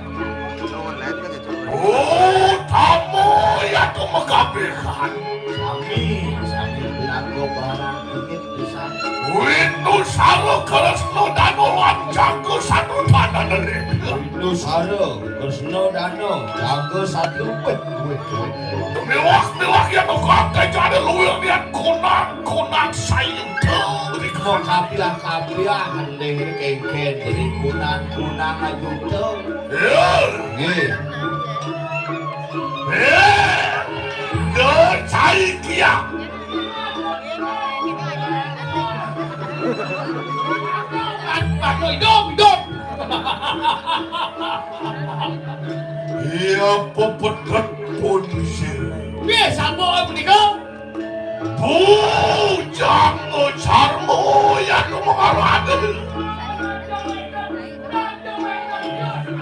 Oh, tamu ya tu megabehan. Sami, sami bilang barang dikit pisan. Windu Sara Kresna Dana lan Jaga Satru Dana. Windu Sara Kresna Dana Jaga Satru. Wih, wih, wih, wih. Mewah-mewah ya tukang kejane luwih niat kunang-kunang sayuda. Mau kapiah-kapiah, ning kengken dari kunang-kunang ajuda. Ya. Nggih. Eh, do cai kia. Aduh, hidup, hidup. Iya, pepedet pun sir. Nggih, sampun menika. Bujang Sarmo yang mengarade.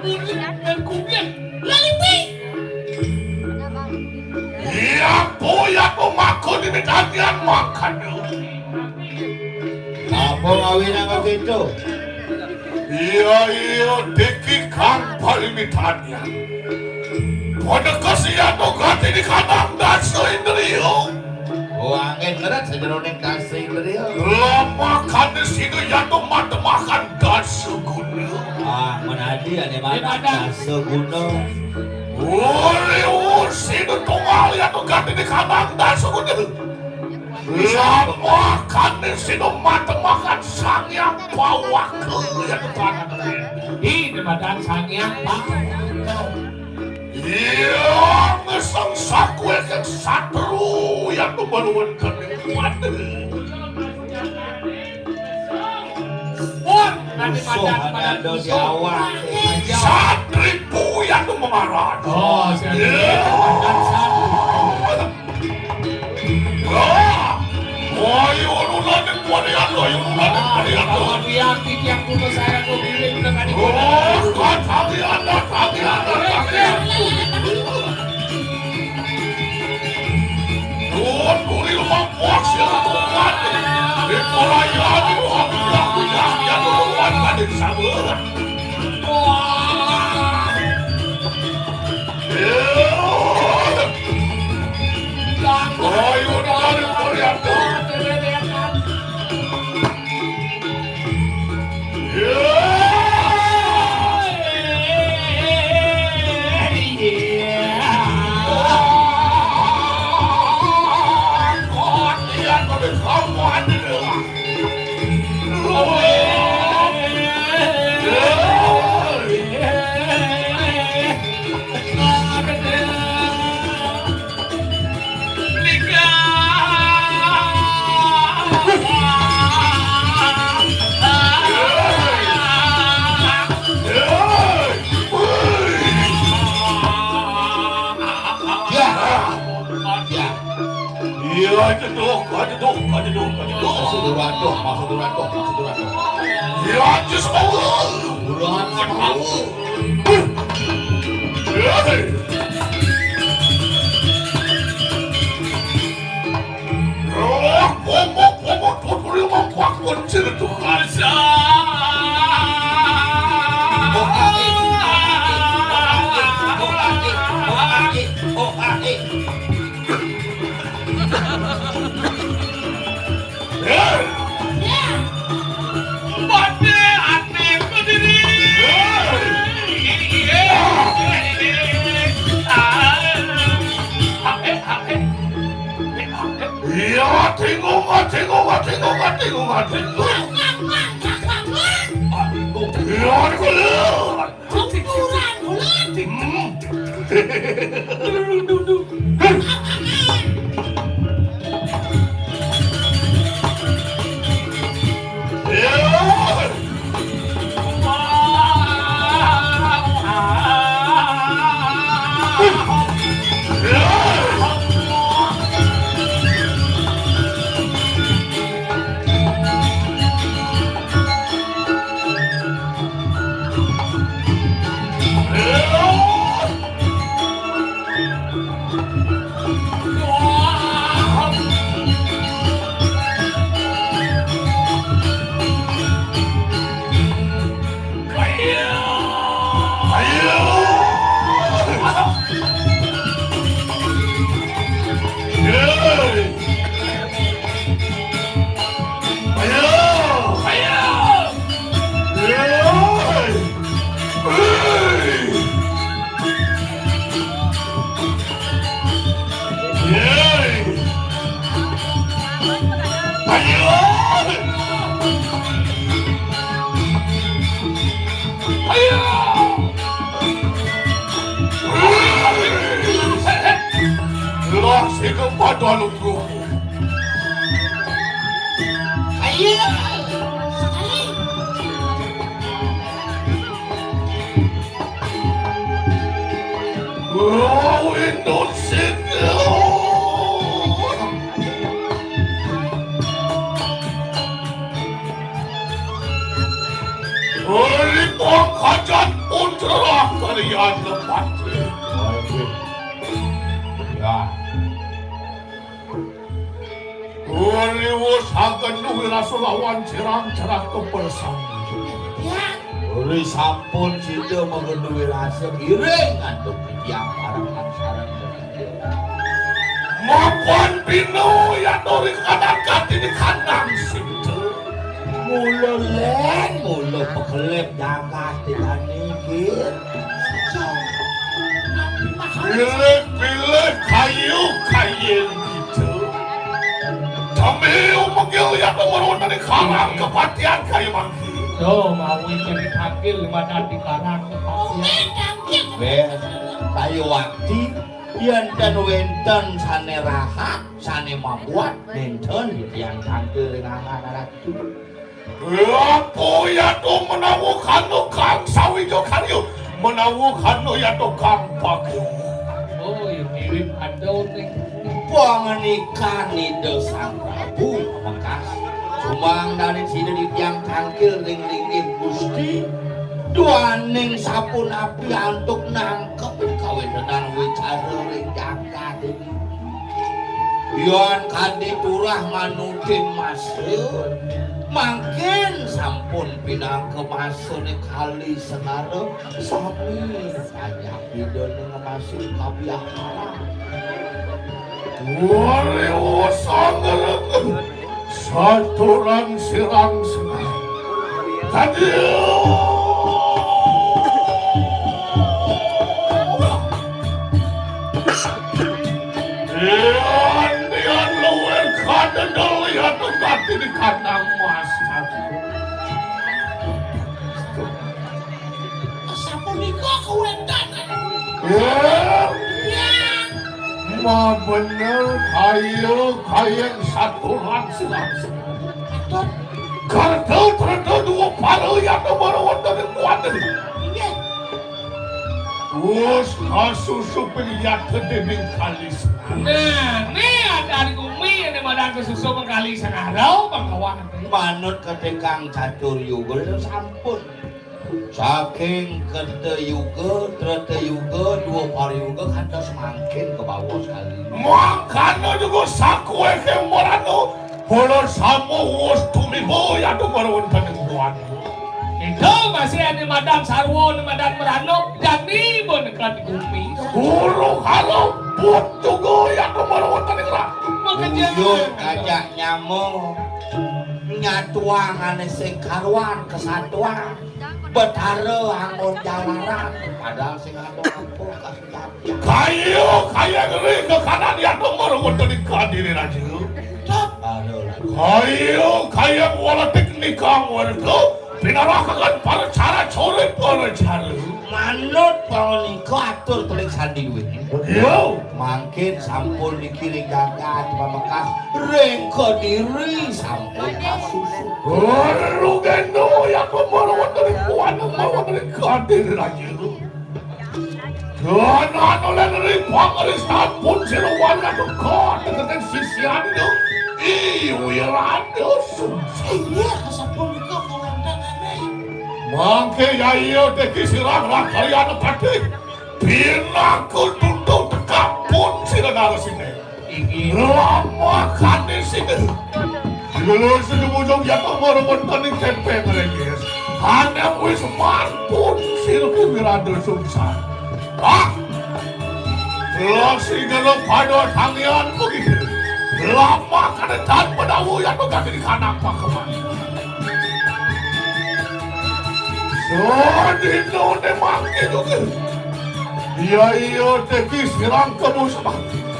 Bunyi dan kubian lalipi. Iya, boya pemako di medanian makan. Apa ngawinang begitu? Iya, iya, diki kang palimitanya. Pada kasihan to gati di kanang dasa indriya. Oh, angin ngeret sajeroning dasa indriya. Lamakan di sini ya to matemakan dasa guna. Ah, menadi ane mana dasa guna. Uli usi tunggal ya to gati di kanang dasa guna. Lamakan di sini matemakan sang yang pawak ya to tanah. Di tematan sang yang pawak. Iya, ngesang sakué kang satru yang membaluan kami kuat. Pun, nanti musuh macan ada di awak. Satri pu yang mengarah. Oh, siapa? Iya. Wah! Wah, iya, ulun ada kuat ya, wah, iya, ulun ada kuat ya. Kalau dia titiang kuno saya kau pilih udah tadi. Oh, kuat, tapi ada, tapi ada, tapi ada. Kuat, kulit lemah, kuat, siapa kuat? Itu raya, itu aku bilang, aku bilang, ya, kuat, tadi sama. Aduh, aduh, aduh, aduh, aduh. Maksud ora aduh, maksud ora aduh, maksud ora aduh. Ya, jus mau. Buruan mau. Hei. Oh, pomok, pomok, pomok, pomok, kuncir tuh. Asa. Oh, kaki, oh, kaki, oh, kaki, oh, kaki, oh, kaki. Iya, tingungan, tingungan, tingungan, tingungan, tingungan. Iya, tingungan. Campuran ulet. Hmm. Lah, sing kepadha lungguh. Ayo, sekali. Wow, Indonesia. Ori pangkajan putra kaliyan lepati. Ya. Ori wus agen duwe rasa lawan cerang-cerang kepersan. Ya. Ori sampun sida menggen duwe rasa kiring antuk titiang parekan sareng. Mapan pino yadori kadang katini kandang sinten. Mula len, mula pekelep jagat titani, nggih. Pilih-pilih kayu kayen gitu. Kami umegil yadori wonten ing karang kepatihan kayu mangki. Yo, mawi ceritake limadan di karang kepatihan. Wes, kayu ati, yen ten wenten sane rahat, sane mabuat, nenten yang tangkil ring angan anak itu. Lapo yadong menawa kano kang sawija karya, menawa kano yadong kang paku. Oh, ya mirip ada ning. Panganikan Ida Sang Prabu Mekas. Sumang dane sida di tiang tangkil ring linggih Gusti. Duaning sapunapi antuk nangkep kawentenan wicara ring jagat ini. Yan kadi turah manudin masa, mangkin sampun pinaka masane kali senara sami kajak Ida ning masih kabiaharan. Wari usang ngereng. Saturan sirang senang. Tadi. Yan, yan luwih kadendel ya tukati di kandang mas. Sapunika kawentenan. Ya. Ya. Ma bener kaya, kaya saturan silang. Atur. Kerta, kerta dua para ya nomor wonten ing kuat. Inggih. Wus kasusup ing yata dening kalis. Nah, ne adari gumi Madan kasusu mengkali sangarau bangkawan. Manut ketekang catur yuga sampun. Saking kerta yuga, treta yuga, dua para yuga kantos mangkin ke bawah sekali. Mangkana juga sakué kembarana, para sama wus tumiba yatu mara wonten ing duan. Ida masih ane madan sarwa, ane madan merana, jani pun kan gumi. Guru kala pun juga yatu mara wonten ing rah. Makanya buyut kajak nyama nyatuang ane sing karuan kesatuan. Betara anggon jalaran, padahal sing ada apa kasujati. Kaya, kaya ngeri ke kanan ya nomor wonten ing kadiri raja. Aduh, aduh. Kaya, kaya walatik nikang werga, pinarakakan para cara core para cara. Manut pangenika atur telik sandi duwene. Iya. Mangkin sampun dikiring jagat pamekas ring kediri sampun kasusu. Guru gendo ya pembawa dari kuan pembawa dari kadiri raja. Dana nulen ri pangristan pun sira wana teka deketing sisian do. Iwirane sumsi. Iya, sapunika kawontenane. Mangke yaya deki sira rakaryan pati. Pinaka tuntu teka pun sira narasine. Inggih. Lamakane sida. Lulus sumujung yata mara wonten ing tempe ngrengges. Anak wis mantun sira wirada sungsang. Ah! Lak sing kena pada tangian begitu. Lamakane tan pedawu yata kaki di kanak pakeman. Sadina ne mangke juga. Iya, iya, teki sirang kamu sama.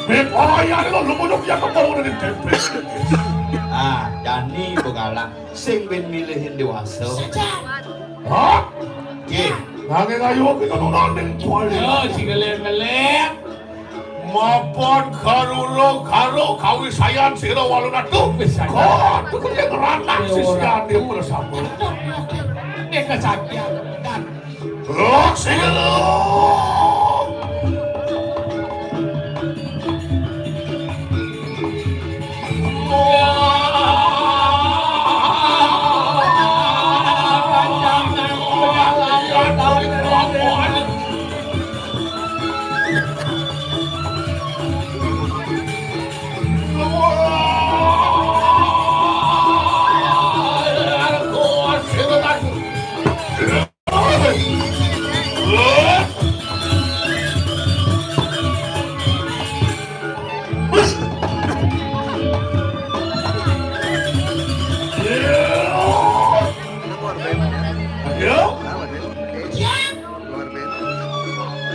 Bepaya lo lumunuk ya kembali dari tempe. Ah, jani begalang sing ben milihin dewasa. Hah? Nggih. Nanging ayo kita nonton ning kuali. Yo, sing ngelir-ngelir. Mapan karula karo kawisayan sira walunatu. Wis, ayo. Kok tukune ngeranak sisiane bersama. Nek kesaktian. Rock sing ngelir.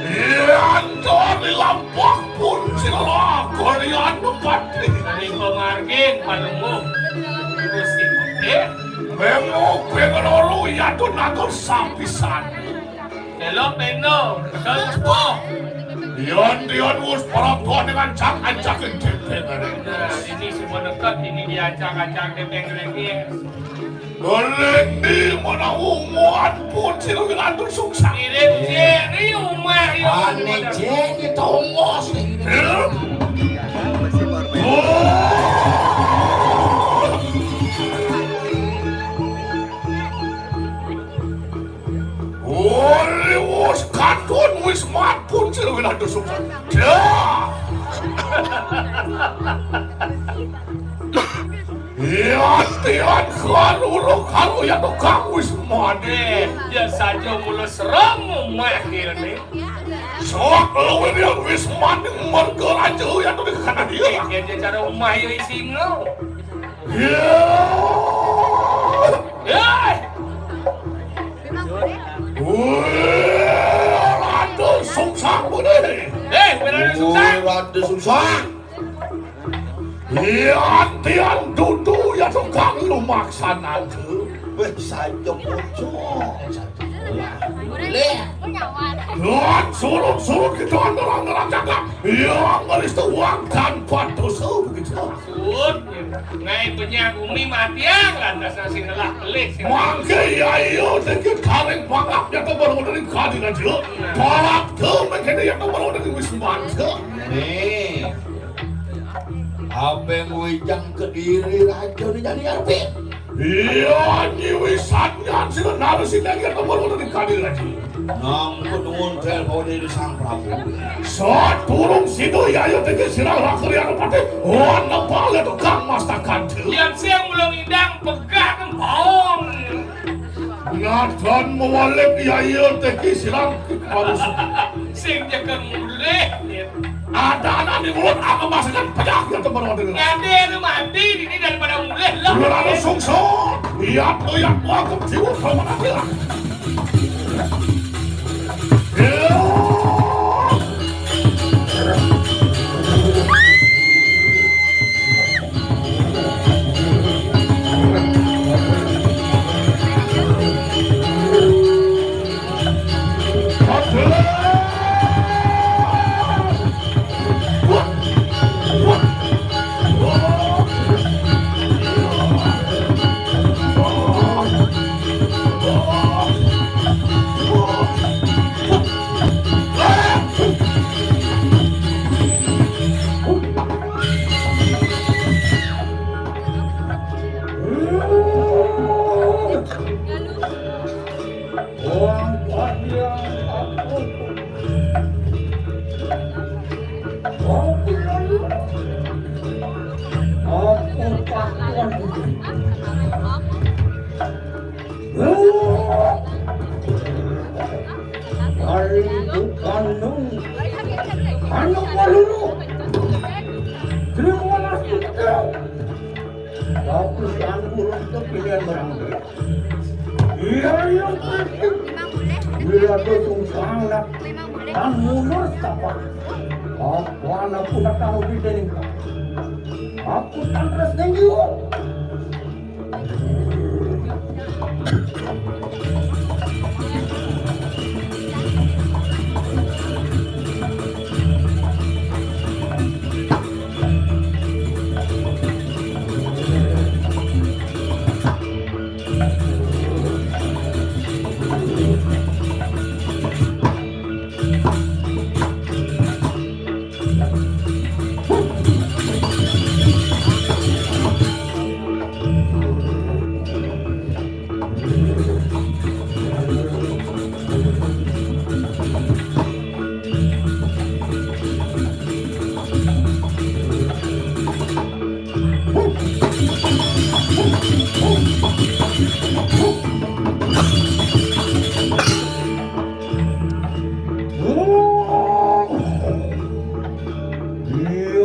Yen to dilampah pun sira lakon yen pati. Dari pamargin panemu Gusti Patih. Memu pengeloro yatu natur sapisan. Delok peno, betul sepuh. Yen, yen wis para tuane ngancak-ancakin dhewe. Nah, ini semua dekat, ini diancak-ancak dhewe ngrengges. Ngerendi menawa muat pun sira wilantu sukses. Ngiring siri umah ya. Ane jeni tongos iki. Ora wis katon wis mapun sira wilantu sukses. Dah. Iya, tian karo karo ya tukang wis mati. Eh, ya saja mula serem mah kene. Sok luwih ya wis mati mergo raja ya tuh dikana dia. Ya cara umah ya isingo. Iya. Eh. Wih, rada sungsang budi. Eh, berani sungsang. Wih, rada sungsang. Yan tian dudu ya tukang lumaksanake. Wis saja pucuk. Leh. Lan surut-surut kita nerang-nerang cakap. Ya ngeristu wang tanpa dosa begitu. Sud, ngai penyang umi matiang lantas nasi ngelah pelih. Mangke ya iya dikit karing pangap ya kembali dari kadi raja. Pangap tu mengkene ya kembali dari wisman. Nih. Apa yang wijang kediri raja ni jani arpi? Iya, nyiwi sanyan sila naru sinengir nomor udah dikadil lagi. Nang kunuun tel bawa jadi sang Prabu. Saturung sido yayo tege sirang rakeri anu pati. Wan nepal itu kang mastakan tu. Yang siang belum indang pegang kempong. Ngadan mewalip yayo tege sirang harus. Sing jaga mulih. Ada anak di mulut apa masakan pecah ya teman-teman. Ngade anu mati ini daripada mulih lah. Lalu sungsung. Iya, iya, aku jiwa sama nanti lah. Dari Bandung, anak Walulu. Terima kasih. Tapi yang burung itu pilihan barang dia. Iya, iya, pasti. Bila tu sungsang nak, kan mundur siapa? Apa anak pun tak tahu di sini. Aku tak terus nengok.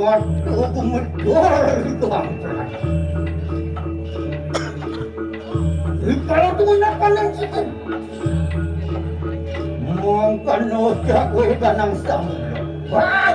Waduh, gemetar itu angkringan. Kalau tunggu nak pandang situ. Mongkon ojak kowe kanang samudra.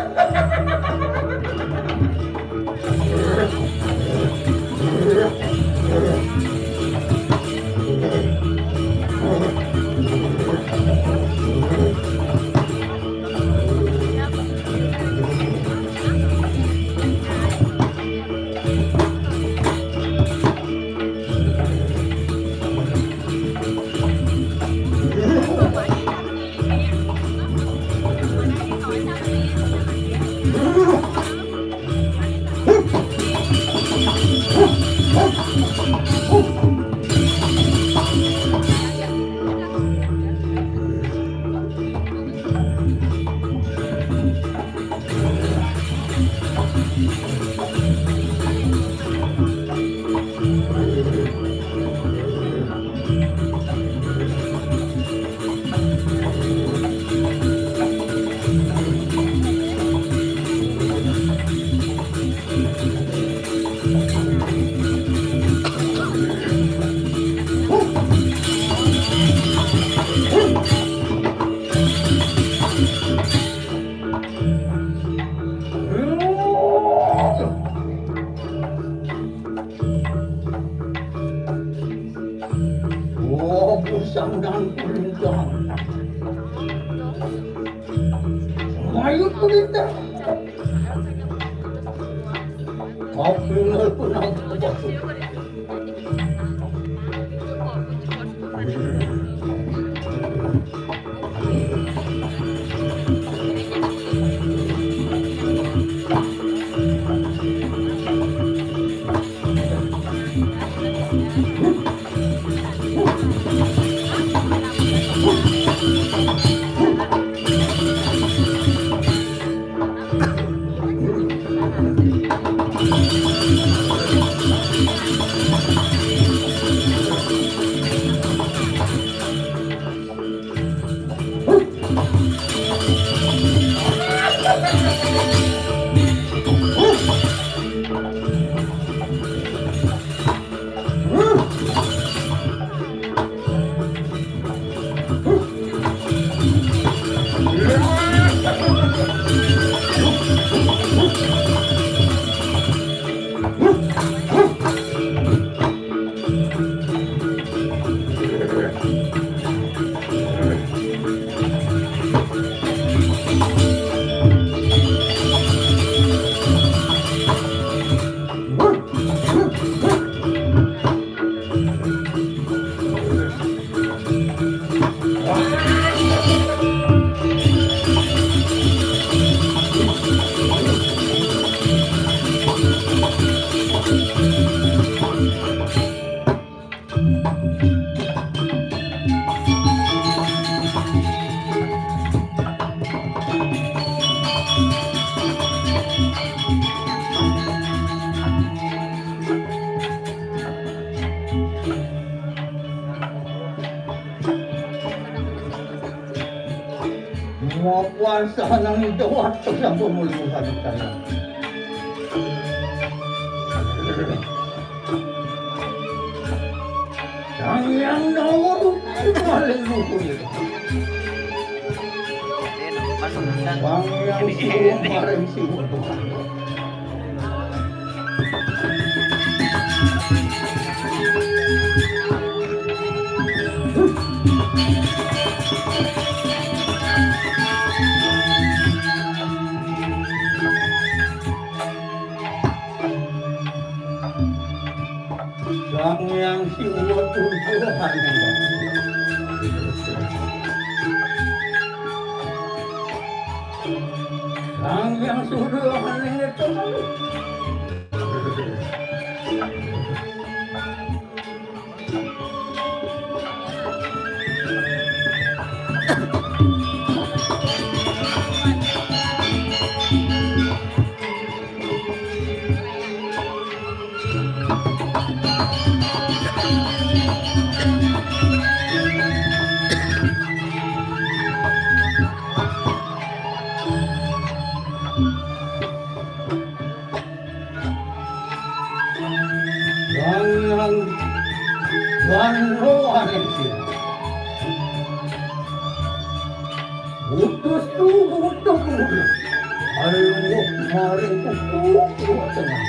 Oh, busang dan kulintang. Mayu kulintang. Kau kenal pun aku. Mapuasa nang ida waktu sampun mulu sadaya. Sang Hyang Dawa Rukma maring luhur. Sang Hyang Siwa maring siwa. Sang Hyang Siwa turun. Sang Hyang Surya maning. Jangan banroan sira. Utus tuhu tuhu. Aluh maring kuku tengah.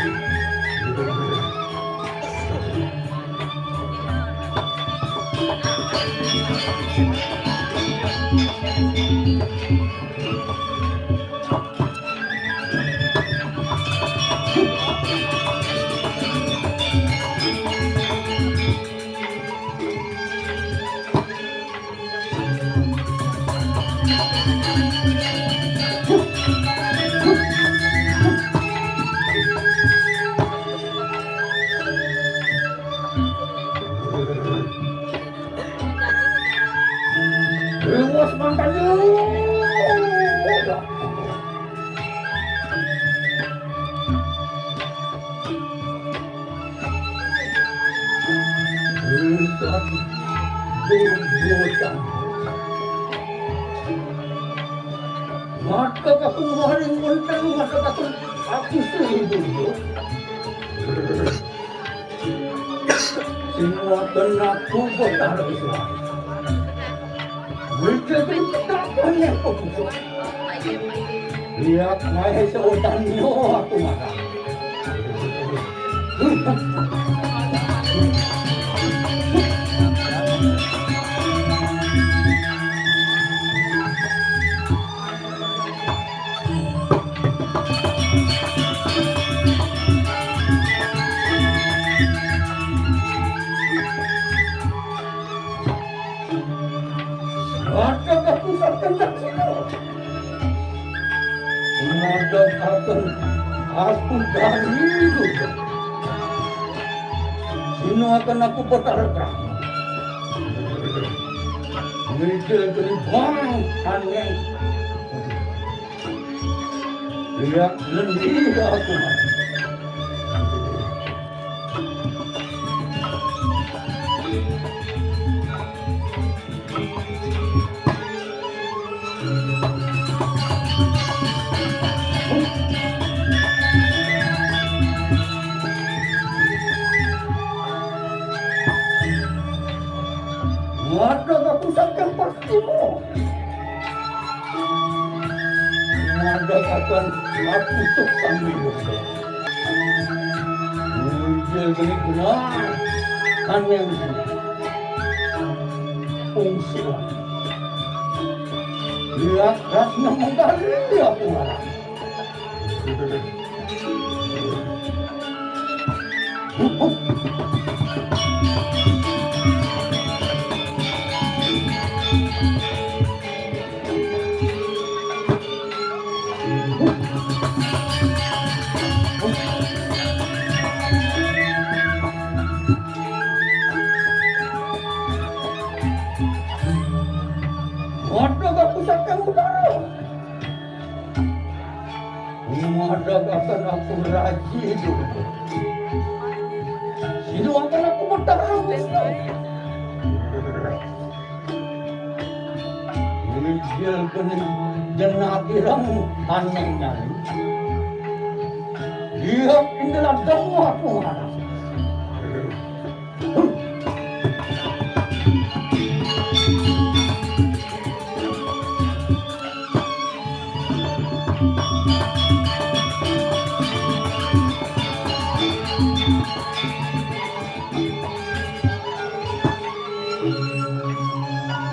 Lewas mangkane. Lewas. Lewas. Mata kakung maring wonten, mata kakung aku sing. Sing wonten aku Betara Wisnu. Wujud petak oleh kukusuk. Lihat mahe seotan yo aku makan. Ada aku saken daksina. Ada aku, aku dari itu. Sino akan aku Betara Brahma. Mikir dari bang aneh. Lihat sendiri aku. Waduh, aku saking pasti mo. Madagaken aku suk sambil. Muncul geni benar. Kan yang fungsi. Lihat rasnya menggali aku marah. Waduh, aku saking utara. Madagaken aku raji dulu. Sinuaken aku Betara Wisnu. Iya, bener. Jenat ireng aneh nyari. Iya, inilah dong aku ngarang.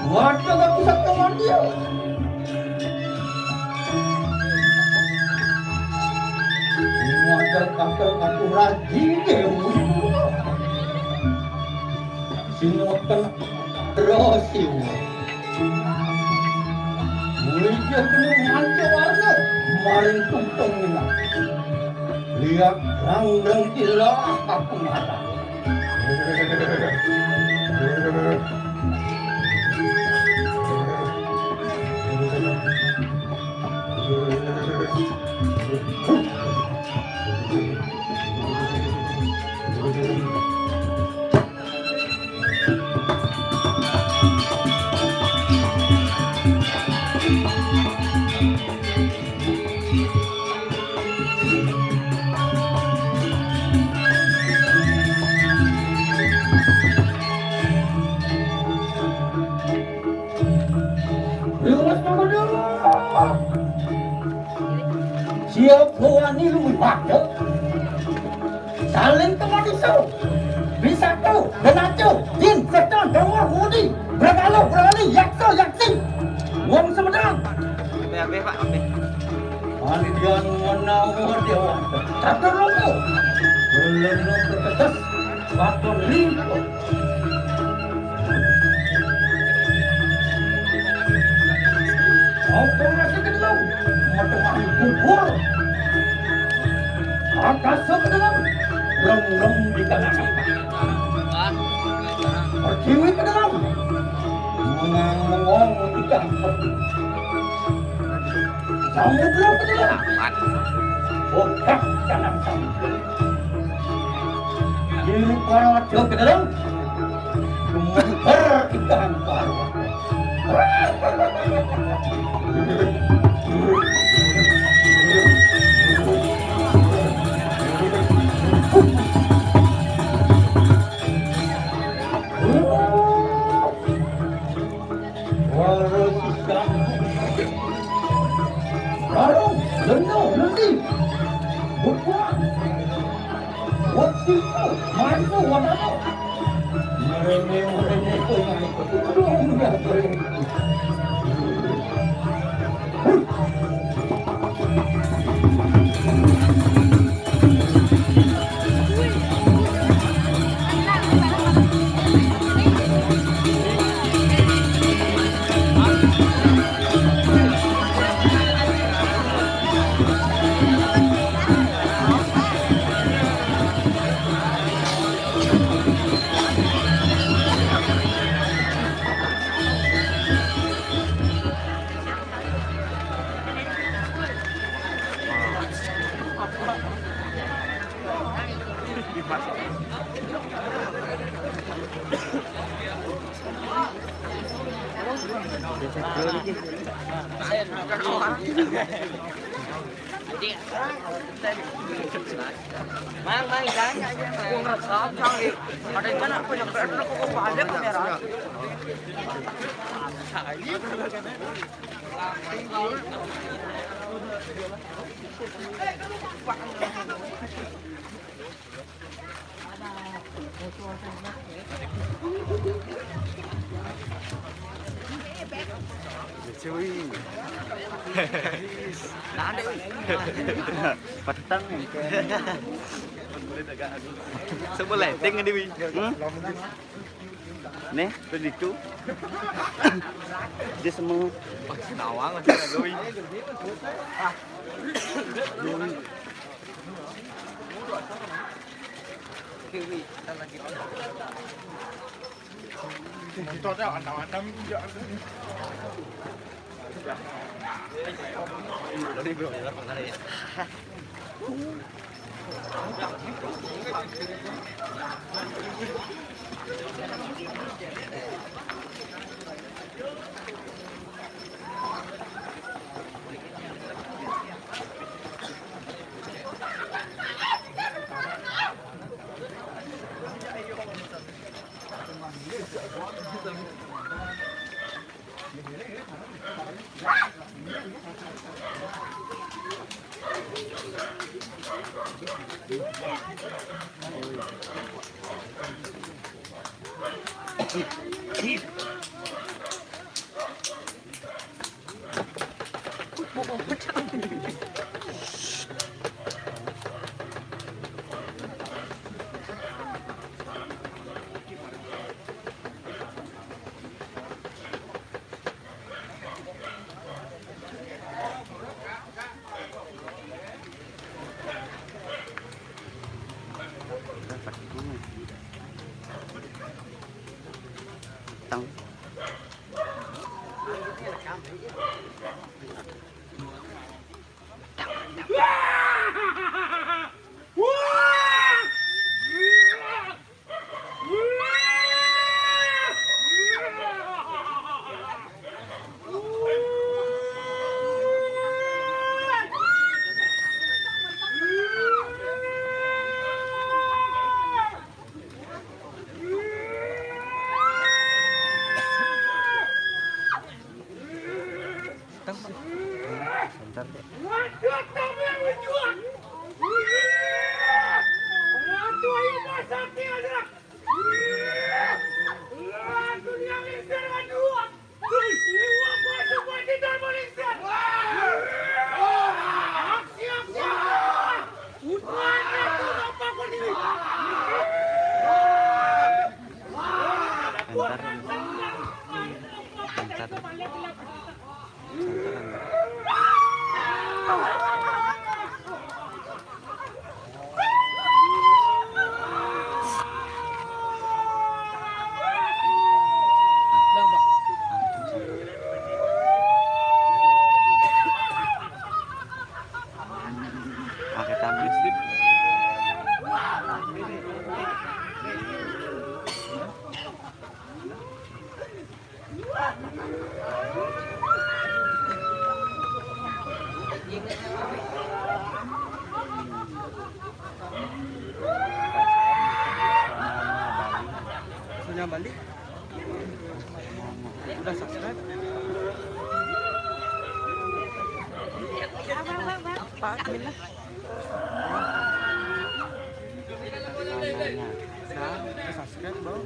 Waduh, aku satu mandi. Waduh, aku, aku rajin deh. Sing ngoten terus iku. Mulih dia kena ngantuk warna, maring tumpeng ngenah. Lihat rang-rang ilah aku marah. Siap wani luwih wadek. Saling kemaniso. Bisato, benaco, jin, setan, dawar, wudi, bergalo, berali, yakso, yaksi. Wong Sumedang. Ape, ape, Pak? Ape? Panitian menawa dewa. Catur loko. Belum tetes. Batur lingko. Apa rasa kedua? Matemahi kubur. Akasa kedua. Rong-rong di tanah. Pertiwi kedua. Mengang-mengong di tanah. Samudra kedua. Otak tanah samudra. Juru Karawaca kedua. Gemeter ikan Karawaca. Waro sisan. Rarung, leno, lendi. Bukuan. Wasiku, maju, wadano. Merene, merene, merene. Aduh, udah, merene. Mang, mang, jangan, jangan. Gua ngerasa, Mang, ya. Ada yang mana? Aku nyampe, aku kok balik kamera. Peteng. Sebelah ting di wi. Hmm? Nih, tuh ditu. Dia semua. Wah, nawang masih ada wi. Motor dah, anak-anak. Sebentar, Dek. Bentar. Bentar. Pakai tablet. Sudah balik? Udah subscribe? Pak, Mila. Nah, udah subscribe, Bang.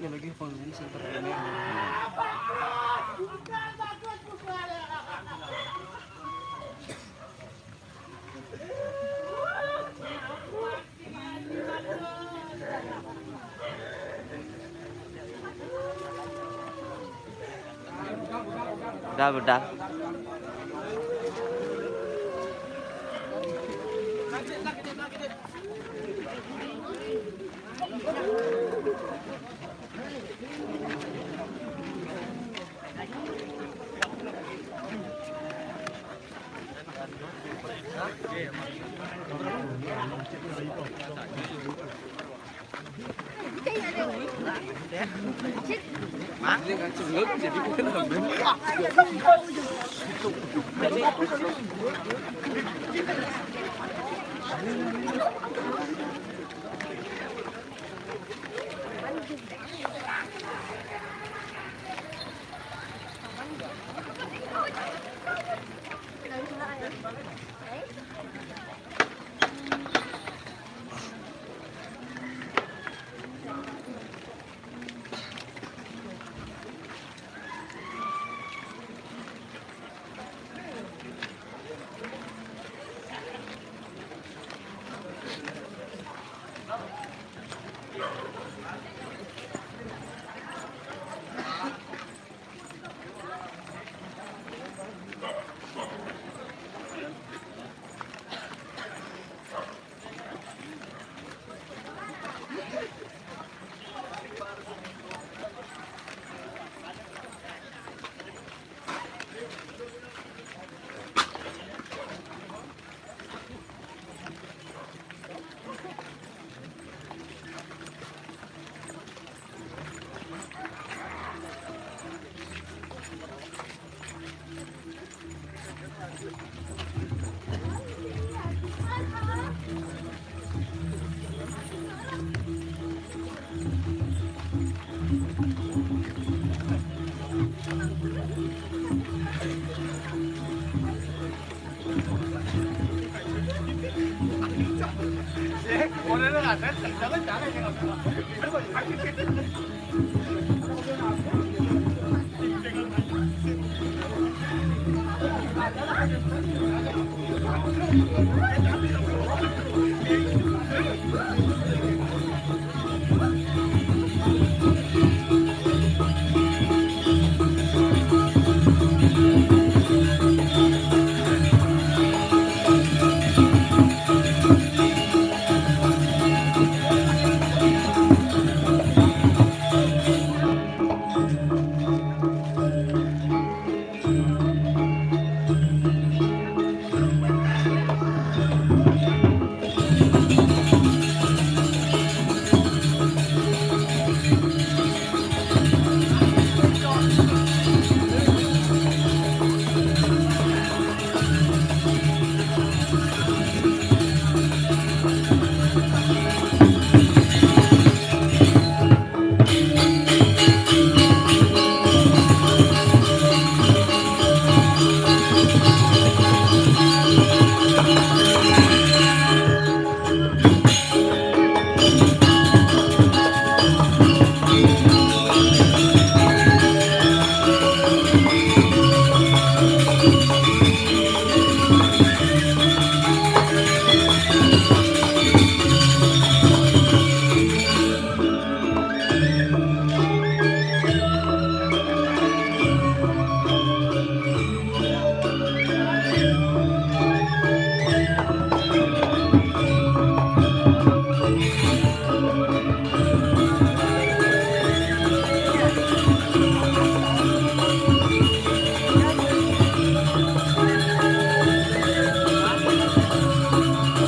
Ya, lagi panggung center ini. Udah, udah.